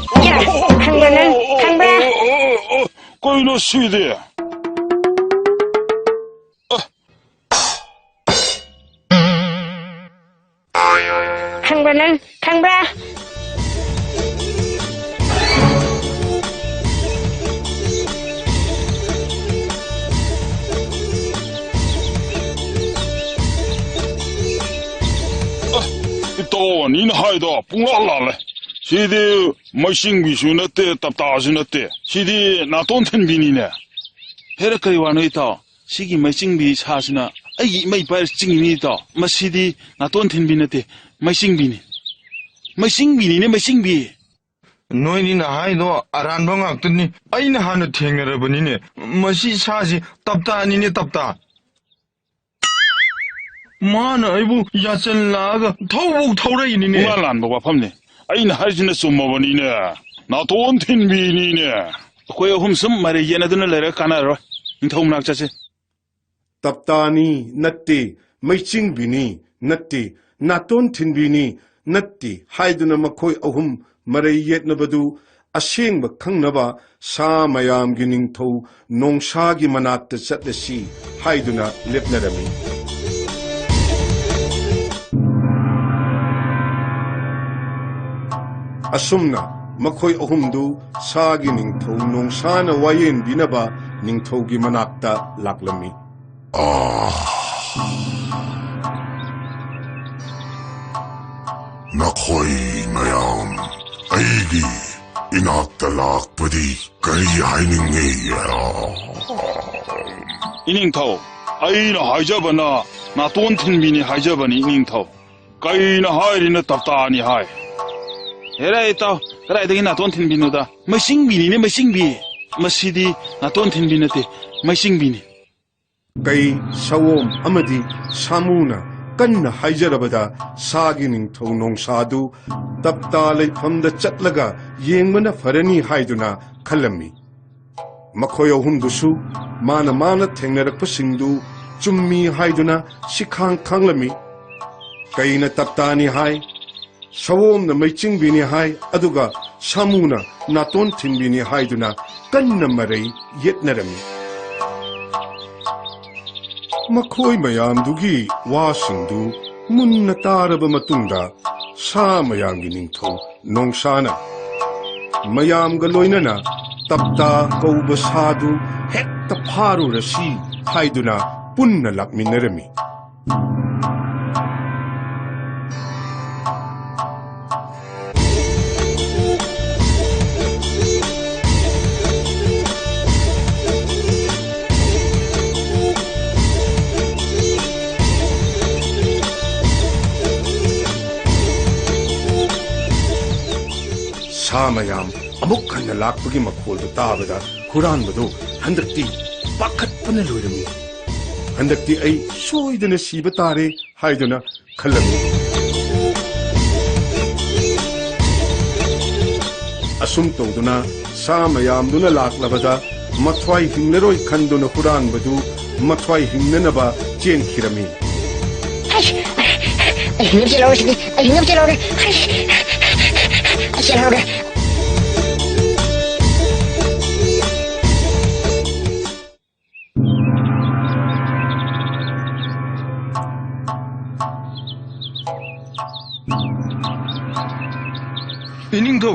ꯌꯥ, ꯈꯪꯕ꯭ꯔꯥ ꯅꯪ? ꯈꯪꯕ꯭ꯔꯥ? ꯀꯩꯅꯣ ꯁꯤꯗꯤ? ꯈꯪꯕ꯭ꯔꯥ ꯅꯪ? ꯈꯪꯕ꯭ꯔꯥ? ꯑ, ꯏꯇꯥꯎ ꯑꯅꯤꯅ ꯍꯥꯏꯗꯣ ꯄꯨꯡꯂꯥꯜ ꯂꯥꯜꯂꯦ꯫ ꯁꯤꯗꯤ ꯃꯩꯁꯤꯡꯕꯤꯁꯨ ꯅꯠꯇꯦ, ꯇꯞꯇꯥꯁꯨ ꯅꯠꯇꯦ꯫ ꯁꯤꯗꯤ ꯅꯥꯇꯣꯟ ꯊꯤꯟꯕꯤꯅꯤꯅꯦ꯫ ꯍꯦꯔꯥ, ꯀꯔꯤ ꯋꯥꯅꯣ ꯏꯇꯥꯎ? ꯁꯤꯒꯤ ꯃꯩꯆꯤꯡꯕꯤ ꯁꯥꯁꯤꯅ ꯑꯩꯒꯤ ꯏꯃꯩ ꯄꯥꯏꯔ ꯆꯤꯡꯉꯤꯅꯤ ꯏꯇꯥꯎ꯫ ꯃꯁꯤꯗꯤ ꯅꯥꯇꯣꯟ ꯊꯤꯟꯕꯤ ꯅꯠꯇꯦ, ꯃꯩꯆꯤꯡꯕꯤꯅꯤ꯫ ꯃꯩꯆꯤꯡꯕꯤꯅꯤꯅꯦ, ꯃꯩꯆꯤꯡꯕꯤ꯫ ꯅꯣꯏꯅꯤꯅ ꯍꯥꯏꯗꯣ ꯑꯔꯥꯟꯕ ꯉꯥꯛꯇꯅꯤ꯫ ꯑꯩꯅ ꯍꯥꯟꯅ ꯊꯦꯡꯅꯔꯕꯅꯤꯅꯦ꯫ ꯃꯁꯤ ꯁꯥꯁꯤ ꯇꯞꯇꯥꯅꯤꯅꯦ, ꯇꯞꯇꯥ꯫ ꯃꯥꯅ ꯑꯩꯕꯨ ꯌꯥꯆꯜ ꯂꯥꯛꯑꯒ ꯊꯧꯕꯧ ꯊꯧꯔꯛꯏꯅꯤꯅꯦ꯫ ꯄꯨꯡꯂꯥꯟ ꯂꯥꯟꯕ ꯋꯥꯐꯝꯅꯤ꯫ ꯑꯩꯅ ꯍꯥꯏꯔꯤꯁꯤꯅ ꯆꯨꯝꯃꯕꯅꯤꯅꯦ꯫ ꯅꯥꯇꯣꯟ ꯊꯤꯟꯕꯤꯅꯤꯅꯦ꯫ ꯑꯩꯈꯣꯏ ꯑꯍꯨꯝ ꯁꯨꯝ ꯃꯔꯩ ꯌꯦꯠꯅꯗꯨꯅ ꯂꯩꯔꯒ ꯀꯥꯟꯅꯔꯔꯣꯏ꯫ ꯅꯤꯡꯊꯧ ꯃꯅꯥꯛ ꯆꯠꯁꯤ꯫ ꯇꯞꯇꯥꯅꯤ ꯅꯠꯇꯦ, ꯃꯩꯆꯤꯡꯕꯤꯅꯤ ꯅꯠꯇꯦ, ꯅꯥꯇꯣꯟ ꯊꯤꯟꯕꯤꯅꯤ ꯅꯠꯇꯦ ꯍꯥꯏꯗꯨꯅ ꯃꯈꯣꯏ ꯑꯍꯨꯝ ꯃꯔꯩ ꯌꯦꯠꯅꯕꯗꯨ ꯑꯁꯦꯡꯕ ꯈꯪꯅꯕ ꯁꯥ ꯃꯌꯥꯝꯒꯤ ꯅꯤꯡꯊꯧ ꯅꯣꯡꯁꯥꯒꯤ ꯃꯅꯥꯛꯇ ꯆꯠꯂꯁꯤ ꯍꯥꯏꯗꯨꯅ ꯂꯦꯞꯅꯔꯝꯃꯤ꯫ ꯑꯁꯨꯝꯅ ꯃꯈꯣꯏ ꯑꯍꯨꯝꯗꯨ ꯁꯥꯒꯤ ꯅꯤꯡꯊꯧ ꯅꯣꯡꯁꯥꯅ ꯋꯥꯌꯦꯟꯕꯤꯅꯕ ꯅꯤꯡꯊꯧꯒꯤ ꯃꯅꯥꯛꯇ ꯂꯥꯛꯂꯝꯃꯤ꯫ ꯑꯥ, ꯅꯈꯣꯏ ꯃꯌꯥꯝ ꯑꯩꯒꯤ ꯏꯅꯥꯛꯇ ꯂꯥꯛꯄꯗꯤ ꯀꯔꯤ ꯍꯥꯏꯅꯤꯡꯉꯤ? ꯏꯅꯤꯡꯊꯧ, ꯑꯩꯅ ꯍꯥꯏꯖꯕꯅ ꯅꯥꯇꯣꯟ ꯊꯤꯟꯕꯤꯅꯤ ꯍꯥꯏꯖꯕꯅꯤ, ꯏꯅꯤꯡꯊꯧ꯫ ꯀꯩꯅ ꯍꯥꯏꯔꯤꯅ ꯇꯞꯇꯥꯅꯤ ꯍꯥꯏ? ꯍꯦꯔꯥ, ꯏꯇꯥꯎ, ꯀꯗꯥꯏꯗꯒꯤ ꯅꯥꯇꯣꯟ ꯊꯤꯟꯕꯤꯅꯣꯗ? ꯃꯩꯆꯤꯡꯕꯤꯅꯤꯅꯦ, ꯃꯩꯆꯤꯡꯕꯤ꯫ ꯃꯁꯤꯗꯤ ꯅꯥꯇꯣꯟ ꯊꯤꯟꯕꯤ ꯅꯠꯇꯦ, ꯃꯩꯆꯤꯡꯕꯤꯅꯤ꯫ ꯀꯩ, ꯁꯑꯣꯝ ꯑꯃꯗꯤ ꯁꯥꯃꯨꯅ ꯀꯟꯅ ꯍꯥꯏꯖꯔꯕꯗ ꯁꯥꯒꯤ ꯅꯤꯡꯊꯧ ꯅꯣꯡꯁꯥꯗꯨ ꯇꯞꯇꯥ ꯂꯩꯐꯝꯗ ꯆꯠꯂꯒ ꯌꯦꯡꯕꯅ ꯐꯔꯅꯤ ꯍꯥꯏꯗꯨꯅ ꯈꯜꯂꯝꯃꯤ꯫ ꯃꯈꯣꯏ ꯑꯍꯨꯝꯗꯨꯁꯨ ꯃꯥꯅ ꯃꯥꯅ ꯊꯦꯡꯅꯔꯛꯄꯁꯤꯡꯗꯨ ꯆꯨꯝꯃꯤ ꯍꯥꯏꯗꯨꯅ ꯁꯤꯈꯥꯡ ꯈꯥꯡꯂꯝꯃꯤ꯫ ꯀꯩꯅ ꯇꯞꯇꯥꯅꯤ ꯍꯥꯏ, ꯁꯑꯣꯝꯅ ꯃꯩꯆꯤꯡꯕꯤꯅꯤ ꯍꯥꯏ, ꯑꯗꯨꯒ ꯁꯥꯃꯨꯅ ꯅꯥꯇꯣꯟ ꯊꯤꯟꯕꯤꯅꯤ ꯍꯥꯏꯗꯨꯅ ꯀꯟꯅ ꯃꯔꯩ ꯌꯦꯠꯅꯔꯝꯃꯤ꯫ ꯃꯈꯣꯏ ꯃꯌꯥꯝꯗꯨꯒꯤ ꯋꯥꯁꯤꯡꯗꯨ ꯃꯨꯟꯅ ꯇꯥꯔꯕ ꯃꯇꯨꯡꯗ ꯁꯥ ꯃꯌꯥꯝꯒꯤ ꯅꯤꯡꯊꯧ ꯅꯣꯡꯁꯥꯅ ꯃꯌꯥꯝꯒ ꯂꯣꯏꯅꯅ ꯇꯞꯇꯥ ꯀꯧꯕ ꯁꯥꯗꯨ ꯍꯦꯛꯇ ꯐꯥꯔꯨꯔꯁꯤ ꯍꯥꯏꯗꯨꯅ ꯄꯨꯟꯅ ꯂꯥꯛꯃꯤꯟꯅꯔꯝꯃꯤ꯫ ꯁꯥ ꯃꯌꯥꯝ ꯑꯃꯨꯛ ꯍꯟꯅ ꯂꯥꯛꯄꯒꯤ ꯃꯈꯣꯜꯗꯨ ꯇꯥꯕꯗ ꯍꯨꯔꯥꯟꯕꯗꯨ ꯍꯟꯗꯛꯇꯤ ꯄꯥꯈꯠꯄꯅ ꯂꯣꯏꯔꯝꯃꯤ꯫ "ꯍꯟꯗꯛꯇꯤ ꯑꯩ ꯁꯣꯏꯗꯅ ꯁꯤꯕ ꯇꯥꯔꯦ" ꯍꯥꯏꯗꯨꯅ ꯈꯜꯂꯝꯃꯤ꯫ ꯑꯁꯨꯝ ꯇꯧꯗꯨꯅ ꯁꯥ ꯃꯌꯥꯝꯗꯨꯅ ꯂꯥꯛꯂꯕꯗ ꯃꯊ꯭ꯋꯥꯏ ꯍꯤꯡꯂꯔꯣꯏ ꯈꯟꯗꯨꯅ ꯍꯨꯔꯥꯟꯕꯗꯨ ꯃꯊ꯭ꯋꯥꯏ ꯍꯤꯡꯅꯅꯕ ꯆꯦꯟꯈꯤꯔꯝꯃꯤ꯫ ꯑꯩ, ꯑꯩ ꯍꯤꯡꯅꯕ ꯆꯦꯜꯍꯧꯔꯁꯤꯗꯤ, ꯑꯩ ꯍꯤꯡꯅꯕ ꯆꯦꯜꯍꯧꯔꯒꯦ꯫ ꯑꯩ, ꯑꯩ ꯆꯦꯜꯍꯧꯔꯒꯦ꯫ ꯏꯅꯤꯡꯊꯧ,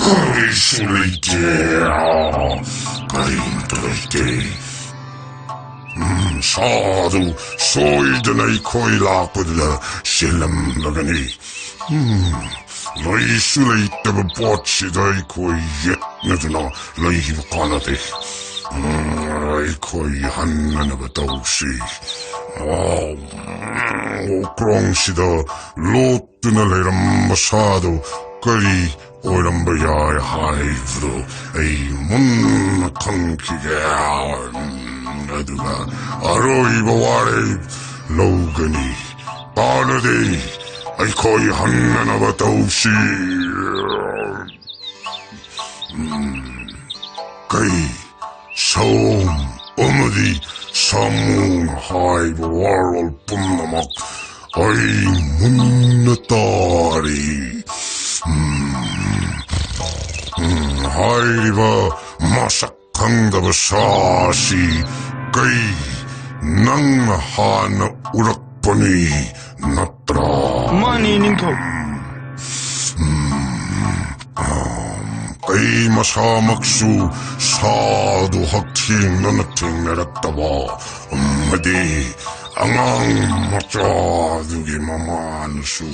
ꯀꯔꯤꯁꯨ ꯂꯩꯇꯦ꯫ ꯀꯔꯤꯃꯇ ꯂꯩꯇꯦ꯫ ꯎꯝ, ꯁꯥꯗꯨ ꯁꯣꯏꯗꯅ ꯑꯩꯈꯣꯏ ꯂꯥꯛꯄꯗꯨꯗ ꯆꯦꯜꯂꯝꯂꯒꯅꯤ꯫ ꯎꯝ, ꯂꯩꯁꯨ ꯂꯩꯇꯕ ꯄꯣꯠꯁꯤꯗ ꯑꯩꯈꯣꯏ ꯌꯦꯠꯅꯗꯨꯅ ꯂꯩꯕ ꯀꯥꯟꯅꯗꯦ꯫ ꯎꯝ, ꯑꯩꯈꯣꯏ ꯍꯟꯅꯅꯕ ꯇꯧꯁꯤ꯫ ꯑꯣ, ꯎꯝ, ꯑꯣꯀ꯭ꯔꯣꯡꯁꯤꯗ ꯂꯣꯠꯇꯨꯅ ꯂꯩꯔꯝꯕ ꯁꯥꯗꯨ ꯀꯔꯤ ꯑꯣꯏꯔꯝꯕ ꯌꯥꯏ ꯍꯥꯏꯕꯗꯨ ꯑꯩ ꯃꯨꯟꯅ ꯈꯪꯈꯤꯒꯦ꯫ ꯎꯝ, ꯑꯗꯨꯒ ꯑꯔꯣꯏꯕ ꯋꯥꯔꯦꯞ ꯂꯧꯒꯅꯤ꯫ ꯀꯥꯟꯅꯗꯦ, ꯑꯩꯈꯣꯏ ꯍꯟꯅꯅꯕ ꯇꯧꯁꯤ꯫ ꯎꯝ, ꯀꯩ, ꯁꯑꯣꯝ ꯑꯃꯗꯤ ꯁꯥꯃꯨꯅ ꯍꯥꯏꯕ ꯋꯥꯔꯣꯜ ꯄꯨꯝꯅꯃꯛ ꯑꯩ ꯃꯨꯟꯅ ꯇꯥꯔꯤ꯫ ꯎꯝ, ꯎꯝ, ꯍꯥꯏꯔꯤꯕ ꯃꯁꯛ ꯈꯪꯗꯕ ꯁꯥ ꯑꯁꯤ ꯀꯩ, ꯅꯪꯅ ꯍꯥꯟꯅ ꯎꯔꯛ ꯄꯅꯤ ꯅꯠꯇ꯭ꯔꯥ? ꯃꯥꯅꯤ, ꯅꯤꯡꯊꯧ꯫ ꯎꯝ, ꯑꯥ, ꯑꯩ ꯃꯁꯥꯃꯛꯁꯨ ꯁꯥꯗꯨ ꯍꯛꯊꯦꯡꯅꯅ ꯊꯦꯡꯅꯔꯛꯇꯕ ꯑꯃꯗꯤ ꯑꯉꯥꯡ ꯃꯆꯥꯗꯨꯒꯤ ꯃꯃꯥꯅꯁꯨ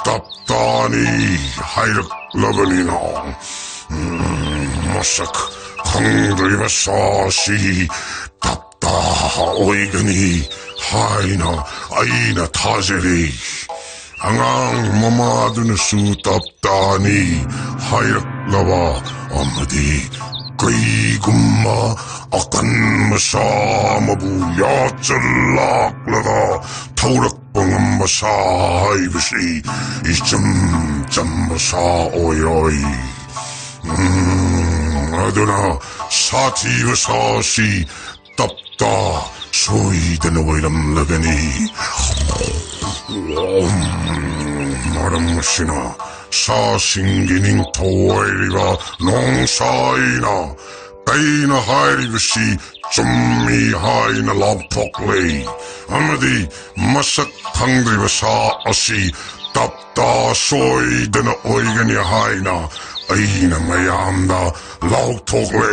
ꯇꯞꯇꯥꯅꯤ ꯍꯥꯏꯔꯛꯂꯕꯅꯤꯅ, ꯎꯝ, ꯃꯁꯛ ꯈꯪꯗ꯭ꯔꯤꯕ ꯁꯥꯁꯤ ꯇꯞꯇꯥ ꯑꯣꯏꯒꯅꯤ ꯍꯥꯏꯅ ꯑꯩꯅ ꯊꯥꯖꯔꯤ꯫ ꯑꯉꯥꯡ ꯃꯃꯥꯗꯨꯅꯁꯨ ꯇꯞꯇꯥꯅꯤ ꯍꯥꯏꯔꯛꯂꯕ ꯑꯃꯗꯤ ꯀꯩꯒꯨꯝꯕ ꯑꯀꯟꯕ ꯁꯥ ꯑꯃꯕꯨ ꯌꯥꯆꯜꯂꯛꯂꯒ ꯊꯧꯔꯛꯄ ꯉꯝꯕ ꯁꯥ ꯍꯥꯏꯕꯁꯤ ꯏꯆꯝ ꯆꯝꯕ ꯁꯥ ꯑꯣꯏꯔꯣꯏ꯫ ꯎꯝ, ꯑꯗꯨꯅ ꯁꯥꯊꯤꯕ ꯁꯥꯁꯤ ꯇꯞꯇꯥ ꯁꯣꯏꯗꯅ ꯑꯣꯏꯔꯝꯂꯒꯅꯤ꯫ ꯎꯝ, ꯃꯔꯝ ꯑꯁꯤꯅ ꯁꯥꯁꯤꯡꯒꯤ ꯅꯤꯡꯊꯧ ꯑꯣꯏꯔꯤꯕ ꯅꯣꯡꯁꯥꯏꯅ ꯑꯩꯅ ꯍꯥꯏꯔꯤꯕꯁꯤ ꯆꯨꯝꯃꯤ ꯍꯥꯏꯅ ꯂꯥꯎꯊꯣꯛꯂꯦ, ꯑꯃꯗꯤ ꯃꯁꯛ ꯈꯪꯗ꯭ꯔꯤꯕ ꯁꯥ ꯑꯁꯤ ꯇꯞꯇꯥ ꯁꯣꯏꯗꯅ ꯑꯣꯏꯒꯅꯤ ꯍꯥꯏꯅ ꯑꯩꯅ ꯃꯌꯥꯝꯗ ꯂꯥꯎꯊꯣꯛꯂꯦ꯫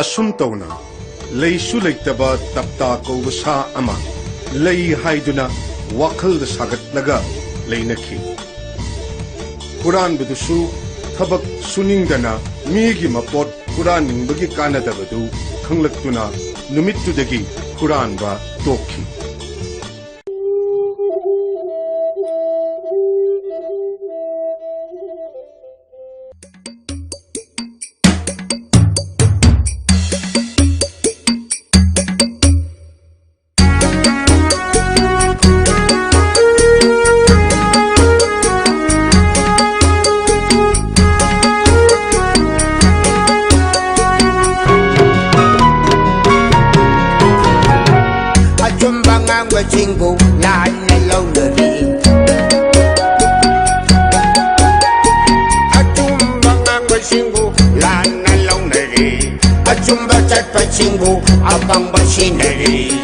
ꯑꯁꯨꯝ ꯇꯧꯅ ꯂꯩꯁꯨ ꯂꯩꯇꯕ ꯇꯞꯇꯥ ꯀꯧꯕ ꯁꯥ ꯑꯃ ꯂꯩ ꯍꯥꯏꯗꯨꯅ ꯋꯥꯈꯜꯗ ꯁꯥꯒꯠꯂꯒ ꯂꯩꯅꯈꯤ꯫ ꯍꯨꯔꯥꯟꯕꯗꯨꯁꯨ ꯊꯕꯛ ꯁꯨꯅꯤꯡꯗꯅ ꯃꯤꯒꯤ ꯃꯄꯣꯠ ꯍꯨꯔꯥꯟꯅꯤꯡꯕꯒꯤ ꯀꯥꯟꯅꯗꯕꯗꯨ ꯈꯪꯂꯛꯇꯨꯅ ꯅꯨꯃꯤꯠꯇꯨꯗꯒꯤ ꯍꯨꯔꯥꯟꯕ ꯇꯣꯛꯈꯤ꯫ ꯑꯆꯨꯝꯕ ꯉꯥꯡꯕꯁꯤꯡꯕꯨ ꯂꯥꯟꯅ ꯂꯧꯅꯔꯤ꯫ ꯑꯆꯨꯝꯕ ꯉꯥꯡꯕꯁꯤꯡꯕꯨ ꯂꯥꯟꯅ ꯑꯄꯪꯕ ꯁꯤꯟꯅꯔꯤ꯫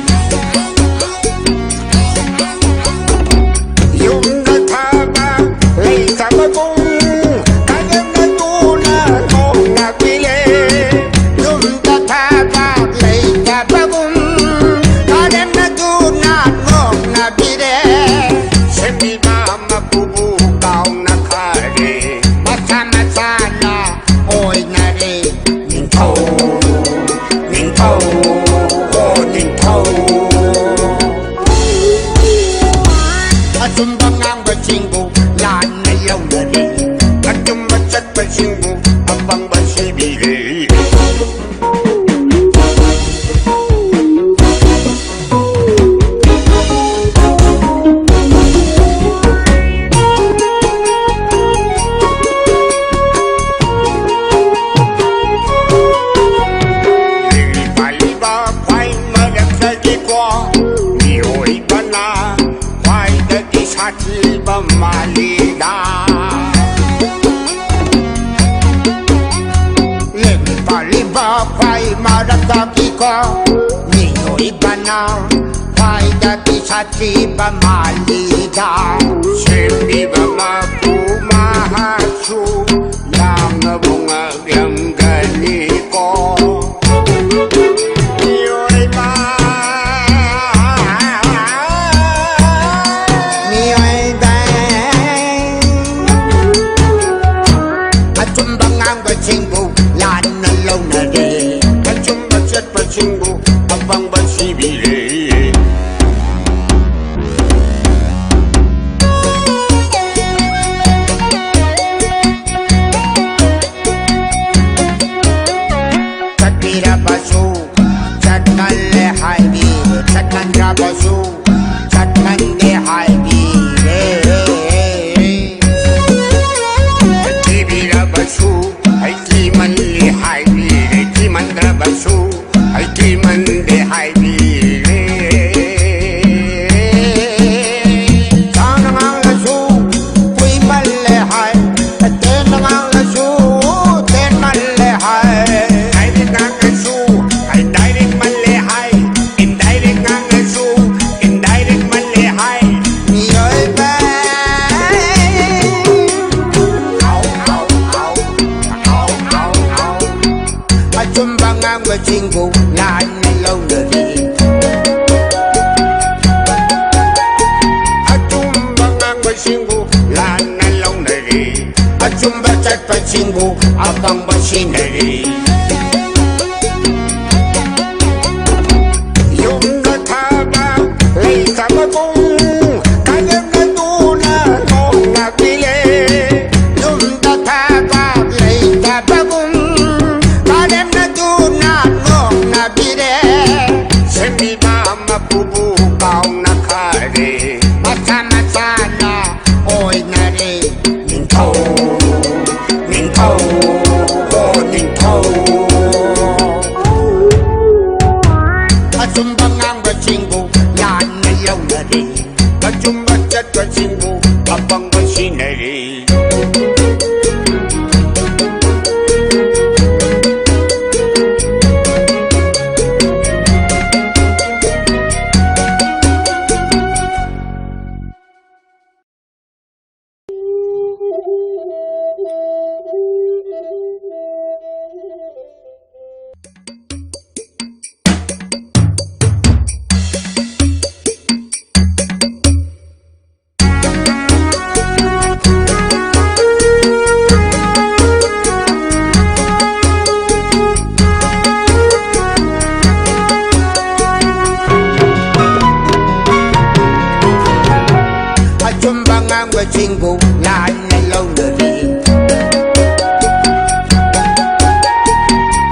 ꯌꯨꯝꯗ ꯊꯕꯛ ꯂꯩꯇꯕꯒꯨꯝ, ꯀꯔꯦꯝꯅꯗꯨꯅ ꯅꯣꯛꯅꯕꯤꯔꯦ꯫ ꯌꯨꯝꯗ ꯊꯕꯛ ꯂꯩꯇꯕꯒꯨꯝ, ꯀꯔꯦꯝꯅꯗꯨꯅ ꯅꯣꯛꯅꯕꯤꯔꯦ꯫ ꯁꯦꯝꯕꯤꯕ ꯃꯄꯨꯕꯨ ꯀꯥꯎꯅꯈꯔꯦ꯫ ꯃꯁꯥ ꯃꯁꯥꯅ ꯑꯣꯏꯅꯔꯦ꯫ ꯅꯤꯡꯊꯧ, ꯅꯤꯡꯊꯧ, ꯑꯣ ꯅꯤꯡꯊꯧ꯫ ꯑꯆꯨꯝꯕ ꯉꯥꯡꯕꯁꯤꯡꯕꯨ ꯂꯥꯟꯅ ꯂꯧꯅꯔꯦ꯫ ꯑꯆꯨꯝꯕ ꯆꯠꯄꯁꯤꯡꯕꯨ ꯑꯄꯪꯕ ꯁꯤꯕꯤꯔꯦ꯫ ꯂꯤꯡꯕ ꯈ꯭ꯋꯥꯏ ꯃꯔꯛꯇꯒꯤꯀꯣ, ꯃꯤꯑꯣꯏꯕꯅ ꯈ꯭ꯋꯥꯏꯗꯒꯤ ꯁꯥꯊꯤꯕ ꯃꯥꯜꯂꯤꯗ꯫ ꯂꯦꯝꯕꯥ ꯈ꯭ꯋꯥꯏ ꯃꯔꯛꯇꯒꯤꯀꯣ, ꯃꯤꯑꯣꯏꯕꯅ ꯈ꯭ꯋꯥꯏꯗꯒꯤ ꯁꯥꯊꯤꯕ ꯃꯥꯜꯂꯤꯗ꯫ ꯁꯦꯝꯕꯤꯕ ꯃꯄꯨ ꯃꯍꯥꯛꯁꯨ ꯌꯥꯝꯅꯕꯨ ꯉꯛꯂꯝꯒꯅꯤꯀꯣ꯫ ꯃꯤꯑꯣꯏꯕ, ꯃꯤꯑꯣꯏꯕ, ꯑꯆꯨꯝꯕ ꯉꯥꯡꯕꯁꯤꯡꯕꯨ ꯂꯥꯟꯅ ꯂꯧꯅꯔꯦ꯫ ꯑꯆꯨꯝꯕ ꯆꯠꯄꯁꯤꯡꯕꯨ ꯑꯄꯪꯕ ꯁꯤꯕꯤꯔꯦ꯫ ꯑꯄꯪꯕ ꯁꯤꯟꯅꯔꯤ꯫ ꯌꯨꯝꯗ ꯊꯕꯛ ꯂꯩꯇꯕꯒꯨꯝ ꯀꯥꯂꯦꯝꯅꯗꯨꯅ ꯅꯣꯡꯅꯕꯤꯔꯦ꯫ ꯌꯨꯝꯗ ꯊꯕꯛ ꯂꯩꯇꯕꯒꯨꯝ ꯀꯥꯂꯦꯝꯅꯗꯨꯅ ꯅꯣꯡꯅꯕꯤꯔꯦ꯫ ꯁꯦꯝꯕꯤꯕ ꯃꯄꯨꯕꯨ ꯀꯥꯎꯅꯈꯔꯦ꯫ ꯃꯁꯥ ꯃꯁꯥꯅ ꯑꯣꯏꯅꯔꯦ ꯅꯤꯡꯊꯧ, ꯅꯤꯡꯊꯧ, ꯑꯣ ꯅꯤꯡꯊꯧ꯫ ꯑꯆꯨꯝꯕ ꯉꯥꯡꯕꯁꯤꯡꯕꯨ ꯂꯥꯟꯅ ꯂꯧꯅꯔꯦ꯫ ꯑꯆꯨꯝꯕ ꯆꯠꯄꯁꯤꯡꯕꯨ ꯑꯄꯪꯕ ꯁꯤꯟꯅꯔꯦ꯫ ꯑꯆꯨꯝꯕ ꯉꯥꯡꯕꯁꯤꯡꯕꯨ ꯂꯥꯟꯅ ꯂꯧꯅꯔꯤ꯫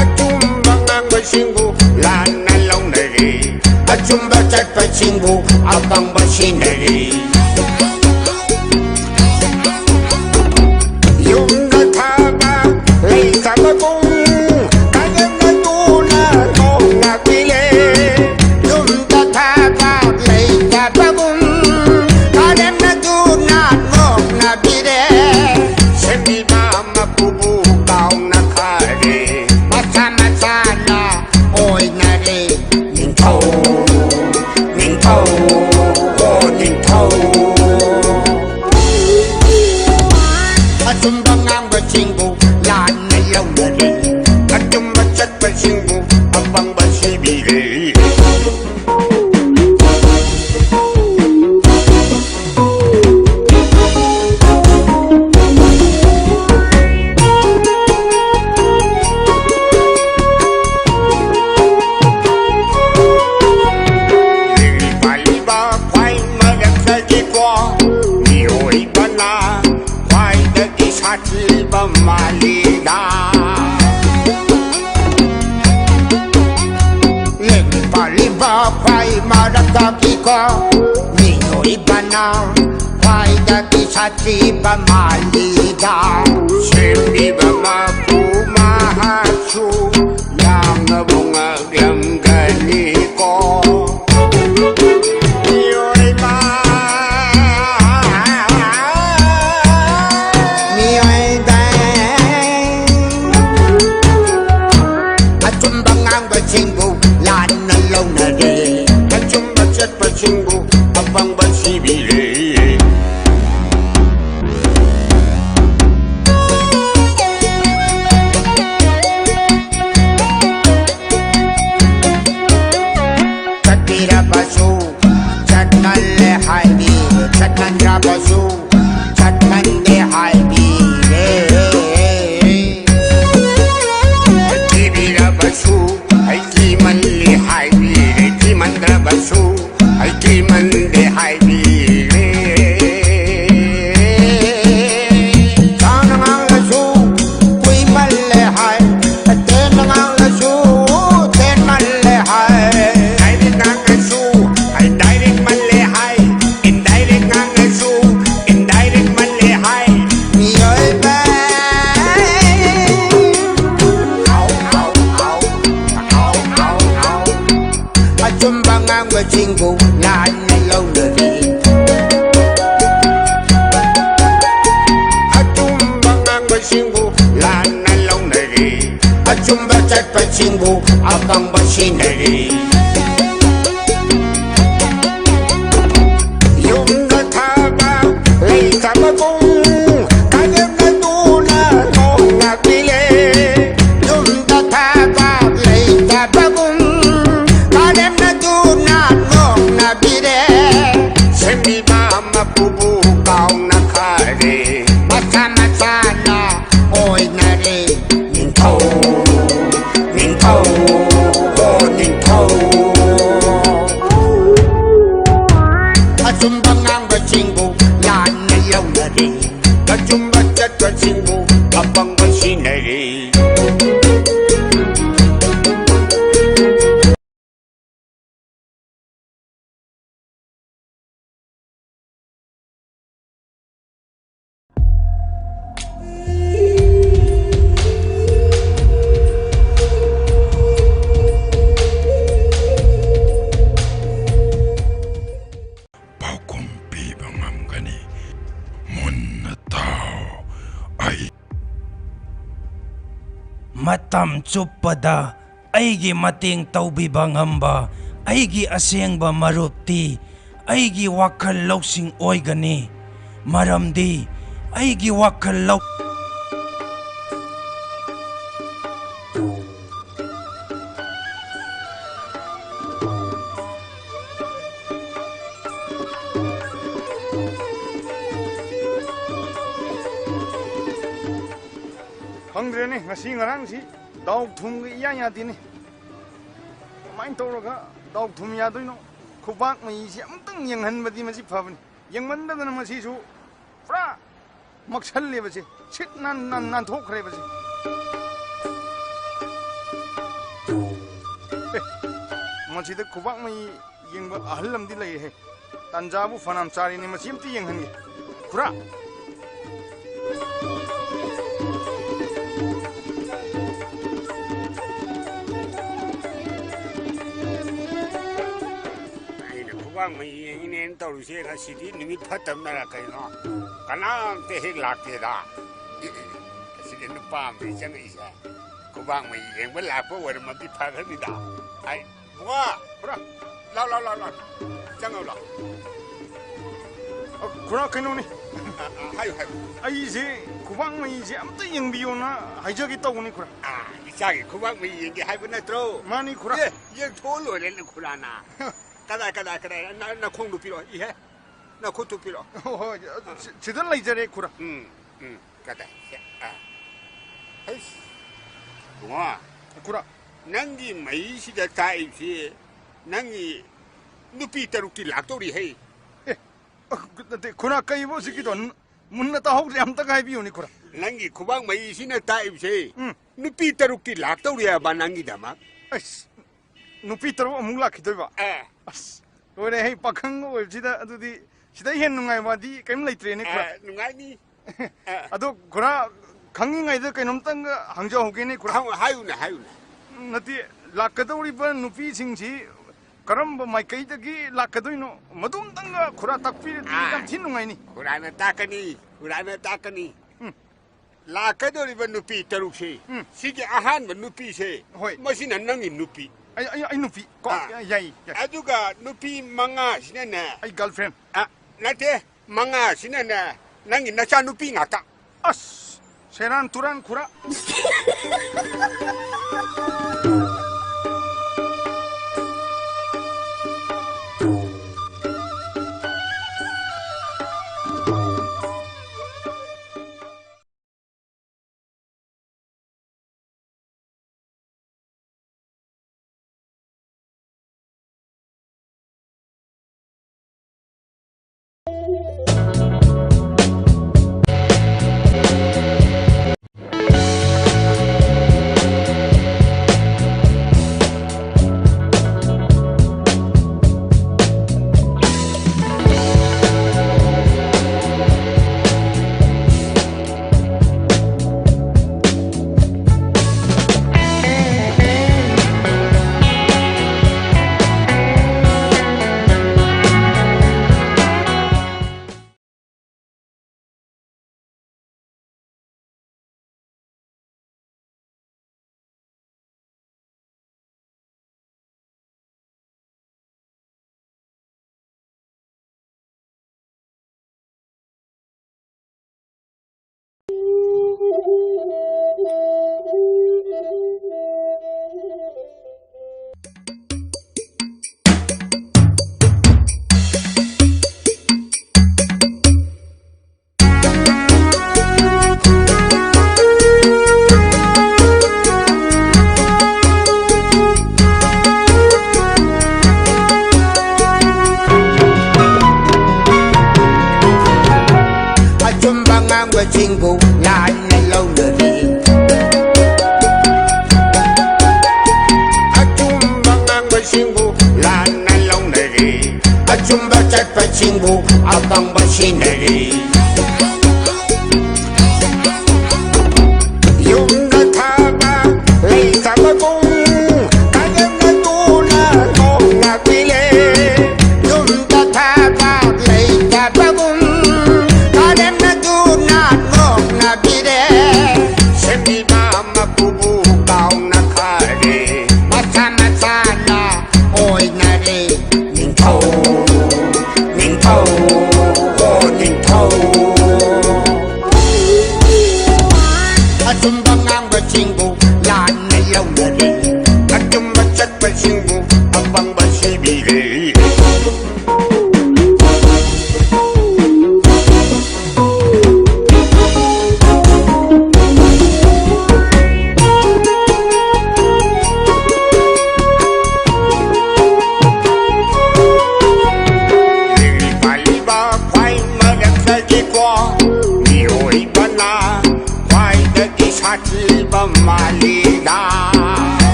ꯑꯆꯨꯝꯕ ꯉꯥꯡꯕꯁꯤꯡꯕꯨ ꯂꯥꯟꯅ ꯂꯧꯅꯔꯤ꯫ ꯑꯆꯨꯝꯕ ꯆꯠꯄꯁꯤꯡꯕꯨ ꯑꯄꯪꯕ ꯁꯤꯟꯅꯔꯤ꯫ ꯌꯨꯝꯗ ꯊꯕꯛ ꯂꯩꯇꯕꯒꯨꯝ ꯀꯥꯂꯦꯝꯅꯗꯨꯅ ꯅꯣꯡꯅꯕꯤꯔꯦ꯫ ꯌꯨꯝꯗ ꯊꯕꯛ ꯂꯩꯇꯕꯒꯨꯝ ꯀꯥꯂꯦꯝꯅꯗꯨꯅ ꯅꯣꯡꯅꯕꯤꯔꯦ꯫ ꯁꯦꯝꯕꯤꯕ ꯃꯄꯨꯕꯨ ꯀꯥꯎꯅꯈꯔꯦ꯫ ꯃꯁꯥ ꯃꯁꯥꯅ ꯑꯣꯏꯅꯔꯦ ꯅꯤꯡꯊꯧ, ꯅꯤꯡꯊꯧ, ꯑꯣ ꯅꯤꯡꯊꯧ꯫ ꯃꯔꯛꯇꯒꯤꯀꯣ ꯃꯤꯑꯣꯏꯕꯅ ꯈ꯭ꯋꯥꯏꯗꯒꯤ ꯁꯥꯊꯤꯕ ꯃꯥꯜꯂꯤꯗ꯫ ꯁꯦꯝꯕꯤꯕ ꯃꯄꯨ ꯃꯍꯥꯛꯁꯨ ꯌꯥꯝꯅꯕꯨ ꯉꯛꯂꯝꯒꯅꯤꯀꯣ꯫ ꯃꯤꯑꯣꯏꯕ, ꯃꯤꯑꯣꯏꯕ, ꯑꯆꯨꯝꯕ ꯉꯥꯡꯕꯁꯤꯡꯕꯨ ꯂꯥꯟꯅ ꯂꯧꯅꯔꯦ꯫ ꯑꯆꯨꯝꯕ ꯆꯠꯄꯁꯤꯡꯕꯨ ꯑꯄꯪꯕ ꯁꯤꯕꯤꯔꯦ꯫ ꯆꯠꯄꯤꯔꯕꯁꯨ ꯆꯠꯃꯜꯂꯦ ꯍꯥꯏꯕꯤꯔꯦ, ꯆꯠꯃꯟꯗ꯭ꯔꯕꯁꯨ ꯆꯠꯃꯟꯗꯦ ꯍꯥꯏꯕꯤꯔꯦ꯫ ꯊꯤꯕꯤꯔꯕꯁꯨ ꯑꯩ ꯊꯤꯃꯜꯂꯤ ꯍꯥꯏꯕꯤꯔꯦ, ꯊꯤꯃꯟꯗ꯭ꯔꯕꯁꯨ ꯑꯩ ꯊꯤꯃꯟꯗꯦ ꯍꯥꯏꯕꯤꯔꯦ꯫ ꯁꯥꯡꯅ ꯉꯥꯡꯂꯁꯨ ꯀꯨꯏꯃꯜꯂꯦ ꯍꯥꯏ, ꯇꯦꯟꯅ ꯉꯥꯡꯂꯁꯨ ꯇꯦꯟꯃꯜꯂꯦ ꯍꯥꯏ꯫ Direct ꯉꯥꯡꯂꯁꯨ ꯑꯩ direct ꯃꯜꯂꯦ ꯍꯥꯏ, indirect ꯉꯥꯡꯂꯁꯨ indirect ꯃꯜꯂꯦ ꯍꯥꯏ꯫ ꯃꯤꯑꯣꯏꯕ, ꯑꯆꯨꯝꯕ ꯉꯥꯡꯕꯁꯤꯡꯕꯨ ꯂꯥꯟꯅ ꯂꯧꯅꯔꯤ꯫ ꯑꯆꯨꯝꯕ ꯉꯥꯡꯕꯁꯤꯡꯕꯨ ꯂꯥꯟꯅ ꯂꯧꯅꯔꯤ꯫ ꯑꯆꯨꯝꯕ ꯆꯠꯄꯁꯤꯡꯕꯨ ꯑꯄꯪꯕ ꯁꯤꯟꯅꯔꯤ꯫ ꯌꯨꯝꯗ ꯊꯕꯛ ꯂꯩꯇꯕꯒꯨꯝ ꯀꯥꯂꯦꯝꯅꯗꯨꯅ ꯅꯣꯡꯅꯕꯤꯔꯦ꯫ ꯌꯨꯝꯗ ꯊꯕꯛ ꯂꯩꯇꯕꯒꯨꯝ ꯀꯥꯂꯦꯝꯅꯗꯨꯅ ꯅꯣꯡꯅꯕꯤꯔꯦ꯫ ꯁꯦꯝꯕꯤꯕ ꯃꯄꯨꯕꯨ ꯀꯥꯎꯅꯈ꯭ꯔꯦ꯫ ꯃꯁꯥ ꯃꯁꯥꯅ ꯑꯣꯏꯅꯔꯦ ꯅꯤꯡꯊꯧ, ꯅꯤꯡꯊꯧ, ꯑꯣ ꯅꯤꯡꯊꯧ꯫ ꯃꯇꯝ ꯆꯨꯞꯄꯗ ꯑꯩꯒꯤ ꯃꯇꯦꯡ ꯇꯧꯕꯤꯕ ꯉꯝꯕ ꯑꯩꯒꯤ ꯑꯁꯦꯡꯕ ꯃꯔꯨꯞꯇꯤ ꯑꯩꯒꯤ ꯋꯥꯈꯜ ꯂꯧꯁꯤꯡ ꯑꯣꯏꯒꯅꯤ, ꯃꯔꯝꯗꯤ ꯑꯩꯒꯤ ꯋꯥꯈꯜ ꯂꯧ꯫ ꯈꯪꯗ꯭ꯔꯦꯅꯦ, ꯉꯁꯤ ꯉꯔꯥꯡꯁꯤ ꯗꯥꯎ ꯊꯨꯝꯒ ꯏꯌꯥ ꯌꯥꯗꯦꯅꯦ꯫ ꯀꯃꯥꯏꯅ ꯇꯧꯔꯒ ꯗꯥꯎ ꯊꯨꯝ ꯌꯥꯗꯣꯏꯅꯣ? ꯈꯨꯕꯥꯛ ꯃꯩꯁꯤ ꯑꯃꯨꯛꯇꯪ ꯌꯦꯡꯍꯟꯕꯗꯤ ꯃꯁꯤ ꯐꯕꯅꯤ꯫ ꯌꯦꯡꯃꯟꯗꯗꯅ ꯃꯁꯤꯁꯨ ꯄꯨꯔꯥ ꯃꯛꯁꯜꯂꯦꯕꯁꯦ꯫ ꯁꯤꯠ ꯅꯥꯟ, ꯅꯥꯟ, ꯅꯥꯟꯊꯣꯛꯈ꯭ꯔꯦꯕꯁꯦ꯫ ꯑꯦ, ꯃꯁꯤꯗ ꯈꯨꯕꯥꯛ ꯃꯩ ꯌꯦꯡꯕ ꯑꯍꯜ ꯑꯃꯗꯤ ꯂꯩꯔꯦꯍꯦ꯫ ꯇꯥꯟꯖꯥꯕꯨ ꯐꯅꯌꯥꯝ ꯆꯥꯔꯤꯅꯦ, ꯃꯁꯤ ꯑꯝꯇ ꯌꯦꯡꯍꯟꯒꯦ꯫ ꯈꯨꯔꯥ! ꯑꯩꯅ ꯈꯨꯕꯥꯛ ꯃꯩ ꯌꯦꯡꯉꯤꯅꯦꯅ ꯇꯧꯔꯤꯁꯦ, ꯉꯁꯤꯗꯤ ꯅꯨꯃꯤꯠ ꯐꯠꯇꯕꯅꯔ ꯀꯩꯅꯣ? ꯀꯅꯥꯝꯇ ꯍꯦꯛ ꯂꯥꯛꯇꯦꯗ꯫ ꯑꯁꯤꯗꯤ ꯅꯨꯄꯥ ꯑꯃꯗꯤ ꯆꯪꯉꯛꯏꯁꯦ꯫ ꯈꯨꯕꯥꯛ ꯃꯩ ꯌꯦꯡꯕ ꯂꯥꯛꯄ ꯑꯣꯏꯔꯝꯃꯗꯤ ꯐꯒꯅꯤꯗ꯫ ꯑꯩ ꯕꯨꯡꯉꯣ! ꯈꯨꯔꯥ! ꯂꯥꯎ, ꯂꯥꯎ, ꯂꯥꯎ, ꯂꯥꯎ꯫ ꯆꯪꯉꯣ, ꯂꯥꯎ꯫ ꯑ, ꯈꯨꯔꯥ, ꯀꯩꯅꯣꯅꯤ꯫ ꯑ, ꯑ, ꯍꯥꯏꯌꯨ, ꯍꯥꯏꯌꯨ꯫ ꯑꯩꯁꯦ ꯈꯨꯕꯥꯛ ꯃꯩꯁꯦ ꯑꯝꯇ ꯌꯦꯡꯕꯤꯌꯣꯅ ꯍꯥꯏꯖꯒꯦ ꯇꯧꯕꯅꯤ, ꯈꯨꯔꯥ꯫ ꯑ, ꯏꯆꯥꯒꯤ ꯈꯨꯕꯥꯛ ꯃꯩ ꯌꯦꯡꯒꯦ ꯍꯥꯏꯕ ꯅꯠꯇ꯭ꯔꯣ? ꯃꯥꯅꯤ, ꯈꯨꯔꯥ꯫ ꯑꯦ, ꯌꯦꯡꯊꯣꯛꯑ ꯂꯣꯏꯔꯦꯅꯦ, ꯈꯨꯔꯥꯅ꯫ ꯀꯗꯥꯏ, ꯀꯗꯥꯏ, ꯀꯗꯥꯏ? ꯅ-, ꯅꯈꯣꯡꯗꯨ ꯄꯤꯔꯛꯑꯣ꯫ ꯏꯍꯦ, ꯅꯈꯨꯠꯇꯨ ꯄꯤꯔꯛꯑꯣ꯫ ꯍꯣꯏ, ꯍꯣꯏ, ꯑꯗꯨ ꯁꯤ-, ꯁꯤꯗ ꯂꯩꯖꯔꯦ, ꯈꯨꯔꯥ꯫ ꯎꯝ, ꯎꯝ, ꯀꯗꯥꯏ? ꯁꯦ, ꯑ꯫ ꯍꯩꯁ, ꯏꯕꯨꯡꯉꯣ꯫ ꯈꯨꯔꯥ꯫ ꯅꯪꯒꯤ ꯃꯩꯁꯤꯗ ꯇꯥꯛꯏꯕꯁꯤ ꯅꯪꯒꯤ ꯅꯨꯄꯤ ꯇꯔꯨꯛꯇꯤ ꯂꯥꯛꯇꯧꯔꯤ ꯍꯩ꯫ ꯑꯦ, ꯑ, ꯅꯠꯇꯦ, ꯈꯨꯔꯥ, ꯀꯩꯕꯣ ꯍꯧꯖꯤꯛꯀꯤꯗꯣ? ꯃꯨꯟꯅ ꯇꯥꯍꯧꯗ꯭ꯔꯦ, ꯑꯝꯇꯒ ꯍꯥꯏꯕꯤꯌꯨꯅꯦ, ꯈꯨꯔꯥ꯫ ꯅꯪꯒꯤ ꯈꯨꯕꯥꯛ ꯃꯩꯁꯤꯅ ꯇꯥꯛꯏꯕꯁꯦ ꯎꯝ꯫ ꯅꯨꯄꯤ ꯇꯔꯨꯛꯇꯤ ꯂꯥꯛꯇꯧꯔꯤ ꯍꯥꯏꯕ ꯅꯪꯒꯤꯗꯃꯛ꯫ ꯑꯁ, ꯅꯨꯄꯤ ꯇꯔꯨꯛ ꯑꯃꯨꯛ ꯂꯥꯛꯈꯤꯗꯣꯏꯕ? ꯑꯦ꯫ ꯑꯁ, ꯂꯣꯏꯔꯦ, ꯑꯩ ꯄꯥꯈꯪ ꯑꯣꯏꯕꯁꯤꯗ ꯑꯗꯨꯗꯤ ꯁꯤꯗꯩ ꯍꯦꯟꯅ ꯅꯨꯡꯉꯥꯏꯕꯗꯤ ꯀꯔꯤꯝ ꯂꯩꯇ꯭ꯔꯦꯅꯦ, ꯈꯨꯔꯥ꯫ ꯑꯦ, ꯅꯨꯡꯉꯥꯏꯅꯤ꯫ ꯑꯦ꯫ ꯑꯗꯣ, ꯈꯨꯔꯥ, ꯈꯪꯉꯤꯉꯩꯗ ꯀꯩꯅꯣꯝꯇꯪꯒ ꯍꯪꯖꯍꯧꯒꯦꯅꯦ, ꯈꯨꯔꯥ꯫ ꯍꯪ-, ꯍꯥꯏꯌꯨꯅꯦ, ꯍꯥꯏꯌꯨꯅꯦ꯫ ꯅꯠꯇꯦ, ꯂꯥꯛꯀꯗꯧꯔꯤꯕ ꯅꯨꯄꯤꯁꯤꯡꯁꯤ ꯀꯔꯝꯕ ꯃꯥꯏꯀꯩꯗꯒꯤ ꯂꯥꯛꯀꯗꯣꯏꯅꯣ? ꯃꯗꯨꯝꯇꯪꯒ ꯈꯨꯔꯥ ꯇꯥꯛꯄꯤꯔꯗꯤ ꯑꯥ꯫ ꯌꯥꯝ ꯊꯤ ꯅꯨꯡꯉꯥꯏꯅꯤ꯫ ꯈꯨꯔꯥꯅ ꯇꯥꯛꯀꯅꯤ, ꯈꯨꯔꯥꯅ ꯇꯥꯛꯀꯅꯤ꯫ ꯎꯝ꯫ ꯂꯥꯛꯀꯗꯧꯔꯤꯕ ꯅꯨꯄꯤ ꯇꯔꯨꯛꯁꯤ, ꯎꯝ꯫ ꯁꯤꯒꯤ ꯑꯍꯥꯟꯕ ꯅꯨꯄꯤꯁꯦ, ꯍꯣꯏ꯫ ꯃꯁꯤꯅ ꯅꯪꯒꯤ ꯅꯨꯄꯤ꯫ ꯑꯩ, ꯑꯩ, ꯑꯩ ꯅꯨꯄꯤ ꯀꯣ꯫ ꯑꯥ꯫ ꯌꯥꯏ, ꯌꯥꯏ꯫ ꯑꯗꯨꯒ ꯅꯨꯄꯤ ꯃꯉꯥꯁꯤꯅꯅꯦ, ꯑꯩ girlfriend꯫ ꯑ, ꯅꯠꯇꯦ, ꯃꯉꯥꯁꯤꯅꯅꯦ, ꯅꯪꯒꯤ ꯅꯆꯥꯅꯨꯄꯤ ꯉꯥꯛꯇ꯫ ꯑꯁ! ꯁꯦꯔꯥꯟ ꯇꯨꯔꯥꯟ ꯈꯨꯔꯥ꯫ ꯑꯆꯨꯝꯕ ꯉꯥꯡꯕꯁꯤꯡꯕꯨ ꯂꯥꯟꯅ ꯂꯧꯅꯔꯤ꯫ ꯑꯆꯨꯝꯕ ꯉꯥꯡꯕꯁꯤꯡꯕꯨ ꯂꯥꯟꯅ ꯂꯧꯅꯔꯤ꯫ ꯑꯆꯨꯝꯕ ꯆꯠꯄꯁꯤꯡꯕꯨ ꯑꯄꯪꯕ ꯁꯤꯟꯅꯔꯤ꯫ ꯌꯨꯝꯗ ꯊꯕꯛ ꯂꯩꯇꯕꯒꯨꯝ ꯀꯔꯦꯝꯅꯗꯨꯅ ꯅꯣꯛꯅꯕꯤꯔꯦ꯫ ꯌꯨꯝꯗ ꯊꯕꯛ ꯂꯩꯇꯕꯒꯨꯝ ꯀꯔꯦꯝꯅꯗꯨꯅ ꯅꯣꯛꯅꯕꯤꯔꯦ꯫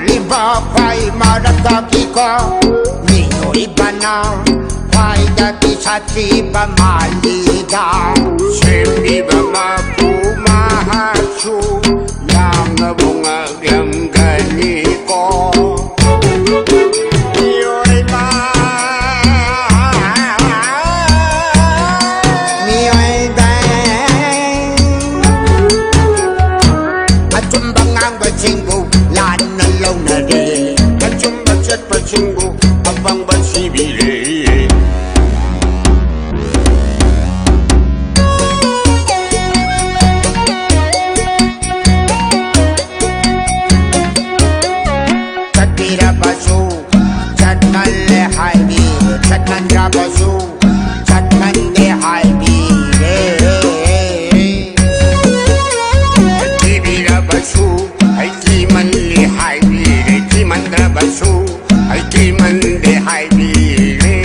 ꯂꯤꯕ ꯈ꯭ꯋꯥꯏ ꯃꯔꯛꯇꯒꯤꯀꯣ, ꯃꯤꯑꯣꯏꯕꯅ ꯈ꯭ꯋꯥꯏꯗꯒꯤ ꯁꯥꯊꯤꯕ ꯃꯥꯜꯂꯤꯗ꯫ ꯁꯦꯝꯕꯤꯕ ꯃꯄꯨ ꯃꯍꯥꯛꯁꯨ ꯌꯥꯝꯅꯕꯨ ꯉꯛꯂꯝꯒꯅꯤꯀꯣ꯫ ꯃꯤꯑꯣꯏꯕ, ꯃꯤꯑꯣꯏꯕ, ꯑꯆꯨꯝꯕ ꯉꯥꯡꯕꯁꯤꯡꯕꯨ ꯂꯥꯟꯅ ꯂꯧꯅꯔꯦ꯫ ꯑꯆꯨꯝꯕ ꯆꯠꯄꯁꯤꯡꯕꯨ ꯑꯄꯪꯕ ꯁꯤꯕꯤꯔꯦ꯫ ꯆꯠꯄꯤꯔꯕꯁꯨ ꯆꯠꯃꯜꯂꯦ ꯍꯥꯏꯕꯤꯔꯦ, ꯆꯠꯃꯟꯗ꯭ꯔꯕꯁꯨ ꯆꯠꯃꯟꯗꯦ ꯍꯥꯏꯕꯤꯔꯦ꯫ ꯊꯤꯕꯤꯔꯕꯁꯨ ꯑꯩ ꯊꯤꯃꯜꯂꯦ ꯍꯥꯏꯕꯤꯔꯦ, ꯊꯤꯃꯟꯗ꯭ꯔꯕꯁꯨ ꯑꯩ ꯊꯤꯃꯟꯗꯦ ꯍꯥꯏꯕꯤꯔꯦ꯫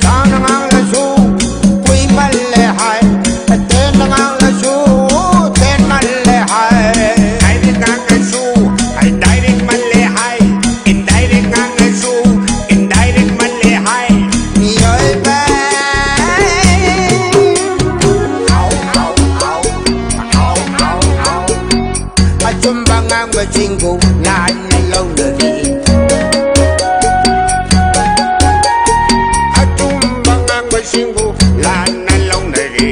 ꯁꯥꯡꯅ ꯉꯥꯡꯂꯁꯨ ꯀꯨꯏꯃꯜꯂꯦ ꯍꯥꯏ, ꯇꯦꯟꯅ ꯉꯥꯡꯂꯁꯨ ꯇꯦꯟꯃꯜꯂꯦ ꯍꯥꯏ꯫ Direct ꯉꯥꯡꯂꯁꯨ ꯑꯩ direct ꯃꯜꯂꯦ ꯍꯥꯏ, indirect ꯉꯥꯡꯂꯁꯨ indirect ꯃꯜꯂꯦ ꯍꯥꯏ꯫ ꯃꯤꯑꯣꯏꯕ, ꯑꯥꯎ, ꯑꯥꯎ, ꯑꯥꯎ, ꯑꯥꯎ, ꯑꯥꯎ, ꯑꯥꯎ꯫ ꯑꯆꯨꯝꯕ ꯉꯥꯡꯕꯁꯤꯡꯕꯨ ꯂꯥꯟꯅ ꯂꯧꯅꯔꯤ꯫ ꯑꯆꯨꯝꯕ ꯉꯥꯡꯕꯁꯤꯡꯕꯨ ꯂꯥꯟꯅ ꯂꯧꯅꯔꯤ꯫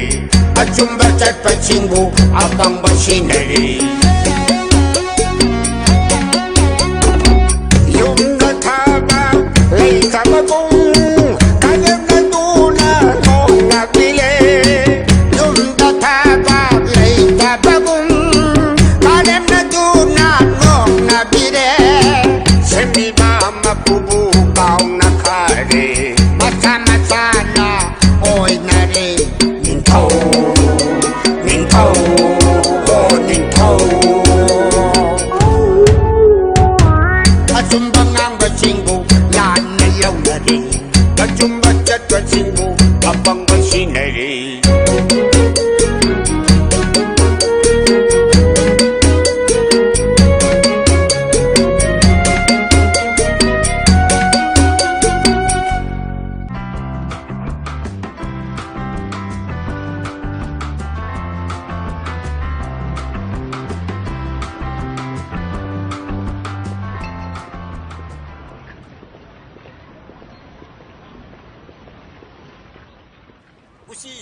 ꯑꯆꯨꯝꯕ ꯆꯠꯄꯁꯤꯡꯕꯨ ꯑꯄꯪꯕ ꯁꯤꯟꯅꯔꯤ꯫ ꯌꯨꯝꯗ ꯊꯕꯛ ꯂꯩꯇꯕꯒꯨꯝ ꯀꯥꯂꯦꯝꯅꯗꯨꯅ ꯅꯣꯡꯅꯕꯤꯔꯦ꯫ ꯌꯨꯝꯗ ꯊꯕꯛ ꯂꯩꯇꯕꯒꯨꯝ ꯀꯥꯂꯦꯝꯅꯗꯨꯅ ꯅꯣꯡꯅꯕꯤꯔꯦ꯫ ꯁꯦꯝꯕꯤꯕ ꯃꯄꯨꯕꯨ ꯀꯥꯎꯅꯈ꯭ꯔꯦ꯫ ꯃꯁꯥ ꯃꯁꯥꯅ ꯑꯣꯏꯅꯔꯦ ꯅꯤꯡꯊꯧ, ꯅꯤꯡꯊꯧ, ꯑꯣ ꯅꯤꯡꯊꯧ꯫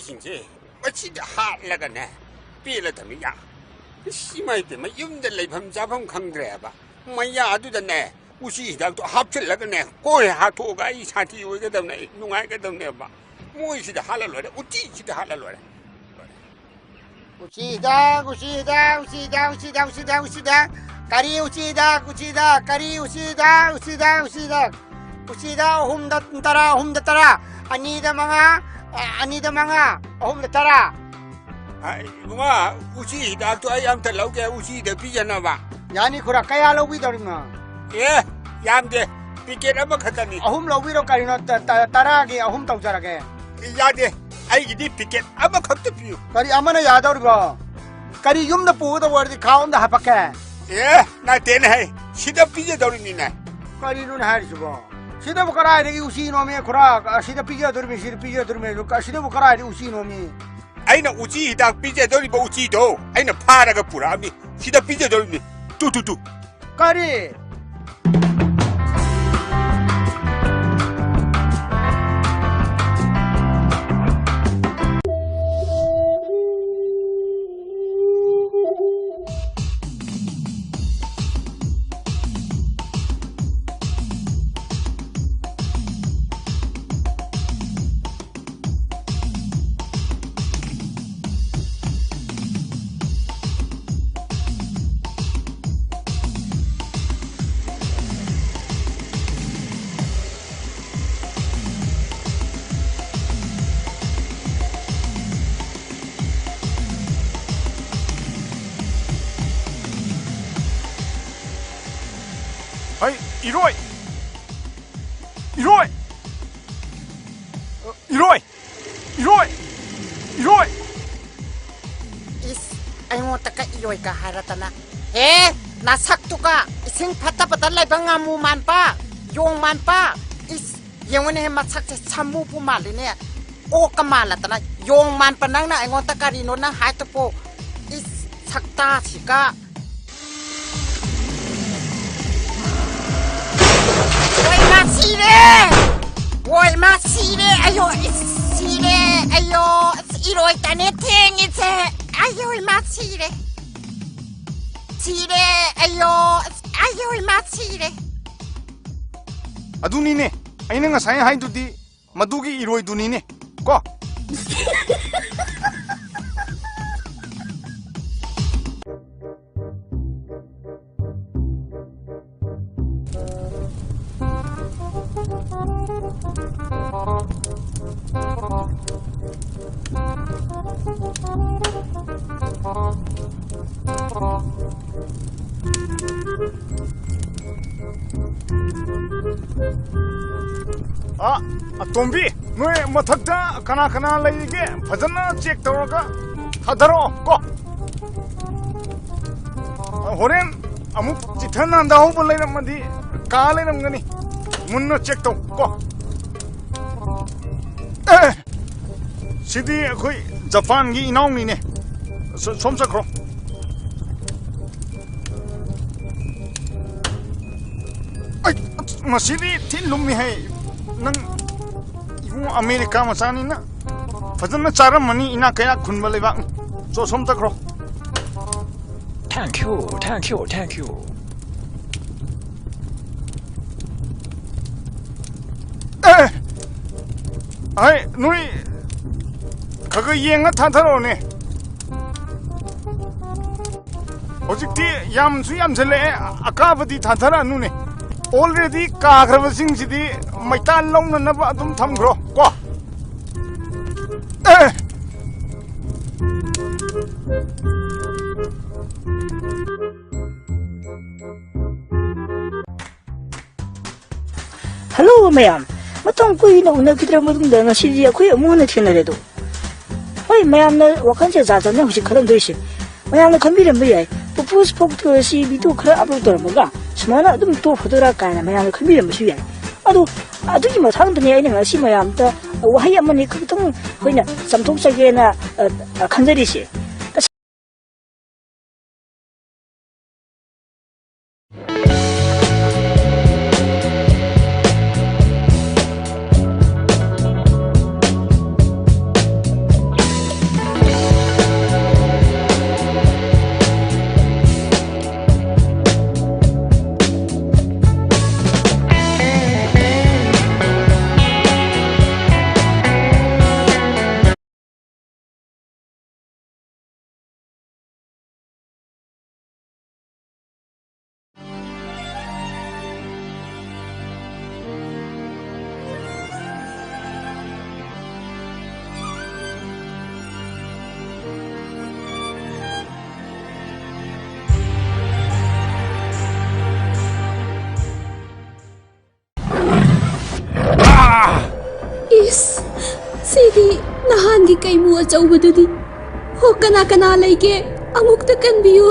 ꯁꯤꯡꯁꯦ ꯃꯁꯤꯗ ꯍꯥꯠꯂꯒꯅꯦ, ꯄꯦꯜꯂꯗꯕꯅꯤ ꯌꯥ꯫ ꯏꯁ, ꯏꯃꯥ ꯏꯄꯦꯝꯃ, ꯌꯨꯝꯗ ꯂꯩꯐꯝ ꯆꯥꯐꯝ ꯈꯪꯗ꯭ꯔꯦꯕ꯫ ꯃꯌꯥ ꯑꯗꯨꯗꯅꯦ, ꯎꯆꯤ ꯍꯤꯗꯥꯛꯇꯣ ꯍꯥꯞꯆꯤꯜꯂꯒꯅꯦ, ꯀꯣꯏ ꯍꯥꯠꯇꯣꯛꯑꯒ ꯑꯩ ꯁꯥꯟꯇꯤ ꯑꯣꯏꯒꯗꯕꯅꯦ, ꯑꯩ ꯅꯨꯡꯉꯥꯏꯒꯗꯕꯅꯦꯕ꯫ ꯃꯣꯏꯁꯤꯗ ꯍꯥꯠꯂ ꯂꯣꯏꯔꯦ, ꯎꯆꯤꯁꯤꯗ ꯍꯥꯠꯂ ꯂꯣꯏꯔꯦ꯫ ꯎꯆꯤ ꯍꯤꯗꯥꯛ, ꯎꯆꯤ ꯍꯤꯗꯥꯛ, ꯎꯆꯤ ꯍꯤꯗꯥꯛ, ꯎꯆꯤ ꯍꯤꯗꯥꯛ, ꯎꯆꯤ ꯍꯤꯗꯥꯛ, ꯎꯆꯤ ꯍꯤꯗꯥꯛ꯫ ꯀꯔꯤ ꯎꯆꯤ ꯍꯤꯗꯥꯛ, ꯎꯆꯤ ꯍꯤꯗꯥꯛ, ꯎꯆꯤ ꯍꯤꯗꯥꯛ, ꯎꯆꯤ ꯍꯤꯗꯥꯛ? ꯎꯆꯤ ꯍꯤꯗꯥꯛ ꯑꯍꯨꯝꯗ ꯇꯔꯥ, ꯑꯍꯨꯝꯗ ꯇꯔꯥ, ꯑꯅꯤꯗ ꯃꯉꯥ, ꯑ, ꯑꯅꯤꯗ ꯃꯉꯥ, ꯑꯍꯨꯝꯗ ꯇꯔꯥ꯫ ꯑ, ꯏꯕꯨꯡꯉꯣ, ꯎꯆꯤ ꯍꯤꯗꯥꯛꯇꯣ ꯑꯩ ꯑꯝꯇ ꯂꯧꯒꯦ, ꯎꯆꯤꯗ ꯄꯤꯖꯅꯕ꯫ ꯌꯥꯅꯤ ꯈꯨꯔꯥ, ꯀꯌꯥ ꯂꯧꯕꯤꯗꯧꯔꯤꯅꯣ? ꯑꯦ, ꯌꯥꯝꯗꯦ, ꯄꯤꯀꯦꯠ ꯑꯃꯈꯛꯇꯅꯤ꯫ ꯑꯍꯨꯝ ꯂꯧꯕꯤꯔꯣ ꯀꯔꯤꯅꯣ, ꯇ-, ꯇ-, ꯇꯔꯥꯒꯤ ꯑꯍꯨꯝ ꯇꯧꯖꯔꯒꯦ꯫ ꯌꯥꯗꯦ, ꯑꯩꯒꯤꯗꯤ ꯄꯤꯀꯦꯠ ꯑꯃꯈꯛꯇ ꯄꯤꯌꯨ꯫ ꯀꯔꯤ ꯑꯃꯅ ꯌꯥꯗꯧꯔꯤꯕꯣ? ꯀꯔꯤ ꯌꯨꯝꯗ ꯄꯨꯒꯗꯧꯕ ꯑꯣꯏꯔꯗꯤ ꯈꯥꯎ ꯑꯝꯗ ꯍꯥꯄꯛꯀꯦ꯫ ꯑꯦ, ꯅꯠꯇꯦꯅꯦ ꯍꯦ, ꯁꯤꯗ ꯄꯤꯖꯗꯧꯔꯤꯅꯤꯅꯦ꯫ ꯀꯔꯤꯅꯣꯅꯦ ꯍꯥꯏꯔꯤꯁꯤꯕꯣ? ꯁꯤꯗꯕꯨ ꯀꯗꯥꯏꯗꯒꯤ ꯎꯆꯤꯅꯣꯃꯤ ꯈꯨꯔꯥ? ꯑꯁꯤꯗ ꯄꯤꯖꯗꯧꯔꯤꯕꯅꯤ, ꯁꯤꯗ ꯄꯤꯖꯗꯧꯔꯤꯕꯅꯤ, ꯑꯗꯨ ꯑꯁꯤꯗꯕꯨ ꯀꯗꯥꯏꯗꯒꯤ ꯎꯆꯤꯅꯣꯃꯤ? ꯑꯩꯅ ꯎꯆꯤ ꯍꯤꯗꯥꯛ ꯄꯤꯖꯗꯧꯔꯤꯕ ꯎꯆꯤꯗꯣ ꯑꯩꯅ ꯐꯥꯔꯒ ꯄꯨꯔꯛꯑꯝꯃꯤ, ꯁꯤꯗ ꯄꯤꯖꯗꯧꯔꯤꯕꯅꯤ꯫ ꯇꯨ, ꯇꯨ, ꯇꯨ꯫ ꯀꯔꯤ? ꯍꯩ, ꯏꯔꯣꯏ! ꯏꯔꯣꯏ! ꯏꯔꯣꯏ! ꯏꯔꯣꯏ! ꯏꯔꯣꯏ! ꯏꯁ, ꯑꯩꯉꯣꯟꯗꯒ ꯏꯔꯣꯏꯒ ꯍꯥꯏꯔꯗꯅ꯫ ꯍꯦ, ꯅꯁꯛꯇꯨꯒ ꯏꯁꯤꯡ ꯐꯠꯇꯕꯗ ꯂꯩꯕ ꯉꯥꯃꯨ ꯃꯥꯟꯕ, ꯌꯣꯡ ꯃꯥꯟꯕ꯫ ꯏꯁ, ꯌꯦꯡꯉꯨꯅꯦꯍꯦ, ꯃꯁꯛꯁꯦ ꯁꯥꯃꯨꯕꯨ ꯃꯥꯜꯂꯤꯅꯦ꯫ ꯑꯣꯛꯀ ꯃꯥꯜꯂꯗꯅ, ꯌꯣꯡ ꯃꯥꯟꯕ ꯅꯪꯅ ꯑꯩꯉꯣꯟꯗ ꯀꯔꯤꯅꯣ ꯅꯪ ꯍꯥꯏꯗꯨꯕꯣ? ꯏꯁ, ꯁꯛꯇꯥꯁꯤꯒ꯫ ꯍꯣꯏ, ꯃꯥ ꯁꯤꯔꯦ! ꯍꯣꯏ, ꯃꯥ ꯁꯤꯔꯦ! ꯑꯌꯣ, ꯏꯁ, ꯁꯤꯔꯦ! ꯑꯌꯣ, ꯑꯁ, ꯏꯔꯣꯏ ꯇꯅꯦ ꯊꯦꯡꯉꯤꯁꯦ꯫ ꯑꯌꯣ, ꯏꯃꯥ, ꯁꯤꯔꯦ꯫ ꯁꯤꯔꯦ꯫ ꯑꯌꯣ, ꯑꯁ, ꯑꯌꯣ, ꯏꯃꯥ, ꯁꯤꯔꯦ꯫ ꯑꯗꯨꯅꯤꯅꯦ, ꯑꯩꯅ ꯉꯁꯥꯏ ꯍꯥꯏꯗꯨꯗꯤ, ꯃꯗꯨꯒꯤ ꯏꯔꯣꯏꯗꯨꯅꯤꯅꯦ꯫ ꯀꯣ꯫ ꯑ, ꯑꯇꯣꯝꯕꯤ, ꯅꯣꯏ ꯃꯊꯛꯇ ꯀꯅꯥ ꯀꯅꯥ ꯂꯩꯔꯤꯒꯦ? ꯐꯖꯅ check ꯇꯧꯔꯒ ꯊꯥꯗꯔꯛꯑꯣ ꯀꯣ꯫ ꯍꯣꯔꯦꯟ ꯑꯃꯨꯛ ꯆꯤꯊ ꯅꯥꯟꯊꯍꯧꯕ ꯂꯩꯔꯝꯃꯗꯤ ꯀꯥ ꯂꯩꯔꯝꯒꯅꯤ꯫ ꯃꯨꯟꯅ check ꯇꯧ ꯀꯣ꯫ ꯑꯦ! ꯁꯤꯗꯤ ꯑꯩꯈꯣꯏ ꯖꯄꯥꯟꯒꯤ ꯏꯅꯥꯎꯅꯤꯅꯦ꯫ ꯁꯣ-, ꯁꯣꯝ ꯆꯠꯈ꯭ꯔꯣ꯫ ꯑꯩ, ꯃꯁꯤꯗꯤ ꯊꯤ ꯂꯨꯝꯃꯤ ꯍꯦ꯫ ꯅꯪ ꯏꯕꯨꯡꯉꯣ ꯑꯃꯦꯔꯤꯀꯥ ꯃꯆꯥꯅꯤꯅ ꯐꯖꯅ ꯆꯥꯔꯝꯃꯅꯤ, ꯏꯅꯥꯛ ꯀꯌꯥ ꯈꯨꯟꯕ ꯂꯩꯕꯥꯛꯅꯤ꯫ ꯆꯣ, ꯁꯣꯝ ꯆꯠꯈ꯭ꯔꯣ꯫ Thank you, thank you, thank you. ꯑꯦ! ꯑꯩ, ꯅꯣꯏ ꯈꯔ ꯈꯔ ꯌꯦꯡꯉ ꯊꯥꯊꯔꯛꯑꯣꯅꯦ꯫ ꯍꯧꯖꯤꯛꯇꯤ ꯌꯥꯝꯁꯨ ꯌꯥꯝꯁꯤꯜꯂꯛꯑꯦ, ꯑꯀꯥꯕꯗꯤ ꯊꯥꯊꯔꯛꯑꯅꯨꯅꯦ꯫ Already ꯀꯥꯈ꯭ꯔꯕꯁꯤꯡꯁꯤꯗꯤ ꯃꯩꯇꯥꯟ ꯂꯧꯅꯅꯕ ꯑꯗꯨꯝ ꯊꯝꯈ꯭ꯔꯣ ꯀꯣ꯫ ꯑꯦ! ꯍꯜꯂꯣ ꯃꯌꯥꯝ, ꯃꯇꯝ ꯀꯨꯏꯅ ꯎꯅꯈꯤꯗ꯭ꯔ ꯃꯇꯨꯡꯗ ꯉꯁꯤꯗꯤ ꯑꯩꯈꯣꯏ ꯑꯃꯨꯛ ꯍꯟꯅ ꯊꯦꯡꯅꯔꯦ ꯑꯗꯣ꯫ ꯍꯣꯏ, ꯃꯌꯥꯝꯅ ꯋꯥꯈꯜꯁꯦ ꯖꯥꯠ ꯖꯥꯠꯅ ꯍꯧꯖꯤꯛ ꯈꯜꯂꯝꯗꯣꯏꯁꯦ꯫ ꯃꯌꯥꯝꯅ ꯈꯟꯕꯤꯔꯝꯕ ꯌꯥꯏ, ꯄꯨꯄꯨꯁ ꯐꯣꯛꯇꯣ ꯑꯁꯤ ꯚꯤꯗꯤꯑꯣ ꯈꯔ ꯑꯞꯂꯣꯗ ꯇꯧꯔꯝꯃꯒ ꯁꯨꯃꯥꯏꯅ ꯑꯗꯨꯝ ꯇꯣꯛꯈ꯭ꯔꯗꯣꯏꯔꯥ ꯀꯥꯏꯅ ꯃꯌꯥꯝꯅ ꯈꯟꯕꯤꯔꯝꯕꯁꯨ ꯌꯥꯏ꯫ ꯑꯗꯣ ꯑꯗꯨꯒꯤ ꯃꯇꯥꯡꯗꯅꯦ ꯑꯩꯅ ꯉꯁꯤ ꯃꯌꯥꯝꯗ ꯋꯥꯍꯩ ꯑꯃꯅꯤ ꯈꯛꯇꯪ ꯑꯩꯈꯣꯏꯅ ꯆꯥꯝꯊꯣꯛꯆꯒꯦꯅ, ꯑ, ꯑ, ꯈꯟꯖꯔꯤꯁꯦ꯫ ꯑꯆꯧꯕꯗꯨꯗꯤ꯫ ꯍꯣ, ꯀꯅꯥ ꯀꯅꯥ ꯂꯩꯒꯦ? ꯑꯃꯨꯛꯇ ꯀꯟꯕꯤꯌꯨ꯫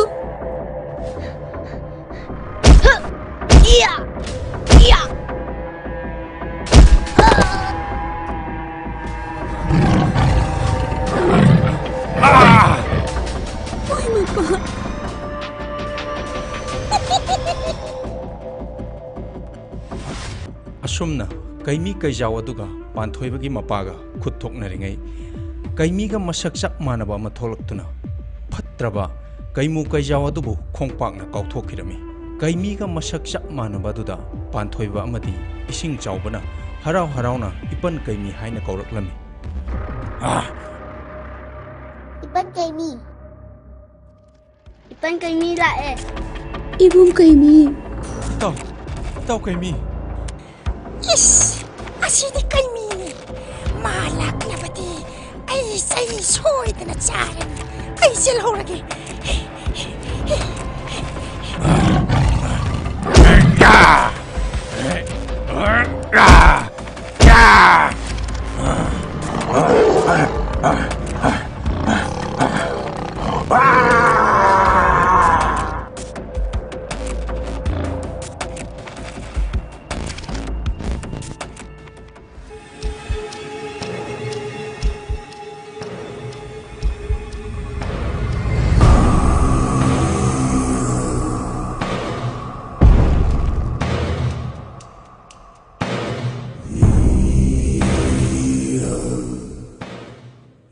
ꯑꯣꯏ ꯃꯄꯥ꯫ ꯑꯁꯨꯝꯅ ꯀꯩꯃꯤ ꯀꯩꯖꯥꯎ ꯑꯗꯨꯒ ꯄꯥꯟꯊꯣꯏꯕꯒꯤ ꯃꯄꯥꯒ ꯈꯨꯠ ꯊꯣꯛꯅꯔꯤꯉꯩ, ꯀꯩꯃꯤꯒ ꯃꯁꯛ ꯆꯞ ꯃꯥꯟꯅꯕ ꯑꯃ ꯊꯣꯛꯂꯛꯇꯨꯅ ꯐꯠꯇ꯭ꯔꯕ ꯀꯩꯃꯨ ꯀꯩꯖꯥꯎ ꯑꯗꯨꯕꯨ ꯈꯣꯡꯄꯥꯛꯅ ꯀꯥꯎꯊꯣꯛꯈꯤꯔꯝꯃꯤ꯫ ꯀꯩꯃꯤꯒ ꯃꯁꯛ ꯆꯞ ꯃꯥꯟꯅꯕ ꯑꯗꯨꯗ ꯄꯥꯟꯊꯣꯏꯕ ꯑꯃꯗꯤ ꯏꯁꯤꯡ ꯆꯥꯎꯕꯅ ꯍꯔꯥꯎ ꯍꯔꯥꯎꯅ ꯏꯄꯟ ꯀꯩꯃꯤ ꯍꯥꯏꯅ ꯀꯧꯔꯛꯂꯝꯃꯤ꯫ ꯑꯥ! ꯏꯄꯟ ꯀꯩꯃꯤ꯫ ꯏꯄꯟ ꯀꯩꯃꯤ ꯂꯥꯛꯑꯦ꯫ ꯏꯕꯨꯡ ꯀꯩꯃꯤ꯫ ꯏꯇꯥꯎ, ꯏꯇꯥꯎ ꯀꯩꯃꯤ꯫ ꯏꯁ! ꯑꯁꯤꯗꯤ ꯀꯩꯃꯤꯅꯤ꯫ ꯃꯥ ꯂꯥꯛꯂꯕꯗꯤ ꯑꯩ ꯆꯩ ꯁꯣꯏꯗꯅ ꯆꯥꯔꯅꯤ꯫ ꯑꯩ ꯆꯦꯜꯍꯧꯔꯒꯦ꯫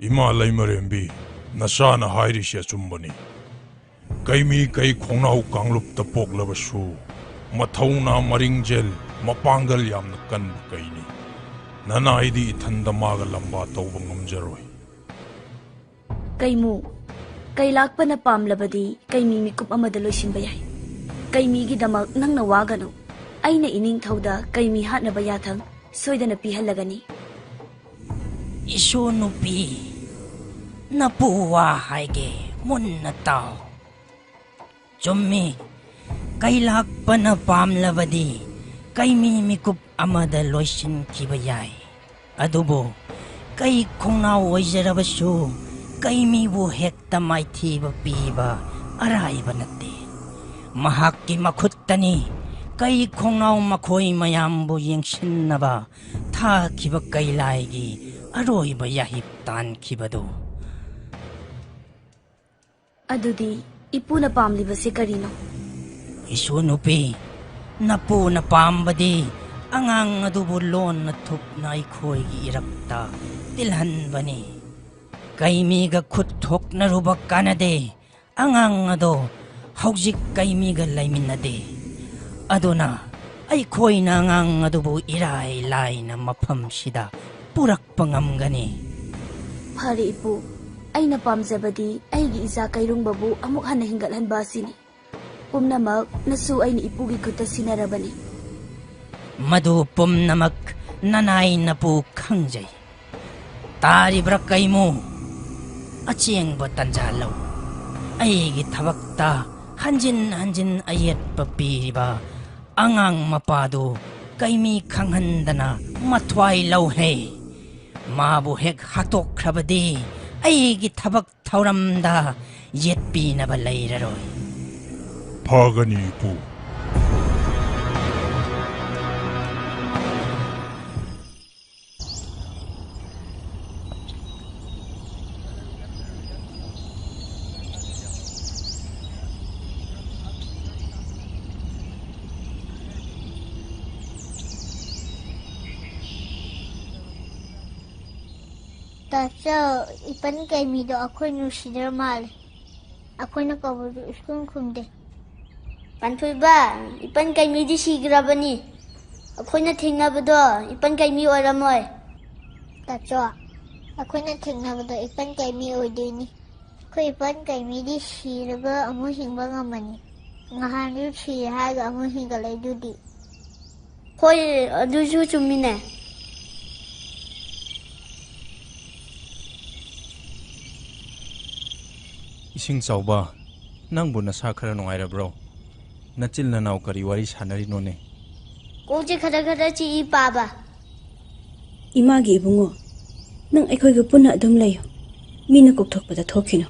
ꯏꯃꯥ ꯂꯩꯃꯔꯦꯝꯕꯤ, ꯅꯆꯥꯅ ꯍꯥꯏꯔꯤꯁꯤ ꯑꯆꯨꯝꯕꯅꯤ꯫ ꯀꯩꯃꯤ ꯀꯩ ꯈꯣꯡꯅꯥꯎ ꯀꯥꯡꯂꯨꯞꯇ ꯄꯣꯛꯂꯕꯁꯨ ꯃꯊꯧꯅꯥ ꯃꯔꯤꯡꯖꯦꯜ, ꯃꯄꯥꯡꯒꯜ ꯌꯥꯝꯅ ꯀꯟꯕ ꯀꯩꯅꯤ꯫ ꯅꯅꯥꯏꯗꯤ ꯏꯊꯟꯗ ꯃꯥꯒ ꯂꯝꯕꯥ ꯇꯧꯕ ꯉꯝꯖꯔꯣꯏ꯫ ꯀꯩꯃꯨ, ꯀꯩꯂꯥꯛꯄꯅ ꯄꯥꯝꯂꯕꯗꯤ ꯀꯩꯃꯤ ꯃꯤꯀꯨꯞ ꯑꯃꯗ ꯂꯣꯏꯁꯤꯟꯕ ꯌꯥꯏ꯫ ꯀꯩꯃꯤꯒꯤꯗꯃꯛ ꯅꯪꯅ ꯋꯥꯒꯅꯨ꯫ ꯑꯩꯅ ꯏꯅꯤꯡꯊꯧꯗ ꯀꯩꯃꯤ ꯍꯥꯠꯅꯕ ꯌꯥꯊꯪ ꯁꯣꯏꯗꯅ ꯄꯤꯍꯜꯂꯒꯅꯤ꯫ ꯏꯁꯨ ꯅꯨꯄꯤ, ꯅꯄꯨ ꯋꯥ ꯍꯥꯏꯒꯦ, ꯃꯨꯟꯅ ꯇꯥꯎ꯫ ꯆꯨꯝꯃꯤ, ꯀꯩꯂꯥꯛꯄꯅ ꯄꯥꯝꯂꯕꯗꯤ ꯀꯩꯃꯤ ꯃꯤꯀꯨꯞ ꯑꯃꯗ ꯂꯣꯏꯁꯤꯟꯈꯤꯕ ꯌꯥꯏ꯫ ꯑꯗꯨꯕꯨ ꯀꯩ ꯈꯣꯡꯅꯥꯎ ꯑꯣꯏꯖꯔꯕꯁꯨ ꯀꯩꯃꯤꯕꯨ ꯍꯦꯛꯇ ꯃꯥꯏꯊꯤꯕ ꯄꯤꯕ ꯑꯔꯥꯏꯕ ꯅꯠꯇꯦ꯫ ꯃꯍꯥꯛꯀꯤ ꯃꯈꯨꯠꯇꯅꯤ ꯀꯩ ꯈꯣꯡꯅꯥꯎ ꯃꯈꯣꯏ ꯃꯌꯥꯝꯕꯨ ꯌꯦꯡꯁꯤꯟꯅꯕ ꯊꯥꯈꯤꯕ ꯀꯩꯂꯥꯏꯒꯤ ꯑꯔꯣꯏꯕ ꯌꯥꯍꯤꯞ ꯇꯥꯟꯈꯤꯕꯗꯨ꯫ ꯑꯗꯨꯗꯤ ꯏꯄꯨꯅ ꯄꯥꯝꯂꯤꯕꯁꯤ ꯀꯔꯤꯅꯣ? ꯏꯁꯨ ꯅꯨꯄꯤ, ꯅꯄꯨꯅ ꯄꯥꯝꯕꯗꯤ ꯑꯉꯥꯡ ꯑꯗꯨꯕꯨ ꯂꯣꯟꯅ ꯊꯨꯞꯅ ꯑꯩꯈꯣꯏꯒꯤ ꯏꯔꯛꯇ ꯇꯤꯜꯍꯟꯕꯅꯤ꯫ ꯀꯩꯃꯤꯒ ꯈꯨꯠ ꯊꯣꯛꯅꯔꯨꯕ ꯀꯥꯟꯅꯗꯦ꯫ ꯑꯉꯥꯡ ꯑꯗꯣ ꯍꯧꯖꯤꯛ ꯀꯩꯃꯤꯒ ꯂꯩꯃꯤꯟꯅꯗꯦ꯫ ꯑꯗꯨꯅ ꯑꯩꯈꯣꯏꯅ ꯑꯉꯥꯡ ꯑꯗꯨꯕꯨ ꯏꯔꯥꯏ ꯂꯥꯏꯅ ꯃꯐꯝꯁꯤꯗ ꯄꯨꯔꯛꯄ ꯉꯝꯒꯅꯤ꯫ ꯐꯔꯦ ꯏꯄꯨ, ꯑꯩꯅ ꯄꯥꯝꯖꯕꯗꯤ ꯑꯩꯒꯤ ꯏꯆꯥ ꯀꯩꯔꯨꯡꯕꯕꯨ ꯑꯃꯨꯛ ꯍꯟꯅ ꯍꯤꯡꯒꯠꯍꯟꯕ ꯑꯁꯤꯅꯤ꯫ ꯄꯨꯝꯅꯃꯛ ꯅꯁꯨ ꯑꯩꯅ ꯏꯄꯨꯒꯤ ꯈꯨꯠꯇ ꯁꯤꯟꯅꯔꯕꯅꯤ꯫ ꯃꯗꯨ ꯄꯨꯝꯅꯃꯛ ꯅꯅꯥꯏ ꯅꯄꯨ ꯈꯪꯖꯩ꯫ ꯇꯥꯔꯤꯕ꯭ꯔꯥ ꯀꯩꯃꯨ? ꯑꯆꯦꯡꯕ ꯇꯟꯖꯥ ꯂꯧ꯫ ꯑꯩꯒꯤ ꯊꯕꯛꯇ ꯍꯟꯖꯤꯟ ꯍꯟꯖꯤꯟ ꯑꯌꯦꯠꯄ ꯄꯤꯔꯤꯕ ꯑꯉꯥꯡ ꯃꯄꯥꯗꯨ ꯀꯩꯃꯤ ꯈꯪꯍꯟꯗꯅ ꯃꯊ꯭ꯋꯥꯏ ꯂꯧꯍꯦ꯫ ꯃꯥꯕꯨ ꯍꯦꯛ ꯍꯥꯠꯇꯣꯛꯈ꯭ꯔꯕꯗꯤ ꯑꯩꯒꯤ ꯊꯕꯛ ꯊꯧꯔꯝꯗ ꯌꯦꯠꯄꯤꯅꯕ ꯂꯩꯔꯔꯣꯏ꯫ ꯐꯒꯅꯤ, ꯏꯄꯨ꯫ ꯇꯥꯆꯧ, ꯏꯄꯟ ꯀꯩꯃꯤꯗꯣ ꯑꯩꯈꯣꯏ ꯅꯨꯡꯁꯤꯗ꯭ꯔ ꯃꯥꯜꯂꯦ꯫ ꯑꯩꯈꯣꯏꯅ ꯀꯧꯕꯗꯨ ꯏꯁꯨꯡ ꯈꯨꯝꯗꯦ꯫ ꯄꯥꯟꯊꯣꯏꯕ, ꯏꯄꯟ ꯀꯩꯃꯤꯗꯤ ꯁꯤꯈ꯭ꯔꯕꯅꯤ꯫ ꯑꯩꯈꯣꯏꯅ ꯊꯦꯡꯅꯕꯗꯣ ꯏꯄꯟ ꯀꯩꯃꯤ ꯑꯣꯏꯔꯝꯃꯣꯏ꯫ ꯇꯥꯆꯧ, ꯑꯩꯈꯣꯏꯅ ꯊꯦꯡꯅꯕꯗꯣ ꯏꯄꯟ ꯀꯩꯃꯤ ꯑꯣꯏꯗꯣꯏꯅꯤ꯫ ꯑꯩꯈꯣꯏ ꯏꯄꯟ ꯀꯩꯃꯤꯗꯤ ꯁꯤꯔꯒ ꯑꯃꯨꯛ ꯍꯤꯡꯕ ꯉꯝꯃꯅꯤ꯫ ꯉꯍꯥꯟꯁꯨ ꯁꯤꯔꯦ ꯍꯥꯏꯔꯒ ꯑꯃꯨꯛ ꯍꯤꯡꯒꯠꯂꯛꯏꯗꯨꯗꯤ꯫ ꯍꯣꯏ, ꯑꯗꯨꯁꯨ ꯆꯨꯝꯃꯤꯅꯦ꯫ ꯏꯁꯤꯡ ꯆꯥꯎꯕ, ꯅꯪꯕꯨ ꯅꯁꯥ ꯈꯔ ꯅꯨꯡꯉꯥꯏꯔꯕ꯭ꯔꯣ? ꯅꯆꯤꯜ ꯅꯅꯥꯎ ꯀꯔꯤ ꯋꯥꯔꯤ ꯁꯥꯟꯅꯔꯤꯅꯣꯅꯦ? ꯀꯣꯛꯁꯦ ꯈꯔ ꯈꯔ ꯆꯤꯛꯏ ꯄꯥꯕ꯫ ꯏꯃꯥꯒꯤ ꯏꯕꯨꯡꯉꯣ, ꯅꯪ ꯑꯩꯈꯣꯏꯒ ꯄꯨꯟꯅ ꯑꯗꯨꯝ ꯂꯩꯌꯨ꯫ ꯃꯤꯅ ꯀꯧꯊꯣꯛꯄꯗ ꯊꯣꯛꯈꯤꯅꯨ꯫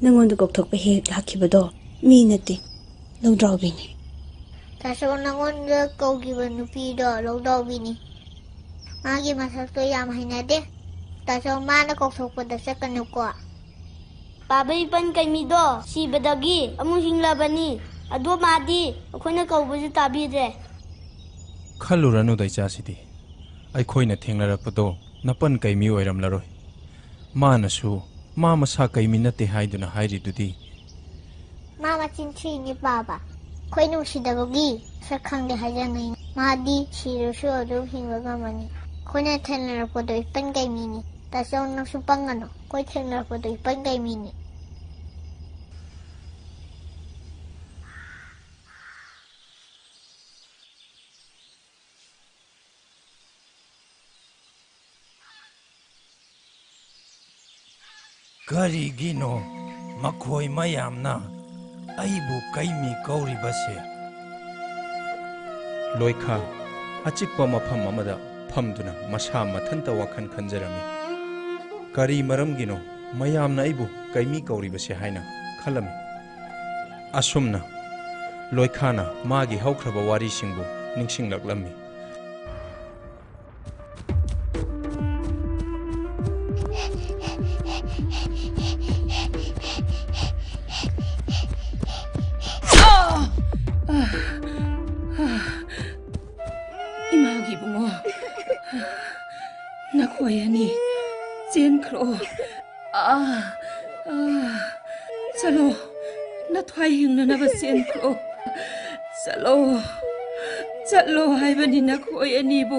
ꯅꯪꯉꯣꯟꯗ ꯀꯧꯊꯣꯛꯄ ꯍꯦꯛ ꯂꯥꯛꯈꯤꯕꯗꯣ ꯃꯤ ꯅꯠꯇꯦ, ꯂꯧꯗ꯭ꯔꯥꯎꯕꯤꯅꯤ꯫ ꯇꯥꯆꯧ, ꯅꯪꯉꯣꯟꯗ ꯀꯧꯈꯤꯕ ꯅꯨꯄꯤꯗꯣ ꯂꯧꯗ꯭ꯔꯥꯎꯕꯤꯅꯤ꯫ ꯃꯥꯒꯤ ꯃꯁꯛꯇꯣ ꯌꯥꯝ ꯍꯩꯅꯗꯦ꯫ ꯇꯥꯆꯧ, ꯃꯥꯅ ꯀꯧꯊꯣꯛꯄꯗ ꯆꯠꯀꯅꯨꯀꯣ꯫ ꯄꯥꯕ ꯏꯄꯟ ꯀꯩꯃꯤꯗꯣ ꯁꯤꯕꯗꯒꯤ ꯑꯃꯨꯛ ꯍꯤꯡꯂꯕꯅꯤ꯫ ꯑꯗꯣ ꯃꯥꯗꯤ ꯑꯩꯈꯣꯏꯅ ꯀꯧꯕꯁꯨ ꯇꯥꯕꯤꯗ꯭ꯔꯦ꯫ ꯈꯜꯂꯨꯔꯅꯨꯗ ꯏꯆꯥꯁꯤꯗꯤ, ꯑꯩꯈꯣꯏꯅ ꯊꯦꯡꯅꯔꯛꯄꯗꯣ ꯅꯄꯟ ꯀꯩꯃꯤ ꯑꯣꯏꯔꯝꯂꯔꯣꯏ꯫ ꯃꯥꯅꯁꯨ ꯃꯥ ꯃꯁꯥ ꯀꯩꯃꯤ ꯅꯠꯇꯦ ꯍꯥꯏꯗꯨꯅ ꯍꯥꯏꯔꯤꯗꯨꯗꯤ꯫ ꯃꯥ ꯃꯆꯤꯟ ꯊꯤꯔꯤꯅꯤ ꯄꯥꯕ꯫ ꯑꯩꯈꯣꯏ ꯅꯨꯡꯁꯤꯗꯕꯒꯤ ꯁꯛ ꯈꯪꯗꯦ ꯍꯥꯏꯖꯅꯩ꯫ ꯃꯥꯗꯤ ꯁꯤꯔꯁꯨ ꯑꯗꯨꯝ ꯍꯤꯡꯕ ꯉꯝꯃꯅꯤ꯫ ꯑꯩꯈꯣꯏꯅ ꯊꯦꯡꯅꯔꯛꯄꯗꯣ ꯏꯄꯟ ꯀꯩꯃꯤꯅꯤ꯫ ꯇꯥꯆꯧ, ꯅꯪꯁꯨ ꯄꯪꯒꯅꯨ꯫ ꯑꯩꯈꯣꯏ ꯊꯦꯡꯅꯔꯛꯄꯗꯣ ꯏꯄꯟ ꯀꯩꯃꯤꯅꯤ꯫ ꯀꯔꯤꯒꯤꯅꯣ ꯃꯈꯣꯏ ꯃꯌꯥꯝꯅ ꯑꯩꯕꯨ ꯀꯩꯃꯤ ꯀꯧꯔꯤꯕꯁꯦ? ꯂꯣꯏꯈꯥ ꯑꯆꯤꯛꯄ ꯃꯐꯝ ꯑꯃꯗ ꯐꯝꯗꯨꯅ ꯃꯁꯥ ꯃꯊꯟꯇ ꯋꯥꯈꯜ ꯈꯟꯖꯔꯝꯃꯤ꯫ ꯀꯔꯤ ꯃꯔꯝꯒꯤꯅꯣ ꯃꯌꯥꯝꯅ ꯑꯩꯕꯨ ꯀꯩꯃꯤ ꯀꯧꯔꯤꯕꯁꯦ ꯍꯥꯏꯅ ꯈꯜꯂꯝꯃꯤ꯫ ꯑꯁꯨꯝꯅ ꯂꯣꯏꯈꯥꯅ ꯃꯥꯒꯤ ꯍꯧꯈ꯭ꯔꯕ ꯋꯥꯔꯤꯁꯤꯡꯕꯨ ꯅꯤꯡꯁꯤꯡꯂꯛꯂꯝꯃꯤ꯫ ꯏꯃꯥꯒꯤ ꯏꯕꯨꯡꯉꯣ, ꯅꯈꯣꯏ ꯑꯅꯤ ꯆꯦꯟꯈ꯭ꯔꯣ꯫ ꯑꯥ, ꯑꯥ, ꯆꯠꯂꯣ, ꯅꯊ꯭ꯋꯥꯏ ꯍꯤꯡꯅꯅꯕ ꯆꯦꯟꯈ꯭ꯔꯣ꯫ ꯆꯠꯂꯣ, ꯆꯠꯂꯣ ꯍꯥꯏꯕꯅꯤ ꯅꯈꯣꯏ ꯑꯅꯤꯕꯨ꯫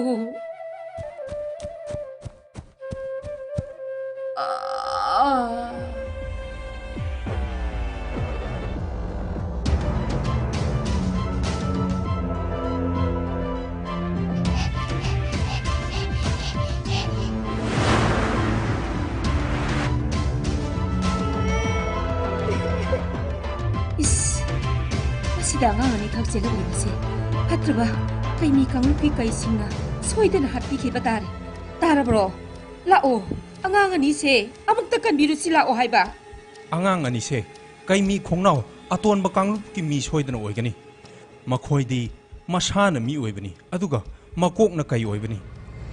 ꯑꯥ꯫ ꯏꯁ, ꯑꯁꯤꯗ ꯑꯉꯥꯡ ꯑꯅꯤꯈꯛ ꯆꯦꯜꯂꯛꯂꯤꯕꯁꯦ ꯐꯠꯇ꯭ꯔꯕ ꯀꯩꯃꯤ ꯀꯥꯡꯂꯨꯞꯀꯤ ꯀꯩꯁꯤꯡꯅ ꯁꯣꯏꯗꯅ ꯍꯥꯠꯄꯤꯈꯤꯕ ꯇꯥꯔꯦ꯫ ꯇꯥꯔꯕ꯭ꯔꯣ? ꯂꯥꯛꯑꯣ, ꯑꯉꯥꯡ ꯑꯅꯤꯁꯦ ꯑꯃꯨꯛꯇ ꯀꯟꯕꯤꯔꯨꯁꯤ ꯂꯥꯛꯑꯣ ꯍꯥꯏꯕ꯫ ꯑꯉꯥꯡ ꯑꯅꯤꯁꯦ ꯀꯩꯃꯤ ꯈꯣꯡꯅꯥꯎ ꯑꯇꯣꯟꯕ ꯀꯥꯡꯂꯨꯞꯀꯤ ꯃꯤ ꯁꯣꯏꯗꯅ ꯑꯣꯏꯒꯅꯤ꯫ ꯃꯈꯣꯏꯗꯤ ꯃꯁꯥꯅ ꯃꯤ ꯑꯣꯏꯕꯅꯤ, ꯑꯗꯨꯒ ꯃꯀꯣꯛꯅ ꯀꯩ ꯑꯣꯏꯕꯅꯤ꯫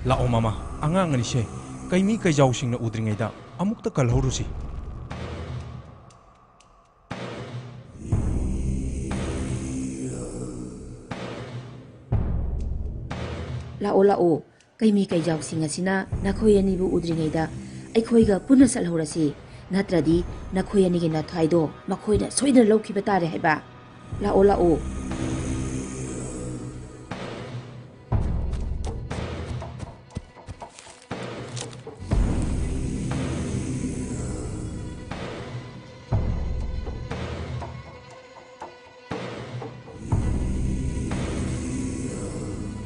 ꯂꯥꯛꯑꯣ ꯃꯃꯥ, ꯑꯉꯥꯡ ꯑꯅꯤꯁꯦ ꯀꯩꯃꯤ ꯀꯩꯖꯥꯎꯁꯤꯡꯅ ꯎꯗ꯭ꯔꯤꯉꯩꯗ ꯑꯃꯨꯛꯇ ꯀꯜꯍꯧꯔꯨꯁꯤ꯫ ꯂꯥꯛꯑꯣ, ꯂꯥꯛꯑꯣ꯫ ꯀꯩꯃꯤ ꯀꯩꯖꯥꯎꯁꯤꯡ ꯑꯁꯤꯅ ꯅꯈꯣꯏ ꯑꯅꯤꯕꯨ ꯎꯗ꯭ꯔꯤꯉꯩꯗ ꯑꯩꯈꯣꯏꯒ ꯄꯨꯟꯅ ꯆꯠꯍꯧꯔꯁꯤ꯫ ꯅꯠꯇ꯭ꯔꯗꯤ ꯅꯈꯣꯏ ꯑꯅꯤꯒꯤ ꯅꯊ꯭ꯋꯥꯏꯗꯣ ꯃꯈꯣꯏꯅ ꯁꯣꯏꯗꯅ ꯂꯧꯈꯤꯕ ꯇꯥꯔꯦ ꯍꯥꯏꯕ꯫ ꯂꯥꯛꯑꯣ, ꯂꯥꯛꯑꯣ꯫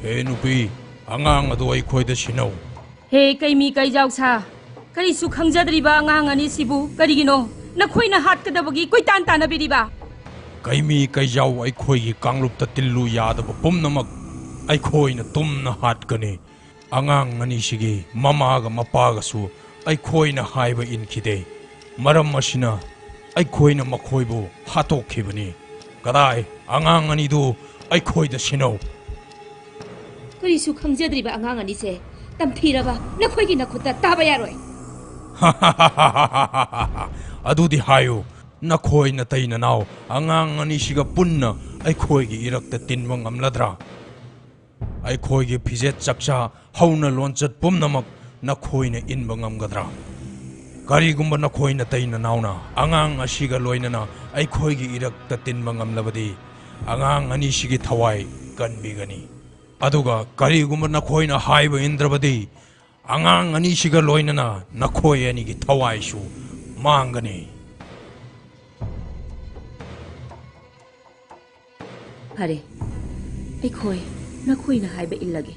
ꯍꯦ ꯅꯨꯄꯤ, ꯑꯉꯥꯡ ꯑꯗꯨ ꯑꯩꯈꯣꯏꯗ ꯁꯤꯟꯅꯧ꯫ ꯍꯦ ꯀꯩꯃꯤ ꯀꯩꯖꯥꯎ ꯁꯥ, ꯀꯔꯤꯁꯨ ꯈꯪꯖꯗ꯭ꯔꯤꯕ ꯑꯉꯥꯡ ꯑꯅꯤꯁꯤꯕꯨ ꯀꯔꯤꯒꯤꯅꯣ ꯅꯈꯣꯏꯅ ꯍꯥꯠꯀꯗꯕꯒꯤ ꯀꯣꯏꯇꯥꯟ ꯇꯥꯟꯅꯕꯤꯔꯤꯕ? ꯀꯩꯃꯤ ꯀꯩꯖꯥꯎ ꯑꯩꯈꯣꯏꯒꯤ ꯀꯥꯡꯂꯨꯞꯇ ꯇꯤꯜꯂꯨ ꯌꯥꯗꯕ ꯄꯨꯝꯅꯃꯛ ꯑꯩꯈꯣꯏꯅ ꯇꯨꯝꯅ ꯍꯥꯠꯀꯅꯤ꯫ ꯑꯉꯥꯡ ꯑꯅꯤꯁꯤꯒꯤ ꯃꯃꯥꯒ ꯃꯄꯥꯒꯁꯨ ꯑꯩꯈꯣꯏꯅ ꯍꯥꯏꯕ ꯏꯟꯈꯤꯗꯦ꯫ ꯃꯔꯝ ꯑꯁꯤꯅ ꯑꯩꯈꯣꯏꯅ ꯃꯈꯣꯏꯕꯨ ꯍꯥꯠꯇꯣꯛꯈꯤꯕꯅꯤ꯫ ꯀꯗꯥꯏ? ꯑꯉꯥꯡ ꯑꯅꯤꯗꯨ ꯑꯩꯈꯣꯏꯗ ꯁꯤꯟꯅꯧ꯫ ꯀꯔꯤꯁꯨ ꯈꯪꯖꯗ꯭ꯔꯤꯕ ꯑꯉꯥꯡ ꯑꯅꯤꯁꯦ ꯇꯝꯊꯤꯔꯕ ꯅꯈꯣꯏꯒꯤ ꯅꯈꯨꯠꯇ ꯇꯥꯕ ꯌꯥꯔꯣꯏ꯫ ꯑꯗꯨꯗꯤ ꯍꯥꯏꯌꯨ, ꯅꯈꯣꯏ ꯅꯇꯩ ꯅꯅꯥꯎ ꯑꯉꯥꯡ ꯑꯅꯤꯁꯤꯒ ꯄꯨꯟꯅ ꯑꯩꯈꯣꯏꯒꯤ ꯏꯔꯛꯇ ꯇꯤꯟꯕ ꯉꯝꯂꯗ꯭ꯔꯥ? ꯑꯩꯈꯣꯏꯒꯤ ꯐꯤꯖꯦꯠ ꯆꯛꯆꯥ ꯍꯧꯅ ꯂꯣꯟꯆꯠ ꯄꯨꯝꯅꯃꯛ ꯅꯈꯣꯏꯅ ꯏꯟꯕ ꯉꯝꯒꯗ꯭ꯔꯥ? ꯀꯔꯤꯒꯨꯝꯕ ꯅꯈꯣꯏ ꯅꯇꯩ ꯅꯅꯥꯎꯅ ꯑꯉꯥꯡ ꯑꯁꯤꯒ ꯂꯣꯏꯅꯅ ꯑꯩꯈꯣꯏꯒꯤ ꯏꯔꯛꯇ ꯇꯤꯟꯕ ꯉꯝꯂꯕꯗꯤ, ꯑꯉꯥꯡ ꯑꯅꯤꯁꯤꯒꯤ ꯊꯋꯥꯏ ꯀꯟꯕꯤꯒꯅꯤ꯫ ꯑꯗꯨꯒ ꯀꯔꯤꯒꯨꯝꯕ ꯅꯈꯣꯏꯅ ꯍꯥꯏꯕ ꯏꯟꯗ꯭ꯔꯕꯗꯤ, ꯑꯉꯥꯡ ꯑꯅꯤꯁꯤꯒ ꯂꯣꯏꯅꯅ ꯅꯈꯣꯏ ꯑꯅꯤꯒꯤ ꯊꯋꯥꯏꯁꯨ ꯃꯥꯡꯒꯅꯤ꯫ ꯐꯔꯦ, ꯑꯩꯈꯣꯏ ꯅꯈꯣꯏꯅ ꯍꯥꯏꯕ ꯏꯜꯂꯒꯦ꯫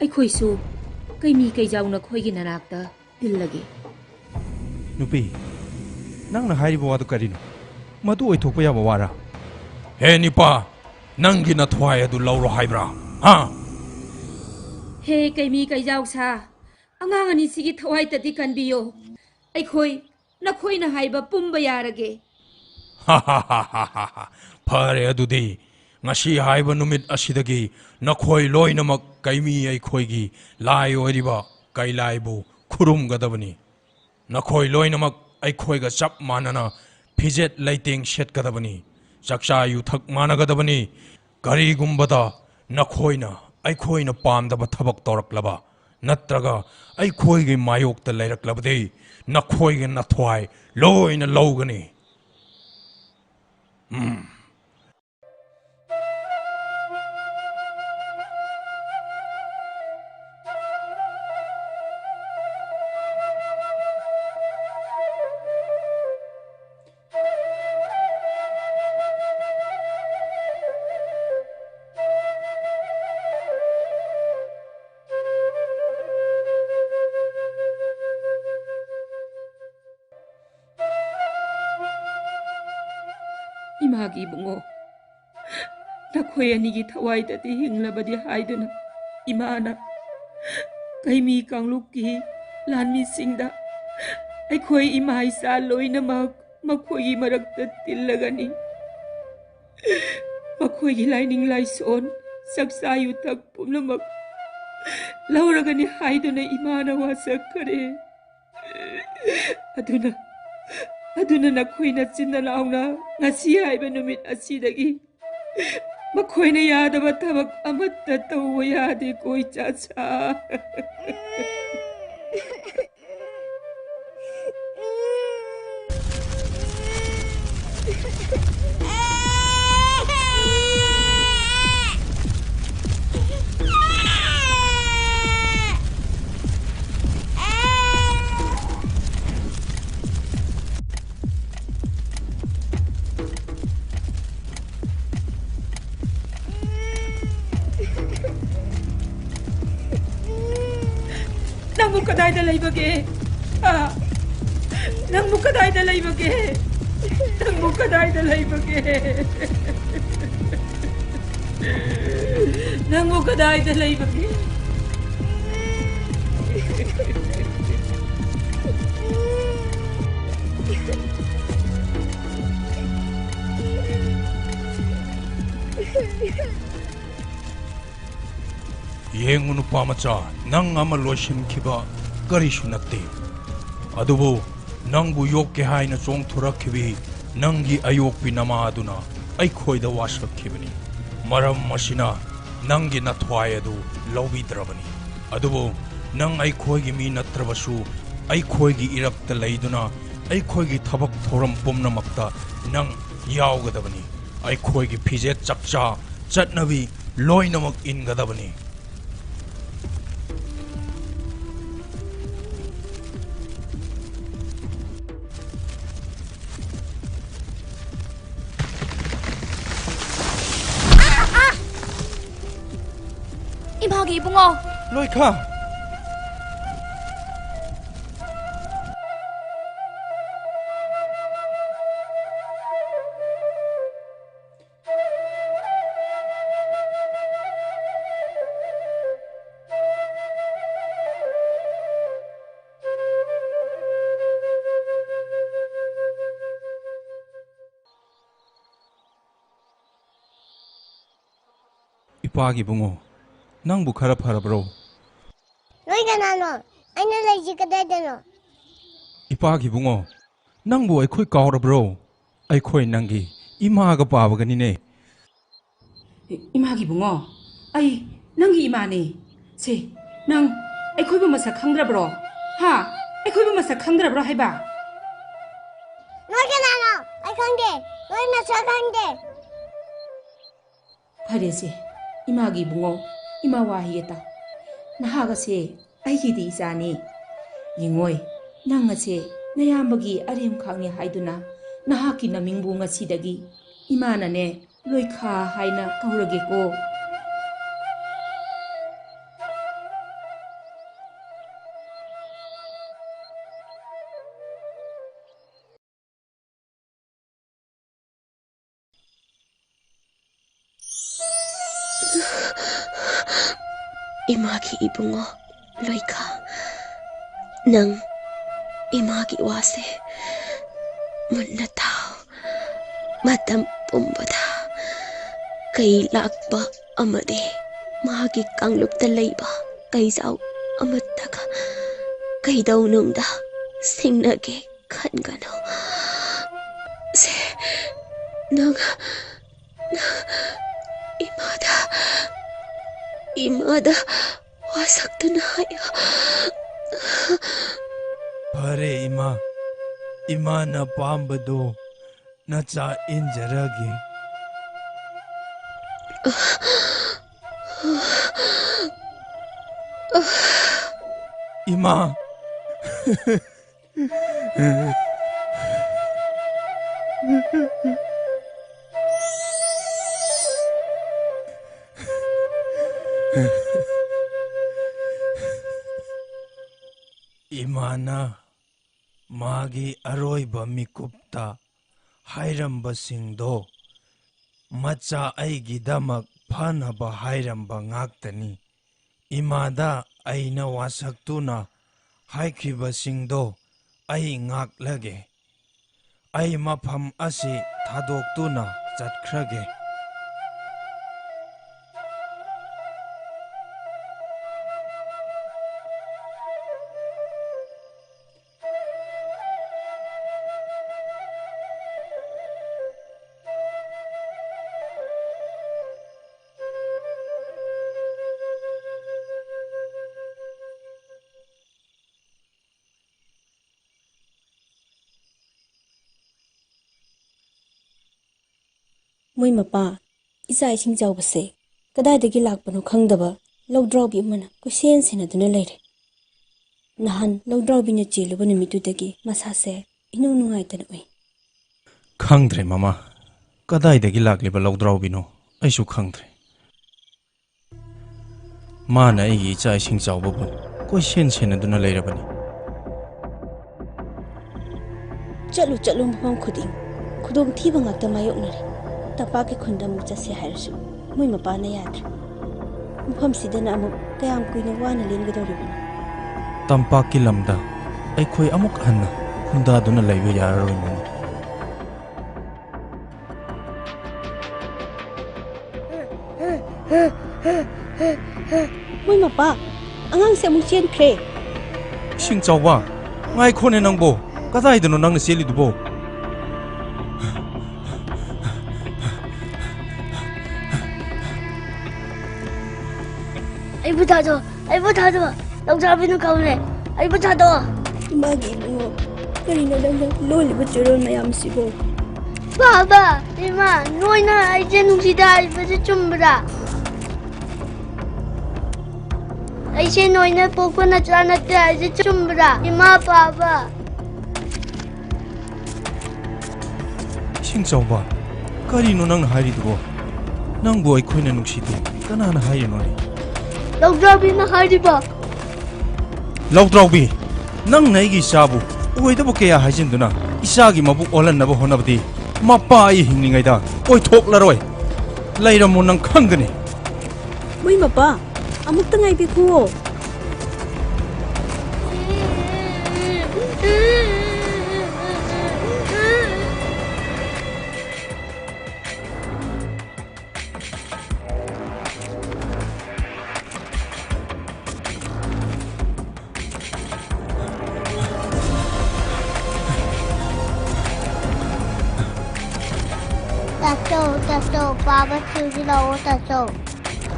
ꯑꯩꯈꯣꯏꯁꯨ ꯀꯩꯃꯤ ꯀꯩꯖꯥꯎ ꯅꯈꯣꯏꯒꯤ ꯅꯅꯥꯛꯇ ꯇꯤꯜꯂꯒꯦ꯫ ꯅꯨꯄꯤ, ꯅꯪꯅ ꯍꯥꯏꯔꯤꯕ ꯋꯥꯗꯨ ꯀꯔꯤꯅꯣ? ꯃꯗꯨ ꯑꯣꯏꯊꯣꯛꯄ ꯌꯥꯕ ꯋꯥꯔꯥ? ꯍꯦ ꯅꯤꯄꯥ, ꯅꯪꯒꯤ ꯅꯊ꯭ꯋꯥꯏ ꯑꯗꯨ ꯂꯧꯔꯣ ꯍꯥꯏꯕ꯭ꯔꯥ? ꯍꯥ? ꯍꯦ ꯀꯩꯃꯤ ꯀꯩꯖꯥꯎ ꯁꯥ, ꯑꯉꯥꯡ ꯑꯅꯤꯁꯤꯒꯤ ꯊꯋꯥꯏꯇꯗꯤ ꯀꯟꯕꯤꯌꯣ꯫ ꯑꯩꯈꯣꯏ ꯅꯈꯣꯏꯅ ꯍꯥꯏꯕ ꯄꯨꯝꯕ ꯌꯥꯔꯒꯦ꯫ ꯐꯔꯦ ꯑꯗꯨꯗꯤ, ꯉꯁꯤ ꯍꯥꯏꯕ ꯅꯨꯃꯤꯠ ꯑꯁꯤꯗꯒꯤ ꯅꯈꯣꯏ ꯂꯣꯏꯅꯃꯛ ꯀꯩꯃꯤ ꯑꯩꯈꯣꯏꯒꯤ ꯂꯥꯏ ꯑꯣꯏꯔꯤꯕ ꯀꯩꯂꯥꯏꯕꯨ ꯈꯨꯔꯨꯝꯒꯗꯕꯅꯤ꯫ ꯅꯈꯣꯏ ꯂꯣꯏꯅꯃꯛ ꯑꯩꯈꯣꯏꯒ ꯆꯞ ꯃꯥꯟꯅꯅ ꯐꯤꯖꯦꯠ ꯂꯩꯇꯦꯡ ꯁꯦꯠꯀꯗꯕꯅꯤ꯫ ꯆꯥꯛꯆꯥ ꯌꯨꯊꯛ ꯃꯥꯟꯅꯒꯗꯕꯅꯤ꯫ ꯀꯔꯤꯒꯨꯝꯕꯗ ꯅꯈꯣꯏꯅ ꯑꯩꯈꯣꯏꯅ ꯄꯥꯝꯗꯕ ꯊꯕꯛ ꯇꯧꯔꯛꯂꯕ ꯅꯠꯇ꯭ꯔꯒ ꯑꯩꯈꯣꯏꯒꯤ ꯃꯥꯌꯣꯛꯇ ꯂꯩꯔꯛꯂꯕꯗꯤ, ꯅꯈꯣꯏꯒꯤ ꯅꯊ꯭ꯋꯥꯏ ꯂꯣꯏꯅ ꯂꯧꯒꯅꯤ꯫ ꯎꯝ꯫ ꯏꯃꯥꯒꯤ ꯏꯕꯨꯡꯉꯣ, ꯅꯈꯣꯏ ꯑꯅꯤꯒꯤ ꯊꯋꯥꯏꯗꯗꯤ ꯍꯤꯡꯂꯕꯗꯤ ꯍꯥꯏꯗꯨꯅ ꯏꯃꯥꯅ ꯀꯩꯃꯤ ꯀꯥꯡꯂꯨꯞꯀꯤ ꯂꯥꯟꯃꯤꯁꯤꯡꯗ ꯑꯩꯈꯣꯏ ꯏꯃꯥ ꯏꯆꯥ ꯂꯣꯏꯅꯃꯛ ꯃꯈꯣꯏꯒꯤ ꯃꯔꯛꯇ ꯇꯤꯜꯂꯒꯅꯤ꯫ ꯃꯈꯣꯏꯒꯤ ꯂꯥꯏꯅꯤꯡ ꯂꯥꯏꯁꯣꯟ, ꯆꯥꯛꯆꯥ ꯌꯨꯊꯛ ꯄꯨꯝꯅꯃꯛ ꯂꯧꯔꯒꯅꯤ ꯍꯥꯏꯗꯨꯅ ꯏꯃꯥꯅ ꯋꯥꯁꯛꯈꯔꯦ꯫ ꯑꯗꯨꯅ, ꯑꯗꯨꯅ ꯅꯈꯣꯏ ꯅꯆꯤꯟ ꯅꯅꯥꯎꯅ ꯉꯁꯤ ꯍꯥꯏꯕ ꯅꯨꯃꯤꯠ ꯑꯁꯤꯗꯒꯤ ꯃꯈꯣꯏꯅ ꯌꯥꯗꯕ ꯊꯕꯛ ꯑꯃꯠꯇ ꯇꯧꯕ ꯌꯥꯗꯦꯀꯣ, ꯏꯆꯥꯁꯥ꯫ ꯅꯪꯕꯨ ꯀꯗꯥꯏꯗ ꯂꯩꯕꯒꯦ? ꯍꯥ? ꯅꯪꯕꯨ ꯀꯗꯥꯏꯗ ꯂꯩꯕꯒꯦ? ꯅꯪꯕꯨ ꯀꯗꯥꯏꯗ ꯂꯩꯕꯒꯦ? ꯅꯪꯕꯨ ꯀꯗꯥꯏꯗ ꯂꯩꯕꯒꯦ? ꯌꯦꯡꯉꯨ, ꯅꯨꯄꯥ ꯃꯆꯥ, ꯅꯪ ꯑꯃ ꯂꯣꯏꯁꯤꯟꯈꯤꯕ ꯀꯔꯤꯁꯨ ꯅꯠꯇꯦ꯫ ꯑꯗꯨꯕꯨ ꯅꯪꯕꯨ ꯌꯣꯛꯀꯦ ꯍꯥꯏꯅ ꯆꯣꯡꯊꯣꯔꯛꯈꯤꯕꯤ ꯅꯪꯒꯤ ꯑꯌꯣꯛꯄꯤ ꯅꯃꯥ ꯑꯗꯨꯅ ꯑꯩꯈꯣꯏꯗ ꯋꯥꯁꯛꯈꯤꯕꯅꯤ꯫ ꯃꯔꯝ ꯑꯁꯤꯅ ꯅꯪꯒꯤ ꯅꯊ꯭ꯋꯥꯏ ꯑꯗꯨ ꯂꯧꯕꯤꯗ꯭ꯔꯕꯅꯤ꯫ ꯑꯗꯨꯕꯨ ꯅꯪ ꯑꯩꯈꯣꯏꯒꯤ ꯃꯤ ꯅꯠꯇ꯭ꯔꯕꯁꯨ, ꯑꯩꯈꯣꯏꯒꯤ ꯏꯔꯛꯇ ꯂꯩꯗꯨꯅ ꯑꯩꯈꯣꯏꯒꯤ ꯊꯕꯛ ꯊꯧꯔꯝ ꯄꯨꯝꯅꯃꯛꯇ ꯅꯪ ꯌꯥꯎꯒꯗꯕꯅꯤ꯫ ꯑꯩꯈꯣꯏꯒꯤ ꯐꯤꯖꯦꯠ ꯆꯛꯆꯥ, ꯆꯠꯅꯕꯤ ꯂꯣꯏꯅꯃꯛ ꯏꯟꯒꯗꯕꯅꯤ꯫ ꯏꯃꯥꯒꯤ ꯏꯕꯨꯡꯉꯣ! ꯂꯣꯏꯈꯥ! ꯏꯄꯥꯒꯤ ꯏꯕꯨꯡꯉꯣ, ꯅꯪꯕꯨ ꯈꯔ ꯐꯔꯕ꯭ꯔꯣ? ꯅꯣꯏ ꯀꯅꯥꯅꯣ? ꯑꯩꯅ ꯂꯩꯁꯤ ꯀꯗꯥꯏꯗꯅꯣ? ꯏꯄꯥꯒꯤ ꯏꯕꯨꯡꯉꯣ, ꯅꯪꯕꯨ ꯑꯩꯈꯣꯏ ꯀꯥꯎꯔꯕ꯭ꯔꯣ? ꯑꯩꯈꯣꯏ ꯅꯪꯒꯤ ꯏꯃꯥꯒ ꯄꯥꯕꯒꯅꯤꯅꯦ꯫ ꯏ-, ꯏꯃꯥꯒꯤ ꯏꯕꯨꯡꯉꯣ, ꯑꯩ ꯅꯪꯒꯤ ꯏꯃꯥꯅꯦ꯫ ꯁꯦ, ꯅꯪ ꯑꯩꯈꯣꯏꯕꯨ ꯃꯁꯛ ꯈꯪꯗ꯭ꯔꯕ꯭ꯔꯣ? ꯍꯥ? ꯑꯩꯈꯣꯏꯕꯨ ꯃꯁꯛ ꯈꯪꯗ꯭ꯔꯕ꯭ꯔꯣ ꯍꯥꯏꯕ? ꯅꯣꯏ ꯀꯅꯥꯅꯣ? ꯑꯩ ꯈꯪꯗꯦ꯫ ꯅꯣꯏ ꯃꯁꯛ ꯈꯪꯗꯦ꯫ ꯐꯔꯦꯁꯦ, ꯏꯃꯥꯒꯤ ꯏꯕꯨꯡꯉꯣ, ꯏꯃꯥ ꯋꯥ ꯍꯥꯏꯒꯦ ꯇꯥꯎ꯫ ꯅꯍꯥꯛ ꯑꯁꯦ ꯑꯩꯒꯤꯗꯤ ꯏꯆꯥꯅꯤ꯫ ꯌꯦꯡꯉꯣꯏ, ꯅꯪ ꯑꯁꯦ ꯅꯌꯥꯝꯕꯒꯤ ꯑꯔꯦꯝꯈꯥꯛꯅꯤ ꯍꯥꯏꯗꯨꯅ ꯅꯍꯥꯛꯀꯤ ꯅꯃꯤꯡꯕꯨ ꯉꯁꯤꯗꯒꯤ ꯏꯃꯥꯅꯅꯦ ꯂꯣꯏꯈꯥ ꯍꯥꯏꯅ ꯀꯧꯔꯒꯦꯀꯣ꯫ ꯏꯃꯥꯒꯤ ꯏꯕꯨꯡꯉꯣ ꯂꯣꯏꯈꯥ, ꯅꯪ ꯏꯃꯥꯒꯤ ꯋꯥꯁꯦ ꯃꯨꯟꯅ ꯇꯥꯎ꯫ ꯃꯇꯝ ꯄꯨꯝꯕꯗ ꯀꯩ ꯂꯥꯛꯄ ꯑꯃꯗꯤ ꯃꯥꯒꯤ ꯀꯥꯡꯂꯨꯞꯇ ꯂꯩꯕ ꯀꯩꯖꯥꯎ ꯑꯃꯠꯇꯒ ꯀꯩꯗꯧꯅꯨꯡꯗ ꯁꯤꯡꯅꯒꯦ ꯈꯟꯒꯅꯨ꯫ ꯁꯦ, ꯅꯪ, ꯅꯪ ꯏꯃꯥꯗ, ꯏꯃꯥꯗ ꯋꯥꯁꯛꯇꯨꯅ ꯍꯥꯏꯌꯨ꯫ ꯐꯔꯦ ꯏꯃꯥ, ꯏꯃꯥꯅ ꯄꯥꯝꯕꯗꯣ ꯅꯆꯥ ꯏꯟꯖꯔꯒꯦ꯫ ꯏꯃꯥ꯫ ꯏꯃꯥꯅ ꯃꯥꯒꯤ ꯑꯔꯣꯏꯕ ꯃꯤꯀꯨꯞꯇ ꯍꯥꯏꯔꯝꯕꯁꯤꯡꯗꯣ ꯃꯆꯥ ꯑꯩꯒꯤꯗꯃꯛ ꯐꯅꯕ ꯍꯥꯏꯔꯝꯕ ꯉꯥꯛꯇꯅꯤ꯫ ꯏꯃꯥꯗ ꯑꯩꯅ ꯋꯥꯁꯛꯇꯨꯅ ꯍꯥꯏꯈꯤꯕꯁꯤꯡꯗꯣ ꯑꯩ ꯉꯥꯛꯂꯒꯦ꯫ ꯑꯩ ꯃꯐꯝ ꯑꯁꯤ ꯊꯥꯗꯣꯛꯇꯨꯅ ꯆꯠꯈ꯭ꯔꯒꯦ꯫ ꯃꯣꯏ ꯃꯄꯥ, ꯏꯆꯥ ꯏꯁꯤꯡ ꯆꯥꯎꯕꯁꯦ ꯀꯗꯥꯏꯗꯒꯤ ꯂꯥꯛꯄꯅꯣ ꯈꯪꯗꯕ ꯂꯧꯗ꯭ꯔꯥꯎꯕꯤ ꯑꯃꯅ ꯀꯣꯏꯁꯦꯟ ꯁꯦꯟꯅꯗꯨꯅ ꯂꯩꯔꯦ꯫ ꯅꯍꯥꯟ ꯂꯧꯗ꯭ꯔꯥꯎꯕꯤꯅ ꯆꯦꯜꯂꯨꯕ ꯅꯨꯃꯤꯠꯇꯨꯗꯒꯤ ꯃꯁꯥꯁꯦ ꯏꯅꯨꯡ ꯅꯨꯡꯉꯥꯏꯇꯅ ꯎꯏ꯫ ꯈꯪꯗ꯭ꯔꯦ ꯃꯃꯥ, ꯀꯗꯥꯏꯗꯒꯤ ꯂꯥꯛꯂꯤꯕ ꯂꯧꯗ꯭ꯔꯥꯎꯕꯤꯅꯣ? ꯑꯩꯁꯨ ꯈꯪꯗ꯭ꯔꯦ꯫ ꯃꯥꯅ ꯑꯩꯒꯤ ꯏꯆꯥ ꯏꯁꯤꯡ ꯆꯥꯎꯕꯕꯨ ꯀꯣꯏꯁꯦꯟ ꯁꯦꯟꯅꯗꯨꯅ ꯂꯩꯔꯕꯅꯤ꯫ ꯆꯠꯂꯨ ꯆꯠꯂꯨ ꯃꯐꯝ ꯈꯨꯗꯤꯡ ꯈꯨꯗꯣꯡꯊꯤꯕ ꯉꯥꯛꯇ ꯃꯥꯌꯣꯛꯅꯔꯦ꯫ ꯇꯝꯄꯥꯛꯀꯤ ꯈꯨꯟꯗ ꯑꯃꯨꯛ ꯆꯠꯁꯦ ꯍꯥꯏꯔꯁꯨ ꯃꯣꯏ ꯃꯄꯥꯅ ꯌꯥꯗ꯭ꯔꯦ꯫ ꯃꯐꯝꯁꯤꯗꯅ ꯑꯃꯨꯛ ꯀꯌꯥꯝ ꯀꯨꯏꯅ ꯋꯥꯅ ꯂꯦꯟꯒꯗꯧꯔꯤꯕꯅꯣ? ꯇꯝꯄꯥꯛꯀꯤ ꯂꯝꯗ ꯑꯩꯈꯣꯏ ꯑꯃꯨꯛ ꯍꯟꯅ ꯈꯨꯟꯗꯥꯗꯨꯅ ꯂꯩꯕ ꯌꯥꯔꯔꯣꯏ, ꯃꯃꯥ꯫ ꯃꯣꯏ ꯃꯄꯥ, ꯑꯉꯥꯡꯁꯦ ꯑꯃꯨꯛ ꯆꯦꯟꯈ꯭ꯔꯦ꯫ ꯏꯁꯤꯡ ꯆꯥꯎꯕ, ꯉꯥꯏꯈꯣꯅꯦ ꯅꯪꯕꯣ꯫ ꯀꯗꯥꯏꯗꯅꯣ ꯅꯪꯅ ꯆꯦꯜꯂꯤꯗꯨꯕꯣ? ꯑꯩꯕꯨ ꯊꯥꯗꯣꯛ, ꯑꯩꯕꯨ ꯊꯥꯗꯣꯛ꯫ ꯂꯧꯗ꯭ꯔꯥꯕꯤꯅ ꯀꯧꯔꯦ꯫ ꯑꯩꯕꯨ ꯊꯥꯗꯣꯛ꯫ ꯏꯃꯥꯒꯤ ꯏꯕꯨꯡꯉꯣ, ꯀꯔꯤꯅꯣ ꯅꯪꯅ ꯂꯣꯜꯂꯤꯕ ꯆꯨꯔꯣꯜ ꯃꯌꯥꯝꯁꯤꯕꯣ? ꯕꯥꯕꯥ, ꯏꯃꯥ, ꯅꯣꯏꯅ ꯑꯩꯁꯦ ꯅꯨꯡꯁꯤꯗꯦ ꯍꯥꯏꯕꯁꯦ ꯆꯨꯝꯕ꯭ꯔꯥ? ꯑꯩꯁꯦ ꯅꯣꯏꯅ ꯄꯣꯛꯄ ꯅꯆꯥ ꯅꯠꯇꯦ ꯍꯥꯏꯁꯦ ꯆꯨꯝꯕ꯭ꯔꯥ? ꯏꯃꯥ, ꯕꯥꯕꯥ꯫ ꯏꯁꯤꯡ ꯆꯥꯎꯕ, ꯀꯔꯤꯅꯣ ꯅꯪꯅ ꯍꯥꯏꯔꯤꯗꯨꯕꯣ? ꯅꯪꯕꯨ ꯑꯩꯈꯣꯏꯅ ꯅꯨꯡꯁꯤꯗꯦ ꯀꯅꯥꯅ ꯍꯥꯏꯔꯤꯅꯣꯅꯦ? ꯂꯧꯗ꯭ꯔꯥꯕꯤꯅ ꯍꯥꯏꯔꯤꯕ꯫ ꯂꯧꯗ꯭ꯔꯥꯎꯕꯤ, ꯅꯪꯅ ꯑꯩꯒꯤ ꯏꯆꯥꯕꯨ ꯑꯣꯏꯗꯕ ꯀꯌꯥ ꯍꯥꯏꯖꯤꯟꯗꯨꯅ ꯏꯆꯥꯒꯤ ꯃꯕꯨꯛ ꯑꯣꯜꯍꯟꯅꯕ ꯍꯣꯠꯅꯕꯗꯤ ꯃꯄꯥ ꯑꯩ ꯍꯤꯡꯂꯤꯉꯩꯗ ꯑꯣꯏꯊꯣꯛꯂꯔꯣꯏ꯫ ꯂꯩꯔꯝꯃꯣ, ꯅꯪ ꯈꯪꯒꯅꯤ꯫ ꯃꯣꯏ ꯃꯄꯥ, ꯑꯃꯨꯛꯇ ꯉꯥꯏꯕꯤꯈꯨꯋꯣ꯫ ꯇꯥꯆꯧ, ꯇꯥꯆꯧ, ꯄꯥꯕ ꯊꯤꯔꯨꯁꯤ ꯂꯥꯛꯑꯣ, ꯇꯥꯆꯧ꯫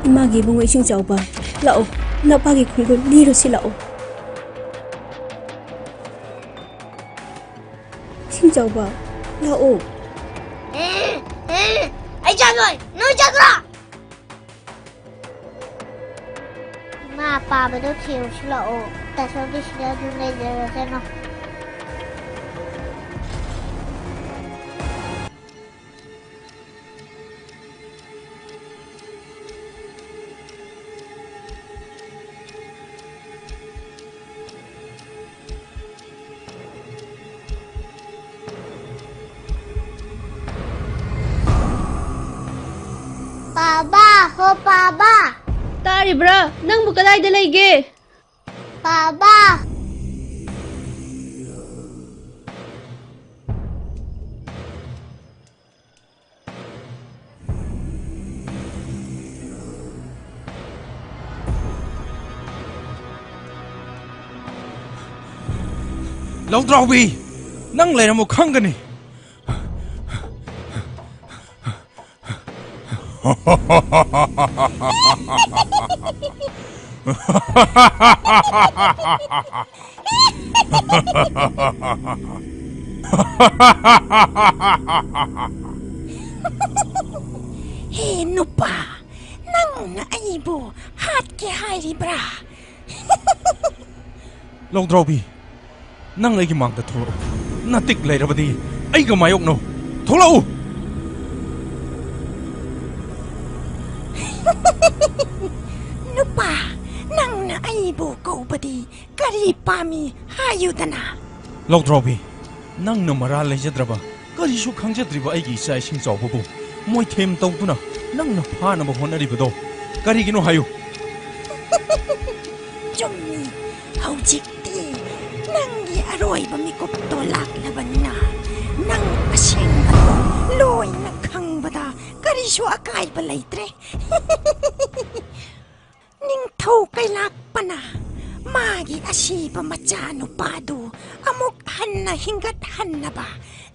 ꯏꯃꯥꯒꯤ ꯏꯕꯨꯡꯉꯣ ꯏꯁꯤꯡ ꯆꯥꯎꯕ, ꯂꯥꯛꯑꯣ, ꯅꯄꯥꯒꯤ ꯈꯣꯡꯒꯨꯜ ꯂꯤꯔꯨꯁꯤ ꯂꯥꯛꯑꯣ꯫ ꯏꯁꯤꯡ ꯆꯥꯎꯕ, ꯂꯥꯛꯑꯣ꯫ ꯑꯦ, ꯑꯦ, ꯑꯩ ꯆꯠꯂꯣꯏ, ꯅꯣꯏ ꯆꯠꯈ꯭ꯔꯣ꯫ ꯏꯃꯥ, ꯄꯥꯕꯗꯣ ꯊꯤꯔꯨꯁꯤ ꯂꯥꯛꯑꯣ꯫ ꯇꯥꯆꯧꯗꯤ ꯁꯤꯗ ꯑꯗꯨꯝ ꯂꯩꯖꯔꯁꯅꯨ꯫ ꯄꯥꯕ, ꯍꯣ ꯄꯥꯕ꯫ ꯇꯥꯔꯤꯕ꯭ꯔꯥ? ꯅꯪꯕꯨ ꯀꯗꯥꯏꯗ ꯂꯩꯒꯦ? ꯕꯥꯕꯥ꯫ ꯂꯧꯗ꯭ꯔꯥꯎꯕꯤ, ꯅꯪ ꯂꯩꯔꯝꯃꯨ ꯈꯪꯒꯅꯤ꯫ ꯍꯦ ꯅꯨꯄꯥ, ꯅꯪꯅ ꯑꯩꯕꯨ ꯍꯥꯠꯀꯦ ꯍꯥꯏꯔꯤꯕ꯭ꯔꯥ? ꯂꯧꯗ꯭ꯔꯥꯎꯕꯤ, ꯅꯪ ꯑꯩꯒꯤ ꯃꯥꯡꯗ ꯊꯣꯛꯂꯛꯎ꯫ ꯅꯇꯤꯛ ꯂꯩꯔꯕꯗꯤ ꯑꯩꯒ ꯃꯥꯌꯣꯛꯅꯧ꯫ ꯊꯣꯛꯂꯛꯎ! ꯅꯨꯄꯥ, ꯅꯪꯅ ꯑꯩꯕꯨ ꯀꯧꯕꯗꯤ ꯀꯔꯤ ꯄꯥꯝꯃꯤ ꯍꯥꯏꯌꯨꯗꯅ? ꯂꯧꯗ꯭ꯔꯥꯎꯕꯤ, ꯅꯪꯅ ꯃꯔꯥꯜ ꯂꯩꯖꯗ꯭ꯔꯕ, ꯀꯔꯤꯁꯨ ꯈꯪꯖꯗ꯭ꯔꯤꯕ ꯑꯩꯒꯤ ꯏꯆꯥ ꯏꯁꯤꯡ ꯆꯥꯎꯕꯕꯨ ꯃꯣꯏꯊꯦꯝ ꯇꯧꯗꯨꯅ ꯅꯪꯅ ꯐꯥꯅꯕ ꯍꯣꯠꯅꯔꯤꯕꯗꯣ ꯀꯔꯤꯒꯤꯅꯣ ꯍꯥꯏꯌꯨ꯫ ꯆꯨꯝꯃꯤ, ꯍꯧꯖꯤꯛꯇꯤ ꯅꯪꯒꯤ ꯑꯔꯣꯏꯕ ꯃꯤꯀꯨꯞꯇꯣ ꯂꯥꯛꯂꯕꯅꯤꯅ, ꯅꯪ ꯑꯁꯦꯡꯕꯗꯣ ꯂꯣꯏꯅ ꯈꯪꯕꯗ ꯀꯔꯤꯁꯨ ꯑꯀꯥꯏꯕ ꯂꯩꯇ꯭ꯔꯦ꯫ ꯅꯤꯡꯊꯧ ꯀꯩꯂꯥꯛꯄꯅ ꯃꯥꯒꯤ ꯑꯁꯤꯕ ꯃꯆꯥꯅꯨꯄꯥꯗꯨ ꯑꯃꯨꯛ ꯍꯟꯅ ꯍꯤꯡꯒꯠꯍꯟꯅꯕ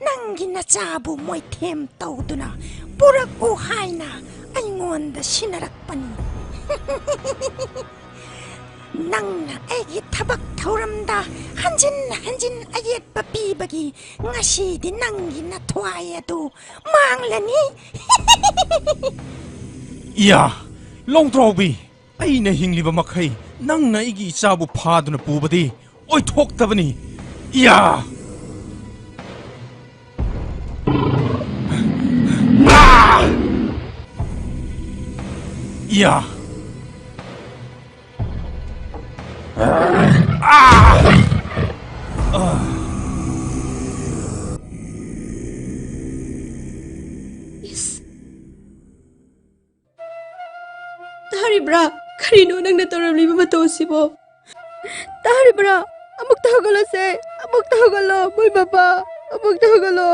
ꯅꯪꯒꯤ ꯅꯆꯥꯕꯨ ꯃꯣꯏꯊꯦꯝ ꯇꯧꯗꯨꯅ ꯄꯨꯔꯛꯎ ꯍꯥꯏꯅ ꯑꯩꯉꯣꯟꯗ ꯁꯤꯟꯅꯔꯛꯄꯅꯤ꯫ ꯅꯪꯅ ꯑꯩꯒꯤ ꯊꯕꯛ ꯊꯧꯔꯝꯗ ꯍꯟꯖꯤꯟ ꯍꯟꯖꯤꯟ ꯑꯌꯦꯠꯄ ꯄꯤꯕꯒꯤ ꯉꯁꯤꯗꯤ ꯅꯪꯒꯤ ꯅꯊ꯭ꯋꯥꯏ ꯑꯗꯨ ꯃꯥꯡꯂꯅꯤ꯫ ꯏꯌꯥ! ꯂꯧꯗ꯭ꯔꯥꯎꯕꯤ! ꯑꯩꯅ ꯍꯤꯡꯂꯤꯕ ꯃꯈꯩ ꯅꯪꯅ ꯑꯩꯒꯤ ꯏꯆꯥꯕꯨ ꯐꯥꯗꯨꯅ ꯄꯨꯕꯗꯤ ꯑꯣꯏꯊꯣꯛꯇꯕꯅꯤ꯫ ꯏꯌꯥ! ꯑꯥ! ꯏꯌꯥ! ꯑꯥ! ꯑꯥ! ꯏꯁ! ꯇꯥꯔꯤꯕ꯭ꯔꯥ? ꯀꯔꯤꯅꯣ ꯅꯪꯅ ꯇꯧꯔꯝꯂꯤꯕ ꯃꯇꯧ ꯑꯁꯤꯕꯣ? ꯇꯥꯔꯤꯕ꯭ꯔꯥ? ꯑꯃꯨꯛꯇ ꯍꯧꯒꯠꯂꯣꯁꯦ꯫ ꯑꯃꯨꯛꯇ ꯍꯧꯒꯠꯂꯣ, ꯃꯣꯏ ꯃꯄꯥ꯫ ꯑꯃꯨꯛꯇ ꯍꯧꯒꯠꯂꯣ꯫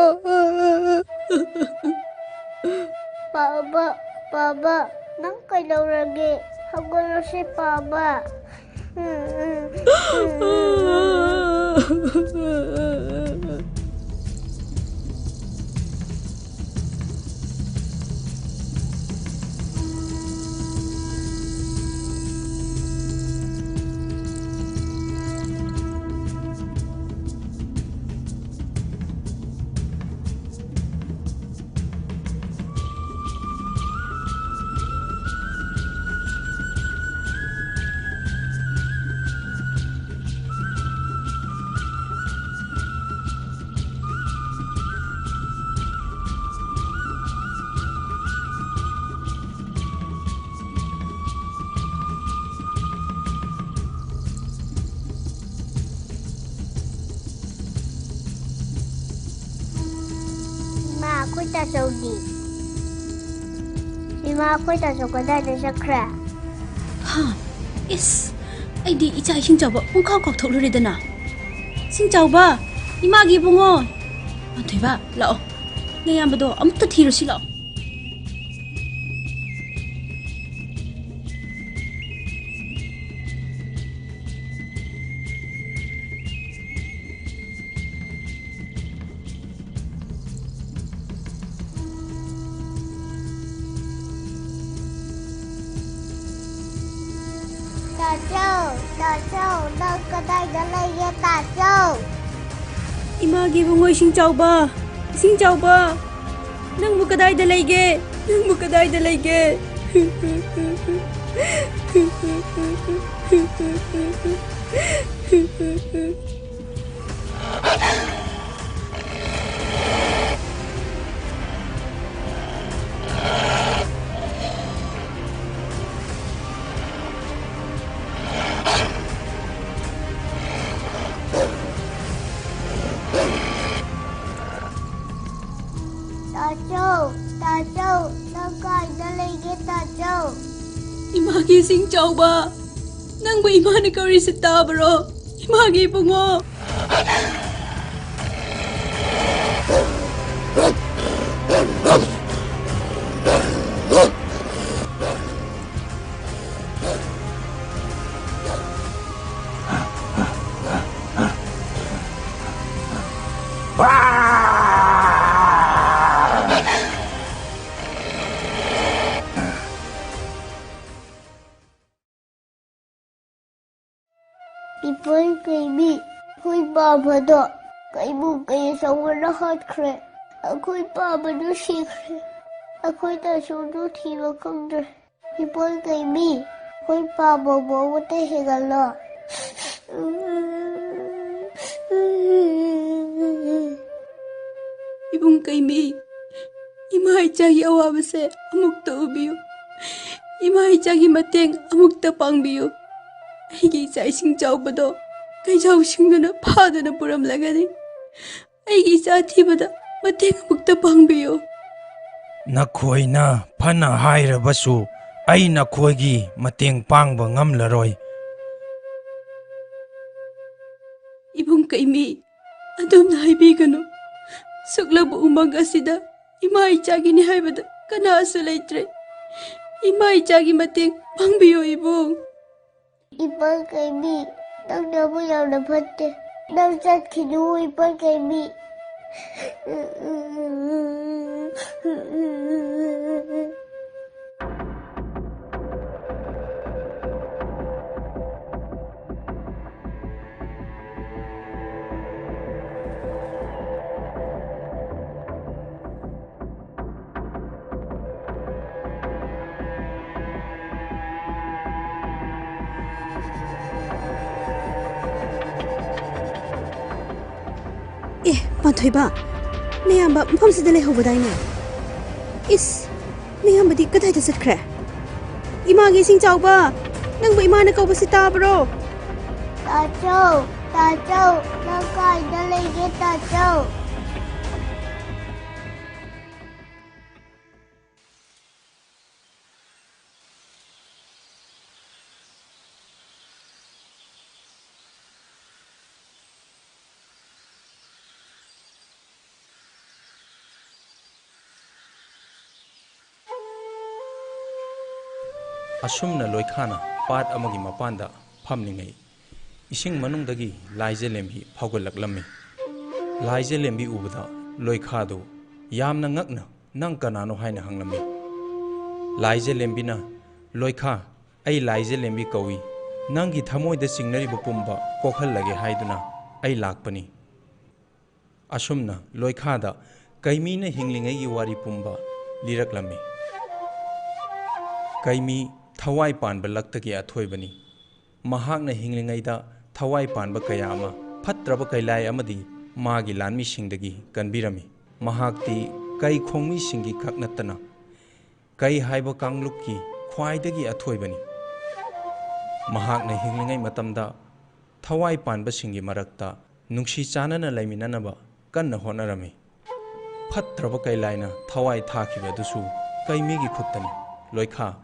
ꯄꯥꯕ, ꯄꯥꯕ, ꯅꯪ ꯀꯩꯗꯧꯔꯒꯦ? ꯍꯧꯒꯠꯂꯣꯁꯦ, ꯄꯥꯕ꯫ ꯏꯃꯥ, ꯑꯩꯈꯣꯏ ꯇꯥꯆꯧꯗꯤ? ꯏꯃꯥ, ꯑꯩꯈꯣꯏ ꯇꯥꯆꯧ ꯀꯗꯥꯏꯗ ꯆꯠꯈ꯭ꯔꯦ? ꯍꯥ? ꯏꯁ, ꯑꯩꯗꯤ ꯏꯆꯥ ꯏꯁꯤꯡ ꯆꯥꯎꯕ ꯄꯨꯡꯀꯥꯎ ꯀꯥꯎꯊꯣꯛꯂꯨꯔꯦꯗꯅ꯫ ꯏꯁꯤꯡ ꯆꯥꯎꯕ, ꯏꯃꯥꯒꯤ ꯏꯕꯨꯡꯉꯣ꯫ ꯄꯥꯟꯊꯣꯏꯕ, ꯂꯥꯛꯑꯣ꯫ ꯅꯌꯥꯝꯕꯗꯣ ꯑꯃꯨꯛꯇ ꯊꯤꯔꯨꯁꯤ ꯂꯥꯛꯑꯣ꯫ ꯇꯥꯆꯧ, ꯇꯥꯆꯧ, ꯅꯪ ꯀꯗꯥꯏꯗ ꯂꯩꯒꯦ, ꯇꯥꯆꯧ? ꯏꯃꯥꯒꯤ ꯏꯕꯨꯡꯉꯣ ꯏꯁꯤꯡ ꯆꯥꯎꯕ, ꯏꯁꯤꯡ ꯆꯥꯎꯕ, ꯅꯪꯕꯨ ꯀꯗꯥꯏꯗ ꯂꯩꯒꯦ? ꯅꯪꯕꯨ ꯀꯗꯥꯏꯗ ꯂꯩꯒꯦ? ꯇꯥꯆꯧ, ꯇꯥꯆꯧ, ꯅꯪ ꯀꯥꯏꯗ ꯂꯩꯒꯦ, ꯇꯥꯆꯧ? ꯏꯃꯥꯒꯤ ꯏꯁꯤꯡ ꯆꯥꯎꯕ, ꯅꯪꯕꯨ ꯏꯃꯥꯅ ꯀꯧꯔꯤꯁꯦ ꯇꯥꯕ꯭ꯔꯣ? ꯏꯃꯥꯒꯤ ꯏꯕꯨꯡꯉꯣ꯫ ꯏꯄꯣꯏ ꯀꯩꯕꯤ, ꯑꯩꯈꯣꯏ ꯄꯥꯕꯗꯣ ꯀꯩꯕꯨ ꯀꯩ ꯑꯆꯧꯕꯅ ꯍꯥꯠꯈ꯭ꯔꯦ꯫ ꯑꯩꯈꯣꯏ ꯄꯥꯕꯗꯨ ꯁꯤꯈ꯭ꯔꯦ꯫ ꯑꯩꯈꯣꯏ ꯇꯥꯆꯧꯗꯨ ꯊꯤꯕ ꯈꯪꯗ꯭ꯔꯦ꯫ ꯏꯄꯣꯏ ꯀꯩꯕꯤ, ꯑꯩꯈꯣꯏ ꯄꯥꯕꯕꯨ ꯑꯃꯇ ꯍꯦꯟꯒꯠꯂꯣ꯫ ꯏꯕꯨꯡ ꯀꯩꯕꯤ, ꯏꯃꯥ ꯏꯆꯥꯒꯤ ꯑꯋꯥꯕꯁꯦ ꯑꯃꯨꯛꯇ ꯎꯕꯤꯌꯨ꯫ ꯏꯃꯥ ꯏꯆꯥꯒꯤ ꯃꯇꯦꯡ ꯑꯃꯨꯛꯇ ꯄꯥꯡꯕꯤꯌꯨ꯫ ꯑꯩꯒꯤ ꯏꯆꯥ ꯏꯁꯤꯡ ꯆꯥꯎꯕꯗꯣ ꯀꯩꯖꯥꯎꯁꯤꯡꯗꯨꯅ ꯐꯥꯗꯨꯅ ꯄꯨꯔꯝꯂꯒꯅꯤ꯫ ꯑꯩꯒꯤ ꯏꯆꯥ ꯊꯤꯕꯗ ꯃꯇꯦꯡ ꯑꯃꯨꯛꯇ ꯄꯥꯡꯕꯤꯌꯨ꯫ ꯅꯈꯣꯏꯅ ꯐꯅ ꯍꯥꯏꯔꯕꯁꯨ ꯑꯩ ꯅꯈꯣꯏꯒꯤ ꯃꯇꯦꯡ ꯄꯥꯡꯕ ꯉꯝꯂꯔꯣꯏ꯫ ꯏꯕꯨꯡ ꯀꯩꯃꯤ, ꯑꯗꯨꯝꯅ ꯍꯥꯏꯕꯤꯒꯅꯨ꯫ ꯁꯨꯛꯂꯕ ꯎꯃꯪ ꯑꯁꯤꯗ ꯏꯃꯥ ꯏꯆꯥꯒꯤꯅꯤ ꯍꯥꯏꯕꯗ ꯀꯅꯥꯁꯨ ꯂꯩꯇ꯭ꯔꯦ꯫ ꯏꯃꯥ ꯏꯆꯥꯒꯤ ꯃꯇꯦꯡ ꯄꯥꯡꯕꯤꯌꯨ ꯏꯕꯨꯡ꯫ ꯏꯄꯥ ꯀꯩꯃꯤ, ꯅꯪ ꯅꯕꯨꯛ ꯌꯥꯝꯅ ꯐꯠꯇꯦ꯫ ꯅꯪ ꯆꯠꯈꯤꯅꯨ ꯏꯄꯥ ꯀꯩꯃꯤ꯫ ꯑꯦ, ꯄꯥꯟꯊꯣꯏꯕ, ꯅꯌꯥꯝꯕ ꯃꯐꯝꯁꯤꯗ ꯂꯩꯍꯧꯕꯗꯥꯏꯅꯦ? ꯏꯁ, ꯅꯌꯥꯝꯕꯗꯤ ꯀꯗꯥꯏꯗ ꯆꯠꯈ꯭ꯔꯦ? ꯏꯃꯥꯒꯤ ꯏꯁꯤꯡ ꯆꯥꯎꯕ, ꯅꯪꯕꯨ ꯏꯃꯥꯅ ꯀꯧꯕꯁꯤ ꯇꯥꯕ꯭ꯔꯣ? ꯇꯥꯆꯧ, ꯇꯥꯆꯧ, ꯅꯪ ꯀꯥꯏꯗ ꯂꯩꯒꯦ ꯇꯥꯆꯧ? ꯑꯁꯨꯝꯅ ꯂꯣꯏꯈꯥꯅ ꯄꯥꯠ ꯑꯃꯒꯤ ꯃꯄꯥꯟꯗ ꯐꯝꯂꯤꯉꯩ, ꯏꯁꯤꯡ ꯃꯅꯨꯡꯗꯒꯤ ꯂꯥꯏꯖꯂꯦꯝꯕꯤ ꯐꯥꯎꯒꯠꯂꯛꯂꯝꯃꯤ꯫ ꯂꯥꯏꯖꯂꯦꯝꯕꯤ ꯎꯕꯗ ꯂꯣꯏꯈꯥꯗꯨ ꯌꯥꯝꯅ ꯉꯛꯅ, "ꯅꯪ ꯀꯅꯥꯅꯣ?" ꯍꯥꯏꯅ ꯍꯪꯂꯝꯃꯤ꯫ ꯂꯥꯏꯖꯂꯦꯝꯕꯤꯅ, "ꯂꯣꯏꯈꯥ, ꯑꯩ ꯂꯥꯏꯖꯂꯦꯝꯕꯤ ꯀꯧꯏ꯫ ꯅꯪꯒꯤ ꯊꯃꯣꯏꯗ ꯆꯤꯡꯅꯔꯤꯕ ꯄꯨꯝꯕ ꯀꯣꯛꯍꯜꯂꯒꯦ ꯍꯥꯏꯗꯨꯅ ꯑꯩ ꯂꯥꯛꯄꯅꯤ"꯫ ꯑꯁꯨꯝꯅ ꯂꯣꯏꯈꯥꯗ ꯀꯩꯃꯤꯅ ꯍꯤꯡꯂꯤꯉꯩꯒꯤ ꯋꯥꯔꯤ ꯄꯨꯝꯕ ꯂꯤꯔꯛꯂꯝꯃꯤ꯫ ꯀꯩꯃꯤ ꯊꯋꯥꯏ ꯄꯥꯟꯕ ꯂꯛꯇꯒꯤ ꯑꯊꯣꯏꯕꯅꯤ꯫ ꯃꯍꯥꯛꯅ ꯍꯤꯡꯂꯤꯉꯩꯗ ꯊꯋꯥꯏ ꯄꯥꯟꯕ ꯀꯌꯥ ꯑꯃ ꯐꯠꯇ꯭ꯔꯕ ꯀꯩꯂꯥꯏ ꯑꯃꯗꯤ ꯃꯥꯒꯤ ꯂꯥꯟꯃꯤꯁꯤꯡꯗꯒꯤ ꯀꯟꯕꯤꯔꯝꯃꯤ꯫ ꯃꯍꯥꯛꯇꯤ ꯀꯩ ꯈꯣꯡꯃꯤꯁꯤꯡꯒꯤ ꯈꯛ ꯅꯠꯇꯅ ꯀꯩ ꯍꯥꯏꯕ ꯀꯥꯡꯂꯨꯞꯀꯤ ꯈ꯭ꯋꯥꯏꯗꯒꯤ ꯑꯊꯣꯏꯕꯅꯤ꯫ ꯃꯍꯥꯛꯅ ꯍꯤꯡꯂꯤꯉꯩ ꯃꯇꯝꯗ ꯊꯋꯥꯏ ꯄꯥꯟꯕꯁꯤꯡꯒꯤ ꯃꯔꯛꯇ ꯅꯨꯡꯁꯤ ꯆꯥꯟꯅꯅ ꯂꯩꯃꯤꯟꯅꯅꯕ ꯀꯟꯅ ꯍꯣꯠꯅꯔꯝꯃꯤ꯫ ꯐꯠꯇ꯭ꯔꯕ ꯀꯩꯂꯥꯏꯅ ꯊꯋꯥꯏ ꯊꯥꯈꯤꯕ ꯑꯗꯨꯁꯨ ꯀꯩꯃꯤꯒꯤ ꯈꯨꯠꯇꯅꯤ꯫ ꯂꯣꯏꯈꯥ,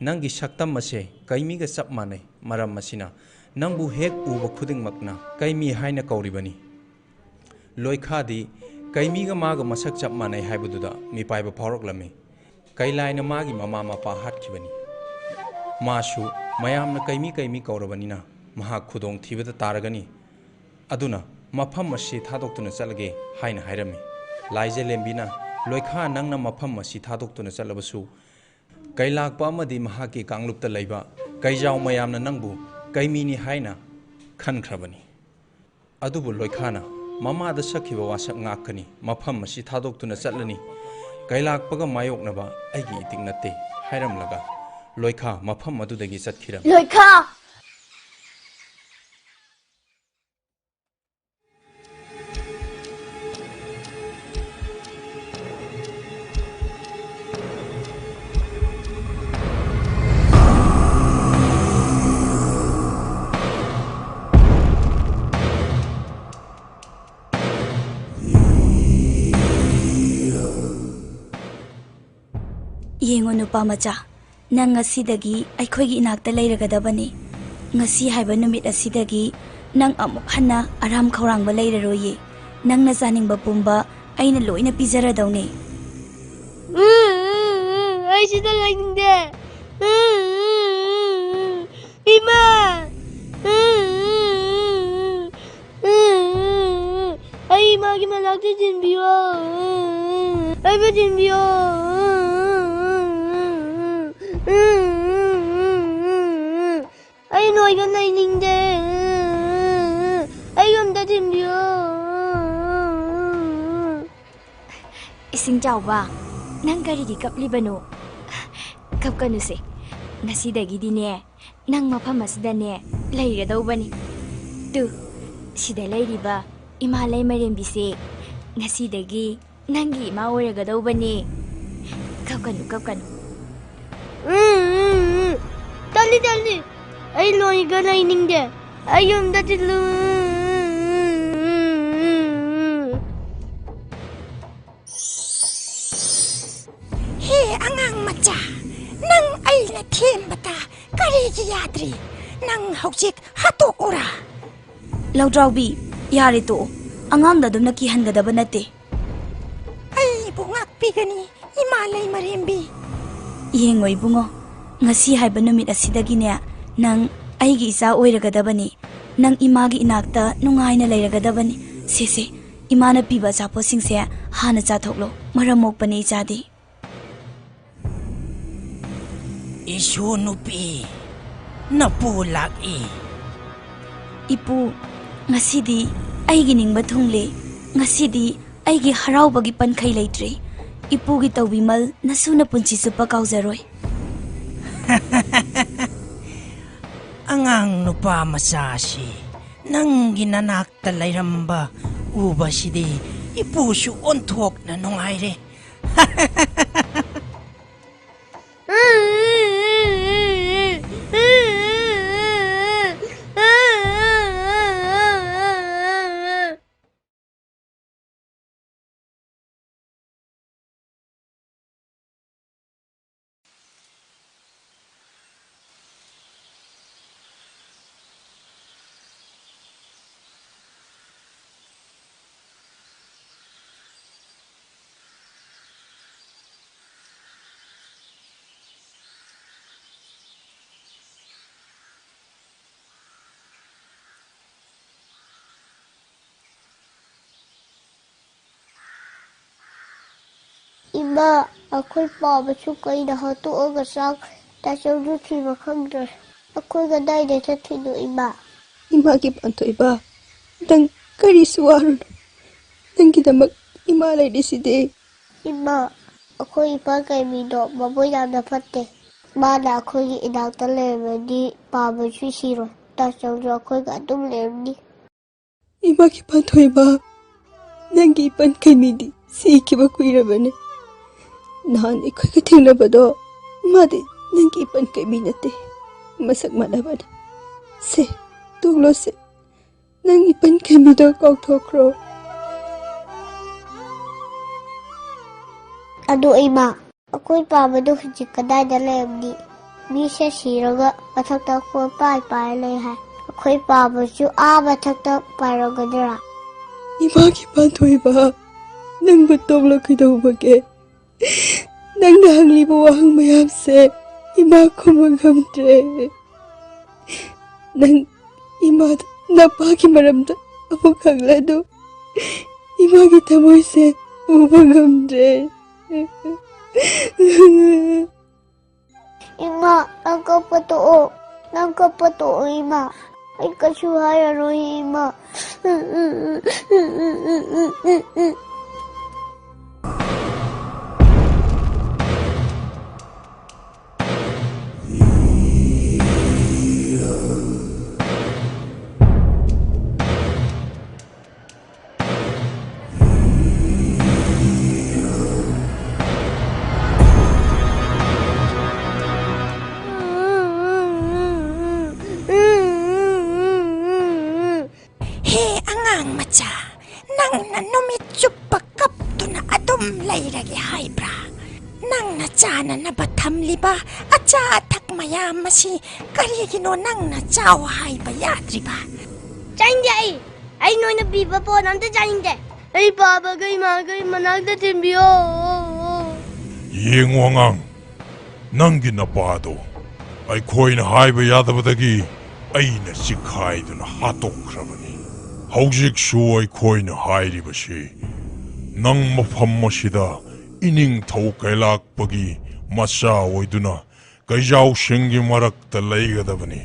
ꯅꯪꯒꯤ ꯁꯛꯇꯝ ꯑꯁꯦ ꯀꯩꯃꯤꯒ ꯆꯞ ꯃꯥꯟꯅꯩ꯫ ꯃꯔꯝ ꯑꯁꯤꯅ ꯅꯪꯕꯨ ꯍꯦꯛ ꯎꯕ ꯈꯨꯗꯤꯡꯃꯛꯅ ꯀꯩꯃꯤ ꯍꯥꯏꯅ ꯀꯧꯔꯤꯕꯅꯤ꯫ ꯂꯣꯏꯈꯥꯗꯤ ꯀꯩꯃꯤꯒ ꯃꯥꯒ ꯃꯁꯛ ꯆꯞ ꯃꯥꯟꯅꯩ ꯍꯥꯏꯕꯗꯨꯗ ꯃꯤꯄꯥꯏꯕ ꯐꯥꯎꯔꯛꯂꯝꯃꯤ꯫ ꯀꯩꯂꯥꯏꯅ ꯃꯥꯒꯤ ꯃꯃꯥ ꯃꯄꯥ ꯍꯥꯠꯈꯤꯕꯅꯤ꯫ ꯃꯥꯁꯨ ꯃꯌꯥꯝꯅ ꯀꯩꯃꯤ ꯀꯩꯃꯤ ꯀꯧꯔꯕꯅꯤꯅ ꯃꯍꯥꯛ ꯈꯨꯗꯣꯡ ꯊꯤꯕꯗ ꯇꯥꯔꯒꯅꯤ꯫ ꯑꯗꯨꯅ ꯃꯐꯝ ꯑꯁꯤ ꯊꯥꯗꯣꯛꯇꯨꯅ ꯆꯠꯂꯒꯦ ꯍꯥꯏꯅ ꯍꯥꯏꯔꯝꯃꯤ꯫ ꯂꯥꯏꯖꯂꯦꯝꯕꯤꯅ, "ꯂꯣꯏꯈꯥ, ꯅꯪꯅ ꯃꯐꯝ ꯑꯁꯤ ꯊꯥꯗꯣꯛꯇꯨꯅ ꯆꯠꯂꯕꯁꯨ ꯀꯩꯂꯥꯛꯄ ꯑꯃꯗꯤ ꯃꯍꯥꯛꯀꯤ ꯀꯥꯡꯂꯨꯞꯇ ꯂꯩꯕ ꯀꯩꯖꯥꯎ ꯃꯌꯥꯝꯅ ꯅꯪꯕꯨ ꯀꯩꯃꯤꯅꯤ ꯍꯥꯏꯅ ꯈꯟꯈ꯭ꯔꯕꯅꯤ꯫ ꯑꯗꯨꯕꯨ ꯂꯣꯏꯈꯥꯅ ꯃꯃꯥꯗ ꯁꯛꯈꯤꯕ ꯋꯥꯁꯛ ꯉꯥꯛꯀꯅꯤ꯫ ꯃꯐꯝ ꯑꯁꯤ ꯊꯥꯗꯣꯛꯇꯨꯅ ꯆꯠꯂꯅꯤ꯫ ꯀꯩꯂꯥꯛꯄꯒ ꯃꯥꯌꯣꯛꯅꯕ ꯑꯩꯒꯤ ꯏꯇꯤꯛ ꯅꯠꯇꯦ" ꯍꯥꯏꯔꯝꯂꯒ ꯂꯣꯏꯈꯥ ꯃꯐꯝ ꯑꯗꯨꯗꯒꯤ ꯆꯠꯈꯤꯔꯝꯃꯤ꯫ ꯂꯣꯏꯈꯥ! ꯌꯦꯡꯉꯣ ꯅꯨꯄꯥ ꯃꯆꯥ, ꯅꯪ ꯉꯁꯤꯗꯒꯤ ꯑꯩꯈꯣꯏꯒꯤ ꯏꯅꯥꯛꯇ ꯂꯩꯔꯒꯗꯕꯅꯤ꯫ ꯉꯁꯤ ꯍꯥꯏꯕ ꯅꯨꯃꯤꯠ ꯑꯁꯤꯗꯒꯤ ꯅꯪ ꯑꯃꯨꯛ ꯍꯟꯅ ꯑꯔꯥꯝ ꯈꯧꯔꯥꯡꯕ ꯂꯩꯔꯔꯣꯏꯌꯦ꯫ ꯅꯪꯅ ꯆꯥꯅꯤꯡꯕ ꯄꯨꯝꯕ ꯑꯩꯅ ꯂꯣꯏꯅ ꯄꯤꯖꯔꯗꯧꯅꯦ꯫ ꯎꯝ, ꯎꯝ, ꯎꯝ, ꯑꯩ ꯁꯤꯗ ꯂꯩꯅꯤꯡꯗꯦ꯫ ꯎꯝ, ꯎꯝ꯫ ꯊꯤꯟꯕꯤꯌꯣ꯫ ꯑꯩꯕꯨ ꯊꯤꯟꯕꯤꯌꯣ꯫ ꯑꯩ ꯅꯣꯏꯒ ꯂꯩꯅꯤꯡꯗꯦ꯫ ꯑꯩ ꯌꯨꯝꯗ ꯊꯤꯟꯕꯤꯌꯣ꯫ ꯏꯁꯤꯡ ꯆꯥꯎꯕ, ꯅꯪ ꯀꯔꯤꯒꯤ ꯀꯞꯂꯤꯕꯅꯣ? ꯀꯞꯀꯅꯨꯁꯦ꯫ ꯉꯁꯤꯗꯒꯤꯗꯤꯅꯦ, ꯅꯪ ꯃꯐꯝ ꯑꯁꯤꯗꯅꯦ ꯂꯩꯒꯗꯧꯕꯅꯤ꯫ ꯇꯨ, ꯁꯤꯗ ꯂꯩꯔꯤꯕ ꯏꯃꯥ ꯂꯩꯃꯔꯦꯝꯕꯤꯁꯦ ꯉꯁꯤꯗꯒꯤ ꯅꯪꯒꯤ ꯏꯃꯥ ꯑꯣꯏꯔꯒꯗꯧꯕꯅꯦ꯫ ꯀꯞꯀꯅꯨ, ꯀꯞꯀꯅꯨ꯫ ꯎꯝ, ꯎꯝ, ꯎꯝ꯫ ꯇꯜꯂꯤ, ꯇꯜꯂꯤ꯫ ꯑꯩ ꯅꯣꯏꯒ ꯂꯩꯅꯤꯡꯗꯦ꯫ ꯑꯩ ꯌꯨꯝꯗ ꯊꯤꯜꯂꯨ꯫ ꯍꯦ ꯑꯉꯥꯡ ꯃꯆꯥ, ꯅꯪ ꯑꯩꯅ ꯊꯦꯝꯕꯗ ꯀꯔꯤꯒꯤ ꯌꯥꯗ꯭ꯔꯤ? ꯅꯪ ꯍꯧꯖꯤꯛ ꯍꯥꯠꯇꯣꯛꯎꯔꯥ? ꯂꯧꯗ꯭ꯔꯥꯎꯕꯤ, ꯌꯥꯔꯦ ꯇꯣꯛꯑꯣ꯫ ꯑꯉꯥꯡꯗ ꯑꯗꯨꯝꯅ ꯀꯤꯍꯟꯒꯗꯕ ꯅꯠꯇꯦ꯫ ꯑꯩꯕꯨ ꯉꯥꯛꯄꯤꯒꯅꯤ, ꯏꯃꯥ ꯂꯩꯃꯔꯦꯝꯕꯤ꯫ ꯌꯦꯡꯉꯣ ꯏꯕꯨꯡꯉꯣ, ꯉꯁꯤ ꯍꯥꯏꯕ ꯅꯨꯃꯤꯠ ꯑꯁꯤꯗꯒꯤꯅꯦ, ꯅꯪ ꯑꯩꯒꯤ ꯏꯆꯥ ꯑꯣꯏꯔꯒꯗꯕꯅꯤ꯫ ꯅꯪ ꯏꯃꯥꯒꯤ ꯏꯅꯥꯛꯇ ꯅꯨꯡꯉꯥꯏꯅ ꯂꯩꯔꯒꯗꯕꯅꯤ꯫ ꯁꯦ, ꯁꯦ, ꯏꯃꯥꯅ ꯄꯤꯕ ꯑꯆꯥꯄꯣꯠꯁꯤꯡꯁꯦ ꯍꯥꯟꯅ ꯆꯥꯊꯣꯛꯂꯣ꯫ ꯃꯔꯝ ꯃꯣꯛꯄꯅꯦ ꯏꯆꯥꯗꯤ꯫ ꯏꯁꯨ ꯅꯨꯄꯤ, ꯅꯄꯨ ꯂꯥꯛꯏ꯫ ꯏꯄꯨ, ꯉꯁꯤꯗꯤ ꯑꯩꯒꯤ ꯅꯤꯡꯕ ꯊꯨꯡꯂꯦ꯫ ꯉꯁꯤꯗꯤ ꯑꯩꯒꯤ ꯍꯔꯥꯎꯕꯒꯤ ꯄꯟꯈꯩ ꯂꯩꯇ꯭ꯔꯦ꯫ ꯏꯄꯨꯒꯤ ꯇꯧꯕꯤꯃꯜ ꯅꯁꯨ ꯅꯄꯨꯟꯁꯤ ꯆꯨꯞꯄ ꯀꯥꯎꯖꯔꯣꯏ꯫ ꯑꯉꯥꯡ ꯅꯨꯄꯥ ꯃꯆꯥꯁꯤ ꯅꯪꯒꯤ ꯅꯅꯥꯛꯇ ꯂꯩꯔꯝꯕ ꯎꯕꯁꯤꯗꯤ ꯏꯄꯨꯁꯨ ꯑꯣꯟꯊꯣꯛꯅ ꯅꯨꯡꯉꯥꯏꯔꯦ꯫ ꯏꯃꯥ, ꯑꯩꯈꯣꯏ ꯄꯥꯕꯁꯨ ꯀꯩꯅ ꯍꯥꯠꯇꯣꯛꯑꯒ ꯆꯥꯛ ꯇꯥꯆꯧꯁꯨ ꯊꯤꯕ ꯈꯪꯗ꯭ꯔꯦ꯫ ꯑꯩꯈꯣꯏ ꯀꯗꯥꯏꯗ ꯆꯠꯈꯤꯅꯣ, ꯏꯃꯥ? ꯏꯃꯥꯒꯤ ꯄꯥꯟꯊꯣꯏꯕ, ꯅꯪ ꯀꯔꯤꯁꯨ ꯋꯥꯔꯨꯅꯨ꯫ ꯅꯪꯒꯤꯗꯃꯛ ꯏꯃꯥ ꯂꯩꯔꯤꯁꯤꯗꯤ꯫ ꯏꯃꯥ, ꯑꯩꯈꯣꯏ ꯏꯄꯥ ꯀꯩꯃꯤꯗꯣ ꯃꯕꯨꯛ ꯌꯥꯝꯅ ꯐꯠꯇꯦ꯫ ꯃꯥꯅ ꯑꯩꯈꯣꯏꯒꯤ ꯏꯅꯥꯛꯇ ꯂꯩꯔꯝꯃꯗꯤ ꯄꯥꯕꯁꯨ ꯁꯤꯔꯣꯏ꯫ ꯇꯥꯆꯧꯁꯨ ꯑꯩꯈꯣꯏꯒ ꯑꯗꯨꯝ ꯂꯩꯔꯝꯅꯤ꯫ ꯏꯃꯥꯒꯤ ꯄꯥꯟꯊꯣꯏꯕ, ꯅꯪꯒꯤ ꯏꯄꯟ ꯀꯩꯃꯤꯗꯤ ꯁꯤꯈꯤꯕ ꯀꯨꯏꯔꯕꯅꯤ꯫ ꯅꯍꯥꯟ ꯑꯩꯈꯣꯏꯒ ꯊꯦꯡꯅꯕꯗꯣ, ꯃꯥꯗꯤ ꯅꯪꯒꯤ ꯏꯄꯟ ꯀꯩꯃꯤ ꯅꯠꯇꯦ, ꯃꯁꯛ ꯃꯥꯟꯅꯕꯅꯤ꯫ ꯁꯦ, ꯇꯣꯛꯂꯣꯁꯦ, ꯅꯪ ꯏꯄꯟ ꯀꯩꯃꯤꯗꯣ ꯀꯥꯎꯊꯣꯛꯈ꯭ꯔꯣ꯫ ꯑꯗꯣ ꯏꯃꯥ, ꯑꯩꯈꯣꯏ ꯄꯥꯕꯗꯣ ꯍꯧꯖꯤꯛ ꯀꯗꯥꯏꯗ ꯂꯩꯔꯝꯅꯤ? ꯃꯤꯁꯦ ꯁꯤꯔꯒ ꯃꯊꯛꯇ ꯀꯣꯏꯄꯥꯏ ꯄꯥꯏ ꯂꯩ ꯍꯥꯏ꯫ ꯑꯩꯈꯣꯏ ꯄꯥꯕꯁꯨ ꯑꯥ ꯃꯊꯛꯇ ꯄꯥꯏꯔꯝꯒꯗ꯭ꯔꯥ? ꯏꯃꯥꯒꯤ ꯄꯥꯟꯊꯣꯏꯕ, ꯅꯪꯕꯨ ꯇꯣꯛꯂ ꯀꯩꯗꯧꯕꯒꯦ? ꯅꯪꯅ ꯍꯪꯂꯤꯕ ꯋꯥꯍꯪ ꯃꯌꯥꯝꯁꯦ ꯏꯃꯥ ꯈꯨꯝꯕ ꯉꯝꯗ꯭ꯔꯦ꯫ ꯅꯪ ꯏꯃꯥꯗ ꯅꯄꯥꯒꯤ ꯃꯔꯝꯗ ꯑꯃꯨꯛ ꯍꯪꯂꯅꯨ꯫ ꯏꯃꯥꯒꯤ ꯊꯃꯣꯏꯁꯦ ꯄꯨꯕ ꯉꯝꯗ꯭ꯔꯦ꯫ ꯏꯃꯥ, ꯅꯪ ꯀꯞꯄ ꯇꯣꯛꯑꯣ꯫ ꯅꯪ ꯀꯞꯄ ꯇꯣꯛꯑꯣ, ꯏꯃꯥ꯫ ꯑꯩ ꯀꯩꯁꯨ ꯍꯥꯏꯔꯔꯣꯏ, ꯏꯃꯥ꯫ ꯍꯦ ꯑꯉꯥꯡ ꯃꯆꯥ, ꯅꯪꯅ ꯅꯨꯃꯤꯠ ꯆꯨꯞꯄ ꯀꯞꯇꯨꯅ ꯑꯗꯨꯝ ꯂꯩꯔꯒꯦ ꯍꯥꯏꯕ꯭ꯔꯥ? ꯅꯪꯅ ꯆꯥꯅꯅꯕ ꯊꯝꯂꯤꯕ ꯑꯆꯥ ꯑꯊꯛ ꯃꯌꯥꯝ ꯑꯁꯤ ꯀꯔꯤꯒꯤꯅꯣ ꯅꯪꯅ ꯆꯥꯎ ꯍꯥꯏꯕ ꯌꯥꯗ꯭ꯔꯤꯕ? ꯆꯥꯅꯤꯡꯗꯦ ꯑꯩ꯫ ꯑꯩ ꯅꯣꯏꯅ ꯄꯤꯕ ꯄꯣꯠ ꯑꯝꯇ ꯆꯥꯅꯤꯡꯗꯦ꯫ ꯑꯩ ꯄꯥꯕꯒ ꯏꯃꯥꯒ ꯃꯅꯥꯛꯇ ꯊꯤꯟꯕꯤꯌꯣ꯫ ꯌꯦꯡꯉꯨ ꯑꯉꯥꯡ, ꯅꯪꯒꯤ ꯅꯄꯥꯗꯣ ꯑꯩꯈꯣꯏꯅ ꯍꯥꯏꯕ ꯌꯥꯗꯕꯗꯒꯤ ꯑꯩꯅ ꯆꯤꯛꯈꯥꯏꯗꯨꯅ ꯍꯥꯠꯇꯣꯛꯈ꯭ꯔꯕꯅꯤ꯫ ꯍꯧꯖꯤꯛꯁꯨ ꯑꯩꯈꯣꯏꯅ ꯍꯥꯏꯔꯤꯕꯁꯤ ꯅꯪ ꯃꯐꯝ ꯑꯁꯤꯗ ꯏꯅꯤꯡꯊꯧ ꯀꯩꯂꯥꯛꯄꯒꯤ ꯃꯆꯥ ꯑꯣꯏꯗꯨꯅ ꯀꯩꯖꯥꯎꯁꯤꯡꯒꯤ ꯃꯔꯛꯇ ꯂꯩꯒꯗꯕꯅꯤ꯫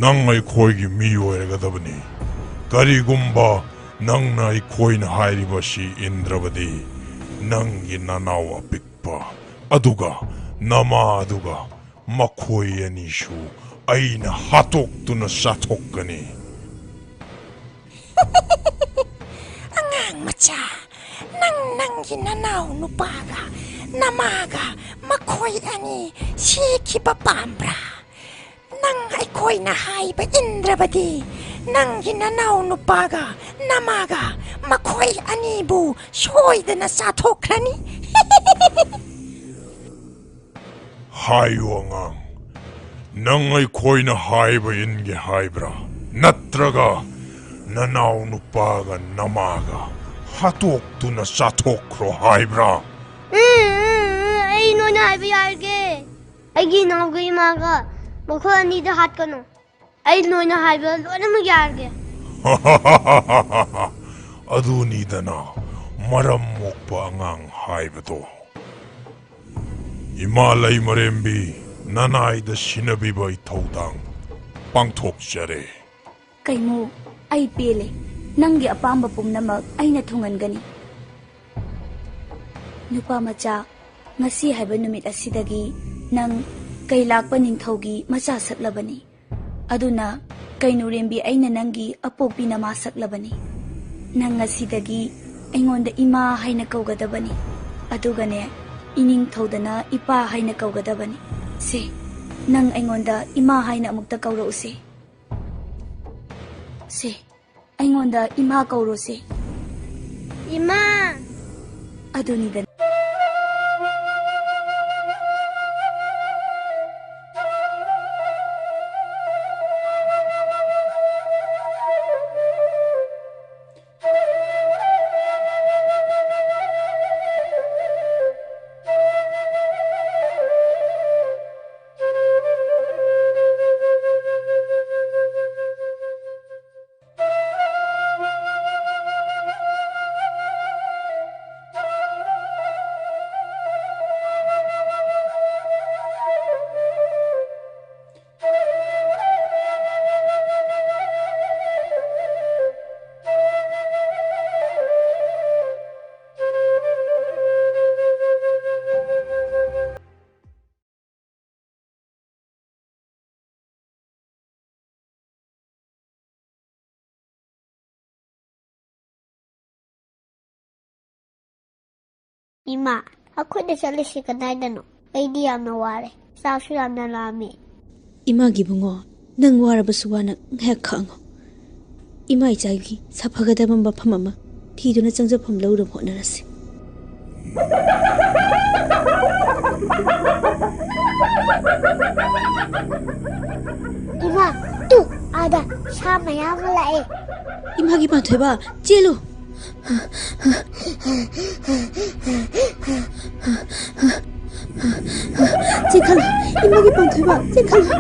ꯅꯪ ꯑꯩꯈꯣꯏꯒꯤ ꯃꯤ ꯑꯣꯏꯔꯒꯗꯕꯅꯤ꯫ ꯀꯔꯤꯒꯨꯝꯕ ꯅꯪꯅ ꯑꯩꯈꯣꯏꯅ ꯍꯥꯏꯔꯤꯕꯁꯤ ꯏꯟꯗ꯭ꯔꯕꯗꯤ, ꯅꯪꯒꯤ ꯅꯅꯥꯎ ꯑꯄꯤꯛꯄ ꯑꯗꯨꯒ ꯅꯃꯥ ꯑꯗꯨꯒ ꯃꯈꯣꯏ ꯑꯅꯤꯁꯨ ꯑꯩꯅ ꯍꯥꯠꯇꯣꯛꯇꯨꯅ ꯆꯥꯊꯣꯛꯀꯅꯤ꯫ ꯑꯉꯥꯡ ꯃꯆꯥ, ꯅꯪ ꯅꯪꯒꯤ ꯅꯅꯥꯎ ꯅꯨꯄꯥꯒ ꯅꯃꯥꯒ ꯃꯈꯣꯏ ꯑꯅꯤ ꯁꯤꯈꯤꯕ ꯄꯥꯝꯕ꯭ꯔꯥ? ꯅꯪ ꯑꯩꯈꯣꯏꯅ ꯍꯥꯏꯕ ꯏꯟꯗ꯭ꯔꯕꯗꯤ, ꯅꯪꯒꯤ ꯅꯅꯥꯎ ꯅꯨꯄꯥꯒ ꯅꯃꯥꯒ ꯃꯈꯣꯏ ꯑꯅꯤꯕꯨ ꯁꯣꯏꯗꯅ ꯆꯥꯊꯣꯛꯈ꯭ꯔꯅꯤ꯫ ꯍꯥꯏꯌꯨ ꯑꯉꯥꯡ, ꯅꯪ ꯑꯩꯈꯣꯏꯅ ꯍꯥꯏꯕ ꯏꯟꯒꯦ ꯍꯥꯏꯕ꯭ꯔꯥ? ꯅꯠꯇ꯭ꯔꯒ ꯅꯅꯥꯎ ꯅꯨꯄꯥꯒ ꯅꯃꯥꯒ ꯍꯥꯠꯇꯣꯛꯇꯨꯅ ꯆꯥꯊꯣꯛꯈ꯭ꯔꯣ ꯍꯥꯏꯕ꯭ꯔꯥ? ꯎꯝ, ꯎꯝ, ꯎꯝ, ꯑꯩ ꯅꯣꯏꯅ ꯍꯥꯏꯕ ꯌꯥꯔꯒꯦ꯫ ꯑꯩꯒꯤ ꯏꯅꯥꯎꯒ ꯏꯃꯥꯒ ꯃꯈꯣꯏ ꯑꯅꯤꯗ ꯍꯥꯠꯀꯅꯨ꯫ ꯑꯩ ꯅꯣꯏꯅ ꯍꯥꯏꯕ ꯂꯣꯏꯅꯃꯛ ꯌꯥꯔꯒꯦ꯫ ꯑꯗꯨꯅꯤꯗꯅ ꯃꯔꯝ ꯃꯣꯛꯄ ꯑꯉꯥꯡ ꯍꯥꯏꯕꯗꯣ꯫ ꯏꯃꯥ ꯂꯩꯃꯔꯦꯝꯕꯤ, ꯅꯅꯥꯏꯗ ꯁꯤꯟꯅꯕꯤꯕ ꯏꯊꯧꯗꯥꯡ ꯄꯥꯡꯊꯣꯛꯆꯔꯦ꯫ ꯀꯩꯃꯨ, ꯑꯩ ꯄꯦꯜꯂꯦ꯫ ꯅꯪꯒꯤ ꯑꯄꯥꯝꯕ ꯄꯨꯝꯅꯃꯛ ꯑꯩꯅ ꯊꯨꯡꯍꯟꯒꯅꯤ꯫ ꯅꯨꯄꯥ ꯃꯆꯥ, ꯉꯁꯤ ꯍꯥꯏꯕ ꯅꯨꯃꯤꯠ ꯑꯁꯤꯗꯒꯤ ꯅꯪ ꯀꯩꯂꯥꯛꯄ ꯅꯤꯡꯊꯧꯒꯤ ꯃꯆꯥ ꯁꯛꯂꯕꯅꯤ꯫ ꯑꯗꯨꯅ ꯀꯩꯅꯨꯔꯦꯝꯕꯤ ꯑꯩꯅ ꯅꯪꯒꯤ ꯑꯄꯣꯛꯄꯤ ꯅꯃꯥ ꯁꯛꯂꯕꯅꯤ꯫ ꯅꯪ ꯉꯁꯤꯗꯒꯤ ꯑꯩꯉꯣꯟꯗ ꯏꯃꯥ ꯍꯥꯏꯅ ꯀꯧꯒꯗꯕꯅꯤ꯫ ꯑꯗꯨꯒꯅꯦ, ꯏꯅꯤꯡꯊꯧꯗꯅ ꯏꯄꯥ ꯍꯥꯏꯅ ꯀꯧꯒꯗꯕꯅꯤ꯫ ꯁꯦ, ꯅꯪ ꯑꯩꯉꯣꯟꯗ ꯏꯃꯥ ꯍꯥꯏꯅ ꯑꯃꯨꯛꯇ ꯀꯧꯔꯛꯎꯁꯦ꯫ ꯁꯦ, ꯑꯩꯉꯣꯟꯗ ꯏꯃꯥ ꯀꯧꯔꯣꯁꯦ꯫ ꯏꯃꯥ! ꯑꯗꯨꯅꯤꯗꯅ꯫ ꯏꯃꯥ, ꯑꯩꯈꯣꯏꯅ ꯆꯠꯂꯤꯁꯤ ꯀꯗꯥꯏꯗꯅꯣ? ꯑꯩꯗꯤ ꯌꯥꯝꯅ ꯋꯥꯔꯦ, ꯆꯥꯛꯁꯨ ꯌꯥꯝꯅ ꯂꯥꯝꯃꯦ꯫ ꯏꯃꯥꯒꯤ ꯏꯕꯨꯡꯉꯣ, ꯅꯪ ꯋꯥꯔꯕꯁꯨ ꯋꯥꯅ ꯉꯥꯏꯍꯥꯛ ꯈꯥꯡꯉꯣ꯫ ꯏꯃꯥ ꯏꯆꯥꯒꯤ ꯁꯥꯐꯒꯗꯕ ꯃꯐꯝ ꯑꯃ ꯊꯤꯗꯨꯅ ꯆꯪꯖꯐꯝ ꯂꯧꯅꯕ ꯍꯣꯠꯅꯔꯁꯤ꯫ ꯏꯃꯥ, ꯇꯨ, ꯑꯥꯗ ꯁꯥ ꯃꯌꯥꯝ ꯑꯃ ꯂꯥꯛꯑꯦ꯫ ꯏꯃꯥꯒꯤ ꯄꯥꯟꯊꯣꯏꯕ, ꯆꯦꯜꯂꯨ꯫ ꯆꯦꯟꯈꯠꯂꯣ, ꯏꯃꯥꯒꯤ ꯄꯥꯟꯊꯣꯏꯕ, ꯆꯦꯟꯈꯠꯂꯣ꯫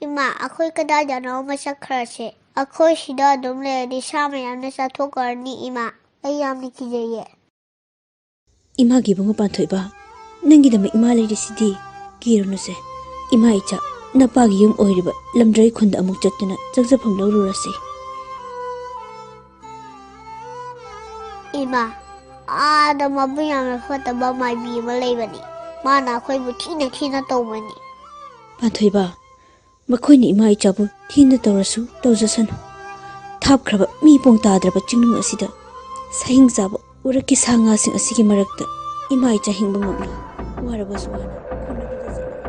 ꯏꯃꯥ, ꯑꯩꯈꯣꯏ ꯀꯗꯥꯏꯗꯅꯣ ꯑꯃ ꯆꯠꯈ꯭ꯔꯁꯦ꯫ ꯑꯩꯈꯣꯏ ꯁꯤꯗ ꯑꯗꯨꯝ ꯂꯩꯔꯗꯤ ꯁꯥ ꯃꯌꯥꯝꯅ ꯆꯥꯊꯣꯛꯈ꯭ꯔꯅꯤ, ꯏꯃꯥ꯫ ꯑꯩ ꯌꯥꯝꯅ ꯀꯤꯖꯩꯌꯦ꯫ ꯏꯃꯥꯒꯤ ꯏꯕꯨꯡꯉꯣ ꯄꯥꯟꯊꯣꯏꯕ, ꯅꯪꯒꯤꯗꯃꯛ ꯏꯃꯥ ꯂꯩꯔꯤꯁꯤꯗꯤ꯫ ꯀꯤꯔꯨꯅꯨꯁꯦ꯫ ꯏꯃꯥ ꯏꯆꯥ, ꯅꯄꯥꯒꯤ ꯌꯨꯝ ꯑꯣꯏꯔꯤꯕ ꯂꯝꯗ꯭ꯔꯩ ꯈꯨꯟꯗ ꯑꯃꯨꯛ ꯆꯠꯇꯨꯅ ꯆꯪꯖꯐꯝ ꯂꯧꯔꯨꯔꯁꯤ꯫ ꯏꯃꯥ, ꯑꯥꯗ ꯃꯕꯨꯛ ꯌꯥꯝꯅ ꯐꯠꯇꯕ ꯃꯥꯏꯕꯤ ꯑꯃ ꯂꯩꯕꯅꯤ꯫ ꯃꯥꯅ ꯑꯩꯈꯣꯏꯕꯨ ꯊꯤꯅ ꯊꯤꯅ ꯇꯧꯕꯅꯤ꯫ ꯄꯥꯟꯊꯣꯏꯕ, ꯃꯈꯣꯏꯅ ꯏꯃꯥ ꯏꯆꯥꯕꯨ ꯊꯤꯅ ꯇꯧꯔꯁꯨ ꯇꯧꯖꯁꯅꯨ꯫ ꯊꯥꯞꯈ꯭ꯔꯕ ꯃꯤ ꯄꯣꯡ ꯇꯥꯗ꯭ꯔꯕ ꯆꯤꯡꯅꯨꯡ ꯑꯁꯤꯗ ꯁꯍꯤꯡ ꯆꯥꯕ ꯎꯔꯛꯀꯤ ꯁꯥ ꯉꯥꯁꯤꯡ ꯑꯁꯤꯒꯤ ꯃꯔꯛꯇ ꯏꯃꯥ ꯏꯆꯥ ꯍꯤꯡꯕ ꯉꯝꯂꯤ꯫ ꯋꯥꯔꯕꯁꯨ ꯋꯥꯅ ꯈꯨꯟ ꯑꯗꯨꯗ ꯆꯠꯂꯒ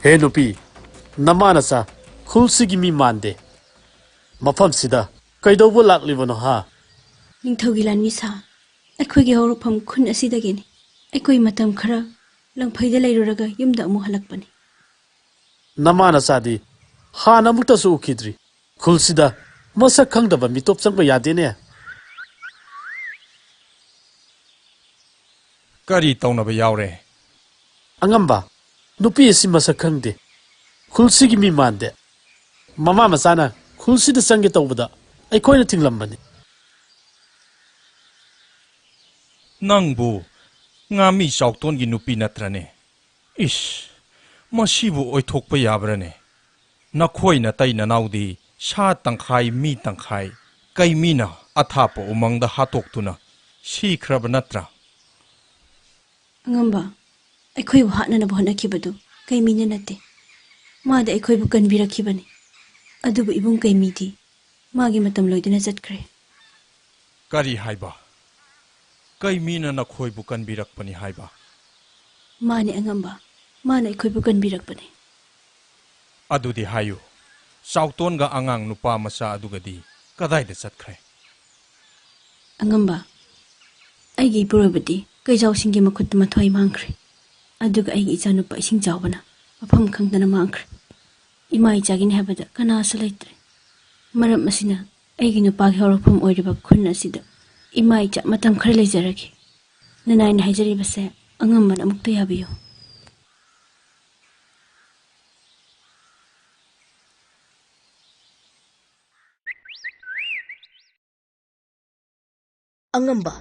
ꯍꯦ ꯅꯨꯄꯤ, ꯅꯃꯥ ꯅꯆꯥ ꯈꯨꯜꯁꯤꯒꯤ ꯃꯤ ꯃꯥꯟꯗꯦ꯫ ꯃꯐꯝꯁꯤꯗ ꯀꯩꯗꯧꯕ ꯂꯥꯛꯂꯤꯕꯅꯣ ꯍꯥ? ꯅꯤꯡꯊꯧꯒꯤ ꯂꯥꯟꯃꯤ ꯁꯥ, ꯑꯩꯈꯣꯏꯒꯤ ꯍꯧꯔꯛꯐꯝ ꯈꯨꯟ ꯑꯁꯤꯗꯒꯤꯅꯤ꯫ ꯑꯩꯈꯣꯏ ꯃꯇꯝ ꯈꯔ ꯂꯪꯐꯩꯗ ꯂꯩꯔꯨꯔꯒ ꯌꯨꯝꯗ ꯑꯃꯨꯛ ꯍꯜꯂꯛꯄꯅꯤ꯫ ꯅꯃꯥ ꯅꯆꯥꯗꯤ ꯍꯥꯟꯅ ꯑꯃꯨꯛꯇꯁꯨ ꯎꯈꯤꯗ꯭ꯔꯤ꯫ ꯈꯨꯜꯁꯤꯗ ꯃꯁꯛ ꯈꯪꯗꯕ ꯃꯤꯇꯣꯞ ꯆꯪꯕ ꯌꯥꯗꯦꯅꯦ꯫ ꯀꯔꯤ ꯇꯧꯅꯕ ꯌꯥꯎꯔꯦ? ꯑꯉꯝꯕ, ꯅꯨꯄꯤ ꯑꯁꯤ ꯃꯁꯛ ꯈꯪꯗꯦ꯫ ꯈꯨꯜꯁꯤꯒꯤ ꯃꯤ ꯃꯥꯟꯗꯦ꯫ ꯃꯃꯥ ꯃꯆꯥꯅ ꯈꯨꯜꯁꯤꯗ ꯆꯪꯒꯦ ꯇꯧꯕꯗ ꯑꯩꯈꯣꯏꯅ ꯊꯤꯡꯂꯝꯕꯅꯤ꯫ ꯅꯪꯕꯨ ꯉꯥꯃꯤ ꯆꯥꯎꯇꯣꯟꯒꯤ ꯅꯨꯄꯤ ꯅꯠꯇ꯭ꯔꯅꯦ? ꯏꯁ, ꯃꯁꯤꯕꯨ ꯑꯣꯏꯊꯣꯛꯄ ꯌꯥꯕ꯭ꯔꯅꯦ? ꯅꯈꯣꯏ ꯅꯇꯩ ꯅꯅꯥꯎꯗꯤ ꯁꯥ ꯇꯪꯈꯥꯏ, ꯃꯤ ꯇꯪꯈꯥꯏ, ꯀꯩꯃꯤꯅ ꯑꯊꯥꯞꯄ ꯎꯃꯪꯗ ꯍꯥꯠꯇꯣꯛꯇꯨꯅ ꯁꯤꯈ꯭ꯔꯕ ꯅꯠꯇ꯭ꯔꯥ? ꯑꯉꯝꯕ, ꯑꯩꯈꯣꯏꯕꯨ ꯍꯥꯠꯅꯅꯕ ꯍꯣꯠꯅꯈꯤꯕꯗꯨ ꯀꯩꯃꯤꯅ ꯅꯠꯇꯦ꯫ ꯃꯥꯗꯤ ꯑꯩꯈꯣꯏꯕꯨ ꯀꯟꯕꯤꯔꯛꯈꯤꯕꯅꯤ꯫ ꯑꯗꯨꯕꯨ ꯏꯕꯨꯡ ꯀꯩꯃꯤꯗꯤ ꯃꯥꯒꯤ ꯃꯇꯝ ꯂꯣꯏꯗꯨꯅ ꯆꯠꯈ꯭ꯔꯦ꯫ ꯀꯔꯤ ꯍꯥꯏꯕ? ꯀꯩꯃꯤꯅ ꯅꯈꯣꯏꯕꯨ ꯀꯟꯕꯤꯔꯛꯄꯅꯤ ꯍꯥꯏꯕ? ꯃꯥꯅꯦ ꯑꯉꯝꯕ, ꯃꯥꯅ ꯑꯩꯈꯣꯏꯕꯨ ꯀꯟꯕꯤꯔꯛꯄꯅꯦ꯫ ꯑꯗꯨꯗꯤ ꯍꯥꯏꯌꯨ, ꯆꯥꯎꯇꯣꯟꯒ ꯑꯉꯥꯡ ꯅꯨꯄꯥ ꯃꯆꯥ ꯑꯗꯨꯒꯗꯤ ꯀꯗꯥꯏꯗ ꯆꯠꯈ꯭ꯔꯦ? ꯑꯉꯝꯕ, ꯑꯩꯒꯤ ꯏꯄꯨꯔꯣꯏꯕꯗꯤ ꯀꯩꯖꯥꯎꯁꯤꯡꯒꯤ ꯃꯈꯨꯠꯇ ꯃꯊ꯭ꯋꯥꯏ ꯃꯥꯡꯈ꯭ꯔꯦ꯫ ꯑꯗꯨꯒ ꯑꯩꯒꯤ ꯏꯆꯥꯅꯨꯄꯥ ꯏꯁꯤꯡ ꯆꯥꯎꯕꯅ ꯃꯐꯝ ꯈꯪꯗꯅ ꯃꯥꯡꯈ꯭ꯔꯦ꯫ ꯏꯃꯥ ꯏꯆꯥꯒꯤꯅꯤ ꯍꯥꯏꯕꯗ ꯀꯅꯥꯁꯨ ꯂꯩꯇ꯭ꯔꯦ꯫ ꯃꯔꯝ ꯑꯁꯤꯅ ꯑꯩꯒꯤ ꯅꯨꯄꯥꯒꯤ ꯍꯧꯔꯛꯐꯝ ꯑꯣꯏꯔꯤꯕ ꯈꯨꯟ ꯑꯁꯤꯗ ꯏꯃꯥ ꯏꯆꯥ ꯃꯇꯝ ꯈꯔ ꯂꯩꯖꯔꯒꯦ꯫ ꯅꯅꯥꯏꯅ ꯍꯥꯏꯖꯔꯤꯕꯁꯦ ꯑꯉꯝꯕꯅ ꯑꯃꯨꯛꯇ ꯌꯥꯕꯤꯌꯨ꯫ ꯑꯉꯝꯕ,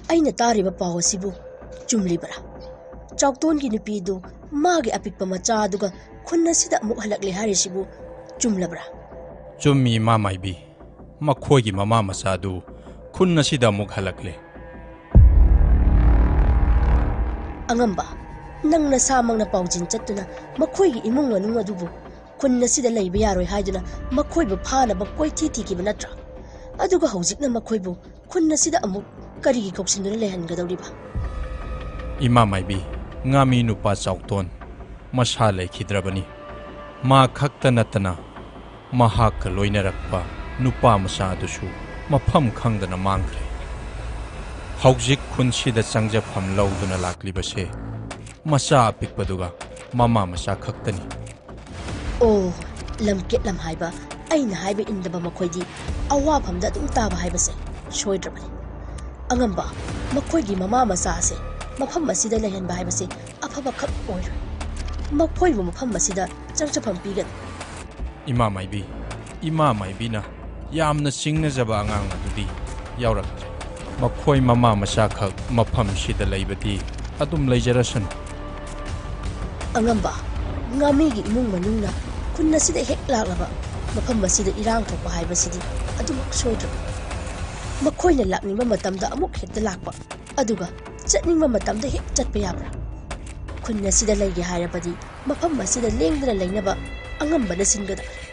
ꯑꯩꯅ ꯇꯥꯔꯤꯕ ꯄꯥꯎ ꯑꯁꯤꯕꯨ ꯆꯨꯝꯂꯤꯕꯔꯥ? ꯆꯥꯎꯇꯣꯟꯒꯤ ꯅꯨꯄꯤꯗꯨ ꯃꯥꯒꯤ ꯑꯄꯤꯛꯄ ꯃꯆꯥ ꯑꯗꯨꯒ ꯈꯨꯟ ꯑꯁꯤꯗ ꯑꯃꯨꯛ ꯍꯜꯂꯛꯂꯦ ꯍꯥꯏꯔꯤꯁꯤꯕꯨ ꯆꯨꯝꯂꯕ꯭ꯔꯥ? ꯆꯨꯝꯃꯤ, ꯏꯃꯥ ꯃꯥꯏꯕꯤ꯫ ꯃꯈꯣꯏꯒꯤ ꯃꯃꯥ ꯃꯆꯥꯗꯨ ꯈꯨꯟ ꯑꯁꯤꯗ ꯑꯃꯨꯛ ꯍꯜꯂꯛꯂꯦ꯫ ꯑꯉꯝꯕ, ꯅꯪ ꯅꯁꯥꯃꯛꯅ ꯄꯥꯎꯖꯤꯟ ꯆꯠꯇꯨꯅ ꯃꯈꯣꯏꯒꯤ ꯏꯃꯨꯡ ꯃꯅꯨꯡ ꯑꯗꯨꯕꯨ ꯈꯨꯟ ꯑꯁꯤꯗ ꯂꯩꯕ ꯌꯥꯔꯣꯏ ꯍꯥꯏꯗꯨꯅ ꯃꯈꯣꯏꯕꯨ ꯐꯥꯅꯕ ꯀꯣꯏꯊꯤ ꯊꯤꯈꯤꯕ ꯅꯠꯇ꯭ꯔꯥ? ꯑꯗꯨꯒ ꯍꯧꯖꯤꯛꯅ ꯃꯈꯣꯏꯕꯨ ꯈꯨꯟ ꯑꯁꯤꯗ ꯑꯃꯨꯛ ꯀꯔꯤꯒꯤ ꯀꯧꯁꯤꯟꯗꯨꯅ ꯂꯩꯍꯟꯒꯗꯧꯔꯤꯕ? ꯏꯃꯥ ꯃꯥꯏꯕꯤ, ꯉꯥꯃꯤ ꯅꯨꯄꯥ ꯆꯥꯎꯇꯣꯟ, ꯃꯁꯥ ꯂꯩꯈꯤꯗ꯭ꯔꯕꯅꯤ꯫ ꯃꯥ ꯈꯛꯇ ꯅꯠꯇꯅ ꯃꯍꯥꯛꯀ ꯂꯣꯏꯅꯔꯛꯄ ꯅꯨꯄꯥ ꯃꯆꯥ ꯑꯗꯨꯁꯨ ꯃꯐꯝ ꯈꯪꯗꯅ ꯃꯥꯡꯈ꯭ꯔꯦ꯫ ꯍꯧꯖꯤꯛ ꯈꯨꯟꯁꯤꯗ ꯆꯪꯖꯐꯝ ꯂꯧꯗꯨꯅ ꯂꯥꯛꯂꯤꯕꯁꯦ ꯃꯆꯥ ꯑꯄꯤꯛꯄꯗꯨꯒ ꯃꯃꯥ ꯃꯆꯥ ꯈꯛꯇꯅꯤ꯫ ꯑꯣ, ꯂꯝꯀꯦꯠꯂꯝ ꯍꯥꯏꯕ, ꯑꯩꯅ ꯍꯥꯏꯕ ꯏꯟꯗꯕ ꯃꯈꯣꯏꯗꯤ ꯑꯋꯥꯐꯝꯗ ꯑꯗꯨꯝ ꯇꯥꯕ ꯍꯥꯏꯕꯁꯦ ꯁꯣꯏꯗ꯭ꯔꯕꯅꯤ꯫ ꯑꯉꯝꯕ, ꯃꯈꯣꯏꯒꯤ ꯃꯃꯥ ꯃꯆꯥ ꯑꯁꯦ ꯃꯐꯝ ꯑꯁꯤꯗ ꯂꯩꯍꯟꯕ ꯍꯥꯏꯕꯁꯤ ꯑꯐꯕꯈꯛ ꯑꯣꯏꯔꯣꯏ꯫ ꯃꯈꯣꯏꯕꯨ ꯃꯐꯝ ꯑꯁꯤꯗ ꯆꯪꯖꯐꯝ ꯄꯤꯒꯅꯨ꯫ ꯏꯃꯥ ꯃꯥꯏꯕꯤ, ꯏꯃꯥ ꯃꯥꯏꯕꯤꯅ ꯌꯥꯝꯅ ꯆꯤꯡꯅꯖꯕ ꯑꯉꯥꯡ ꯑꯗꯨꯗꯤ ꯌꯥꯎꯔꯛꯇ꯭ꯔꯦ꯫ ꯃꯈꯣꯏ ꯃꯃꯥ ꯃꯆꯥꯈꯛ ꯃꯐꯝꯁꯤꯗ ꯂꯩꯕꯗꯤ ꯑꯗꯨꯝ ꯂꯩꯖꯔꯁꯅꯨ꯫ ꯑꯉꯝꯕ, ꯉꯥꯃꯤꯒꯤ ꯏꯃꯨꯡ ꯃꯅꯨꯡꯅ ꯈꯨꯟ ꯑꯁꯤꯗ ꯍꯦꯛ ꯂꯥꯛꯂꯕ, ꯃꯐꯝ ꯑꯁꯤꯗ ꯏꯔꯥꯡ ꯊꯣꯛꯄ ꯍꯥꯏꯕꯁꯤꯗꯤ ꯑꯗꯨꯃꯛ ꯁꯣꯏꯗ꯭ꯔꯕꯅꯤ꯫ ꯃꯈꯣꯏꯅ ꯂꯥꯛꯅꯤꯡꯕ ꯃꯇꯝꯗ ꯑꯃꯨꯛ ꯍꯦꯛꯇ ꯂꯥꯛꯄ, ꯑꯗꯨꯒ ꯆꯠꯅꯤꯡꯕ ꯃꯇꯝꯗ ꯍꯦꯛ ꯆꯠꯄ ꯌꯥꯕ꯭ꯔꯥ? ꯈꯨꯟ ꯑꯁꯤꯗ ꯂꯩꯒꯦ ꯍꯥꯏꯔꯕꯗꯤ ꯃꯐꯝ ꯑꯁꯤꯗ ꯂꯦꯡꯗꯅ ꯂꯩꯅꯕ ꯑꯉꯝꯕꯅ ꯁꯤꯟꯒꯗꯕꯅꯤ꯫